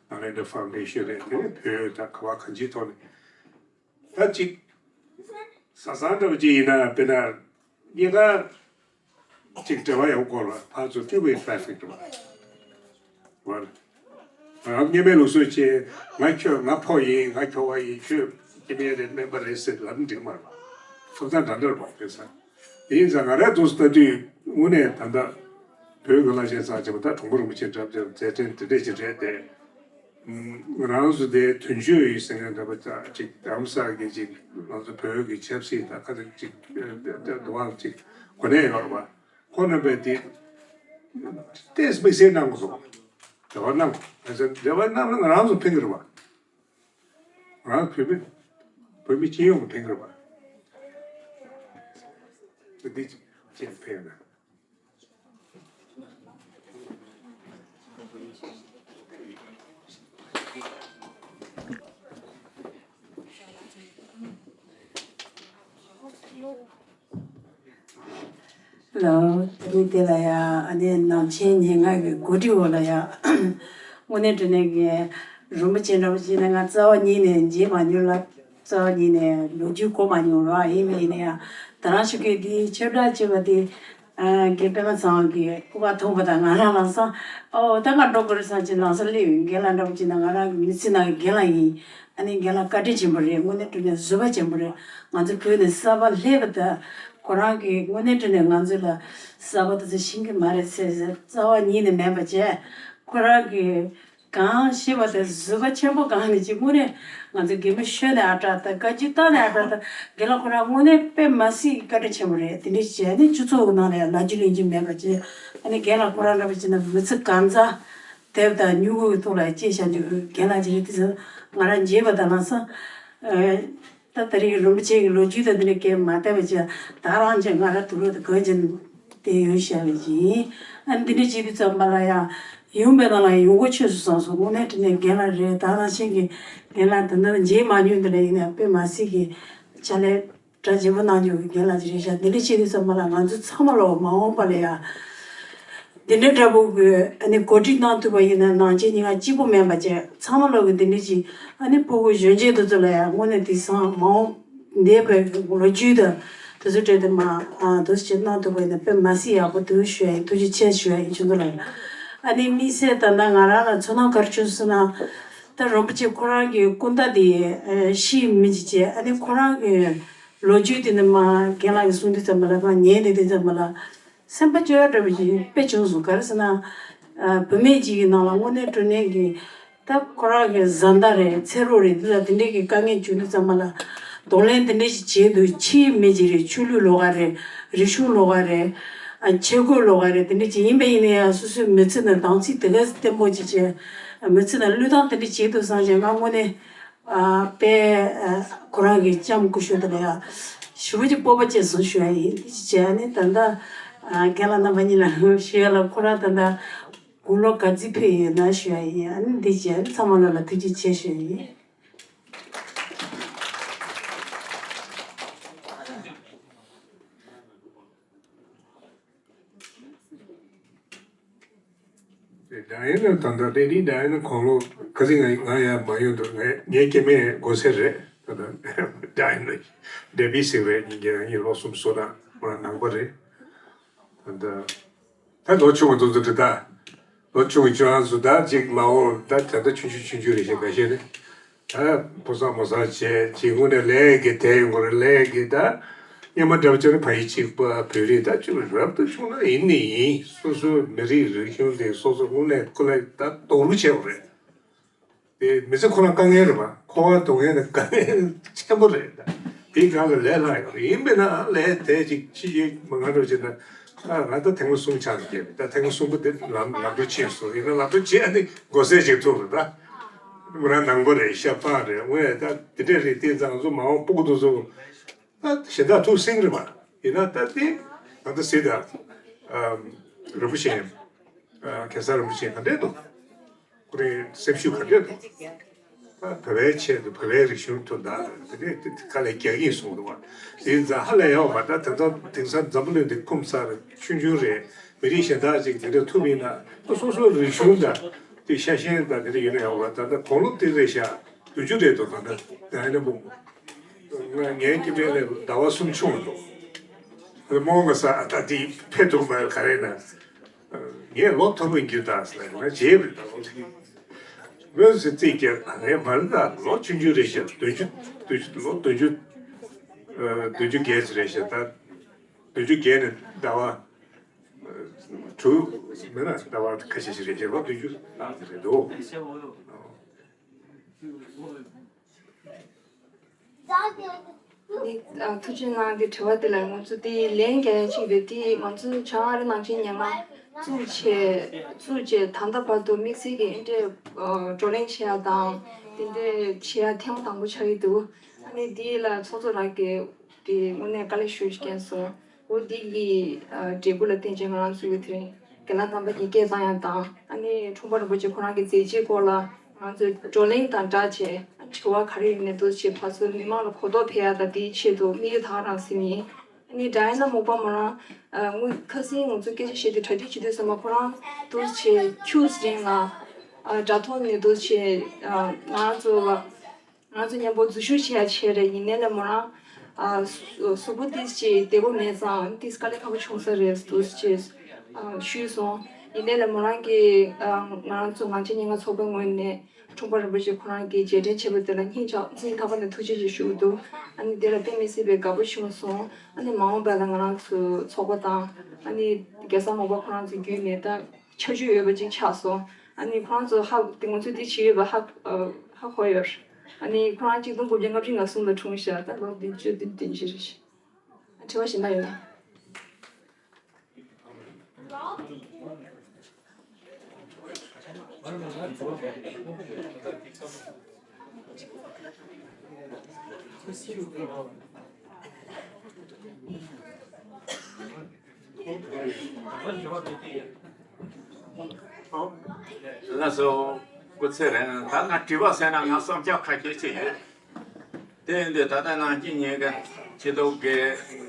ནཱ་ལེནྡྲ་ཕའུན་ཌེ་ཤན་རེད། དེ་ནས་བོད་ད་ག་བ་གང་ཅིའི་ཐོག་ནས། ད་ཅིག་ས་སང་འདྲ་པོ་ཅིག་ཡིན་ན། དཔེར་ན་གཉིས་ཀ་ཅིག་འབྲེལ་བ་ཡོང་སྐོར་ལ་ཕར་ཚུར་two way traffic འགྲོ་བ། ང་རང་སྔོན་མའི་ལུགས་སྲོལ་བྱས། ང་ཁྱོད་ང་ཕོ་ཡིན། ང་ཁྱོ་བ་ཡིན། ཁྱོད་སྐྱེ་དམན་རེད། སྨན་པ་རེད་ཟེར་ལབ་ན་འགྲིག་མ་རེད་པ། ཐོབ་ཐང་འདྲ་འདྲ་རེད་པ། དེ་ས་དེ་ཡིན་ཙང་ང་རང་ཚོ་ལྟ་དུས་དངོས་གནས་ད་ལྟ་བོད་ཀྱི་བླ་ཆེན་ཚང་ཆེན་པོ་ད་དྲུང་པ་རིན་པོ་ཆེ་འདྲ་པོ་ཅིག་མཛད་འཕྲིན་དེ་འདྲ་ཅིག་རེད་དེ། ང་རང་ཚོ་དེ་དོན་གཅོད་ཡིན་ཟེར་མཁན་འདྲ་པོ་ཅིག་རྡ་རམ་ས་ལ་གི་ཅིག་ང་ཚོ་བོད་ཀྱི་ཆབ་སྲིད་དང་ཁ་ཐུག་ཅིག་འདུ་བ་ཅིག་གོ་གནས་ཡོད་རེད་པ། ཁོ་རྣམ་པས་དེ་ཏོག་ཙམ་དམིགས་བསལ་གནང་དགོས་སོང་། འབྲེལ་བ་གནང་དགོས། འབྲེལ་བ་གནང་ན་ང་རང་ཚོ་ཕན་གྱི་རེད་པ། ང་རང་བོད་མི་བོད་མི་སྤྱི་ཡོངས་ལ་ཕན་གྱི་རེད་པ། དེ་འདི་ཅིག་ཕན་ན། ལོ། དེ་རིང་དེ་ལ་ཡ་ཨ་ནེ་ནང་ཆེན་ཉེར་ལྔ་གི་གོ་སྒྲིག་འོག་ལ་ཡ། དངོས་གནས་དྲང་གནས་ཀྱི་རིན་པོ་ཆེ་འདྲ་པོ་ཅིག་ནི་ང་རྩ་བ་ཉིད་ནས་མཇལ་མ་མྱོང་ལ། རྩ་བ་ཉིད་ནས་ལོ་རྒྱུས་གོ་མ་མྱོང་ར། ཡིན་ནའི་ཡིན་ན་ཡང་ད་རང་ཆོ་གས་འདི་ཆོས་གྲྭ་ཅེས་པ་དེ། ཨ། རྒན་པད་མ་ཚང་གི་སྐུ་པར་མཐོང་པ་དང་ང་རང་ལམ་སང་ཨོ་ད་ང་འགྲོ་དགོས་རེད་བསམ་གྱི་ལམ་སང་སླེབས་ཡོང་། རྒན་ལགས་འདྲ་པོ་ཅིག་ན་ང་རང་གི་མི་ཚེ་ནང་གི་རྒན་ལགས་ཡིན། ཨ་ནི་རྒན་ལགས་བཀའ་དྲིན་ཆེན་པོ་རེད། དངོས་གནས་དྲང་གནས་བཟོད་པ་ཆེན་པོ་རེད། ང་ཚོ་བོད་ནས་གསར་པ་སླེབས་པ་དང་ཁོ་རང་གིས་དངོས་གནས་དྲང་གནས་ང་ཚོ་ལ་གསར་པ་དེ་ཚོ་ཤེས་ཀྱི་མ་རེད་ཟེར་ཟེར་རྩ་བ་ཉིད་ནས་མེད་པ་བྱས། ཁོ་རང་གིས་གང་ཤེས་པ་དེ་བཟོད་པ་ཆེན་པོ་གང་ནས་ཅིག་དངོས་གནས་ང་ཚོ་རྒན་མོ་ཤོད་ནས་ཨ་དྲག་དང་བཀའ་བཀྱོན་བཏང་ནས་ཨ་དྲག་དང་། རྒན་ལགས་ཁོ་རང་དངོས་གནས་དཔེ་མ་སྲིད་བཀའ་དྲིན་ཆེན་པོ་རེད། དེ་འདྲ་བྱས་ནས་སྤྱི་ཚོགས་ཀྱི་ནང་ལ་ཡང་ལབ་རྒྱུ་གླེང་རྒྱུ་མེད་པ་བྱས། ཨ་ནི་རྒན་ལགས་ཁོ་རང་འདྲ་པོ་བྱས་ན་མི་ཚེ་གང་ཚ་དེབ་དང་སྨྱུ་གུ་གི་ཐོག་ལ་སྐྱེལ་བཞག་རྒྱུ་གི་རྒན་ལགས་ཅིག་རེད། དེ་ཚོ་ང་རང་མཇལ་བ་དང་ལམ་སང་། ད་ད་རེས་ཀྱི་རིན་པོ་ཆེ་གི་ལོ་རྒྱུས་དང་འདི་འདྲ་སྐད་མ་བསྡད་པ་བྱས། ད་རང་ཅག་ང་རང་དུག་ལོག་དང་གོན་ཅན་དེ་ཡོད་བཞག་པ་ཡིན། ཨ་ནི་འདི་འདྲ་བྱེད་དུས་ཙམ་པ་ལ་ཡང་ཡོང་པའི་ནང་ལ་ཡོང་སྒོ་ཆོད་སོང་བསམ་སོང་། དངོས་གནས་དྲང་གནས་རྒན་ལགས་རེད། ད་རང་ཅག་གི་རྒན་ལགས་ད་ལྟ་མཇལ་མ་མྱོང་། འདི་འདྲ་ཡིན་ན་དཔེ་མ་སྲིད་ཀྱི་ཕྱག་ལས་གྲ་རྒྱས་པོ་གནང་རྒྱུ་གི་རྒན་ལགས་ཅིག་རེད་ཤག་འདི་འདྲ་བྱེད་དུས་ཙམ་པ་ལ་ང་ཚོ་ཚང་མ་ལོ་མ་འོངས་པ་ལ་ཡང་འདི་འདྲ་འདྲ་པོ་གི་ཨ་ནི་གོ་སྒྲིག་གནང་ཐུབ་པ་ཡིན་ན། ནང་ཆེན་ཉིན་ལྔ་གཅིག་པོ་མིན་པ་བྱས་ཚང་མ་ལོ་གི་འདི་འདྲ་ཅིག་ཨ་ནི་ཕྲུ་གུ་གཞོན་སྐྱེས་དེ་ཚོ་ལ་ཡང་དངོས་གནས་དེང་སང་མ་འོངས་འདས་པའི་ལོ་རྒྱུས་དང་དེ་ཚོ་འབྲེལ་ཏེ་མ་ཨ་འདུག་སེ་གནང་ཐུབ་པ་ཡིན་ན་དཔེ་མ་སྲིད་ཡག་པོ་འདུག་ཞུ་ཡ་ཡིན། ཐུགས་རྗེ་ཆེ་ཞུ་ཡ་ཡིན། ཁྱོད་ཚོ་ལ་ཡང་ཨ་ནི་དམིགས་བསལ་ད་ལྟ་ང་རང་ལ་ཚོར་སྣང་ག་རེ་བྱུང་ཟེར་ན། ད་རིན་པོ་ཆེ་ཁོ་རང་གི་སྐུ་ཟླ་དེ་ཨ་ཤི་མི་ཅིག་བྱས། ཨ་ནི་ཁོ་རང་གི་ལོ་རྒྱུས་དེ་ནི་མ་རྒན་ལགས་ཀྱིས་གསུང་དུས་ཙམ་པ་ལ་ང་ཉན་དེ་དུས་ཙམ་པ་ལ་སེམས་པ་སྐྱོ་བ་འདྲ་པོ་ཞིག་དཔེ་བྱུང་སོང་། ག་རེ་ཟེར་ན། ཨ་བུད་མེད་ཅིག་གི་ནང་ལ་དངོས་གནས་དྲང་གནས་ཀྱི་ད་ཁོ་རང་གི་བཟའ་ཟླ་རེད། ཚེ་རོགས་རེད། འདི་ལ་དེ་འདྲས་ཀྱི་དཀའ་ངལ་བྱུང་དུས་ཙམ་པ་ལ་གདོང་ལེན་དེ་འདྲས་ཞིག་བྱས་འདུག་ཕྱིའི་མི་ཅིག་རེད། ཆོས་ལུགས་ལོགས་ཀ་རེད། རིག་གཞུང་ལོགས་ཀ་རེད། ཨ་ཆས་གོས་ལོགས་ཀ་རེད། དེ་འདྲས་ཅིག་ཡིན་པ་ཡིན་ན་ཡང་སོ་སོའི་མི་ཚེ་ནང་དམ་ཚིག་དེ་ག་བརྟན་པོ་ཅིག་བྱས། མི་ཚེ་ནང་བློས་བཏང་དེ་འདྲས་བྱས་འདུག་བསམ་བྱས་ང་དངོས་གནས། ཨ་དཔེ་ཨ་ཁོ་རང་གི་ལྕམ་སྐུ་ཞབས་དེ་ལ་ཡང་ཞེ་པོ་ཅིག་སྤོབས་པ་སྐྱེས་སོང་ཞུ་ཡ་ཡིན། དེ་ཅི་བྱས་ནས་ད་ལྟ་ཨ་རྒན་ལགས་རྣམ་པ་གཉིས་ལ་ཞུ་ཡ་ལ་ཁོ་རང་ད་ལྟ་དགུང་ལོ་ག་ཚོད་ཕེབས་ཡོད་ན་ཞུ་ཡ་ཡིན། ཨ་ནི་འདི་བྱས་ནས་ཚང་མ་ལ་ལ་ཐུགས་རྗེ་ཆེ་ཞུ་ཡ་ཡིན། ཌ་ཡ་ན་ད་ལྟ་ལེ་ཌི་ཌ་ཡ་ན་དགུང་ལོ་ག་ཚོད། ང་ང་ཡར་མ་ཡོང་དུས་ངའི་ངའི་སྐྱེ་དམན་དགོས་ས་རེད། ད་ལྟ་ཌ་ཡ་ན་ཌེ་བི་ཟེར་བའི་ཉིན་རྒྱལ་ཡིན། ལོ་སུམ་ཅུ་སོ་ནང་ཁོ་རང་ནང་པ་རེད། ད་ད་ལོ་ཆུང་བ་འདུག་འདུག་ད། ལོ་ཆུང་བ་ཆུང་ང་ཚོ་ད་ཅིག་མ་འོངས་ད་ད་ལྟ་ཆུང་ཆུང་ཆུང་ཆུང་རེད་ཤག་འགའ་ཤས་ནི། ད་ཕོ་གསར་མོ་གསར་བྱས་ཅིག་དངོས་གནས་ལས་ཀྱི་དེ་ཡོང་གི་རེད། ལས་ཀྱི་ད་སྔོན་མ་འདྲ་བ་བྱས་ན་ཕ་ཡུལ་གཅིག་པ་བོད་རིགས་ད་ཅིག་རབ་ཏུ་བྱུང་ན་ཡིན་ནི་ཡིན། སོ་སོའི་མི་རིགས་རིག་གཞུང་དེ་སོ་སོ་དངོས་གནས་ཁོ་ལ་ད་གདུང་རུས་ཆེ་བ་རེད། དེ་མི་ཚེ་ཁོ་ན་དཀའ་ངལ་རེད་པ། འཁོར་བ་སྡུག་བསྔལ་ནི་དཀའ་ངལ་ཆེན་པོ་རེད། དེའི་སྒང་ལ་ལས་སླ་ཡོང་རེད། ཡིན་པས་ན་ལས་དེ་ཅིག་ཕྱི་རྒྱལ་མ་ང་འགྲོ་བྱས་ན་ཨ་ང་ད་ཐེངས་མ་གསུམ་ཆགས་ཀྱི་རེད། ད་ཐེངས་མ་གསུམ་པོ་དེ་ལམ་ལམ་འགྲོ་ཕྱིན་སོང་། ཡིན་ན་ལམ་འགྲོ་བྱས་ཨ་ནི་མགོ་སེར་ཅིག་ཐུག་རེད། ད་མོ་རང་ནང་པ་རེད། ཤ་སྤགས་རེད། འོ་ཡ་ད་དེ་འདྲས་རེད། དེ་ཙང་ཚོ་མ་འོངས་སྤུ་གུ་དེ་ཚོ་ད་གཞན་དག་ཐུགས་སེང་རེད་པ། ཡིན་ན་ད་དེ་ད་ལྟ་སྲིད་ད་རིན་པོ་ཆེ་གེ་སར་རིན་པོ་ཆེ་ག་འདྲས་འདུག་ཁོ་རའི་སེམས་ཤུགས་ག་འདྲས་འདུག་ད་བོད་པའི་ཆེད་དུ་བོད་པའི་རིག་གཞུང་དོན་དག་དེ་འདྲས་དེ་དཀའ་ལས་རྒྱག་གིན་གསུངས་འདུག་བ། དེ་ཙང་ཧ་ལས་ཡག་པ། ད་དེང་སང་དེང་སང་འཛམ་བུ་གླིང་འདི་འཁུམས་ཚར་ཆུང་ཆུང་རེད། མི་རིགས་གཞན་དག་ཅིག་དེ་འདྲས་ཐུབ་ཡིན་ན་ད་སོ་སོའི་རིག་གཞུང་དང་དེ་ཤ་ཞེན་དང་དེ་འདྲས་ཡོད་ན་ཡག་པ། ད་ལྟ་དགུང་ལོ་དེ་རེད་ཤག་བདུན་ཅུ་རེད་འདུག་ད་ལྟ་ད་ཡིན་ན་མོ། ང་ངའི་སྐྱེ་དམན་ལས་ཟླ་བ་གསུམ་ཆུང་འདུག་རྨོངས་པ་ས་ད་དེ་ཕེབས་ཐུབ་པ་ག་རེ་ན། ངས་ལོ་མཐོ་པོའི་རྒྱུ་དང་ཟེར་ན་རྗེས་རེད་ད་ལོ་དེ། མོས་སུ་རྩིས་རྒྱག་ངས་མ་རེད་ད་ལོ་ཆུང་ཆུང་རེད་ཤག་བདུན་ཅུ་བདུན་ཅུ་ལོ་བདུན་ཅུ་བདུན་ཅུ་བརྒལ་ཙམ་རེད་ཤག་ད་བདུན་ཅུ་བརྒལ་ནས་ཟླ་བ་དྲུག་མིན་ན་ཟླ་བ་ཁ་ཤས་ཤིག་རེད་ཤག་ལོ་བདུན་ཅུ་ལྷག་ཙམ་རེད་འདུག་ནི་ཨ་ཐུགས་རྗེ་གནང་། དེ་དྲི་བ་དེ་ལ་ང་ཚོ་དེ་ལན་རྒྱག་ཡ་གཅིག་རེད། དེ་ང་ཚོ་བྱང་ཨ་རི་ནང་ཆེན་ཉེ་ལམ་བཙུགས་བྱས་བཙུགས་བྱས་ད་ལྟ་བར་དུ་དམིགས་བསལ་གྱི་ཨེ་འདྲས་ཨ་བགྲོ་གླེང་བྱེད་ཡ་དང་དེ་འདྲས་བྱེད་ཡ་ཐེངས་མ་དང་པོ་ཆགས་ཀྱི་འདུག་ཨ་ནི་དེ་ལ་ཚོགས་གཙོ་ལགས་ཀྱིས་དེ་དངོས་གནས་དཀའ་ལས་ཞེ་པོ་ཅིག་བརྒྱབ་སོང་། འོ་འདི་གི་ཨ་འབྲས་བུ་ལ་བརྟེན་བྱས་ང་རང་ཚོ་གི་དེ་རིང་རྒན་ལགས་རྣམ་པ་གཉིས་སྐད་བཏང་ཡ་དང་ཨ་ནི་འཁྲུངས་པ་རིན་པོ་ཆེ་ཁོ་རང་གི་མཛད་རྗེས་སྐོར་ལ་ང་ཚོས་བགྲོ་གླེང་དང་སྦྲགས་བྱས་དྲི་བ་ག་རེ་ཡོད་ནའི་འདུག་བྱས་ཕར་ཚུར་མི་མང་ལ་གོ་རྟོགས་འཕེལ་ཡ་དང་དེའི་ཆེད་དུ་དམིགས་ཡུལ་ད་ག་རང་ཟིན་ཡིན། ཨ་ནི་ཌ་ཡ་ན་མོག་པ་མོ་རང་ཨ་དངོས་ཁ་སང་ང་ཚོ་སྐད་ཆ་བཤད་དུས་གྲ་སྒྲིག་བྱེད་དུས་ཙམ་པ་ཁོ་རང་འདུག་བྱས་ཁྱུག་ཙམ་རིང་ལ་ཨ་དྲ་ཐོག་ནས་འདུག་བྱས་ཨ་ང་རང་ཚོ་ལ། ང་ཚོ་མཉམ་པོ་འཛུལ་ཞུགས་བྱེད་ཡ་བྱས་རེད། ཡིན་ནའི་ལས་མོ་རང་ཨ་གཟུགས་པོ་ཏིས་ཅིག་བདེ་པོ་མེད་ཙང་ཏིས་དཀའ་ལས་ཁག་པོ་བྱུང་ས་རེད་འདུག་ཅེས་ཨ་ཞུས་སོང་། ཡིན་ནའི་ལས་མོ་རང་གིས་ཨ་ང་རང་ཚོ་ངང་ཆེན་ཉེར་ལྔ་ཚོགས་པའི་ངོས་ནས་འཁྲུངས་པ་རིན་པོ་ཆེ་ཁོ་རང་གིས་རྗེས་དྲན་བྱས་པ་དེ་ལ་སྙིང་ཐག་སྙིང་ཐག་པ་ནས་ཐུགས་རྗེ་ཆེ་ཞུ་གི་འདུག་ཨ་ནི་དེ་ལ་དཔེ་མི་སྲིད་པའི་དགའ་པོ་བྱུང་སོང་། ཨ་ནི་མ་འོངས་པ་ལ་ང་རང་ཚོ་ཚོགས་པ་དང་ཨ་ནི་རྒྱལ་ས་མོག་པ་ཁོ་རང་ཚོ་བརྒྱུད་ནས་ད། ཁྱད་ཆོས་ཡོད་པ་ཅིག་ཆགས་སོང་། ཨ་ནི་ཁོ་རང་ཚོ་ཧ་དེ་ང་ཚོས་དེ་བྱས་ཡོད་པ་ཧ་ཨ་ཧ་གོ་ཡོད། ཨ་ནི་ཁོ་རང་གཅིག་སྟོང་དགུ་བརྒྱ་ལྔ་བཅུ་ང་གསུམ་ལ་འཁྲུངས་ཤག་ད་ལོ་བདུན་ཅུ་དོན་བདུན་ཅུ་རེད་ཤག་ཨ་དྲི་བ་གཞན་པ་ཡོད་ན། ལགས་སོ། སྐུ་ཚེ་རིང་། ད་ང་དྲི་བ་ཟེར་ན་ང་བསམ་འཆར་ཁ་ཤས་ཅིག་ཡོད། དེ་ཡིན་དུས་ད་ལྟ་ནང་ཆེན་ཉེར་ལྔ་ཆེ་མདོ་དགེ་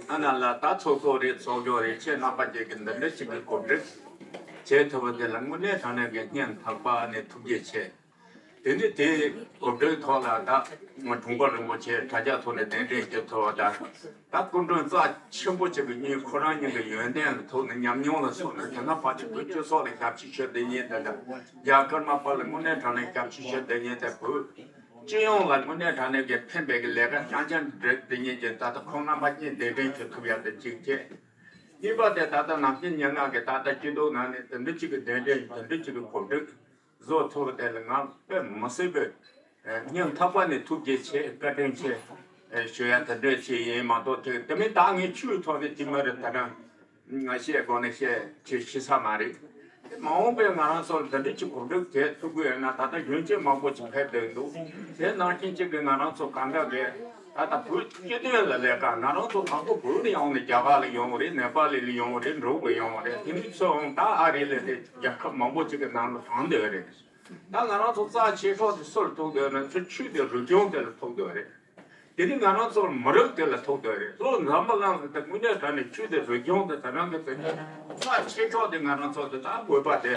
ཨ་ན་ལ་ད་ཚོགས་གཙོ་རེད། ཚོགས་གཙོ་རེད། ཁྱེད་རྣམ་པ་ཅིག་གིས་འདི་འདྲ་ཞིག་གི་གོ་སྒྲིག་བྱེད་ཐུབ་པ་དེ་ལ་དངོས་གནས་དྲང་གནས་ཀྱི་སྙིང་ཐག་པ་ནས་ཐུགས་རྗེ་ཆེ། དེ་ནི་དེ་གོ་སྒྲིག་ཐོག་ལ་ད་ང་དྲུང་པ་རིན་པོ་ཆེ་དྲ་རྒྱ་ཐོག་ནས་གདན་འདྲེན་བྱེད་ཐུབ་པ་དང་། ད་སྐུ་མགྲོན་རྩ་ཆེན་པོ་ཅིག་གི་མྱི་ཁོ་རང་ཉིད་ཀྱི་ཡོན་ཏན་ལ་ཐུག་ནས་ཉམས་མྱོང་ལ་སོགས་ནས་དེ་ན་ཕར་ཚུར་བོད་སྤྱི་ཚོགས་ལ་ཞབས་ཕྱི་ཞུ་བསྡད་མཁན་དེ་འདྲ། རྒྱ་གར་མ་པ་ལ་དངོས་གནས་དྲང་གནས་ཞབས་ཕྱི་ཞུ་བསྡད་མཁན་དེ། བོད་སྤྱི་ཡོངས་ལ་དངོས་གནས་དྲང་གནས་ཀྱི་ཕན་པའི་གི་ལས་ཀ་རྐྱང་རྐྱང་སྒྲུབ་བསྡད་མཁན་གྱི་ད་ལྟ་ཁོང་རྣམ་པ་གཉིས་གདན་འདྲེན་ཞུ་ཐུབ་ཡག་དེ་གཅིག་བྱས། གཉིས་པ་དེ་ད་ལྟ་ནང་ཆེན་ཉེར་ལྔ་གི་ད་ལྟ་སྤྱི་ཚོགས་ནང་ནས་དེ་འདྲ་ཅིག་གི་གདན་འདྲེན་དེ་འདྲ་ཅིག་གི་གོ་སྒྲིག་བཟོ་ཐུབ་པ་དེ་ལ་ང་དཔེ་མི་སྲིད་པའི་སྙིང་ཐག་པ་ནས་ཐུགས་རྗེ་ཆེ། བཀའ་དྲིན་ཆེ་ཞུ་ཡ་དེ་འདྲ་ཅིག་ཡིན་མ་གཏོགས། དེ་དེ་མིན་ད་ངས་ཆོས་ཐོག་ནས་དེ་མ་རེད། ད་ནང་ང་བཤད་དགོས་ན་བཤད་ཆེ་ཤི་ས་མ་རེད། དེ་མ་འོངས་པའི་ང་རང་ཚོར་འདི་འདྲ་ཅིག་གོ་སྒྲིག་བྱེད་ཐུབ་ཀྱི་ཡོད་ན་ད་ལྟ་གཞོན་སྐྱེས་མང་པོ་ཅིག་ཕེབས་བསྡད་འདུག་དེ་ནང་བཞིན་ཅིག་གི་ང་རང་ཚོ་གང་ག་གི་ད་ལྟ་བོད་སྤྱི་དོན་ལ་ལས་ཀ་ང་རང་ཚོ་དང་པོ་བོད་ལ་ཡོང་ནས་རྒྱ་གར་ལ་ཡོང་བ་རེད། ནེ་པཱལ་ལ་ཡོང་བ་རེད། འབྲུག་ལ་ཡོང་བ་རེད། དེ་ནས་ཚུར་འོང་ད་ཨ་རི་ལ་རེད། རྒྱལ་ཁབ་མང་པོ་ཅིག་གི་ནང་ལ་བགྲངས་བསྡད་ཡོད་རེད། ད་ང་རང་ཚོ་རྩ་ཆེ་ཤོས་དེ་སུ་ལ་ཐུག་བསྡད་ཡོད་ན་ཚུར་ཆོས་དེ་རིག་གཞུང་དེ་ལ་ཐུག་བསྡད་ཡོད་རེད། དེ་ནི་ང་རང་ཚོར་མི་རིགས་དེ་ལ་ཐུག་བསྡད་རེད། བློ་འཛམ་བུ་གླིང་ལ་དེ་དངོས་གནས་དྲང་གནས་ཆོས་དེ་རིག་གཞུང་དེ་དེ་རང་གི་དེ་རྩ་ཆེ་ཤོས་དེ་ང་རང་ཚོ་དེ་ད་དགོས་པ་དེ་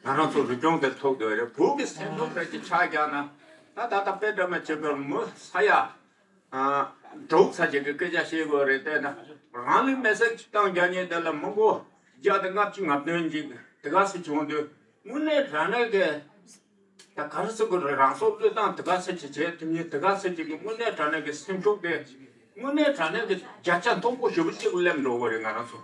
ང་རང་ཚོ་རིག་གཞུང་དེ་ཐུག་བསྡད་རེད། བོད་ཀྱི་སེམས་ཁམས་རེད་ཅེས་ཆ་བཞག་ན་ད་ད་ལྟ་དཔེ་འདྲ་མ་བྱེད་པར་མི་ས་ཡ་ཨ་ འབྲོག་ས་ཆ་གི་སྐད་ཆ་བཤད་དགོས་རེད། བལྟས་ན་རང་ལུས་མེར་སྲེག་བཏང་རྒྱག་མཁན་དེ་ལ་མི་མགོ་བརྒྱ་དང་ལྔ་བཅུ་ང་བདུན་ཅིག་དེ་ག་ཚོད་བྱུང་དུས་དངོས་གནས་དྲང་གནས་ཀྱི་ད་ག་རེ་ཟེར་དགོས་རེད། རང་སྲོག་བློས་བཏང་དེ་ག་ཚོད་ཅིག་བྱས་ཐུབ་མཁན་དེ་ག་ཚོད་ཅིག་གི་དངོས་གནས་དྲང་གནས་ཀྱི་སེམས་ཤུགས་དེ་དངོས་གནས་དྲང་གནས་ཀྱི་བརྒྱ་ཆ་མཐོན་པོ་ཞེ་པོ་ཅིག་སླེབས་འགྲོ་གི་རེད་ང་རང་ཚོ།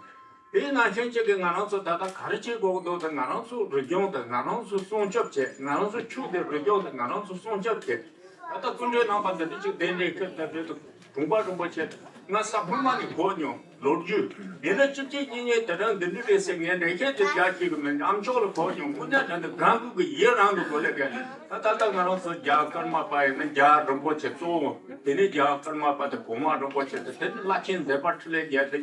དེའི་ནང་བཞིན་གཅིག་གིས་ང་རང་ཚོ་ད་ལྟ་ག་རེ་བྱེད་དགོས་འདུག་དང་། ང་རང་ཚོ་རིག་གཞུང་དང་ང་རང་ཚོ་སྲུང་སྐྱོབ་བྱེད། ང་རང་ཚོ་ཆོས་དང་རིག་གཞུང་དང་ང་རང་ཚོ་སྲུང་སྐྱོབ་བྱེད། ད་ལྟ་སྐུ་མགྲོན་རྣམ་པ་འདི་འདྲ་ཅིག་གདན་འདྲེན་ཁྱེར་ཐུབ་རེད་འདུག་གྲོང་པ་རིན་པོ་ཆེ་ང་ས་ཕུ་མ་ནས་གོ་མྱོང་། ལོ་རྒྱུས་ཡིན་ན་གཅིག་གཅིག་གཉིས་གཉིས་དེ་རང་འདི་འདྲ་རེད་ཟེར་ངས་འགྲེལ་བཤད་ཅིག་རྒྱག་ཤེས་ཀྱི་མེད། ཨ་མཆོག་ལ་གོ་མྱོང་། དངོས་གནས་དྲང་གནས་དགའ་མགུ་གི་ཡིད་རང་གི་གོ་ལས་ཀ། ད་ད་ལྟ་ང་རང་ཚོ་རྒྱལ་བ་ཀརྨ་པ་ཡིན་ན་རྒྱལ་བ་རིན་པོ་ཆེ་གཙོ་བོ། དེ་ནས་རྒྱལ་བ་ཀརྨ་པ་དང་གོང་མ་རིན་པོ་ཆེ་དང་། དེ་ནས་བླ་ཆེན་མཛད་པ་འཕྲིན་ལས་རྒྱལ་དེ་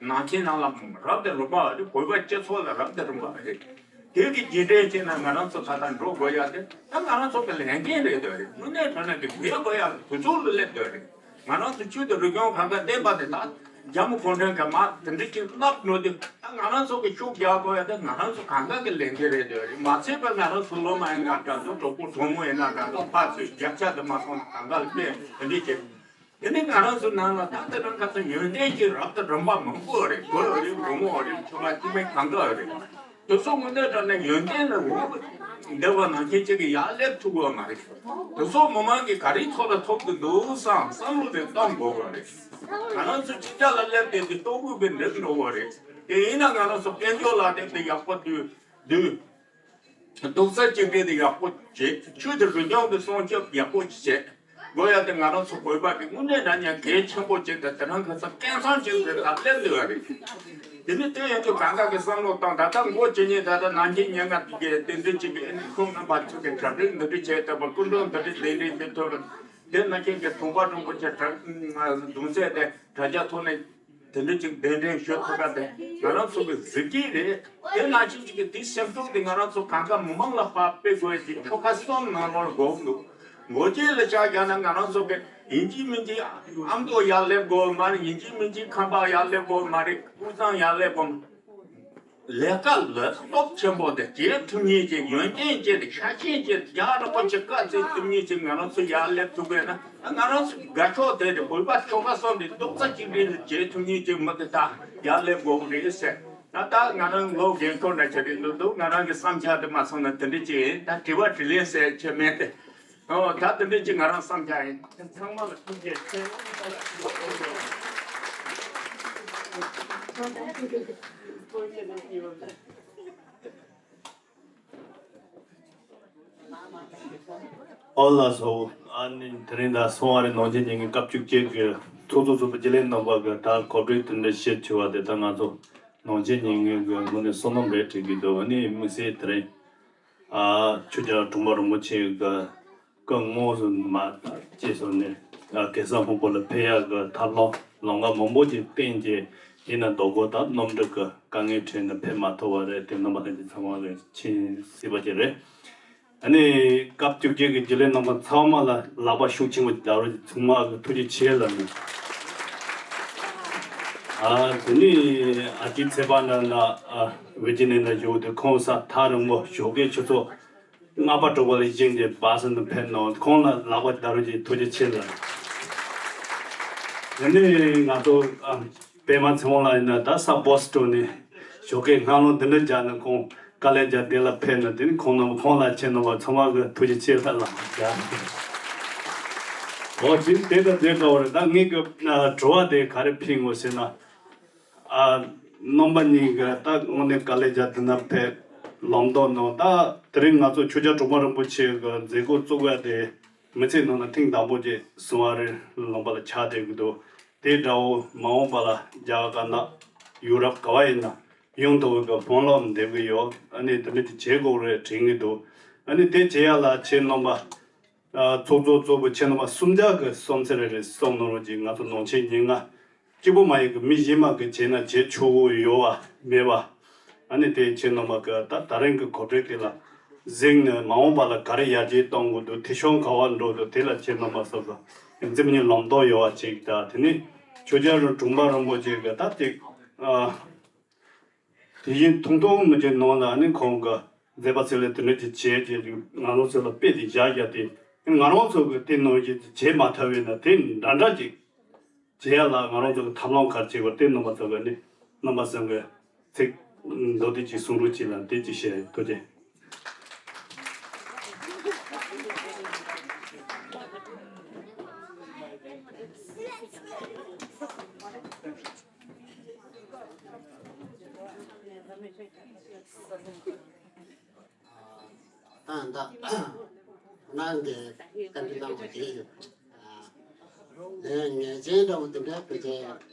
ནང་ཆེན་ནང་ལ་རབ་དང་རིམ་པ་རེད། བོད་པ་སྤྱི་ཚོགས་ལ་རབ་དང་རིམ་པ་རེད། དེ་གི་རྗེས་དྲན་བྱས་ན་ང་རང་ཚོ་ད་ལྟ་འགྲོ་དགོས་ཡ་དེ་ད་ང་རང་ཚོ་གི་ལས་འགན་རེད་འདོད་རེད། དངོས་གནས་དྲང་གནས་ཀྱི་ལས་དགོས་ཡ་དུས་ཚོད་ལ་སླེབས་འདོད་རེད། ང་རང་ཚོ་ཆོས་དང་རིག་གཞུང་གང་ག་བསྟན་པ་དེ་དག་རྒྱ་མི་གུང་ཁྲན་གྱིས་མར་དེ་འདྲ་ཅིག་བརླག་འགྲོ་དུས་ད་ང་རང་ཚོ་གི་ཤུགས་རྒྱག་དགོས་ཡ་དེ་ང་རང་ཚོ་གང་ག་གི་ལས་འགན་རེད་འདོད་རེད། མ་ཚད་པ་ང་རང་ཚོ་སློབ་མ་ཡིན་ན་འདྲ་འདུག་གྲོགས་པོ་གྲོགས་མོ་ཡིན་ན་འདྲ་འདུག་ཕར་ཚུར་བརྒྱ་ཆ་དེ་མ་སོང་ན་གང་ག་ལ་སྤྲད་དེ་འདྲ་བྱེད། དེ་ནི་ང་རང་ཚོ་ནང་ལ་ད་ལྟ་རང་ཁ་སང་ཡོན་ཏན་གྱི་རབ་དང་རིམ་པ་མང་པོ་རེད། གོས་རེད། སྒོར་མོ་རེད། ཆོ་ག་སྐྱིད་མེད་གང་ག་རེད། དེ་ཚོ་དངོས་གནས་དྲང་གནས་ཡོན་ཏན་ལ་འོས་འདེབས་པ་ནང་བཞིན་གཅིག་གིས་ཡར་སླེབས་ཐུབ་ཀྱི་ཡོད་མ་རེད། དེ་ཚོ་མི་མང་གིས་ག་རེའི་ཐོག་ལ་ཐོབ་ཀྱི་འདུག་བསམ་བསམ་བློ་དེ་གཏོང་དགོས་པ་རེད། ང་རང་ཚོ་གཅིག་ཆ་ལ་སླེབས་ཏེ་འདི་ལྟོ་གོས་པའི་འགྲིག་འགྲོ་བ་རེད། དེ་ཡིན་ན་ང་རང་ཚོ་དཔལ་འབྱོར་ལག་དེབ་དེ་ཡག་པོ་བསྡུས་བསྡུས། རྡོག་རྩ་གཅིག་སྒྲིལ་དེ་ཡག་པོ་བྱེད། ཆོས་དང་རིག་གཞུང་གི་སྲུང་སྐྱོབ་ཡག་པོ་བྱེད་དགོས་ཡ་དེ་ང་རང་ཚོ་བོད་པ་གི་དངོས་གནས་དྲང་གནས་གལ་ཆེན་པོ་ཅིག་དང་། དེ་རིང་ཁ་སང་སྐལ་བཟང་ཅིག་རེད། ད་སླེབས་འདུག་ཡ་རེད། དེ་ནི་དེ་ཡང་ཁྱོད་གང་ག་གི་བསམ་བློ་བཏང་། ད་ལྟ་འགོ་བྱེད་ཉིན་ད་ལྟ་ནང་ཆེན་ཉེར་ལྔ་དེ་གའི་རྟེན་འབྲེལ་བྱེད་པའི་ཨ་ནི་ཁོང་རྣམ་པ་ཚོ་གི་གྲ་སྒྲིག་འདི་འདྲ་བྱས་བསྡད་པ། སྐུ་མགྲོན་འདི་འདྲ་གདན་འདྲེན་བྱེད་ཐུབ་པ། དེ་ནང་བཞིན་གྱི་གྲོང་པ་རིན་པོ་ཆེ་གྲ་གདུང་སྲས་དེ་དྲ་རྒྱ་ཐོག་ནས་དེ་འདྲ་ཅིག་གདན་འདྲེན་ཞུ་ཐུབ་པ་དེ་ང་རང་ཚོ་གི་གཟི་བརྗིད་རེད། དེ་ནང་བཞིན་ཅིག་གི་དེ་སེམས་ཤུགས་དེ་ང་རང་ཚོ་གང་ག་མི་མང་ལ་ཕར་སྤེལ་དགོས་ཀྱི་ཆོ་ག་གསུམ་ནང་ལོགས་དགོས་འདུག་མགོ་སྐྱེས་ལ་ཆ་བཞག་ན་ང་རང་ཚོ་གི་ཡིན་གཅིག་མིན་གཅིག་ཨ་མདོ་ཡར་སླེབས་དགོས་མ་རེད། ཡིན་གཅིག་མིན་གཅིག་ཁམས་པ་ཡར་སླེབས་དགོས་མ་རེད། དབུས་གཙང་ཡར་སླེབས་དགོས། ལས་ཀ་ལ་སྟོབས་ཆེན་པོ་དེ་བྱེད་ཐུབ་མཁན་ཅིག་ཡོན་ཏན་ཅན་དེ་ཤ་ཞེན་ཅན་དེ་རྒྱ་རིན་པོ་ཆེ་བཀའ་བརྩི་ཐུབ་མཁན་ཅིག་ང་རང་ཚོ་ཡར་སླེབས་ཐུབ་པས་ན། ང་རང་ཚོ་དགའ་ཕྱོགས་དེ་རེད། བོད་པ་ཆོལ་ཁ་གསུམ་དེ་རྡོག་རྩ་གཅིག་སྒྲིལ་དུ་བྱེད་ཐུབ་མཁན་ཅིག་མི་དེ་ད་ཡར་སླེབས་དགོས་རེད་ཟེར། ད་ད་ང་རང་ལོ་རྒན་འཁོགས་འདྲ་ཆགས་ཀྱི་འདུག་འདུག་ང་རང་གི་བསམ་འཆར་དེ་མ་སོང་ན་དེ་འདྲ་ཅིག་ཡིན། ད་དྲི་བ་དྲིས་ལན་ཟེར་ཆེ་མེད་དེ། ཨོ། ད་དེ་འདྲ་ཅིག་ང་རང་བསམ་འཆར་ཡིན། ཚང་མ་ལ་ཐུགས་རྗེ་ཆེ། ཨོ་ལགས་སོ། ཨ་ནི་དེ་རིང་ད་སོང་བ་རེད། ནང་ཆེན་ཉིན་གྱི་སྐབས་བཅུ་གཅིག་གི་ཚོགས་གཙོ་ཚོགས་པ་རྒྱུན་ལས་རྣམ་པ་གི་ད་གོ་སྒྲིག་དེ་འདྲ་བྱེད་བྱས་པ་དེ་ད་ང་ཚོ་ནང་ཆེན་ཉིན་གྱི་ངོས་ནས་བསོད་ནམས་རེད་དྲན་གྱི་འདུག་ཨ་ནི་དམིགས་བསལ་དེ་རིང་ཨ་ཆོས་རྒྱལ་གྲོང་པ་རིན་པོ་ཆེ་གི་སྐུ་ངོ་སོ་མ་བཅས་སོ་ནས་ཨ་གེ་སར་སྔོན་པོ་ལ་ཕེབས་ཡག་གི་ཐབས་ལམ་ལམ་ཁ་མང་པོ་ཅིག་བསྟན་རྗེས་ཡིན་ན་རྡོ་སྐོར་དང་གནམ་གྲུ་གི་དཀའ་ངལ་འཕྲད་ནས་ཕེབས་མ་ཐུབ་པ་རེད། དེ་རྣམ་པ་ལྷན་རྒྱས་ཚང་མ་གི་མཁྱེན་གཟིགས་པ་ཅིག་རེད། ཨ་ནི་སྐབས་བཅུ་གཅིག་གི་རྒྱུན་ལས་རྣམ་པ་ཚང་མ་ལ་ལག་པ་ཤུགས་ཆེན་པོ་རྒྱག་རོགས་ཀྱི་ཚང་མ་གི་ཐུགས་རྗེ་ཆེ་ལ་ནི། ཨ་དེ་ནི་ཨ་ཅེ་ཚེ་དཔག་ན་ན་ཨ་ཝེ་ཅི་ནན་ན་བཞུགས་ཏེ་ཁོང་ས་ཐག་རིང་པོ་ཞོགས་ཀས་ཆུ་ཚོད་ལྔ་པ་དྲུག་པ་ལ་བཞེངས་ཏེ་བཱ་སི་ནང་ཕེབས་གནང་། ཁོང་ལ་ལག་པ་རྒྱག་རོགས་ཀྱི་ཐུགས་རྗེ་ཆེ་ལ། དེ་ནི་ང་ཚོ་ཨ། པད་མ་ཚེ་དབང་ལགས་ཡིན་ན་ད་ས་བོ་སི་ཊོན་ནས་ཞོགས་ཀས་སྔ་ལོང་འདི་འདྲ་རྒྱག་ནས་ཁོང་དཀའ་ལས་རྒྱག་དེ་ལ་ཕེབས་ནས། དེ་ནི་ཁོང་རྣམས་ཁོང་ལ་ཁྱེད་རྣམ་པ་ཚང་མ་གི་ཐུགས་རྗེ་ཆེ་ལ་ལ་རྒྱག་འོ་དེ་དེ་ལྟ་དེ་དགའ་བོ་རེད། ད་ངས་གི་དྲི་བ་དེ་ག་རེ་ཕུལ་དགོས་ཟེར་ན། ཨ་རྣམ་པ་གཉིས་གི་ད་དངོས་གནས་དཀའ་ལས་རྒྱག་དེ་ན་ཕེབས་ལམ་ཐོག་ནང་། ད་དེ་རིང་ང་ཚོ་ཆོས་རྒྱལ་གྲོང་པ་རིན་པོ་ཆེ་གི་མཛད་སྒོ་བཙུགས་ཡ་དེ་མི་ཚེ་ནང་ན་ཐེངས་དང་པོ་ཅིག་སོང་བ་རེད། ལུང་པ་ལ་ཆགས་བསྡད་གི་འདུག་དེ་འདྲ་བོ་མ་འོངས་པ་ལ་རྒྱ་གར་ན་ཡུ་རོབ་ག་བ་ཡིན་ན་ཡོང་ཐུབ་པའི་དཔང་རླབས་འདེབས་གི་ཡོད། ཨ་ནི་དེ་འདྲ་ཅིག་བྱེད་དགོས་རེད་དྲན་གི་འདུག་ཨ་ནི་དེ་བྱེད་ཡ་ལ་ཁྱེད་རྣམ་པ་ཨ་ཚོགས་གཙོ་གཙོ་བོ་ཁྱེད་རྣམ་པ་གསུམ་ཆ་གི་བསམ་ཚུལ་རེ་རེ་གསུང་གནང་རོགས་གྱིས། ང་ཚོ་ནང་ཆེན་ཉིན་ལྔ་གཅིག་པོ་མ་ཡིན་གི་མི་གཞན་མ་གི་བྱས་ན་བྱེད་ཆོག་གི་ཡོད་བ་མེད་བ། ཨ་ནི་དེ་ཁྱེད་རྣམ་པ་གི་ད་ད་རིང་གི་གོ་སྒྲིག་དེ་ལ་གཟིགས་ནས་མ་འོངས་པ་ལ་ག་རེ་ཡར་རྒྱས་གཏོང་དགོས་འདུག་དེ་གཞུང་ག་བ་འགྲོ་འདུག་དེ་ལ་ཁྱེད་རྣམ་པ་སོ་སོ་ཡིན་གཅིག་མིན་གཉིས་ལམ་སྟོན་ཡོད་བ་ཅིག་ད་དེ་ནི་ཆོས་རྒྱལ་རིན་གྲོང་པ་རིན་པོ་ཆེ་གི་ད་ཅིག་ཨ་དེ་བཞིན་ཐུང་ཐུང་མི་བྱེད་ནང་ལ་ནི་ཁོང་གི་མཛད་པ་ཚེ་ལས་དེ་འདྲ་ཅིག་བྱས་རྗེས་ང་རང་ཚོ་ལ་དཔེ་དེ་བཞག་རྒྱ་དེ་ང་རང་ཚོ་གི་དེ་ནང་བཞིན་བྱེད་མ་ཐུབ་པས་ན་དེ་འདྲ་འདྲ་ཅིག་མཇལ་ཡ་ལ་ང་རང་ཚོ་གི་ཐབས་ལམ་ག་རེ་བྱེད་དགོས་དེ་རྣམ་པ་ཚོ་གི་ནི་རྣམ་པ་ཚོ་གི་ཚིག་མདོ་སྡེ་གཅིག་གསུང་རོགས་གྱིས་ལ་དེ་གཅིག་བཤད་ཐུགས་རྗེ། ད་ད་ཁོ་རང་གིས་བཀའ་འདྲི་གནང་བ་དེ་ཡིན། ངས་ངེས་ཅན་འདྲ་བོ་དེ་འདྲའི་བོད་ཆས་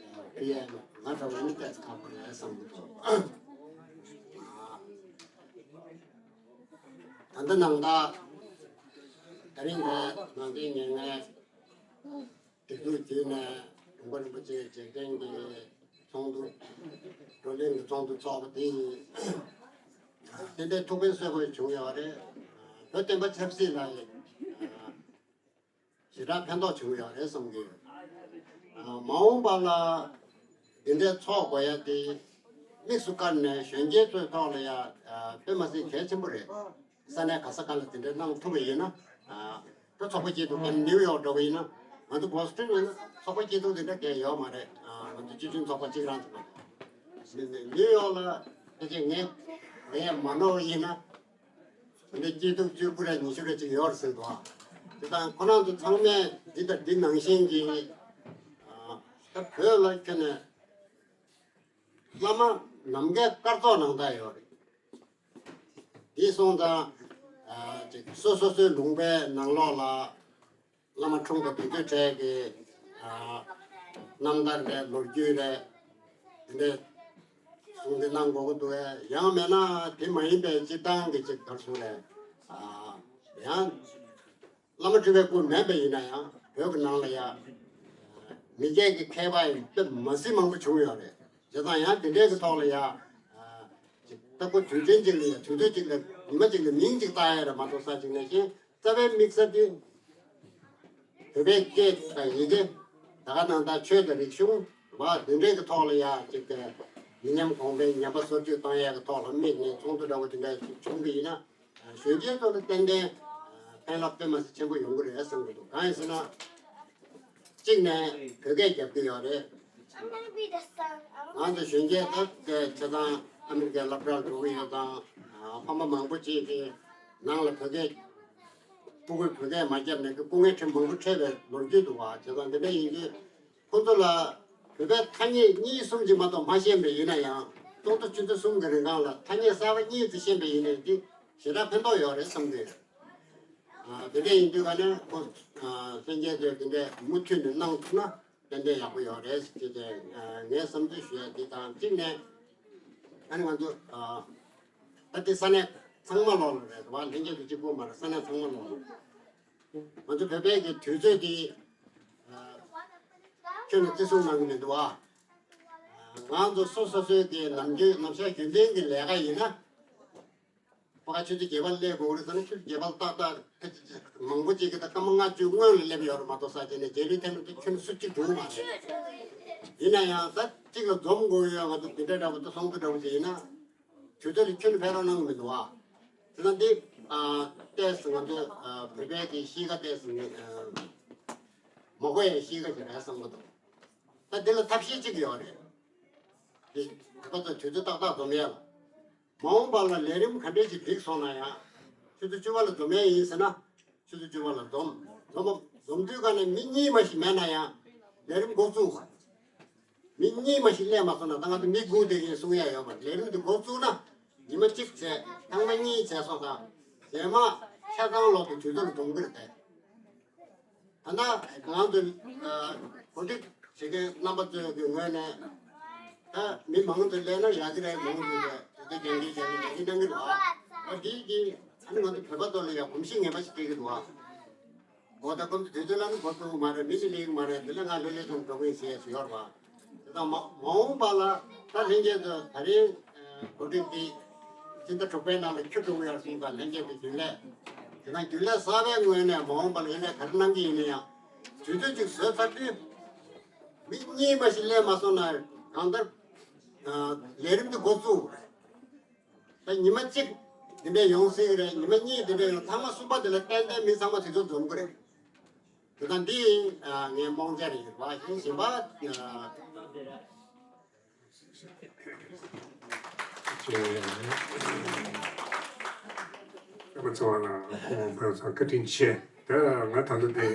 ཕུལ་ཡས་ང་འདྲ་བོ་ནི་ཏོག་ཙམ་ཁག་པོ་རེད་བསམ་གྱི་འདུག་ད་ལྟ་ནང་ད་ད་རིང་གི་ནང་དེ་ངས་ངས། སྒྲིག་འཛུགས་བརྒྱུད་ནས་དགོན་པ་རིན་པོ་ཆེའི་འཇིག་རྟེན་གྱི་ཚོགས་འདུ། བགྲོ་གླེང་གི་ཚོགས་འདུ་ཚོགས་པ་དེ་ཡིན། དེ་འདྲའི་ཐུགས་ཕན་གསོས་པ་བྱུང་ཡོད་རེད། བོད་བསྟན་པ་ཆབ་སྲིད་ལ་ཡིན། ཞེ་དྲག་ཕན་ཐོགས་བྱུང་ཡོད་རེད་བསམ་གྱི་ཡོད། མ་འོངས་པ་ལ་འདི་འདྲའི་ཚོགས་དགོས་ཡ་དེ་དམིགས་སུ་བཀར་ནས་གཞོན་སྐྱེས་ཚོའི་ཐོག་ལ་ཡ་དཔེ་མ་སྲིད་གལ་ཆེན་པོ་རེད། ས་གནས་ག་ས་ག་ལ་དེ་འདྲ་གནང་ཐུབ་པ་ཡིན་ན། ད་ཚོགས་པ་སྐྱིད་སྡུག་ག་ནིའུ་ཡོག་འགྲོ་གི་ཡིན་ན། ང་ཚོ་བོ་སི་ཊོན་ཡིན་ན་ཚོགས་པ་སྐྱིད་སྡུག་དེ་འདྲ་གས་ཡོད་མ་རེད། ང་ཚོ་སྤྱི་མཐུན་ཚོགས་པ་གཅིག་རང་ཚོ་མ་རེད། ནིའུ་ཡོག་ལ་ཕལ་ཆེར་ངས་ངས་མ་ནོར་བ་ཡིན་ན། དེ་འདྲ་སྐྱིད་སྡུག་བཅུ་དགུ་རེ་ཉི་ཤུ་རེ་ཅིག་ཡོད་རེད་ཟེར་འདུག་དེ་དང་ཁོ་རང་ཚོ་ཚང་མས་འདི་དང་འདི་ནང་བཞིན་གྱི་ད་བོད་ལ་ཁྱོན་ནས། བླ་མ་ནམ་མཁའི་སྐར་ཚོགས་ནང་ལྟར་ཡོད་རེད། འདི་སོང་ཙང་། ཅིག་སོ་སོ་སོའི་ལུང་པའི་ནང་ལོགས་ལ་བླ་མ་འཁྲུངས་པ་དེ་ཚོའི་གྲས་ཀྱི་རྣམ་ཐར་རེད། ལོ་རྒྱུས་རེད། དེ་འདྲའི་གསུང་དེ་གནང་དགོས་ཀྱི་འདུག་གས། ཡང་མེད་ན་དེ་མ་ཡིན་པའི་སྤྱིར་བཏང་གི་ཅིག་ག་རེ་ཟེར་རེད། ཡང་། བླ་མ་སྤྲུལ་པའི་སྐུ་མེད་པ་ཡིན་ན་ཡང་བོད་ཀྱི་ནང་ལ་ཡང་མི་སྐད་ཀྱི་མཁས་པ་ཡང་དཔེ་མ་སྲིད་མང་པོ་བྱུང་ཡོད་རེད། བྱས་ཙང་ཡང་དེ་འདྲའི་གི་ཐོག་ལ་ཡང་ཅིག་ལྟ་བུ་དུས་ཆེན་གཅིག་ལ་ཡང་དུས་ཚོད་གཅིག་ལ་ཉི་མ་གཅིག་ལ་མིང་གཅིག་བཏགས་ཡ་རེད་མ་གཏོགས་ས་གཅིག་ནས་ཤིང་རྩ་བའི་དམིགས་ས་དེ་བོད་པའི་སྐད་དང་ཡི་གེ། ད་ག་ནང་ད་ཆོས་དང་རིག་གཞུང་བ་དེ་འདྲའི་གི་ཐོག་ལ་ཡང་ཅིག་དེ་མི་ཉམས་གོང་འཕེལ་ཉམས་པ་སོར་ཆུད་གཏོང་ཡ་གི་ཐོག་ལ་དམིགས་ནས་ཚོགས་འདུ་འདྲ་བོ་དེ་འདྲ་ཞིག་བྱུང་གི་ཡིན་ན། གཞོན་སྐྱེས་ཚོ་ལ་ཏན་ཏན་ཕན་རླབས་དཔེ་མ་སྲིད་ཆེན་པོ་ཡོང་གི་རེད་བསམ་གྱི་འདུག་གང་ཡིན་ཟེར་ན། གཅིག་ནས་བོད་སྐད་རྒྱབ་ཀྱི་ཡོད་རེད། ང་ཚོ་གཞོན་སྐྱེས་ད་ཆ་ཚང་ཨ་མི་རི་ཀའི་སློབ་གྲྭར་འགྲོ་གི་ཡོད་ཙང་། ཕ་མ་མང་པོ་ཅིག་གིས་ནང་ལ་བོད་སྐད་ཕྲུ་གུས་བོད་སྐད་མ་བརྒྱབ་ནས་སྐུ་ངལ་ཁྲིམས་མང་པོ་འཕྲད་པའི་ལོ་རྒྱུས་འདུག་བ། བྱས་ཙང་འདི་འདྲ་ཡིན་དུས། ཁོ་ཚོ་ལ་བོད་པའི་ཐ་སྙད་གཉིས་གསུམ་ཅིག་མ་གཏོགས་མ་ཤེས་པ་ཡིན་ན་ཡང་། ཏོག་ཏོག་ཆུ་ཚོད་གསུམ་གྱི་རིང་གང་ལ་ཐ་སྙད་གསར་པ་གཉིས་ཙམ་ཤེས་པ་ཡིན་ན་འདི་ཞེ་དྲག་ཕན་ཐོགས་ཡོད་རེད་བསམ་གྱི་ཡོད། དེ་འདྲ་ཡིན་དུས་ག་ནས་ཁོ་ལྷན་རྒྱས་ཚོས་དེ་འདྲའི་མུ་མཐུད་ནས་གནང་ཐུབ་ན་ཏན་ཏན་ཡག་པོ་ཡོད་རེད་ཟེར་ཏེ་ངས་བསམ་ཚུལ་ཞུ་ཡ་འདི་དང་གཅིག་ནས། ཨ་ནི་ང་ཚོ་ད་ལྟའི་ས་གནས་ཚང་མ་ལོག་ལ་རེད་བ། ལྷན་རྒྱས་ཚོ་གཅིག་པོ་མ་རེད། ས་གནས་ཚང་མ་ལོག་ལ། ང་ཚོ་བོད་པའི་གི་དུས་ཚོད་འདི་ཁྱོན་ནས་བརྩི་སྲུང་གནང་གི་མི་འདུག་ཨ། ང་ཚོ་སོ་སོ་སོའི་གི་ནམ་རྒྱུན་ནམ་ཞག་རྒྱུན་ལྡན་གྱི་ལས་ཀ་ཡིན་ན། ཕ་ག་ཆུ་ཚོད་བརྒྱད་པར་སླེབས་དགོས་རེད་ཟེར་ན་ཆུ་ཚོད་བརྒྱད་པར་ཏག་ཏག་ཕལ་ཆེར་མང་པོ་ཅིག་གིས་ད་སྐར་མ་ལྔ་བཅུ་སྔོན་ལ་སླེབས་ཡོད་རེད་མ་གཏོགས་ས་ཆ་ནས་རྗེས་ལུས་ཐེབས་ན་དེ་ཁྱོན་ནས་སུ་གཅིག་འགྲོ་གི་མ་རེད། ཡིན་ན་ཡང་ད་གཅིག་ལ་འཛོམས་དགོས་ཡོད། ང་ཚོ་འདི་འདྲ་འདྲ་པོ་ད་ཚོགས་འདུ་འདྲ་པོ་ཅིག་ཡིན་ན། དུས་ཚོད་ལ་ཁྱོན་ནས་ཕན་རོགས་གནང་གི་མི་འདུག་ཨ། དེ་ན་འདི་ཨ་ཏོག་ཙམ་ང་ཚོ་ཨ་བོད་པའི་གི་གཤིས་ཀ་ཏོག་ཙམ་ཨ་མ་གོ་ཡའི་གཤིས་ཀ་ཅིག་རེད་བསམ་གི་འདུག་ད་འདི་ལ་ཐབས་ཤེས་གཅིག་ཡོད་རེད། འདི་ཁོ་ཚོ་དུས་ཚོད་ཏག་ཏག་འཛོམས་ཡས་ལ། མ་འོངས་པ་ལ་ལས་རིམ་ག་འདྲས་ཅིག་འགྲིག་སོང་ན་ཡང་། ཆུ་ཚོད་བཅུ་པ་ལ་འཛོམས་ཡས་ཡིན་ཟེར་ན། ཆུ་ཚོད་བཅུ་པ་ལ་འཛོམས། འཛོམས་པ་འཛོམས་དུས་ག་ནས་མི་གཉིས་མ་ཞིག་མེད་ན་ཡང་ལས་རིམ་འགོ་བཙུགས། མི་གཉིས་མ་ཞིག་སླེབས་མ་སོང་ན་ད་ང་ཚོ་མི་དགུ་དེ་གིས་གསུང་ཡ་ཡོད་མ་རེད། ལས་རིམ་དེ་འགོ་བཙུགས་ན་ཉི་མ་གཅིག་བྱས། ཐེངས་མ་གཉིས་བྱས་སོང་ཙང་། རྗེས་མ་ཆ་ཚང་ལོག་ཏུ་དུས་ཚོད་ལ་འཛོམས་ཀྱི་རེད་དེ། ད་ལྟ་ང་ཚོ་གོ་སྒྲིག་བྱེད་མཁན་རྣམ་པ་ཚོའི་གི་ངོས་ནས། ད་མི་མང་དུ་སླེབས་ན་ཡག་གི་རེད། མང་དུ་རེད། དེ་ཚོ་རྒྱང་གིན་རྒྱང་གིན་རྒྱང་གིན་གནང་གི་འདུག་ཨ། འོ་དེ་གི་ཨ་ནི་ང་ཚོ་བོད་པ་ཚོ་ལ་ཡང་གོམས་གཤིས་ངན་པ་ཞིག་སྤྲད་ཀྱི་འདུག་ཨ། འོ་ད་གོམས་དུས་ཚོད་ལ་ནི་འགོ་ཚུགས་མ་རེད། མི་ནི་སླེབས་ཀྱི་མ་རེད། འདི་ལ་ང་ལྷོད་ལྷོད་ཐོག་འགྲོ་གི་ཡིན་ཟེར་ཡས་ཡོད་རེད་པ། དེ་དང་མ་མ་འོངས་པ་ལ་ད་ལྷན་རྒྱས་ཚོ་ད་རིང་གོ་སྒྲིག་འདི་སྤྱི་ཟླ་དྲུག་པའི་ནང་ལ་འཁྱོལ་འགྲོ་གི་ཡོད་རེད་གསུངས་ཙང་། ལྷན་རྒྱས་ཀྱི་རྒྱུན་ལས་དེ་དང་རྒྱུན་ལས་གསར་པའི་ངོས་ནས་མ་འོངས་པ་ལ་ཡིན་ནའི་ག་རེ་གནང་གི་ཡིན་ན་ཡང་། དུས་ཚོད་ཅིག་བཟོས་ཚར་དུས་མི་གཉིས་མ་ཞིག་སླེབས་མ་སོང་ན་གང་ལྟར་ལས་རིམ་འདི་འགོ་བཙུགས། ད་ཉི་མ་གཅིག་འདི་འདྲས་ཡོང་སྲིད་ཀྱི་རེད། ཉི་མ་གཉིས་འདི་འདྲས་ཡོང་། ཐེངས་མ་གསུམ་པ་འདི་ལ་ཏན་ཏན་མི་ཚང་མ་དེ་ཚོ་འཛོམས་ཀྱི་རེད། དེ་དང་འདི་ཨ་ངའི་རྨོངས་འཆར་ཡིན་པ་ཞིག་ཡིན་པ། ཨ། ཨ་མ་ཚོ་ལ་ཁོང་ཕར་ཚང་བཀའ་དྲིན་ཆེ། ད་ང་ད་ལྟ་དེ་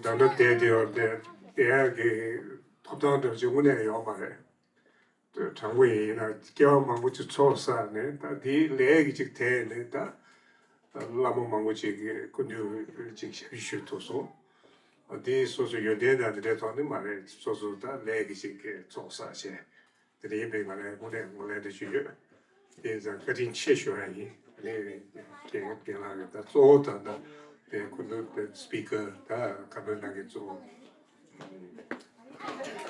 ད་ལྟ་བསྡད་དེ་ཡོད་དེ་བསྡད་ཡག་གི་ཐོབ་ཐང་འདྲ་ཅིག་དངོས་གནས་ཡོད་མ་རེད། དྲང་པོ་ཡིན་ན་སྐྱེ་བ་མང་པོ་ཅིག་ཚོགས་བསགས་ནས་ད་དེའི་ལས་ཀྱི་ཅིག་དེ་ནས་ད་བླ་མ་མང་པོ་ཅིག་གི་སྐུ་མདུན་ཅིག་ཞབས་ཕྱི་ཞུས་ཐུབ་སོང་། དེ་སོ་སོ་ཡོན་ཏན་དང་དེ་འདྲའི་ཐོག་ནས་མ་རེད། སོ་སོ་ད་ལས་ཀྱི་ཅིག་གི་ཚོགས་བསགས་བྱས་དེ་འདྲ་ཡིན་པས་ང་རང་དངོས་གནས་ངོས་ལེན་དེ་ཞུ་ཡོད། དེ་ཙང་བཀའ་དྲིན་ཆེ་ཞུ་ཡ་ཡིན། དེ་རྒན་རྒན་ལགས་ཀྱི་ད་གཙོ་བོ་ད་ད་དེ་སྐུ་མདུན་དེ་སི་པི་ཀར་ད་བཀའ་མོལ་གནང་མཁན་གཙོ་བོ།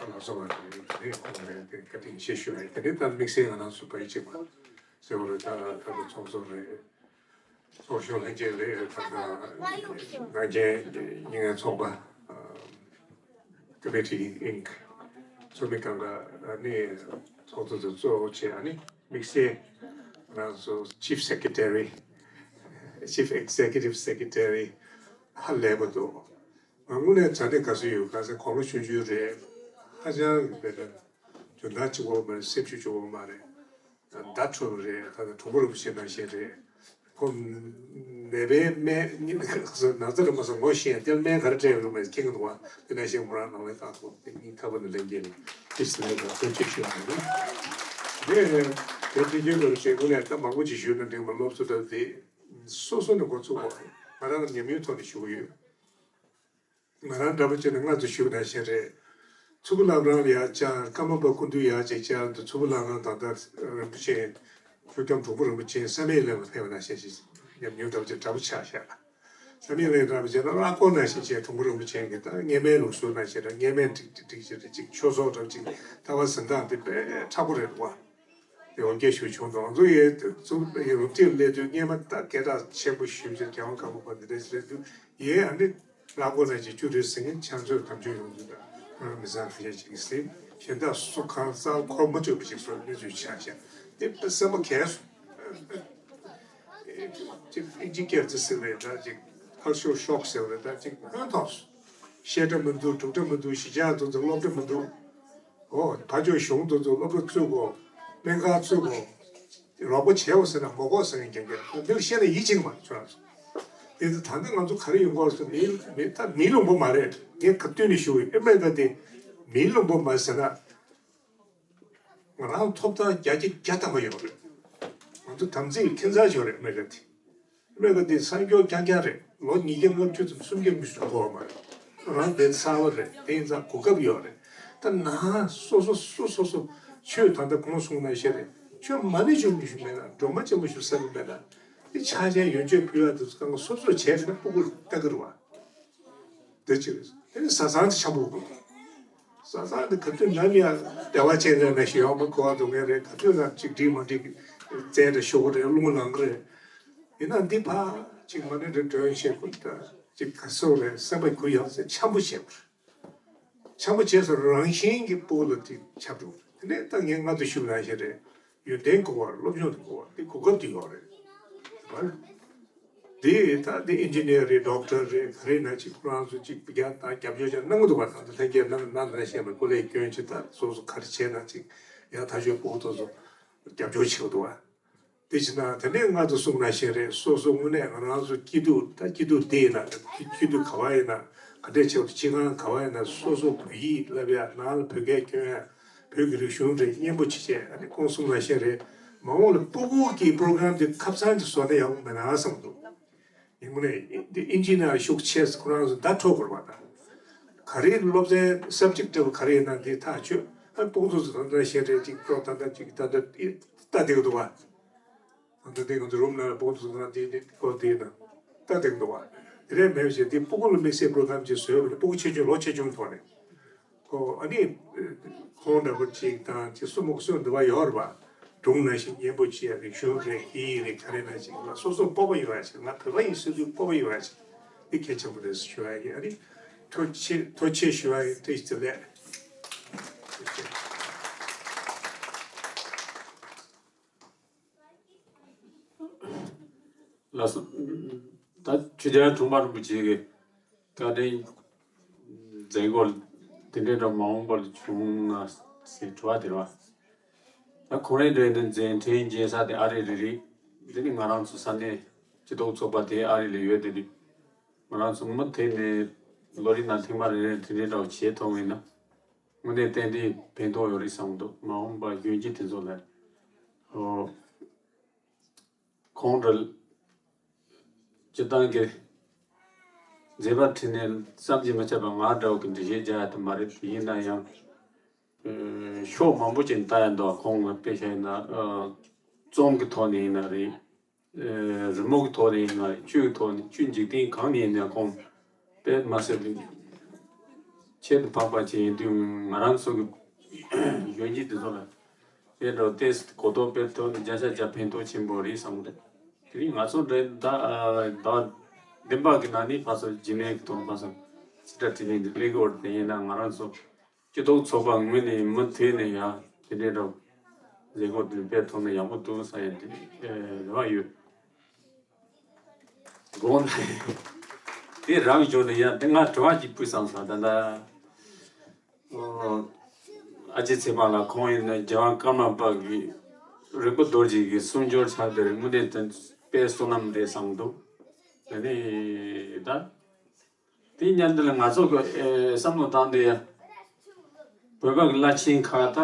ལགས་སོ། བཀའ་དྲིན་ཆེ་ཞུ་བ་ཡིན། དེ་ནས་ད་དམིགས་བསལ་ང་རང་ཚོ་བོད་ཡིག་གཅིག་པ་ཟེར་བ་རེད། ད་ད་ལྟ་ཚོགས་གཙོ་རེད། ཚོགས་གཞོན་ལྷན་རྒྱས་རེད། ད་ལྟ་ང་རྒན་མི་ངན་ཚོགས་པ། Committee Inc ཚོགས་མི་གང་ག་ནི་ཚོགས་གཙོ་དང་གཙོ་བོ་བྱས། ཨ་ནི་དམིགས་བསལ་ང་རང་ཚོ་Chief Secretary Chief Executive Secretary ཧ་ལས་པ་འདུག་ང་དངོས་གནས་དྲང་གནས་དགའ་བསུ་ཡོད། ག་ཚད་དགུང་ལོ་ཆུང་ཆུང་རེད། ཧ་ཅང་གི་དཔེར་ན་འཇོན་ཐང་གཅིག་པོ་མ་རེད། སེམས་ཤུགས་གཅིག་པོ་མ་རེད། བརྡ་འཕྲོད་པ་རེད། ད་ལྟ་དྲུང་པ་རིན་པོ་ཆེ་ནང་བཞིན་རེད། ཁོ་ནད་པའི་སྨན་ནགས་ཚལ་རིན་པོ་ཆེ་ངོ་ཤེས་ཡ་དེ་སྨན་ག་རེ་སྤྲད་ཡོད་མེད་མཁྱེན་གི་འདུག་བ། དེ་ནང་བཞིན་མོ་རང་ནང་ལ་བཏང་ཐུབ་དེ་སྙིང་ཐག་པ་ནས་ལན་རྒྱག་ནས་ཏིས་ལན་དང་ཐུགས་རྗེ་ཆེ་ཞུ་བ་རེད། དེ་དེ་དུས་སྐོར་ཞེ་དགུ་ནས་ད་མང་པོ་ཅིག་ཞུས་ན་འགྲིག་མ། སློབ་གསོ་ད་དེ་སོ་སོ་ནས་འགོ་ཚུགས་དགོས། ང་རང་ཉམས་མྱོང་ཐོག་ནས་ཞུ་གི་ཡོད། ང་རང་འདྲ་པོ་བྱས་ན་སྔར་དུ་ཞུས་པ་ནང་བཞིན་རེད། མཚུར་ཕུ་བླ་བྲང་ལ་ཡར་བཅར། ཀརྨ་པ་སྐུ་མདུན་ཡར་ཅིག་བཅར་འདུག་མཚུར་ཕུ་བླ་བྲང་ད་ལྟ་རིན་པོ་ཆེ་ཆོས་སྐྱོང་དྲུང་པ་རིན་པོ་ཆེ་བསམ་ཡས་གླིང་ལ་ཕེབས་པ་ནང་བཞིན་ཞིག་ཉམས་མྱོང་འདྲ་པོ་ཅིག་འདྲ་པོ་ཆགས་ཤག་བསམ་ཡས་གླིང་འདྲ་པོ་བྱས་ན་གླ་འཁོར་ནང་བཞིན་བྱས། དྲུང་པ་རིན་པོ་ཆེ་གི་ད་སྔས་མའི་ལུགས་སྲོལ་ནང་བཞིན་རེད། སྔས་མའི་སྒྲིག་སྒྲིག་བྱས་རེད། ཅིག་ཆོས་ཚོགས་འདྲ་པོ་ཅིག་ལྟ་བ་འཛིན་སྟངས་དེ་དཔེ་མཁྲེགས་པོ་རེད་འདུག་བ། དེ་འོ་བརྒྱལ་ཞུ་བྱུང་དང་ཚོ་ཡས་ཚུར་ཡོང་ཏེ་སླེབས་དུས་སྔས་མ་ད་སྐད་གྲགས་ཆེན་པོ་ཞུས་ཅིག་རྒྱལ་དབང་ཀརྨ་པ་འདི་འདྲ་ཞིག་སླེབས་དུས་ཡས་ཨ་ནི་གླ་འཁོར་ནང་བཞིན་བཅུ་དྲུག་ཟིན་ཕྱག་མཛོད་དམ་ཆོས་ཡོངས་འཛིན་དང་ང་རང་མི་ཚང་ཁ་ཤས་ཅིག་གིས་ཟིན། གཞན་དག་སུ་གང་རྩ་འཁོར་མ་བཅུག་པ་ཞིག་སོགས་གནས་ཚུལ་ཆགས་ཤག་དེ་དཔེ་སེམས་པ་གས་སོང་། ཅིག་ཨིན་ཇི་སྐད་དུ་ཟེར་བའི་འདྲ་ཅིག་cultural shock ཟེར་བ་རེད། ད་ཅིག་ཕན་ཐོགས་སོང་། བཤད་གྲྭ་མི་འདུག་སྒྲུབ་གྲྭ་མི་འདུག་གཞིས་ཆགས་དེ་ཚོ་སློབ་གྲྭ་མི་འདུག་འོ་ཕར་ཕྱོགས་གཞུང་དེ་ཚོ་སློབ་གྲྭ་བཙུགས་དགོས། སྨན་ཁང་བཙུགས་དགོས། རོགས་པ་བྱེད་འོ་ཟེར་ན་མ་དགོས་ཟེར་མཁན་རྐྱང་རྐྱང་། འདིར་བཤད་ན་ཡིད་ཆེས་མ་བྱུང་། དེ་ཚོ་ད་ལྟ་ང་ཚོ་ག་རེ་ཡོང་གི་ཡོད་ཟེར་མི་མི་ད་མིའི་ལུང་པ་མ་རེད། ངས་ག་བཏོན་ནས་ཞུ་གི་ཡོད། ཨེ་མེ་རི་ཀ་དེ་མིའི་ལུང་པ་མ་ཟེར་ན། ང་རང་ཐོབ་ཐང་བརྒྱ་ཆ་བརྒྱ་ཐམ་པ་ཡོད་རེད། ང་ཚོ་དམ་ཚིག་ལ་ཁྱད་མཚར་ཡོད་རེད། ཨ་མེ་རི་ཀ་དེ་ཨ་མེ་རི་ཀ་དེ་གསར་འགྱུར་རྐྱང་རྐྱང་རེད། ལོ་ཉིས་བརྒྱ་ལྔ་བཅུ་ཙམ་སུམ་བརྒྱ་མི་ཞིག་འགོར་བ་མ་རེད། ང་རང་དེ་གསར་པ་རེད། དེ་ཡིན་ཙང་གོ་སྐབས་ཡོད་རེད། ད་ནང་སོ་སོ་སོ་སོ་སོ་ཆོས་ད་ལྟ་གོང་གསུངས་ནང་བཞིན་རེད། ཆོས་མ་ཎི་བཅུ་མི་ཞུ་མེད་ན། སྒྲོལ་མ་ཆེན་པོ་ཞུ་ས་མེད་ན། དེ་ཕྱག་ཆེན་ཡོན་མཆོད་ཕུལ་ཡག་དེ་ཚོ་གང་ག་སོ་སོས་བྱས་ན་སྤུ་གུར་ལྟ་གི་རེད་བ། དེ་གཅིག་རེད། དེ་ནི་བཟའ་ཚང་དེ་འཆམ་པོ་དགོས། བཟའ་ཚང་དེ་ག་དུས་ནམ་ཡང་བདེ་བ་ཅན་ལས་ན་ཞིག་ཡོང་མ་གོ་བ་འདུག་མཁན་རེད། ག་དུས་ན་ཅིག་འགྲིག་མ་འགྲིག་རྩད་དེ་ཤོར་གི་རེད། རླུང་ལངས་གི་རེད། ཡིན་ན་འདི་ཕར་ཅིག་མ་ཎི་དེ་འདོན་བྱེད་དགོས། ད་ཅིག་ག་སོགས་རེད། སེམས་པ་གུ་ཡངས་ཟེར་འཆམ་པོ་བྱེད་དགོས། འཆམ་པོ་བྱས་ཙང་རང་བཞིན་གྱིས་སྤུ་གུ་ལ་དེ་ཁྱབ་འགྲོ། དེ་ནས་ད་ངས་སྔ་དུ་ཞུས་པ་ནང་བཞིན་རེད། ཡོན་ཏན་དགོས་པ་རེད། སློབ་སྦྱོང་དེ་དགོས་པ་རེད། དེ་གོ་སྐབས་དེ་ཡོད་རེད། དེ་ད་དེ་ཨིན་ཇི་ནི་ཡར་རེད། ཌོག་ཊར་རེད། ག་རེ་ན་ཅིག་ཁོ་རང་ཚོ་ཅིག་རྒྱ་ད་རྒྱབ་སྐྱོར་བྱས་གནང་གི་འདུག་བ། ད་ལྟ་ལྷན་རྒྱས་གནང་གནང་གནང་བཤད་པ་སྐུ་ལས་སྐྱོན་ཅིག་ད་སོ་སོ་ག་རེ་བྱས་ན་ཅིག་ཡང་ཐག་ཆོད་སྤུ་གུ་དེ་ཚོ་རྒྱབ་སྐྱོར་བྱེད་ཀྱི་འདུག་བ། དེ་བྱས་ན་དེ་ནས་སྔར་དུ་གསུངས་ནང་བཞིན་རེད། སོ་སོ་དངོས་གནས་ང་རང་ཚོ་སྐྱིད་སྡུག་ད་སྐྱིད་སྡུག་འདི་ཡིན་ན་སྐྱིད་སྡུག་ག་བ་ཡིན་ན་ག་འདྲས་བྱས་པ་སྤྱི་ཁང་ག་བ་ཡིན་ན་སོ་སོ་བོད་ཡིག་བསླབ་ཡ་ནང་ལ་བོད་སྐད་སྐྱོན་ཡ་བོད་ཀྱི་རིག་གཞུང་རེད་སྙན་པོ་བྱེད་བྱས་ཨ་ནི་ཁོང་གསུངས་ནང་བཞིན་རེད། མ་འོངས་ལ་སྤུ་གུ་གི་པོ་རོ་གྷ་རམ་དེ་ཁ་སང་དེ་བཟོ་ན་ཡག་པོ་མེད་ན་བསམ་འདུག་ཡིན་དངོས་གནས་འདི་ཨིན་ཇི་ནང་ཤུགས་ཆེ་ཁོ་རང་ཚོ་བརྡ་འཕྲོད་དགོས་པ་དང་། ག་རེ་སློབ་ཚན་སབ་ཇེག་འདྲ་བོ་ག་རེ་ཡིན་ན་འདི་ཐག་ཆོད། ཨ་སྤུ་གུ་ཚོ་ད་ལྟ་ཤེས་རེད་ཅིག་ཀྲོག་ད་ལྟ་ཅིག་ད་ལྟ་ལྟ་བསྡད་ཀྱི་འདུག་བ། ད་ལྟ་འདི་ང་ཚོ་རུམ་ནང་ལ་སྤུ་གུ་ཚོ་ང་འདི་འདི་ཀོ་འདི་ན་ལྟ་བསྡད་ཀྱི་འདུག་བ། དེ་རེད་མེད་བཞིན་འདི་སྤུ་གུ་ལ་དམིགས་བསལ་པོ་རོ་གྷ་རམ་ཅིག་བཟོས་པ་ནི་སྤུ་གུ་ཆེ་ཆུང་ལོ་ཆེ་ཆུང་ཐོག་ནས། ཁོ་ཨ་ནི་ཁོང་འདྲ་པོ་ཅིག་དང་ཅིག་སུ་མོ་སུ་འདི་བ་ཡོད་རེད་པ། སྒྲུང་ནང་བཞིན་སྙན་པོ་བྱས་རིག་གཞུང་རེད་ཨི་རེད་ག་རེ་ནང་བཞིན་ང་སོ་སོ་སྤོབས་པ་ཡོད་ཡ་ཞིག་ང་བོད་པ་ཡིན་ཟེར་དུས་སྤོབས་པ་ཡོད་ཡ་ཞིག་འདི་གལ་ཆེན་པོ་རེད་ཞུ་ཡ་ཡིན། ཨ་ནི་ཐུགས་རྗེ་ཐུགས་རྗེ་ཞུ་ཡ་ཡིན། བཀྲ་ཤིས་བདེ་ལེགས། ལགས་སོ། ད་ཆོས་རྒྱལ་དྲུང་པ་རིན་པོ་ཆེ་གིས་ བཀའ་དྲིན་མཛད་སྒོ་དེ་འདྲའི་འདྲ་མ་འོངས་པར་བྱུང་ན་ཟེར་དྲི་བ་དེ་རེད་བ། ད་ཁོང་རང་འདྲ་ཡིན་ན་མཛད་འཕྲིན་རྒྱས་ས་དེ་ཨ་རི་རེད་རེད། དེ་ནི་ང་རང་ཚོ་ས་གནས་སྤྱི་ཚོགས་ཚོགས་པ་དེ་ཨ་རི་ལ་ཡོད་དེ་རེད། ང་རང་ཚོ་མུ་མཐུད་ནས་ལོ་རེ་ནང་ཐེངས་མ་རེ་རེ་དེ་འདྲའི་འདྲ་བ་བྱེད་ཐུབ་པ་ཡིན་ན། དངོས་གནས་ཏན་ཏན་ཕན་ཐོགས་ཡོད་རེད་བསམ་འདུག་མ་འོངས་པ་གཞོན་སྐྱེས་དེ་ཚོ་ལ། ཨོ། ཁོང་འདྲ་སྤྱིར་བཏང་གི་མཛད་པ་འཕྲིན་ལས་བསམ་གྱིས་མི་ཁྱབ་པ་ང་འདྲ་བོ་གི་འགྲེལ་བཤད་རྒྱག་ཡ་དེ་མ་རེད། དེ་ཡིན་ན་ཡང་། ཨ། ཕྱོགས་མང་པོ་ཅིག་ལྟ་ཡ་འདུག་ཁོང་ལ་དཔེ་བཞག་ཡིན་ན། ཨ། རྩོམ་གྱི་ཐོག་ནས་ཡིན་ན་རེད། ཨ། རི་མོ་གི་ཐོག་ནས་ཡིན་ན་རེད། ཆོས་ཀྱི་ཐོག་ནས། ཆོས་འཇིག་རྟེན་གང་ནས་ཡིན་ན་ཁོང་དཔེ་མ་སྲིད་པའི་ཁྱད་དུ་འཕགས་པ་ཅིག་ཡིན་དུས། ང་རང་ཚོ་གི་གཞོན་སྐྱེས་དེ་ཚོ་ལ་དཔེ་འདྲ་བོ་ཏོག་ཙམ་གོ་རྟོགས་སྤེལ་ཐུབ་ན་བརྒྱ་ཆ་བརྒྱ་ཕན་ཐོགས་ཆེན་པོ་རེད་བསམ་གི་འདུག་དེ་རིང་ང་ཚོ་འདྲ་ཟླ་ཟླ་བདུན་པ་གི་ནང་ནས་ཕར་ཚུར་རྗེས་ནས་གི་ཐོག་ཕར་ཚུར་ཅི་འདྲ་དྲི་ལན་འདི་སླེབས་ཀྱི་ཡོད་རེད། དེ་ཡིན་ན་ང་རང་ཚོ་སྤྱི་ཚོགས་ཚོགས་པ་ངོས་ནས་མུ་མཐུད་ནས་ཡང་དེ་འདྲའི་འདྲ་བོ་མཛད་སྒོ་དེ་སྤེལ་ཐུབ་ན་ཡག་པོ་འདུག་བསམ་ཡ་དེ་རེ་བ་ཡོད། དགོངས་དག་དེ་རང་བྱུང་ནས་ཡང་དེ་ང་དྲི་བ་གཅིག་ཕུལ་བསམ་སོང་། ད་ལྟ་ཨ་ཅེ་ཚེ་དཔག་ལགས་ཁོང་ཡིན་ན་རྒྱལ་དབང་ཀརྨ་པ་གི་རིག་པ་རྡོ་རྗེ་གི་གསུང་སྦྱོར་ཆགས་དེར་དངོས་གནས་དོན་དཔེ་བསོད་ནམས་རེད་བསམ་འདུག་དེ་ནས་ད་དེ་མཉམ་དུ་ལ་ང་ཚོ་གི་ཨེ་བསམ་བློ་བཏང་དུས་ཡ། བོད་པ་གི་བླ་ཆེན་ཁག་ད།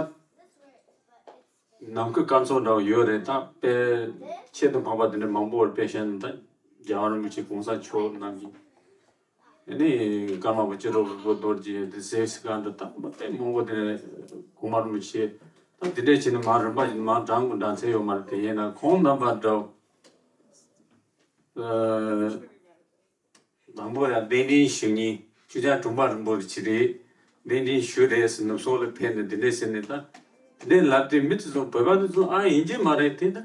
ནང་ཁུལ་སྐར་ཚོགས་འདྲ་བོ་ཡོད་རེད། ད་དཔེ་ཁྱད་དུ་འཕགས་པ་དེ་འདྲ་མང་པོ་རེད། དཔེ་བཤད་ན་ད་རྒྱལ་བ་རིན་པོ་ཆེ་གོང་ས་མཆོག་རྣམས་ཀྱི། ཨ་ནི་ཀརྨ་པ་སྤྱི་རོགས་རིག་པ་རྡོ་རྗེ་དེ་ཟེར་སི་ཀ་འདྲ་ད་མ་དཔེ་མང་པོ་དེ་གོང་མ་རིན་པོ་ཆེ་ད་དེ་འདྲས་བྱས་ན་མ་རིམ་པ་བཞིན་མ་འགྲངས་དགོས་འགྲངས་ཚད་ཡོད་མ་རེད། དེ་ཡིན་ན་ཁོང་རྣམ་པ་འདྲ་བོ། ཨ། དང་པོ་ཡང་གདན་འདྲེན་ཞུ་མཁན་ཆོས་རྒྱལ་གྲུབ་པ་རིན་པོ་ཆེ་རེད། གདན་འདྲེན་ཞུས་རེད་ཟེར་ནུབ་སོག་ལ་ཕེབས་ནས་འདི་འདྲས་ཟེར་ནས་ད། དེ་འདྲས་ལབ་དུས་མི་དེ་ཚོ་བོད་པ་དེ་ཚོ་ཨ་ཡིན་གྱི་མ་རེད་དེ་ད།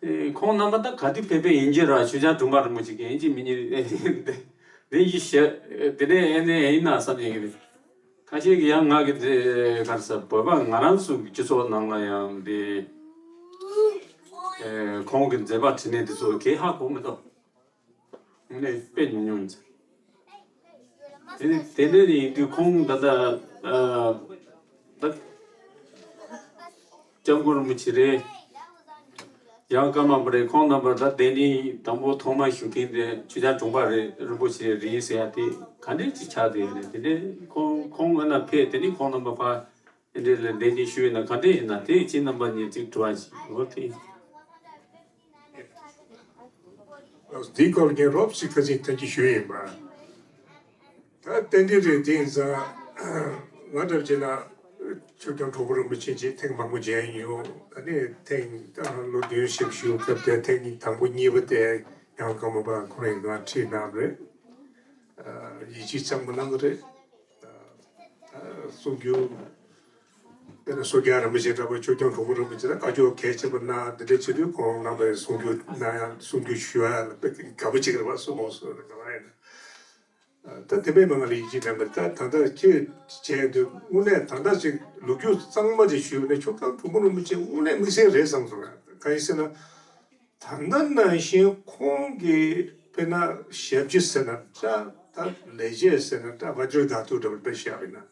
ཨེ་ཁོང་རྣམ་པ་ད་ག་དུས་ཕེབས་ཕེབས་ཡིན་གྱི་ར། ཆོས་རྒྱལ་གྲུབ་པ་རིན་པོ་ཆེ་གི་ཡིན་གྱི་མི་ཉན་རེད། དེ་ཡིན་ཞེས་དེ་འདྲས་ཨེ་ནས་ཨེ་ཡིན་ན་བསམ་ཡིན་གྱི་རེད། ཁ་ཤས་ཀྱིས་ཡང་ང་གི་དེ་ག་རེ་ཟེར་བོད་པ་ང་རང་ཚོ་གི་སྤྱི་ཚོགས་ནང་ལ་ཡང་དེ་ཨེ་ཁོང་གི་མཛད་པ་འཕྲིན་ལས་དེ་ཚོ་གས་ཧ་གོ་མི་ཐུབ། དངོས་གནས་དཔེ་ཉུང་ཉུང་ཡིན་ཙང་། དེ་ནི་དེ་འདྲ་ཡིན་དུས་ཁོང་ད་ལྟ་ཨ་ད་སྐྱབས་མགོན་རིན་པོ་ཆེ་རེད། ཡང་ཀརྨ་པ་རེད། ཁོང་རྣམ་པ་ད་གདན་འདྲེན་དང་པོ་ཐོག་མ་ཞུ་མཁན་དེ་ཆོས་རྒྱལ་གྲུབ་པ་རེད། རིན་པོ་ཆེ་རེད་ཟེར་ཡ་དེ་ག་འདྲས་ཅིག་ཆགས་བསྡད་ཡོད་རེད། དེ་འདྲས་ཁོང་ཁོང་ཨ་ན་ཕེབས་དེ་ནི་ཁོང་རྣམ་པ་ཕར། དེ་འདྲའི་ལ་གདན་འདྲེན་ཞུས་ཡོད་ན་ག་འདྲ་ཡིན་ན་དེ་ཁྱེད་རྣམ་པ་གཉིས་ཅིག་དྲི་བ་ཞིག་འོ་དེ། འདིའི་སྐོར་ངས་རོབ་ཅིག་ཁ་ཅིག་ཐེངས་ཅིག་ཞུས་ཡིན་པ། ད་ཏན་ཏན་རེད། དེ་ཡིན་ཙང་ང་འདྲ་བྱས་ན་ཆོས་སྐྱོང་གྲོགས་པོ་རིན་པོ་ཆེ་ཅིག་ཐེངས་མང་པོ་མཇལ་ཡོང་། ཨ་ནི་ཐེངས་ད་ལོ་བདུན་ཞིག་བཞུགས་སྐབས་དེ་ཐེངས་དང་པོ་གཉིས་པ་དེ་ཡང་ཀརྨ་པ་ཁོ་རང་ཡིན་ང་ཁྲིད་གནང་རེད། ཡིད་ཆེས་ཚང་མ་གནང་གི་རེད། གསུང་རྒྱུ། དཔེར་ན་སོགས་རྒྱལ་རིན་པོ་ཆེ་འདྲ་པོ་ཆོས་སྐྱོང་གྲོགས་པོ་རིན་པོ་ཆེ་ལ་བཀའ་ཆོས་གལ་ཆེན་པོ་གནང་འདི་འདྲ་བྱེད་དུས་ཁོང་རྣམ་པས་གསུང་རྒྱུ་གནང་ཡང་གསུང་རྒྱུ་ཞུ་ཡ་ལ་དཔེ་དགའ་པོ་ཅིག་རེད་བ། སོ་མོ་སོ་རེད་ག་བ་ཡིན་ན། ད་དེ་པས་མ་ང་ལ་ཡིད་ཆེས་མེད་པར་ད་ད་ལྟ་ཁྱེད་བྱས་འདུག་དངོས་གནས་ད་ལྟ་ཅིག་ལོ་རྒྱུས་གཙང་མ་ཅིག་ཞུས་ན་ཆོས་སྐྱོང་གྲོགས་པོ་རིན་པོ་ཆེ་དངོས་གནས་དམིགས་བསལ་རེད་བསམ་སོང་། གང་ཡིན་ཟེར་ན། ད་ལྟ་ནང་བཞིན་ཁོང་གིས་དཔེར་ན་ཞབས་ཕྱི་ཟེར་ན་འདྲ། ད་ལས་བྱེད་ཟེར་ན་འདྲ། བཛྲ་དྷཱ་ཏུ་འདྲ་བོ་དཔེ་བཞག་པ་ཡིན་ན་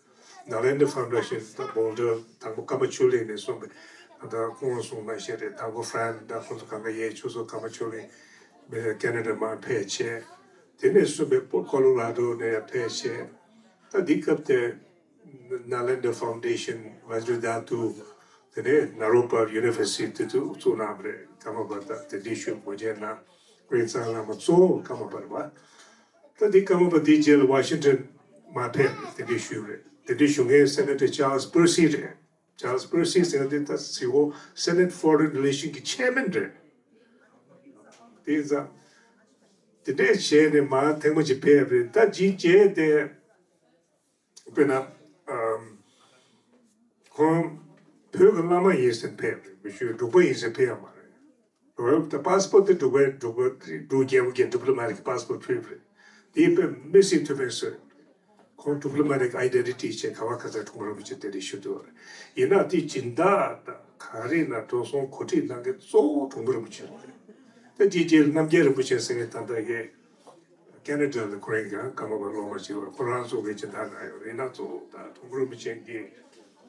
ནཱ་ལེནྡྲ་ཕའུན་ཌེ་ཤན་ད་བྷོལ་ཌར་དང་པོ་ཀ་མ་ཆུ་ལི་ནས་གསུངས་པའི་ད་ཁོང་གསུངས་མ་ཤེས་རེད། དང་པོ་ཧྥ་རན་ད་ཁོང་ཚོ་གང་ག་ཡས་ཆུ་ཚོད་ཀ་མ་ཆུ་ལི་མི་ཀེ་ན་ཌ་མར་ཕེབས་བྱས། དེ་ནས་གསུངས་པའི་པོ་ཀོ་ལོ་ར་ཌོ་ནས་ཡང་ཕེབས་བྱས། ད་འདི་སྐབས་དེ། Nalanda Foundation, Vajradhatu, དེ་ནས་Naropa University དེ་ཚོ་བཙུགས་གནང་བ་རེད། ཀརྨ་པ་ད་དེ་འདྲའི་ཞུ་མོ་རྒྱལ་ན་དབུས་གཙང་བླ་མ་གཙོ་བོ་ཀརྨ་པ་རེད་པ། ད་འདི་ཀརྨ་པ་འདིའི་རྗེས་ལ་ཝ་ཤིང་ཊོན་མར་ཕེབས་དེ་འདྲའི་ཞུས་རེད། དེ་འདྲའི་ཞུ་མཁན་Senator Charles Percy རེད། Charles Percy ཟེར་ན་དེ་ད་གཟིགས་འོ་Senate Foreign Relation གི་Chairman རེད། དེ་ཙང་དེ་འདྲས་བྱས་ནས་མར་ཐེངས་མ་གཅིག་ཕེབས་རེད། ད་ཅིག་རྗེས་དེ། དཔེར་ན། ཨམ། ཁོང་བོད་ཀྱི་བླ་མ་ཡིན་ཟེར་ཕེབས་རེད། མི་ཞུ་འབྲུག་པ་ཡིན་ཟེར་ཕེབས་ཡ་མ་རེད། འོ་ད་པཱ་སི་པོར་ཊི་དེ་འབྲུག་པའི་འབྲུག་པ་འབྲུག་རྒྱལ་པོ་གི་ཌི་པི་ལོ་མ་ཊིག་པཱ་སི་པོར་ཊི་ཕུལ་བ་རེད། དེ་དཔེ་མི་སྲིད་ཐུབ་པའི་སྲོལ། ཁོང་ཌི་པི་ལོ་མ་ཊིག་ཨའི་ཌེན་ཊི་ཊི་བྱས་ག་བ་ག་ས་གྲོང་པ་རིན་པོ་ཆེ་དེ་རེད་ཞུ་འདུག་ཡིན་ན་དེ་སྦྱིན་བདག་དང་ག་རེ་ན་འགྲོ་སོང་གོ་སྒྲིག་གནང་མཁན་གཙོ་བོ་གྲོང་པ་རིན་པོ་ཆེ་རེད། ད་དེ་རྗེས་རྣམ་རྒྱལ་རིན་པོ་ཆེ་ཟེར་མཁན་ད་ལྟ་ཡས། ཁེ་ན་ཌ་ལ་ཁོ་རང་གི་སྐར་མ་པ་སློབ་མ་ཅིག་ཡོད་རེད། ཁོ་རང་ཚོ་གི་སྦྱིན་བདག་གནང་ཡོད་རེད། ཡིན་ན་གཙོ་བོ་ད་དྲུང་པ་རིན་པོ་ཆེ་གི་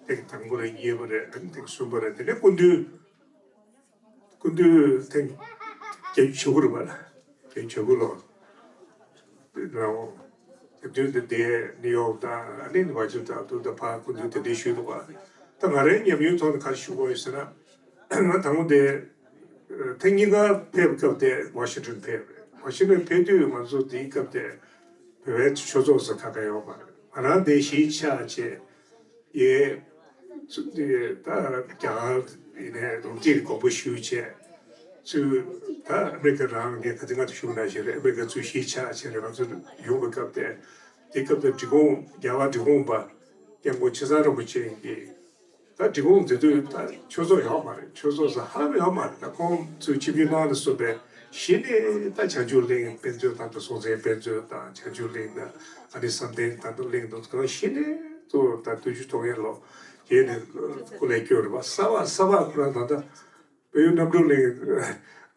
ཐེངས་དང་པོ་རེད། གཉིས་པ་རེད། ཨ་ནི་ཐེངས་གསུམ་པ་རེད། དེ་ནས་སྐུ་མདུན། སྐུ་མདུན་ཐེངས་བརྒྱད་ཅུ་གྱ་དགུ་རེད་པ། བརྒྱད་ཅུ་གྱ་དགུ་ལོ་རང་དེ་དུས་དེ་དེ་ནིའུ་ཡོག་དང་ཨ་ནི་ཝ་ཤིང་ཊོན་དུ་ད་ཕར་སྐུ་མདུན་དེ་འདྲའི་ཞུས་འདུག་པ། ད་ང་རའི་ཉམས་མྱོང་ཐོག་ནས་ག་རེ་ཞུ་དགོས་ཡོད་ཟེར་ན། ང་དང་པོ་དེ་ཐེངས་གཉིས་ཀ་ཕེབས་སྐབས་དེ་ཝ་ཤིང་ཊོན་ཕེབས་རེད། ཝ་ཤིང་ཊོན་ཕེབས་དུས་ང་ཚོ་དེའི་སྐབས་དེ་བོད་པའི་ཆོས་ཚོགས་སུ་ཁ་ཁ་ཡོད་མ་རེད། ང་རང་དེ་གཞིས་ཆགས་བྱས། ཡེ། ཚུ་དེ་ད་རྒྱ་གར་ཡིན་ནའི་རོགས་ཀྱིས་དགོངས་པ་ཞུས་བྱས། ཚུ་ད་ཨ་མེ་རི་ཁ་རང་ངས་ཁ་ཚིག་ང་ཚོ་ཞུ་ན་ཞིག་རེད། ཨ་མེ་རི་ཁ་ཚུ་གཞིས་ཆགས་བྱས་རེད། ང་ཚོ་ཡོང་བའི་སྐབས་དེ། དེ་སྐབས་དེ་འབྲི་གུང་རྒྱལ་བ་འབྲི་གུང་པ་སྐྱབས་མགོན་ཆེ་ཚང་རིན་པོ་ཆེ་གིས། ད་འབྲི་གུང་དེ་དུས་ད་ཆོས་ཚོགས་ཡོད་མ་རེད། ཆོས་ཚོགས་སུ་ཧ་ལམ་ཡོད་མ་རེད། ད་ཁོང་ཚོས་ཆིབས་བསྒྱུར་གནང་ནས་བཟུང་བའི་གཞི་ནས་ད་བྱང་ཆུབ་གླིང་དཔེ་མཛོད་དང་། ད་སྲོང་བཙན་དཔེ་མཛོད་དང་། བྱང་ཆུབ་གླིང་དང་། ཨ་ནི་བསམ་གཏན་དང་། ད་གླིང་དུ་གང་གཞི་ནས་ཚུར་ད་བདུན་ཅུ་དོན་ལྔའི་ལོ་རྗེས་ནས་སྐུ་ལས་བསྐྱོན་རེད་པ། གསར་པ་གསར་པ་ཁོ་རང་ད་ལྟ་དཔལ་ཡུལ་རྣམ་གྲོལ་གླིང་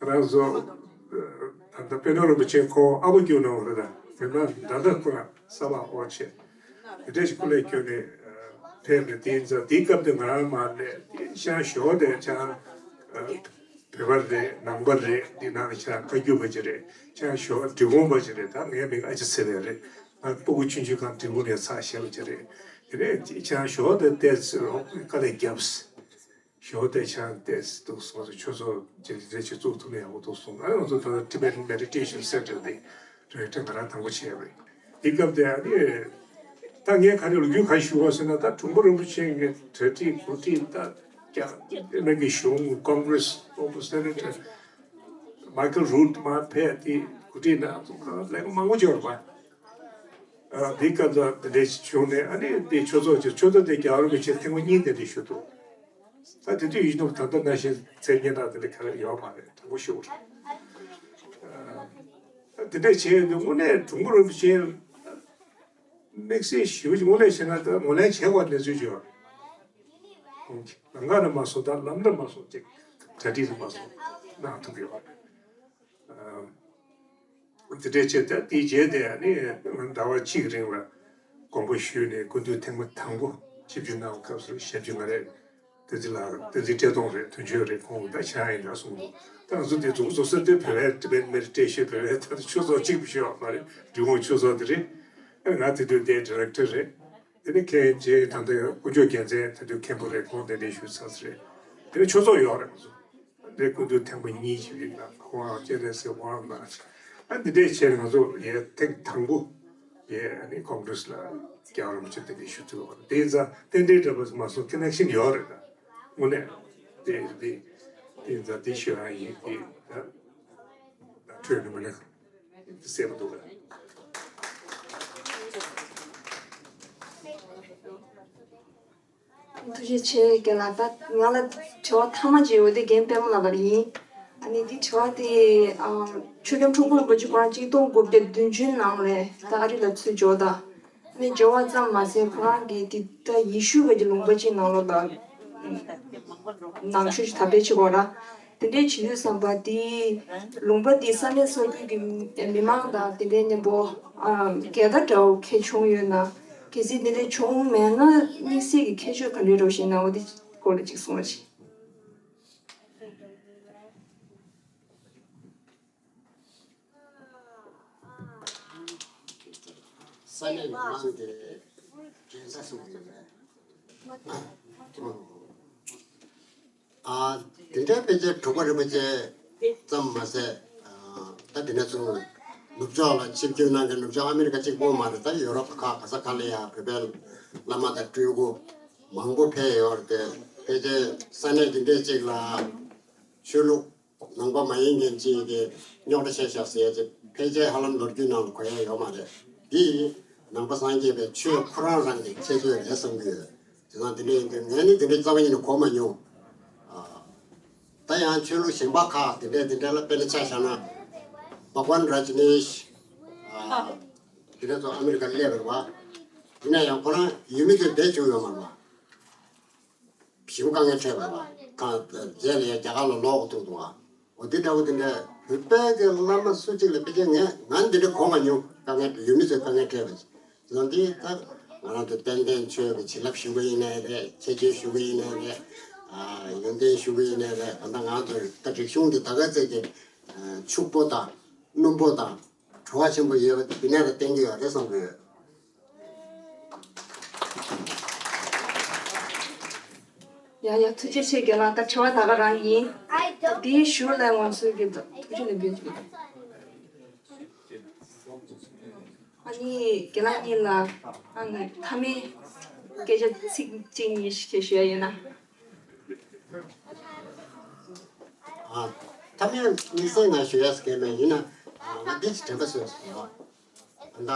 རང་བཟོ། ད་ལྟ་དཔལ་ལྡན་རིན་པོ་ཆེ་ཁོང་ཨ་བོ་སྐྱོན་གནང་བ་རེད། ད་དེ་ན་ད་ལྟ་ཁོ་རང་གསར་པ་ཨོ་ཆེ། དེ་འདྲ་ཞིག་སྐུ་ལས་བསྐྱོན་ནས་ཕེབས་ནས། དེ་ཡིན་ཙང་དེའི་སྐབས་དེ་ང་རང་མ་ནས་དེ་ཤང་ཞོ་དེ་ཅང་བོད་པ་རེད། ནང་པ་རེད། དེ་ནང་ལ་ཤང་བཀའ་བརྒྱུད་པ་ཅིག་རེད། ཅང་ཞོ་འབྲི་གུང་པ་ཅིག་རེད། ད་ངའི་མིང་ཨ་ཅེ་ཚེ་རིང་རེད། ང་སྤུ་གུ་ཆུང་ཆུང་སྒང་འབྲི་གུང་ནས་ཚར་བཞག་པ་ཅིག་རེད། དེ་ནས་ཅང་ཞོ་དེ་བལྟས་ཚེ་རོགས་དཀའ་ལས་བརྒྱབ། ཞོ་དེ་ཅང་བལྟས་འདུག་སོང་ཚེ་ཆོས་ཚོགས་ཅིག་རེ་ཅིག་བཙུགས་ཐུབ་ན་ཡག་པོ་འདུག་གསུངས། ང་ང་ཚོ་ད་ལྟ་Tibetan Meditation Center་དེ་རེད། དེ་ང་རང་དང་པོ་བྱས་པ་རེད། དེ་སྐབས་དེ་ཨ་ནི་ད་ངས་ག་རེ་ལོ་རྒྱུས་ག་རེ་ཞུ་བ་ཟེར་ན། ད་དྲུང་པ་རིན་པོ་ཆེ་གི་གྲ་སྒྲིག་གོ་སྒྲིག་ད་རྒྱ་ཨ་མེ་རི་ཀའི་གཞུང་Congress་ཨོ་སེ་ནེ་ཊར་མའི་ཁལ་རུད་མར་ཕེབས་དེ་གོ་སྒྲིག་ན་ལས་ཀ་མང་པོ་བྱས་པ། ཨ་དེ་སྐབས་དེ་འདྲ་བྱུང་ནས། ཨ་ནི་དེ་ཆོས་ཚོགས་ཀྱི་ཆོས་ཚོགས་དེ་རྒྱལ་བ་རིན་པོ་ཆེ་ཐེངས་མ་གཉིས་དེ་འདྲ་ཞུ་འདུག་ད་དེ་དུས་ཡིན་ནོ། ད་ལྟ་ནང་བཞིན་མཚན་སྙན་གྲགས་དེ་འདྲ་ག་ལ་ཡོད་མ་རེད། དྲང་པོ་ཞུ་དགོས་རེད། ཨ་དེ་འདྲ་བྱས་ཡོང་དུས་དངོས་གནས་དྲུང་པ་རིན་པོ་ཆེ་དམིགས་བསལ་ཞེ་པོ་ཅིག་ངོས་ལེན་བྱས་ན། ད་ངོས་ལེན་བྱས་དགོས་གནས་ཚུལ་ཅིག་ཡོད་རེད། ལམ་ཁ་ནས་མ་སོང་། ད་ལམ་འགྲོ་མ་སོང་། ཅིག་གྲ་སྒྲིག་ནས་མ་སོང་། གནང་ཐུབ་ཡོད་རེད། ཨ། དེ་འདྲའི་ཆེད་དུ་དེའི་རྗེས་དེ་ནི་ཟླ་བ་གཅིག་རིང་ལ་དགོངས་པ་ཞུས་ནས། སྐུ་མདུན་ཐེངས་མ་དང་པོ་ཆིབས་བསྒྱུར་གནང་བའི་སྐབས་སུ་ཞབས་ཕྱི་ང་རེད། བསྟན་འཛིན་ལགས། བསྟན་འཛིན་བཀྲས་མཐོང་རེད། དོན་གཅོད་རེད། ཁོང་ད་ཤང་ཡིན་ད་གསུངས་འདུག་ད་ང་ཚོ་དེ་རྫོགས་རྫོགས་སར་དེ་བོད་པའི་Tibetan Meditation་བོད་པའི་ད་ཆོས་ཚོགས་གཅིག་པུ་ཞུ་བ་མ་རེད། འབྲི་གུང་ཆོས་ཚོགས་དེ་རེད། ང་དེ་དུས་དེའི་Director་རེད། དེ་ནས་ཁེ་ཨེན་ཇེ་ད་ལྟ་དཀོན་མཆོག་རྒྱལ་མཚན་དེ་དུས་མཁན་པོ་རེད། ཁོང་དེ་འདྲའི་ཞུས་ཚར་རེད། དེ་ནས་ཆོས་ཚོགས་ཡོད་རེད། ང་ཚོ་དེ་སྐུ་མདུན་ཐེངས་མ་གཉིས་ཞིག་ཡིན་ན། ཁོང་ཨ་ཅེ་རེད་ཟེར་བ་མ། ཨ་འདི་འདྲས་བྱས་ནས་ང་ཚོ་ཡའི་ཐེངས་དང་པོ་ཡའི་ཨ་ནི་Congress་ལ་རྒྱལ་བ་རིན་པོ་ཆེ་དེ་འདྲའི་ཞུ་ཚུལ་ཡོད་རེད། དེ་ཡིན་ཙང་རྟེན་འབྲེལ་འདྲ་པོ་མ་སོང་། Connection་ཡོད་རེད། ད་དངོས་གནས་དེ་དེ་དེ་ཡིན་ཙང་དེ་ཞུ་ཡ་ཡིན། དེ་ད་ད་འཕྲོས་ནས་མ་ལེགས་དེ་གསལ་པོ་འདུག་ག་ཐུགས་རྗེ་ཆེ་རྒན་ལགས། ད་ང་ལ་དྲི་བ་མཐའ་མ་ཅིག་ཡོད། དེ་རྒན་པད་མ་ལགས་ལ་ཡིན། ཨ་ནི་འདི་དྲི་བ་དེ་ཨམ་ཆོས་རྒྱལ་འཁྲུངས་སྐར་རིན་པོ་ཆེ་ཁོ་རང་གཅིག་སྟོང་དགུ་བརྒྱ་བདུན་ཅུ་ནང་ལས་ད་ཨ་རི་ལ་ཚུར་འབྱོར་ད། ཨ་ནི་འབྱོར་བ་ཙམ་མ་ཟད་ཁོ་རང་གིས་འདི་ད་ཡེ་ཤུ་བ་གི་ལུང་པ་ཅིག་ནང་ལོགས་ལ་ནང་ཆོས་ཤིག་དར་སྤེལ་བྱེད་དགོས་ར། དེ་འདྲའི་བྱེད་དུས་ཙམ་པ་དེའི་ལུང་པ་དེའི་ས་གནས་ས་ཁུལ་གྱི་མི་མང་དང་དེ་འདྲའི་མཉམ་པོ་ཨ་འགལ་ཟླ་འདྲ་བོ་གལ་བྱུང་ཡོད་ན། གལ་སྲིད་དེ་འདྲ་བྱུང་མེད་ན་དམིགས་བསལ་གྱི་ཁྱད་ཆོས་ག་འདྲ་རེད་ཞེ་ན། འོ་དེ་སྐོར་ལ་ཅིག་གསུང་རོགས་བྱེད། ས་གནས་མི་མང་གི་འགྲན་ས་སུ་ཡོད་རེད། ཨ་དེ་འདྲའི་ཕལ་ཆེར་འབྲུག་པ་རིན་པོ་ཆེ་ཙམ་མ་ཟད། ཨ་ད་དེ་ནས་ཚུར་ནུབ་ཕྱོགས་ལ་ཆིབས་བསྒྱུར་གནང་མཁན། ནུབ་ཕྱོགས་ཨ་མི་རི་ཀ་གཅིག་པོ་མ་རེད། ད་ཡོ་རོབ་ཁག་ག་ས་ག་ལ་ཡང་བོད་པའི་བླ་མ་དང་སྤྲུལ་སྐུ་མང་པོ་ཕེབས་ཡོད་རེད་དེ། ཕལ་ཆེར་ས་གནས་འདི་འདྲའི་གཅིག་ལ་ཆོས་ལུགས་ནང་པ་མ་ཡིན་མཁན་གཅིག་གིས་རྙོག་དྲ་བཤད་བཞག་ཟེར་ཡ་ཅིག་ཕལ་ཆེར་ཧ་ལམ་ལོ་རྒྱུས་ནང་ལ་གོ་ཡ་ཡོད་མ་རེད། འདི་ནང་པ་སངས་རྒྱས་པའི་ཆོས་ཁོ་རང་རང་གི་ཁྱད་ཆོས་རེད་བསམ་གྱི་ཡོད། དེ་ཙང་དེ་འདྲ་ཡིན་དུས་ངས་ནི་དེ་འདྲའི་རྩ་བ་ཉིད་ནས་གོ་མ་མྱོང་། ཨ། ད་ཡང་ཆོས་ལུགས་གཞན་པ་ཁག་དེ་འདྲའི་དེ་འདྲའི་ལ་དཔེར་ན་ཆ་བཞག་ན། བྷ་ག་ཝན་ར་ཇི་ནེཤ། ཨ། དེ་འདྲ་ཚོ་ཨ་མི་རི་ཀར་སླེབས་པ་རེད་པ། ཡིན་ན་ཡང་ཁོ་རང་ཡུལ་མི་ཚོས་བེད་བཅུག་ཡོད་མ་རེད་པ། ཞེ་པོ་དཀའ་ངལ་འཕྲད་པ་རེད་པ། ཁ་རྗེས་ལ་ཡང་རྒྱ་གར་ལ་ལོག་ཐུབ་འདུག་པ། འོ་དེ་འདྲ་བོ་དེ་འདྲ་ བོད་པའི་གི་བླ་མ་སུ་གཅིག་ལ་ཕལ་ཆེར་ངས་ང་འདི་འདྲ་གོ་མ་མྱོང་། དཀའ་ངལ་ཡུལ་མི་ཚོས་དཀའ་ངལ་འཕྲད་པ་ཞིག་ལ་འདི་ད་ང་རང་ཚོ་ཏན་ཏན་ཆོས་ཀྱི་བྱིན་རླབས་ཞུ་གི་ཡིན་ནའི་རེད། ཁྱད་ཆོས་ཞུ་གི་ཡིན་ནའི་རེད། ཨ་ཡོན་ཏན་ཞུ་གི་ཡིན་ནའི་རེད། ད་ལྟ་ང་ཚོ་ད་རིག་གཞུང་འདི་ད་ག་ཚད་ཀྱི་ཕྱུག་པོ་དང་སྣུམ་པོ་དང་བྲོ་བ་ཆེན་པོ་ཡོད་པ་དེ་འདི་ནས་ལ་བསྟན་གྱི་ཡོད་རེད་བསམ་གྱི་ཡོད། ཡ་ཡ། ཐུགས་རྗེ་ཆེ་རྒན་ལགས། ད་དྲི་བ་ད་ག་རང་ཡིན། འདིའི་ཞུ་ལ་ང་ཚོའི་གི་ཐུགས་རྗེ་ལེགས་འབུལ་ཞུ། ཨ་ནི་རྒན་ལགས་གཉིས་ལ་ཨ་ནི་མཐའ་མའི་སྐད་ཆ་ཚིག་གཅིག་གཉིས་ཤིག་ཞུ་ཡ་ཡོད་ན། ཨ། མཐའ་མའི་དམིགས་བསལ་ང་ཞུ་ཡ་ཟེར་མཁན་མེད། ཡིན་ན་ཨ་ང་འདི་ཅིག་དྲན་པ་གསོས་སོང་། ད་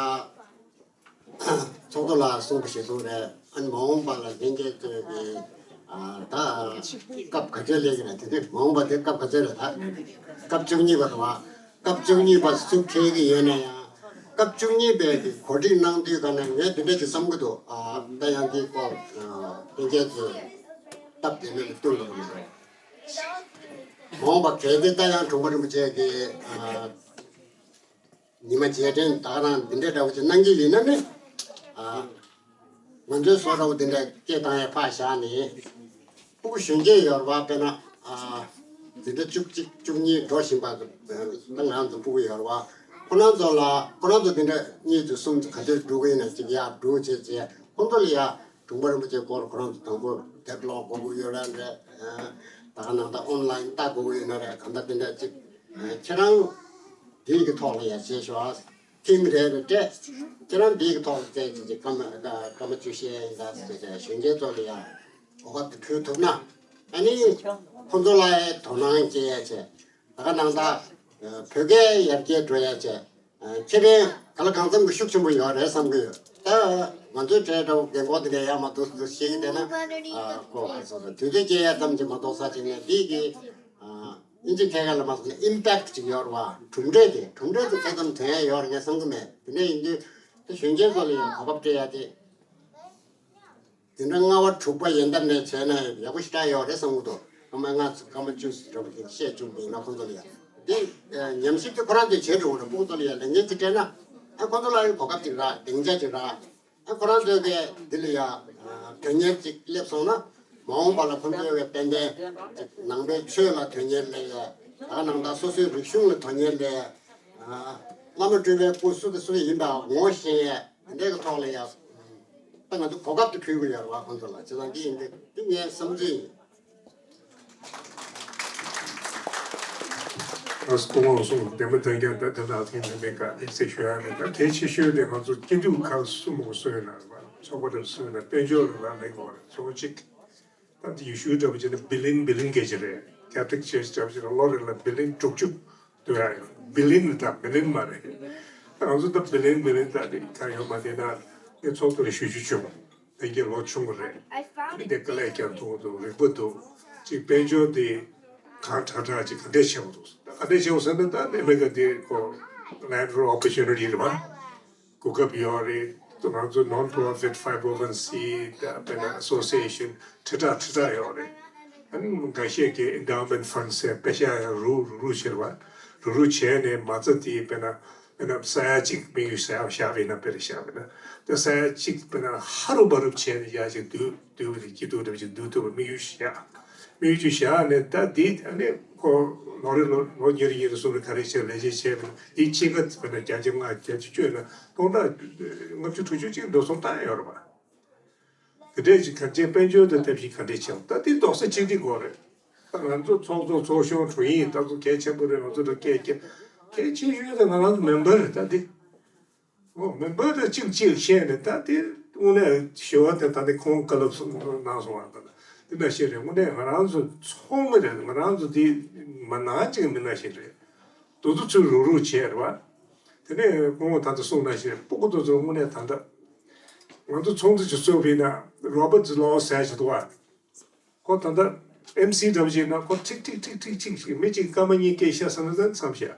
ཚོགས་གཙོ་ལགས་གསུངས་པ་ཞིག་གསུངས་རེད། ཨ་ནི་མ་འོངས་པ་ལ་ལྷན་རྒྱས་ཚོས་ཀྱི་ཨ་ད་སྐབས་ག་ཚོད་སླེབས་ཀྱི་རེད། དེ་དུས་མ་འོངས་པ་དེ་སྐབས་ག་ཚོད་རེད། ད་སྐབས་བཅུ་གཉིས་པ་རེད་བ། སྐབས་བཅུ་གཉིས་པ་སུ་འཁེལ་གྱི་ཡོད་ན་ཡང་། སྐབས་བཅུ་གཉིས་པའི་གི་གོ་སྒྲིག་གནང་དུས་ག་ནས་ངས་འདི་འདྲ་ཅིག་བསམ་གྱི་འདུག་ཨ་ད་ཡང་འདི་སྐོར་ཨ་ལྷན་རྒྱས་ཚོས་སྟབས་བདེ་མོ་ལ་བསྟུན་དགོས་མི་འདུག་མ་འོངས་པ་གལ་ཏེ་ད་ཡང་དྲུང་པ་རིན་པོ་ཆེ་གི་ཨ་ཉི་མ་རྗེས་དྲན་ད་ག་རང་འདི་འདྲའི་འདྲ་བོ་ཅིག་གནང་གི་ཡིན་ན་ནི། ཨ་ང་ཚོའི་བཟོ་འདྲ་བོ་འདི་འདྲ་སྐད་བཏང་ཡས་ཕར་བཞག་ནས། སྤུ་གུ་གཞོན་སྐྱེས་ཡོད་རེད་བ། དཔེར་ན་ཨ་འཛིན་གྲྭ་བཅུ་གཅིག་བཅུ་གཉིས་འགྲོ་བཞིན་པ་ད་ང་ཚོ་སྤུ་གུ་ཡོད་རེད་བ། ཁོ་རང་ཚོ་ལ་ཁོ་རང་ཚོ་འདི་འདྲ་གཉིས་དང་གསུམ་ག་ཚོད་འགྲོ་གི་ཡིན་ན་ཅིག་ཡར་འགྲོ་བྱས་བྱས་ཁོ་ཚོ་ལ་ཡ་དྲུང་པ་རིན་པོ་ཆེའི་སྐོར་ཁོ་རང་ཚོ་དང་པོ་དེབ་ཀློག་དགོས་ཀྱི་ཡོད་ན་རེད། ད་ག་ནང་ད་ཨོན་ལན་ལྟ་དགོས་ཀྱི་ཡོད་ན་རེད། གང་ལྟར་དེ་འདྲ་ཅིག་ཁྱེད་རང་འདི་གི་ཐོག་ལ་ཡ་བྱེད་ཤོག་ཨ། ཐེངས་རེ་རེ་སྤྲད། ཁྱེད་རང་འདི་གི་ཐོག་ལ་བཙལ་ཅིག་ཅིག་སྐར་མ་སྐར་མ་བཅུ་བཤད་ཡིན་ད་ཟེར་བྱས་གཞོན་སྐྱེས་ཚོ་ལ་ཡ་གོ་སྐབས་དེ་ཕུལ་ཐུབ་ན། ཨ་ནི་ཁོ་ཚོ་ལ་ཡ་དོ་སྣང་སྐྱེ་ཡ་བྱས། ད་ག་ནང་ད་བོད་སྐད་ཡར་རྒྱས་འགྲོ་ཡ་བྱས། ཁེ་ཕན་ག་ལ་གང་འཚམ་གྱི་ཤུགས་ཆེན་པོ་ཡོད་རེད་བསམ་གྱི་ཡོད། ད་ང་ཚོའི་གྲས་འདྲ་བོ་རྒན་གོག་དེ་འདྲ་ཡར་མར་འདུག་འདུག་བཤད་ཀྱི་བསྡད་ན། ཨ་ཁོ་ཁ་སོ་སོ་དུས་ཚོད་སྐྱེལ་ཡ་ཙམ་གྱིས་མ་གཏོགས་ས་ཅིག་ནས་འདི་གི་ཨ་ཨིན་ཇི་སྐད་ལ་མ་སོང་ན་ཨིམ་པེག་ཊི་ཅིག་ཡོད་རེད་བ། གྲུབ་འབྲས་དེ་གྲུབ་འབྲས་དེ་དེ་ཙམ་ཐོན་ཡ་ཡོད་རེད་ངས་བསམ་གྱི་མེད། དེ་འདྲ་ཡིན་དུས་དེ་གཞོན་སྐྱེས་ཚོ་ལ་ཡང་གོ་སྐབས་སྤྲད་ཡ་དེ། དེ་འདྲ་ལྔ་པ་དྲུག་པ་ཡན་ལྟར་ནས་བྱས་ན་ཡག་པོ་ཞེ་དྲག་ཡོད་རེད་བསམ་གྱི་འདུག་སྐར་མ་ལྔ་སྐར་མ་བཅུ་ཙམ་འདྲ་པོ་དེ་བཤད་བཅུག་པ་ཡིན་ན་ཁོང་ཚོ་ལ་ཡང་དེ་ཉམས་ཞིབ་དེ་ཁོ་རང་ཚོས་བྱེད་འགྲོ་གི་རེད། སྤུ་གུ་ཚོ་ལ་ཡང་ལས་འགན་ཅིག་སྤྲད་ན་ཨ་ཁོང་ཚོ་ལ་ཡང་གོ་སྐབས་ཅིག་རག་སྡིངས་ཆ་ཅིག་རག་ཨ་ཁོ་རང་ཚོས་གི་འདི་ལ་ཡང་དོན་གཉེར་ཅིག་སླེབས་སོང་ན་མ་འོངས་པ་ལ་ཁོང་ཚོས་གི་ཏན་ཏན་ཅིག་ནང་པའི་ཆོས་ལ་དོན་གཉེར་སླེབས་ཡ། ད་ནང་ད་སོ་སོའི་རིག་གཞུང་ལ་དོན་གཉེར་སླེབས་ཡ། བླ་མ་སྤྲུལ་པའི་སྐུ་སུ་དང་སུ་ཡིན་པ་ངོ་ཤེས་ཡ། དེ་འདྲའི་ཐོག་ལ་ཡང་ད་ང་ཚོ་གོ་སྐབས་དེ་ཕུལ་དགོས་ཡོད་རེད་བ། ཁོང་ཚོ་ལ་བྱས་ཙང་འདི་ཡིན་དེ་འདི་ངའི་བསམ་ཚུལ་ཡིན། ཨ་སྐུ་ངོ་གསུང་བདེ་མོ་ཐོན་ཀྱང་ད་དེ་ལ་ཐེངས་འདི་མེད་ཀ་དེ་ཚེ་ཞུ་ཡ་མེད། ད་གལ་ཆེ་ཤོས་དེ་ང་ཚོ་སྐྱིད་སྡུག་ཁག་གསུམ་མོ་སོན་ན་རེད་བ། ཚོགས་པ་དེ་སོན་ན་དཔལ་འབྱོར་ལ་ལ་ལེགས་བ་རེད། ཚོགས་གཅིག་ད་འདི་ཡེ་ཤུ་འདྲ་པོ་བྱས་ན་བི་ལིན་བི་ལིན་སྐད་ཆ་རེད། ཀེ་ཐོ་ལིག་ཆར་ཆི་འདྲ་པོ་བྱས་ན་ལོ་རེ་ལ་བི་ལིན་དྲུག་ཅུ་བསྡུ་ཡ་ཡོད། བི་ལིན་དང་མི་ལིན་མ་རེད། ད་ང་ཚོ་ད་བི་ལིན་མི་ལིན་ད་འདི་གང་ཡོད་མ་དེ་ན་ངས་ཚོགས་གཙོ་ལ་ཞུ་རྒྱུ་བྱུང་། ལྷན་རྒྱས་ལོ་ཆུང་བ་རེད། མི་དེ་དཀའ་ལས་ཀྱང་ཐུག་འདུག་རིག་པ་འདུག་ཅིག་དཔལ་འབྱོར་དེ་གང་དྲག་དྲག་ཅིག་ག་འདྲས་བྱེད་པ་འདུག་ད་ག་འདྲས་བྱེད་འོ་ཟེར་ན་ད་ནི་མི་ག་དེ་ཁོ་ལན་རོ་ཨོ་པོར་ཅུ་ནི་ཊི་རེད་བ། གོ་སྐབས་ཡོད་རེད། ང་ཚོ་non-profit five oh one c ད་དཔེར་ན་ཨེ་སོ་སི་ཨེ་ཤན་ཁྲི་ཕྲག་ཁྲི་ཕྲག་ཡོད་རེད། ཨ་ནི་འགའ་ཤས་ཀྱིས་endowment fund ཟེར་པེ་ཤ་ཡང་རུག་རུག་རུག་བྱེད་རེད་བ། རུག་རུག་བྱས་ནས་མ་རྩ་དེ་དཔེར་ན་དཔེར་ན་ས་ཡ་གཅིག་དམིགས་ཡུལ་ས་ཡ་བཞག་པ་ཡིན་ན་དཔེར་བཞག་པ་ཡིན་ན་དེ་ས་ཡ་གཅིག་དཔེར་ན་ཧ་རུ་བ་རུབ་བྱས་ནས་ཡར་ཅིག་བསྡུ་བསྡུ་བ་དེ་སྐྱིད་སྡུག་འདྲ་བ་ཅིག་བསྡུ་ཐུབ་པ་དམིགས་ཡུལ་བཞག་དམིགས་ཡུལ་ཅིག་བཞག་ནས་ད་དེ་ཨ་ནི་ཁོ་ལོ་རེ་ལོ་ལོ་ཉེར་ཉེར་གསུམ་རེ་ག་རེ་བྱས་ལས་བྱེད་བྱས་པ་ཡིན་ན་དེའི་ཕྱེད་ཀ་དཔེར་ན་བརྒྱ་ཆ་ལྔ་བརྒྱ་ཆ་བཅུ་ཡོད་ན་སྟོང་ཕྲག་ལྔ་བཅུ་དྲུག་ཅུ་ཅིག་འགྲོ་སོང་བཏང་ཡོད་རེད་པ། དེ་འདྲས་ཅིག་གང་ཅི་དཔལ་འབྱོར་དང་ཐབས་ཤེས་ག་འདྲས་བྱས་ད་དེ་རྡོག་རྩ་གཅིག་སྒྲིལ་དགོས་རེད། ད་ང་ཚོ་ཚོགས་གཙོ་ཚོགས་གཞོན་དྲུང་ཡིག་ད་ཚོ་གལ་ཆེན་པོ་རེད། ང་ཚོ་ལ་སྐད་རྒྱབ་གལ་ཆེ་ཤོས་དེ་ང་རང་ཚོ་མེམ་བར་རེད། ད་འདི་འོ་མེམ་བར་དེ་གཅིག་གཅིག་བཤད་ནས་ད་དེ་དངོས་གནས་ཞི་བ་དེ་ད་ནི་ཁོང་བཀའ་སློབ་གནང་སོང་བ་ད་འདི་འདྲ་ཞིག་རེད། དངོས་གནས་ང་རང་ཚོ་ཚོགས་མི་རེད། ང་རང་ཚོ་འདི་མ་ནང་གཅིག་མི་ནང་བཞིན་རེད། དུ་དུ་ཚུར་རུག་རུག་བྱས་རེད་བ། དེ་ནས་ཁོང་ད་ལྟ་གསུངས་ན་ཞེས་སྤུ་གུ་དེ་ཚོ་དངོས་གནས་ད་ལྟ་ང་ཚོ་ཚོགས་འདུ་ཅིག་ཚོགས་པ་ཡིན་ན་རོ་བར་ཊི་ལོ་ཟེར་ཞིག་འདུག་བ། ཁོ་ད་ལྟ་ཨེམ་སི་འདྲ་པོ་ཅིག་ཡིན་ན་ཁོ་ཁྲིག་ཁྲིག་ཁྲིག་ཁྲིག་ཁྲིག་ཞིག་མི་གཅིག་སྐར་མ་གཉིས་སྐད་བཤད་ས་ན་ད་མཚམས་བཞག་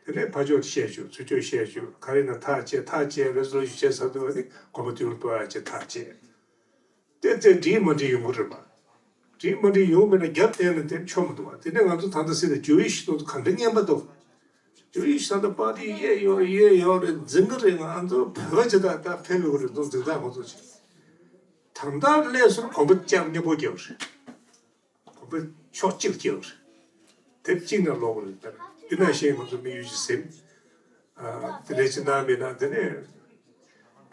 དེ་ནས་ཕར་ཕྱོགས་བཤད་བཅུག་ཚུར་ཕྱོགས་བཤད་བཅུག་ག་རེ་ན་ཐག་བཅད་ཐག་བཅད་རེ་ཟོ་ཞིག་བྱས་ས་འདུག་བ་ནི་གོམ་པ་དུས་ལ་སྤོ་ཡ་བྱས་ཐག་བཅད། དེ་ཚེ་འགྲིག་མ་འགྲིག་ཡོང་གི་རེད་པ། འགྲིག་མ་འགྲིག་ཡོང་མེད་ན་རྒྱབ་བསྟན་ན་དེ་ཆོ་མི་འདུག་བ། དེ་ནས་ང་ཚོ་ད་ལྟ་སྲིད་དེ་ཇོ་ཡི་ཤི་ཏོ་ག་འདྲ་ངན་པ་འདུག་ཇོ་ཡི་ཤི་ད་ལྟ་པར་ཊི་གཡས་ཡོད་གཡས་ཡོད་རེད། འཛིན་གི་རེད། ང་ཚོ་བོད་པ་ཇི་ལྟར་ད་ཕེབས་ཡོད་རེད། ཚོ་འཛིན་སྟངས་ཁོ་ཚོ་ཆེ། ད་ལྟ་སླེབས་སོང་གོམ་པ་རྒྱབ་སྙན་པོ་རྒྱབ་རེད། གོམ་པ་ཕྱོགས་གཅིག་རྒྱག་རེད། དེབ་གཅིག་ནས་ཀློག་རེད་ལྟར། དེ་ནང་བཞིན་ང་ཚོ་དམིགས་ཡུལ་ཅིག་ཟིན། ཨ། དེ་ལས་ཅི་ན་མེད་ན་དེ་ནས་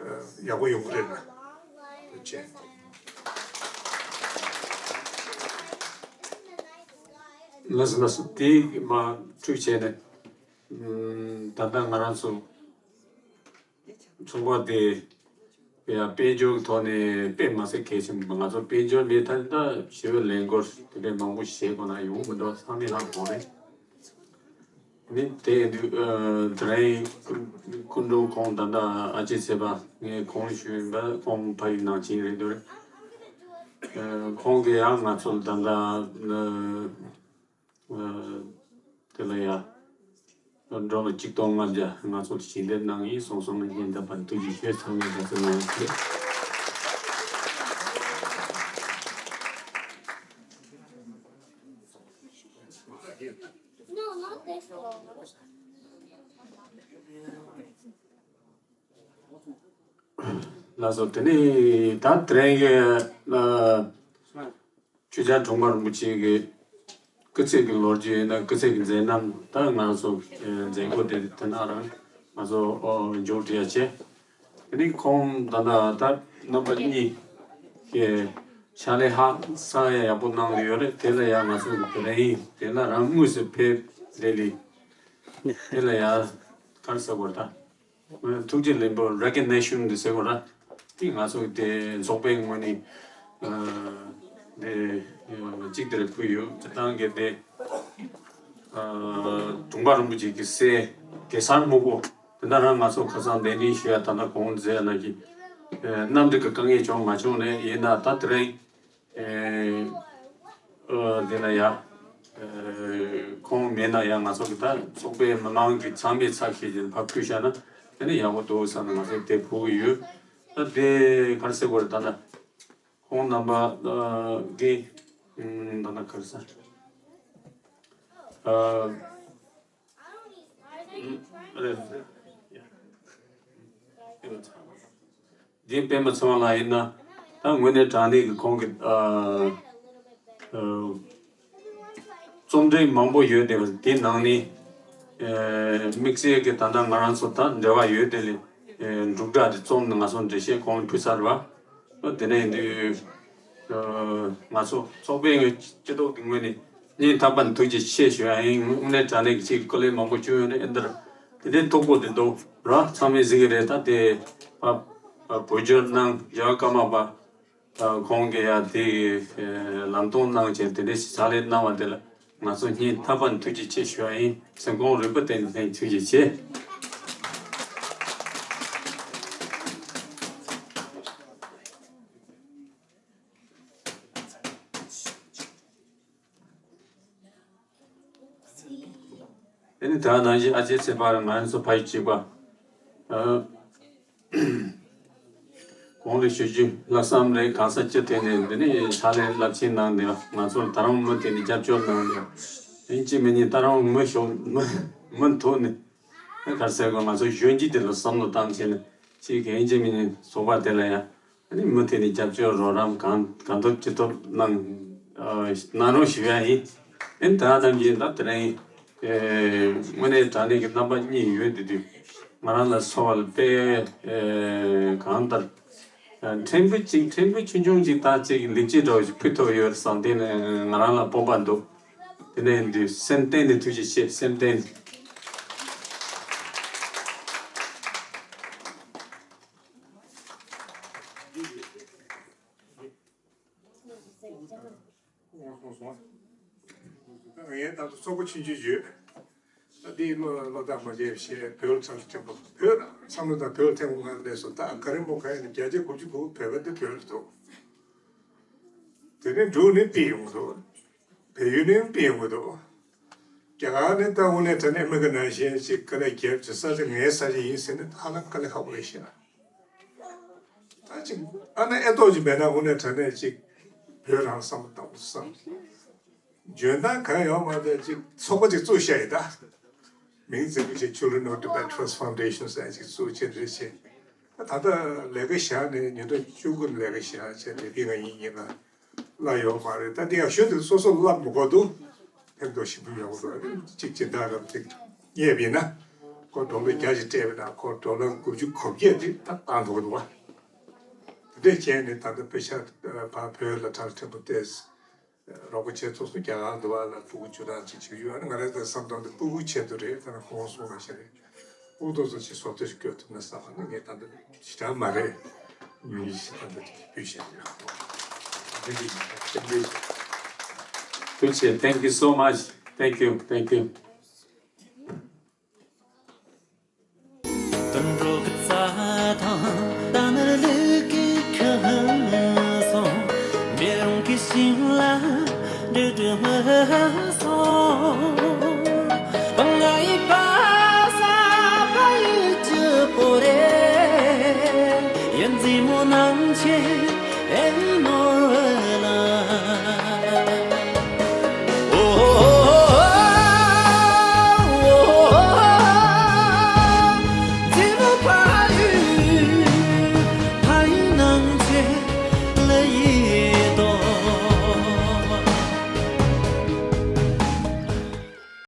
ཨ་ཡག་པོ་ཡོང་གི་རེད་ལ། ཐུགས་རྗེ་ཆེ། ལགས་སོ་ལགས་སོ། དེ་མ་འཁྲུག་བྱས་ནས། ཨམ། ད་ལྟ་ང་རང་ཚོ་ཚོགས་པ་དེ་ཡང་དཔལ་འབྱོར་གྱི་ཐོག་ནས་དཔེ་མ་ཟད་གལ་ཆེན་པོ། ང་ཚོ་དཔལ་འབྱོར་མེད་ཐ་ད་ཞི་བའི་ལས་འགུལ་དེ་འདྲའི་མང་པོ་བྱེད་དགོས་ན་ཡོང་མི་འགྲོ། ཚང་མས་ཧ་གོ་རེད། ནི་དེ་ཡིན་དུས་ཨ་དེ་རིང་སྐུ་མགྲོན་ཁོང་ད་ལྟ་ཨ་ཅེ་ཚེ་དཔག་ངས་གོང་ཞུས་པ་ཁོང་ཕ་ཡུལ་ནང་ཆེན་རེད་འདུག་ཨ་ཁོང་གིས་ཡང་ང་ཚོ་ལ་ད་ལྟ་ཨ་ཨ་དེ་ལ་ཡ་ཌོ་ལར་གཅིག་སྟོང་ལྔ་བརྒྱ་ང་ཚོ་ལ་ཞལ་འདེབས་གནང་ཡིན་གསུངས་སོང་ན། སྙིང་ཐག་པ་ནས་ཐུགས་རྗེ་ཆེ། ཚང་མས་དགའ་བསུ་གནང་ཡོད། ལགས་སོ། དེ་ནས་ད་དེ་རིང་གི་ཨ་ཆོས་རྒྱལ་གྲོང་པ་རིན་པོ་ཆེ་གི་སྐུ་ཚེ་གི་ལོ་རྒྱུས་ཡིན་ན་སྐུ་ཚེ་གི་མཛད་རྣམ་ད་ང་ཚོ་ཨ་མཛད་སྒོ་དེ་དེ་ན་རང་ང་ཚོ་ཨོ་མཇུག་སྒྲིལ་ཡ་བྱས། དེ་ནས་ཁོང་ད་ལྟ་ད་རྣམ་པ་གཉིས་ཀྱི་ཕྱག་ལས་ཧ་ས་ཡ་ཡག་པོ་གནང་ཡོད་རེད། དེ་ལ་ཡང་ང་ཚོ་གི་དེ་རིང་དེ་ལ་རང་དངོས་སུ་ཕེབས་ལེ་ལི་དེ་ལ་ཡང་ག་རེ་ཟེར་དགོས་རེད་ད། ཐུགས་རྗེ་ལེགས་འབུལ་རེ་ཀོ་གི་ནེ་ཤན་འདི་ཟེར་དགོས་ར། དེ་ང་ཚོ་དེ་ཚོགས་པའི་ངོས་ནས་ཨ་དེ་གཅིག་དེར་ཕུལ་ཡོད། དེ་ཏང་གི་དེ་ཨ་གྲོང་པ་རིན་པོ་ཆེ་གི་སྲས་གེ་སར་སྨུག་པོ་དེ་འདྲ་རང་ང་ཚོ་ཁ་སང་གདན་འདྲེན་ཞུ་ཡ་ད་ལྟ་གོང་མཛད་ན་གི་ཨ་གནམ་བདེ་གི་དཀའ་ངལ་བྱུང་མ་བྱུང་ནས་ཡིན་ན་ད་དེ་རིང་ཨེ་ཨ་དེ་ལ་ཡ། ཨེ་ཁོང་མེད་ན་ཡང་ང་ཚོ་གི་ད་ཚོགས་པའི་མི་མང་གི་ཚང་མའི་ཚབ་བྱེད་ཀྱི་ཕབ་ཁུལ་བྱས་ན་དེ་ནི་ཡག་པོ་འདུག་བསམ་ནས་ང་ཚོ་དེ་ཕུལ་གི་ཡོད། ད་དེ་ག་རེ་ཟེར་དགོས་རེད་ད་ལྟ་ཁོང་རྣམ་པ་ཨ་གི་ཨུམ་ད་ལྟ་ག་རེ་ཟེར་ཨ་ཨུམ་རེད། འདི་པད་མ་ཚེ་དབང་ལགས་ཡིན་ན་ད་དངོས་གནས་དྲང་གནས་ཀྱི་ཁོང་གི་ཨ་ཨ་རྩོམ་འབྲི་མང་པོ་ཡོད་དེ་དེ་ནང་ནས་ཨ་དམིགས་བསལ་གྱི་ད་ལྟ་ང་རང་ཚོ་དང་འབྲེལ་བ་ཡོད་དེ་ལས་ཨ་འབྲུག་སྒྲ་དེ་རྩོམ་ནས་ང་ཚོ་འགྲེལ་བཤད་ཁོང་ཕུལ་ཚར་བ། ཨ་དེ་ནས་ཡིན་དུས་ཨ་ང་ཚོ་ཚོགས་པའི་ངོས་སྤྱི་ཚོགས་ཀྱི་ངོས་ནས་སྙིང་ཐག་པ་ནས་ཐུགས་རྗེ་ཆེ་ཞུ་ཡ་ཡིན། དངོས་གནས་དྲང་གནས་ཀྱི་ཅིག་སྐུ་ལས་མང་པོ་བྱུང་ཡོད་རེད། ཨེ་འདིར་དེ་འདྲའི་ཐུགས་ཁུར་དེ་འདུག་ར། ཚང་མས་གཟིགས་ཀྱི་རེད། ད་དེ་ཨ་ཨ་བོད་བསྒྱུར་གནང་རྒྱལ་བ་ཀརྨ་པ་ཨ་ཁོང་གིས་ཡ་དེ་ཨ་ལམ་སྟོན་གནང་བྱས་དེ་འདྲའི་ཕྱག་ལས་གནང་བ་དེ་ལ་ང་ཚོ་སྙིང་ཐག་པ་ནས་ཐུགས་རྗེ་ཆེ་ཞུ་ཡ་ཡིན། སེམས་ཁོང་རུས་པ་བརྟན་ནས་ཐུགས་རྗེ་ཆེ། དེ་ནི་ད་ནང་བཞིན་ཨ་ཅེ་ཚེ་དཔག་ང་ཚོ་ཕ་ཡུལ་གཅིག་པ། ཨ་གོང་ལ་ཞུ་རྒྱུ་ལྷག་བསམ་རེད། གང་ས་ཅི་ཐད་ནས་འདི་ནི་ཕྱག་ལས་རླབས་ཆེན་གནང་འདུག་ང་ཚོར་ད་རུང་མུ་མཐུད་ནས་རྒྱབ་སྐྱོར་གནང་འདུག་ཡིན་གཅིག་མིན་གཉིས་ད་རུང་མུ་ཤོག་མུ་མུ་མཐུད་ནས་ག་རེ་ཟེར་དགོས། ང་ཚོ་གཞོན་སྐྱེས་དེ་ལ་བསམ་བློ་བཏང་བྱས་ནས་ཅིག་ཡིན་གཅིག་མིན་གཉིས་ཚོགས་པ་དེ་ལ་ཡང་། ཨ་ནི་མུ་མཐུད་ནས་རྒྱབ་སྐྱོར་རོགས་རམ་གང་གང་ཐུབ་ཅི་ཐུབ་གནང་ཨ་གནང་རོགས་ཞུ་ཡ་ཡིན། ཨ་ནི་ད་ནམ་རྒྱུན་ད་དེ་རིང་ཨེ་དངོས་གནས་དྲང་གནས་ཀྱི་རྣམ་པ་གཉིས་ཡོད་དེ་དུས་ང་རང་ལ་ཚོར་བ་ལ་དཔེ་ཨེ་གང་ལྟར་ཨ་ཕྲན་བུ་གཅིག་ཕྲན་བུ་ཆུང་ཆུང་གཅིག་ད་གཅིག་ལེགས་སྐྱེས་འདྲ་བོ་ཞིག་ཕུལ་ཐུབ་ཡོད་བསམ་དེ་ནི་ང་རང་ལ་སྤོབས་པ་འདུག་དེ་ནས་འདུག་སེམས་གཏིང་ནས་ཐུགས་རྗེ་ཆེ། སེམས་གཏིང་ནས། ངས་ད་དུང་ཚོགས་པ་ཆུང་ཆུང་ཡོད། ད་འདིའི་བློ་བློ་ཐག་མ་བཅད་བྱས་བོད་ཚང་ལ་ཐེམ་པ་བོད་བསམ་བློ་དང་བོད་ཐེམ་པ་ང་ལས་སོ་ད་ག་རེ་མོ་ག་ཡིན་ན་བརྒྱ་ཆ་དགུ་བཅུ་གོ་དགུ་བོད་པ་འདི་བོད་ལ་འདུག་དེ་ནས་འབྲུག་ནས་ཕྱིར་ཡོང་འདུག་བལ་ཡུལ་ནས་ཕྱིར་ཡོང་གི་འདུག་རྒྱ་གར་ནས་ད་དངོས་གནས་དྲང་གནས་མི་གི་ནང་བཞིན་ཅིག་དཀའ་ལས་རྒྱབ་ཀྱི་ས་ཆ་ངའི་ས་ཆ་ཡིན་ཟེར་ནས་ཧ་ལམ་དཀའ་ལས་ཁག་པོ་རེད་ཤེས་ན། ད་ཅིག་ཨ་ན་ཨེ་ཏོག་ཅིག་མེད་ན་དངོས་གནས་དྲང་གནས་ཅིག་ བོད་རང་བསམ་བློ་བཏང་དགོས་བསམ། འཇོན་ཐང་གང་ཡོད་མ་རེད། ཅིག་ཚོགས་པ་ཅིག་བཙུགས་བཞག་ཡིན་ད། མིང་ཙམ་གྱི་ཅིག་Children of Tibet Trust Foundation ཟེར་ཅིག་བཙུགས་བྱས་འདྲ་བྱས། ད་ལྟ་ལས་ཀ་བཞག་ནས་ཉིན་གྲངས་བཅུ་དགུ་ལས་ཀ་བཞག་བྱས་ནས་འདི་ང་ཡིན་ཡིན་ན་བླ་ཡོད་མ་རེད། ད་འདི་ཡག་ཤོས་འདུག་སོ་སོ་བླ་མི་དགོས་འདུག་ཕན་ཐོགས་ཞིབ་པོ་ཡོང་གི་འདུག་ཅིག་སྦྱིན་བདག་རབ་ཅིག་རྙེད་པ་ཡིན་ན་ཁོ་ཌོ་ལར་བརྒྱ་ཞིག་སྤྲད་པ་ན་ཁོ་ཌོ་ལར་དགུ་བཅུ་གོ་བརྒྱད་དེ་ད་བཏང་ཐུབ་ཀྱི་འདུག་བ། དེ་འདྲས་བྱས་ནས་ད་ལྟ་པེ་ཤ་ཕ་བོད་ལ་གྲགས་ཆེན་པོ་ཏེས། རོགས་པ་བྱས་ཚོགས་སུ་རྒྱ་གར་འདི་བ་ལ་ཕྲུ་གུ་བཅུ་གྲངས་ཅིག་བྱེད་ཀྱི་ཡོད། ང་རང་ཚོའི་བསམ་བློ་འདི་ཕྲུ་གུ་ཆེད་དུ་རེད། ད་ནི་ཁོང་གསུང་བ་ཞིག་རེད། ཨུ་ཏོ་ཚོ་ཅིག་བཟོ་ལྟ་ཞིག་བཀོད་ཐུབ་ན་བསམ་པ་ནི་ངས་ད་འདི་ཞེ་དྲག་མ་རེད། ཉུང་ཉུང་ཞིག་ད་འདི་ཕུལ་བཞག་ཡོད། ཐུགས་རྗེ་ཆེ། Thank you so much. Thank you. Thank you. དུད་འགྲོ་གི་རྩྭ་ཐང་ད་ནི་ལུག་གི་ཁྱུ་སོང་། མེ་རོང་གི་ཤིང་ལ་འབྲུ་དྲུག་སྨིན་སོང་། ང་ཡི་པ་ས་ཕ་ཡུལ་གྱི་པོ་རེ། ཡིན་རྫི་མོ་ནང་ཆེ་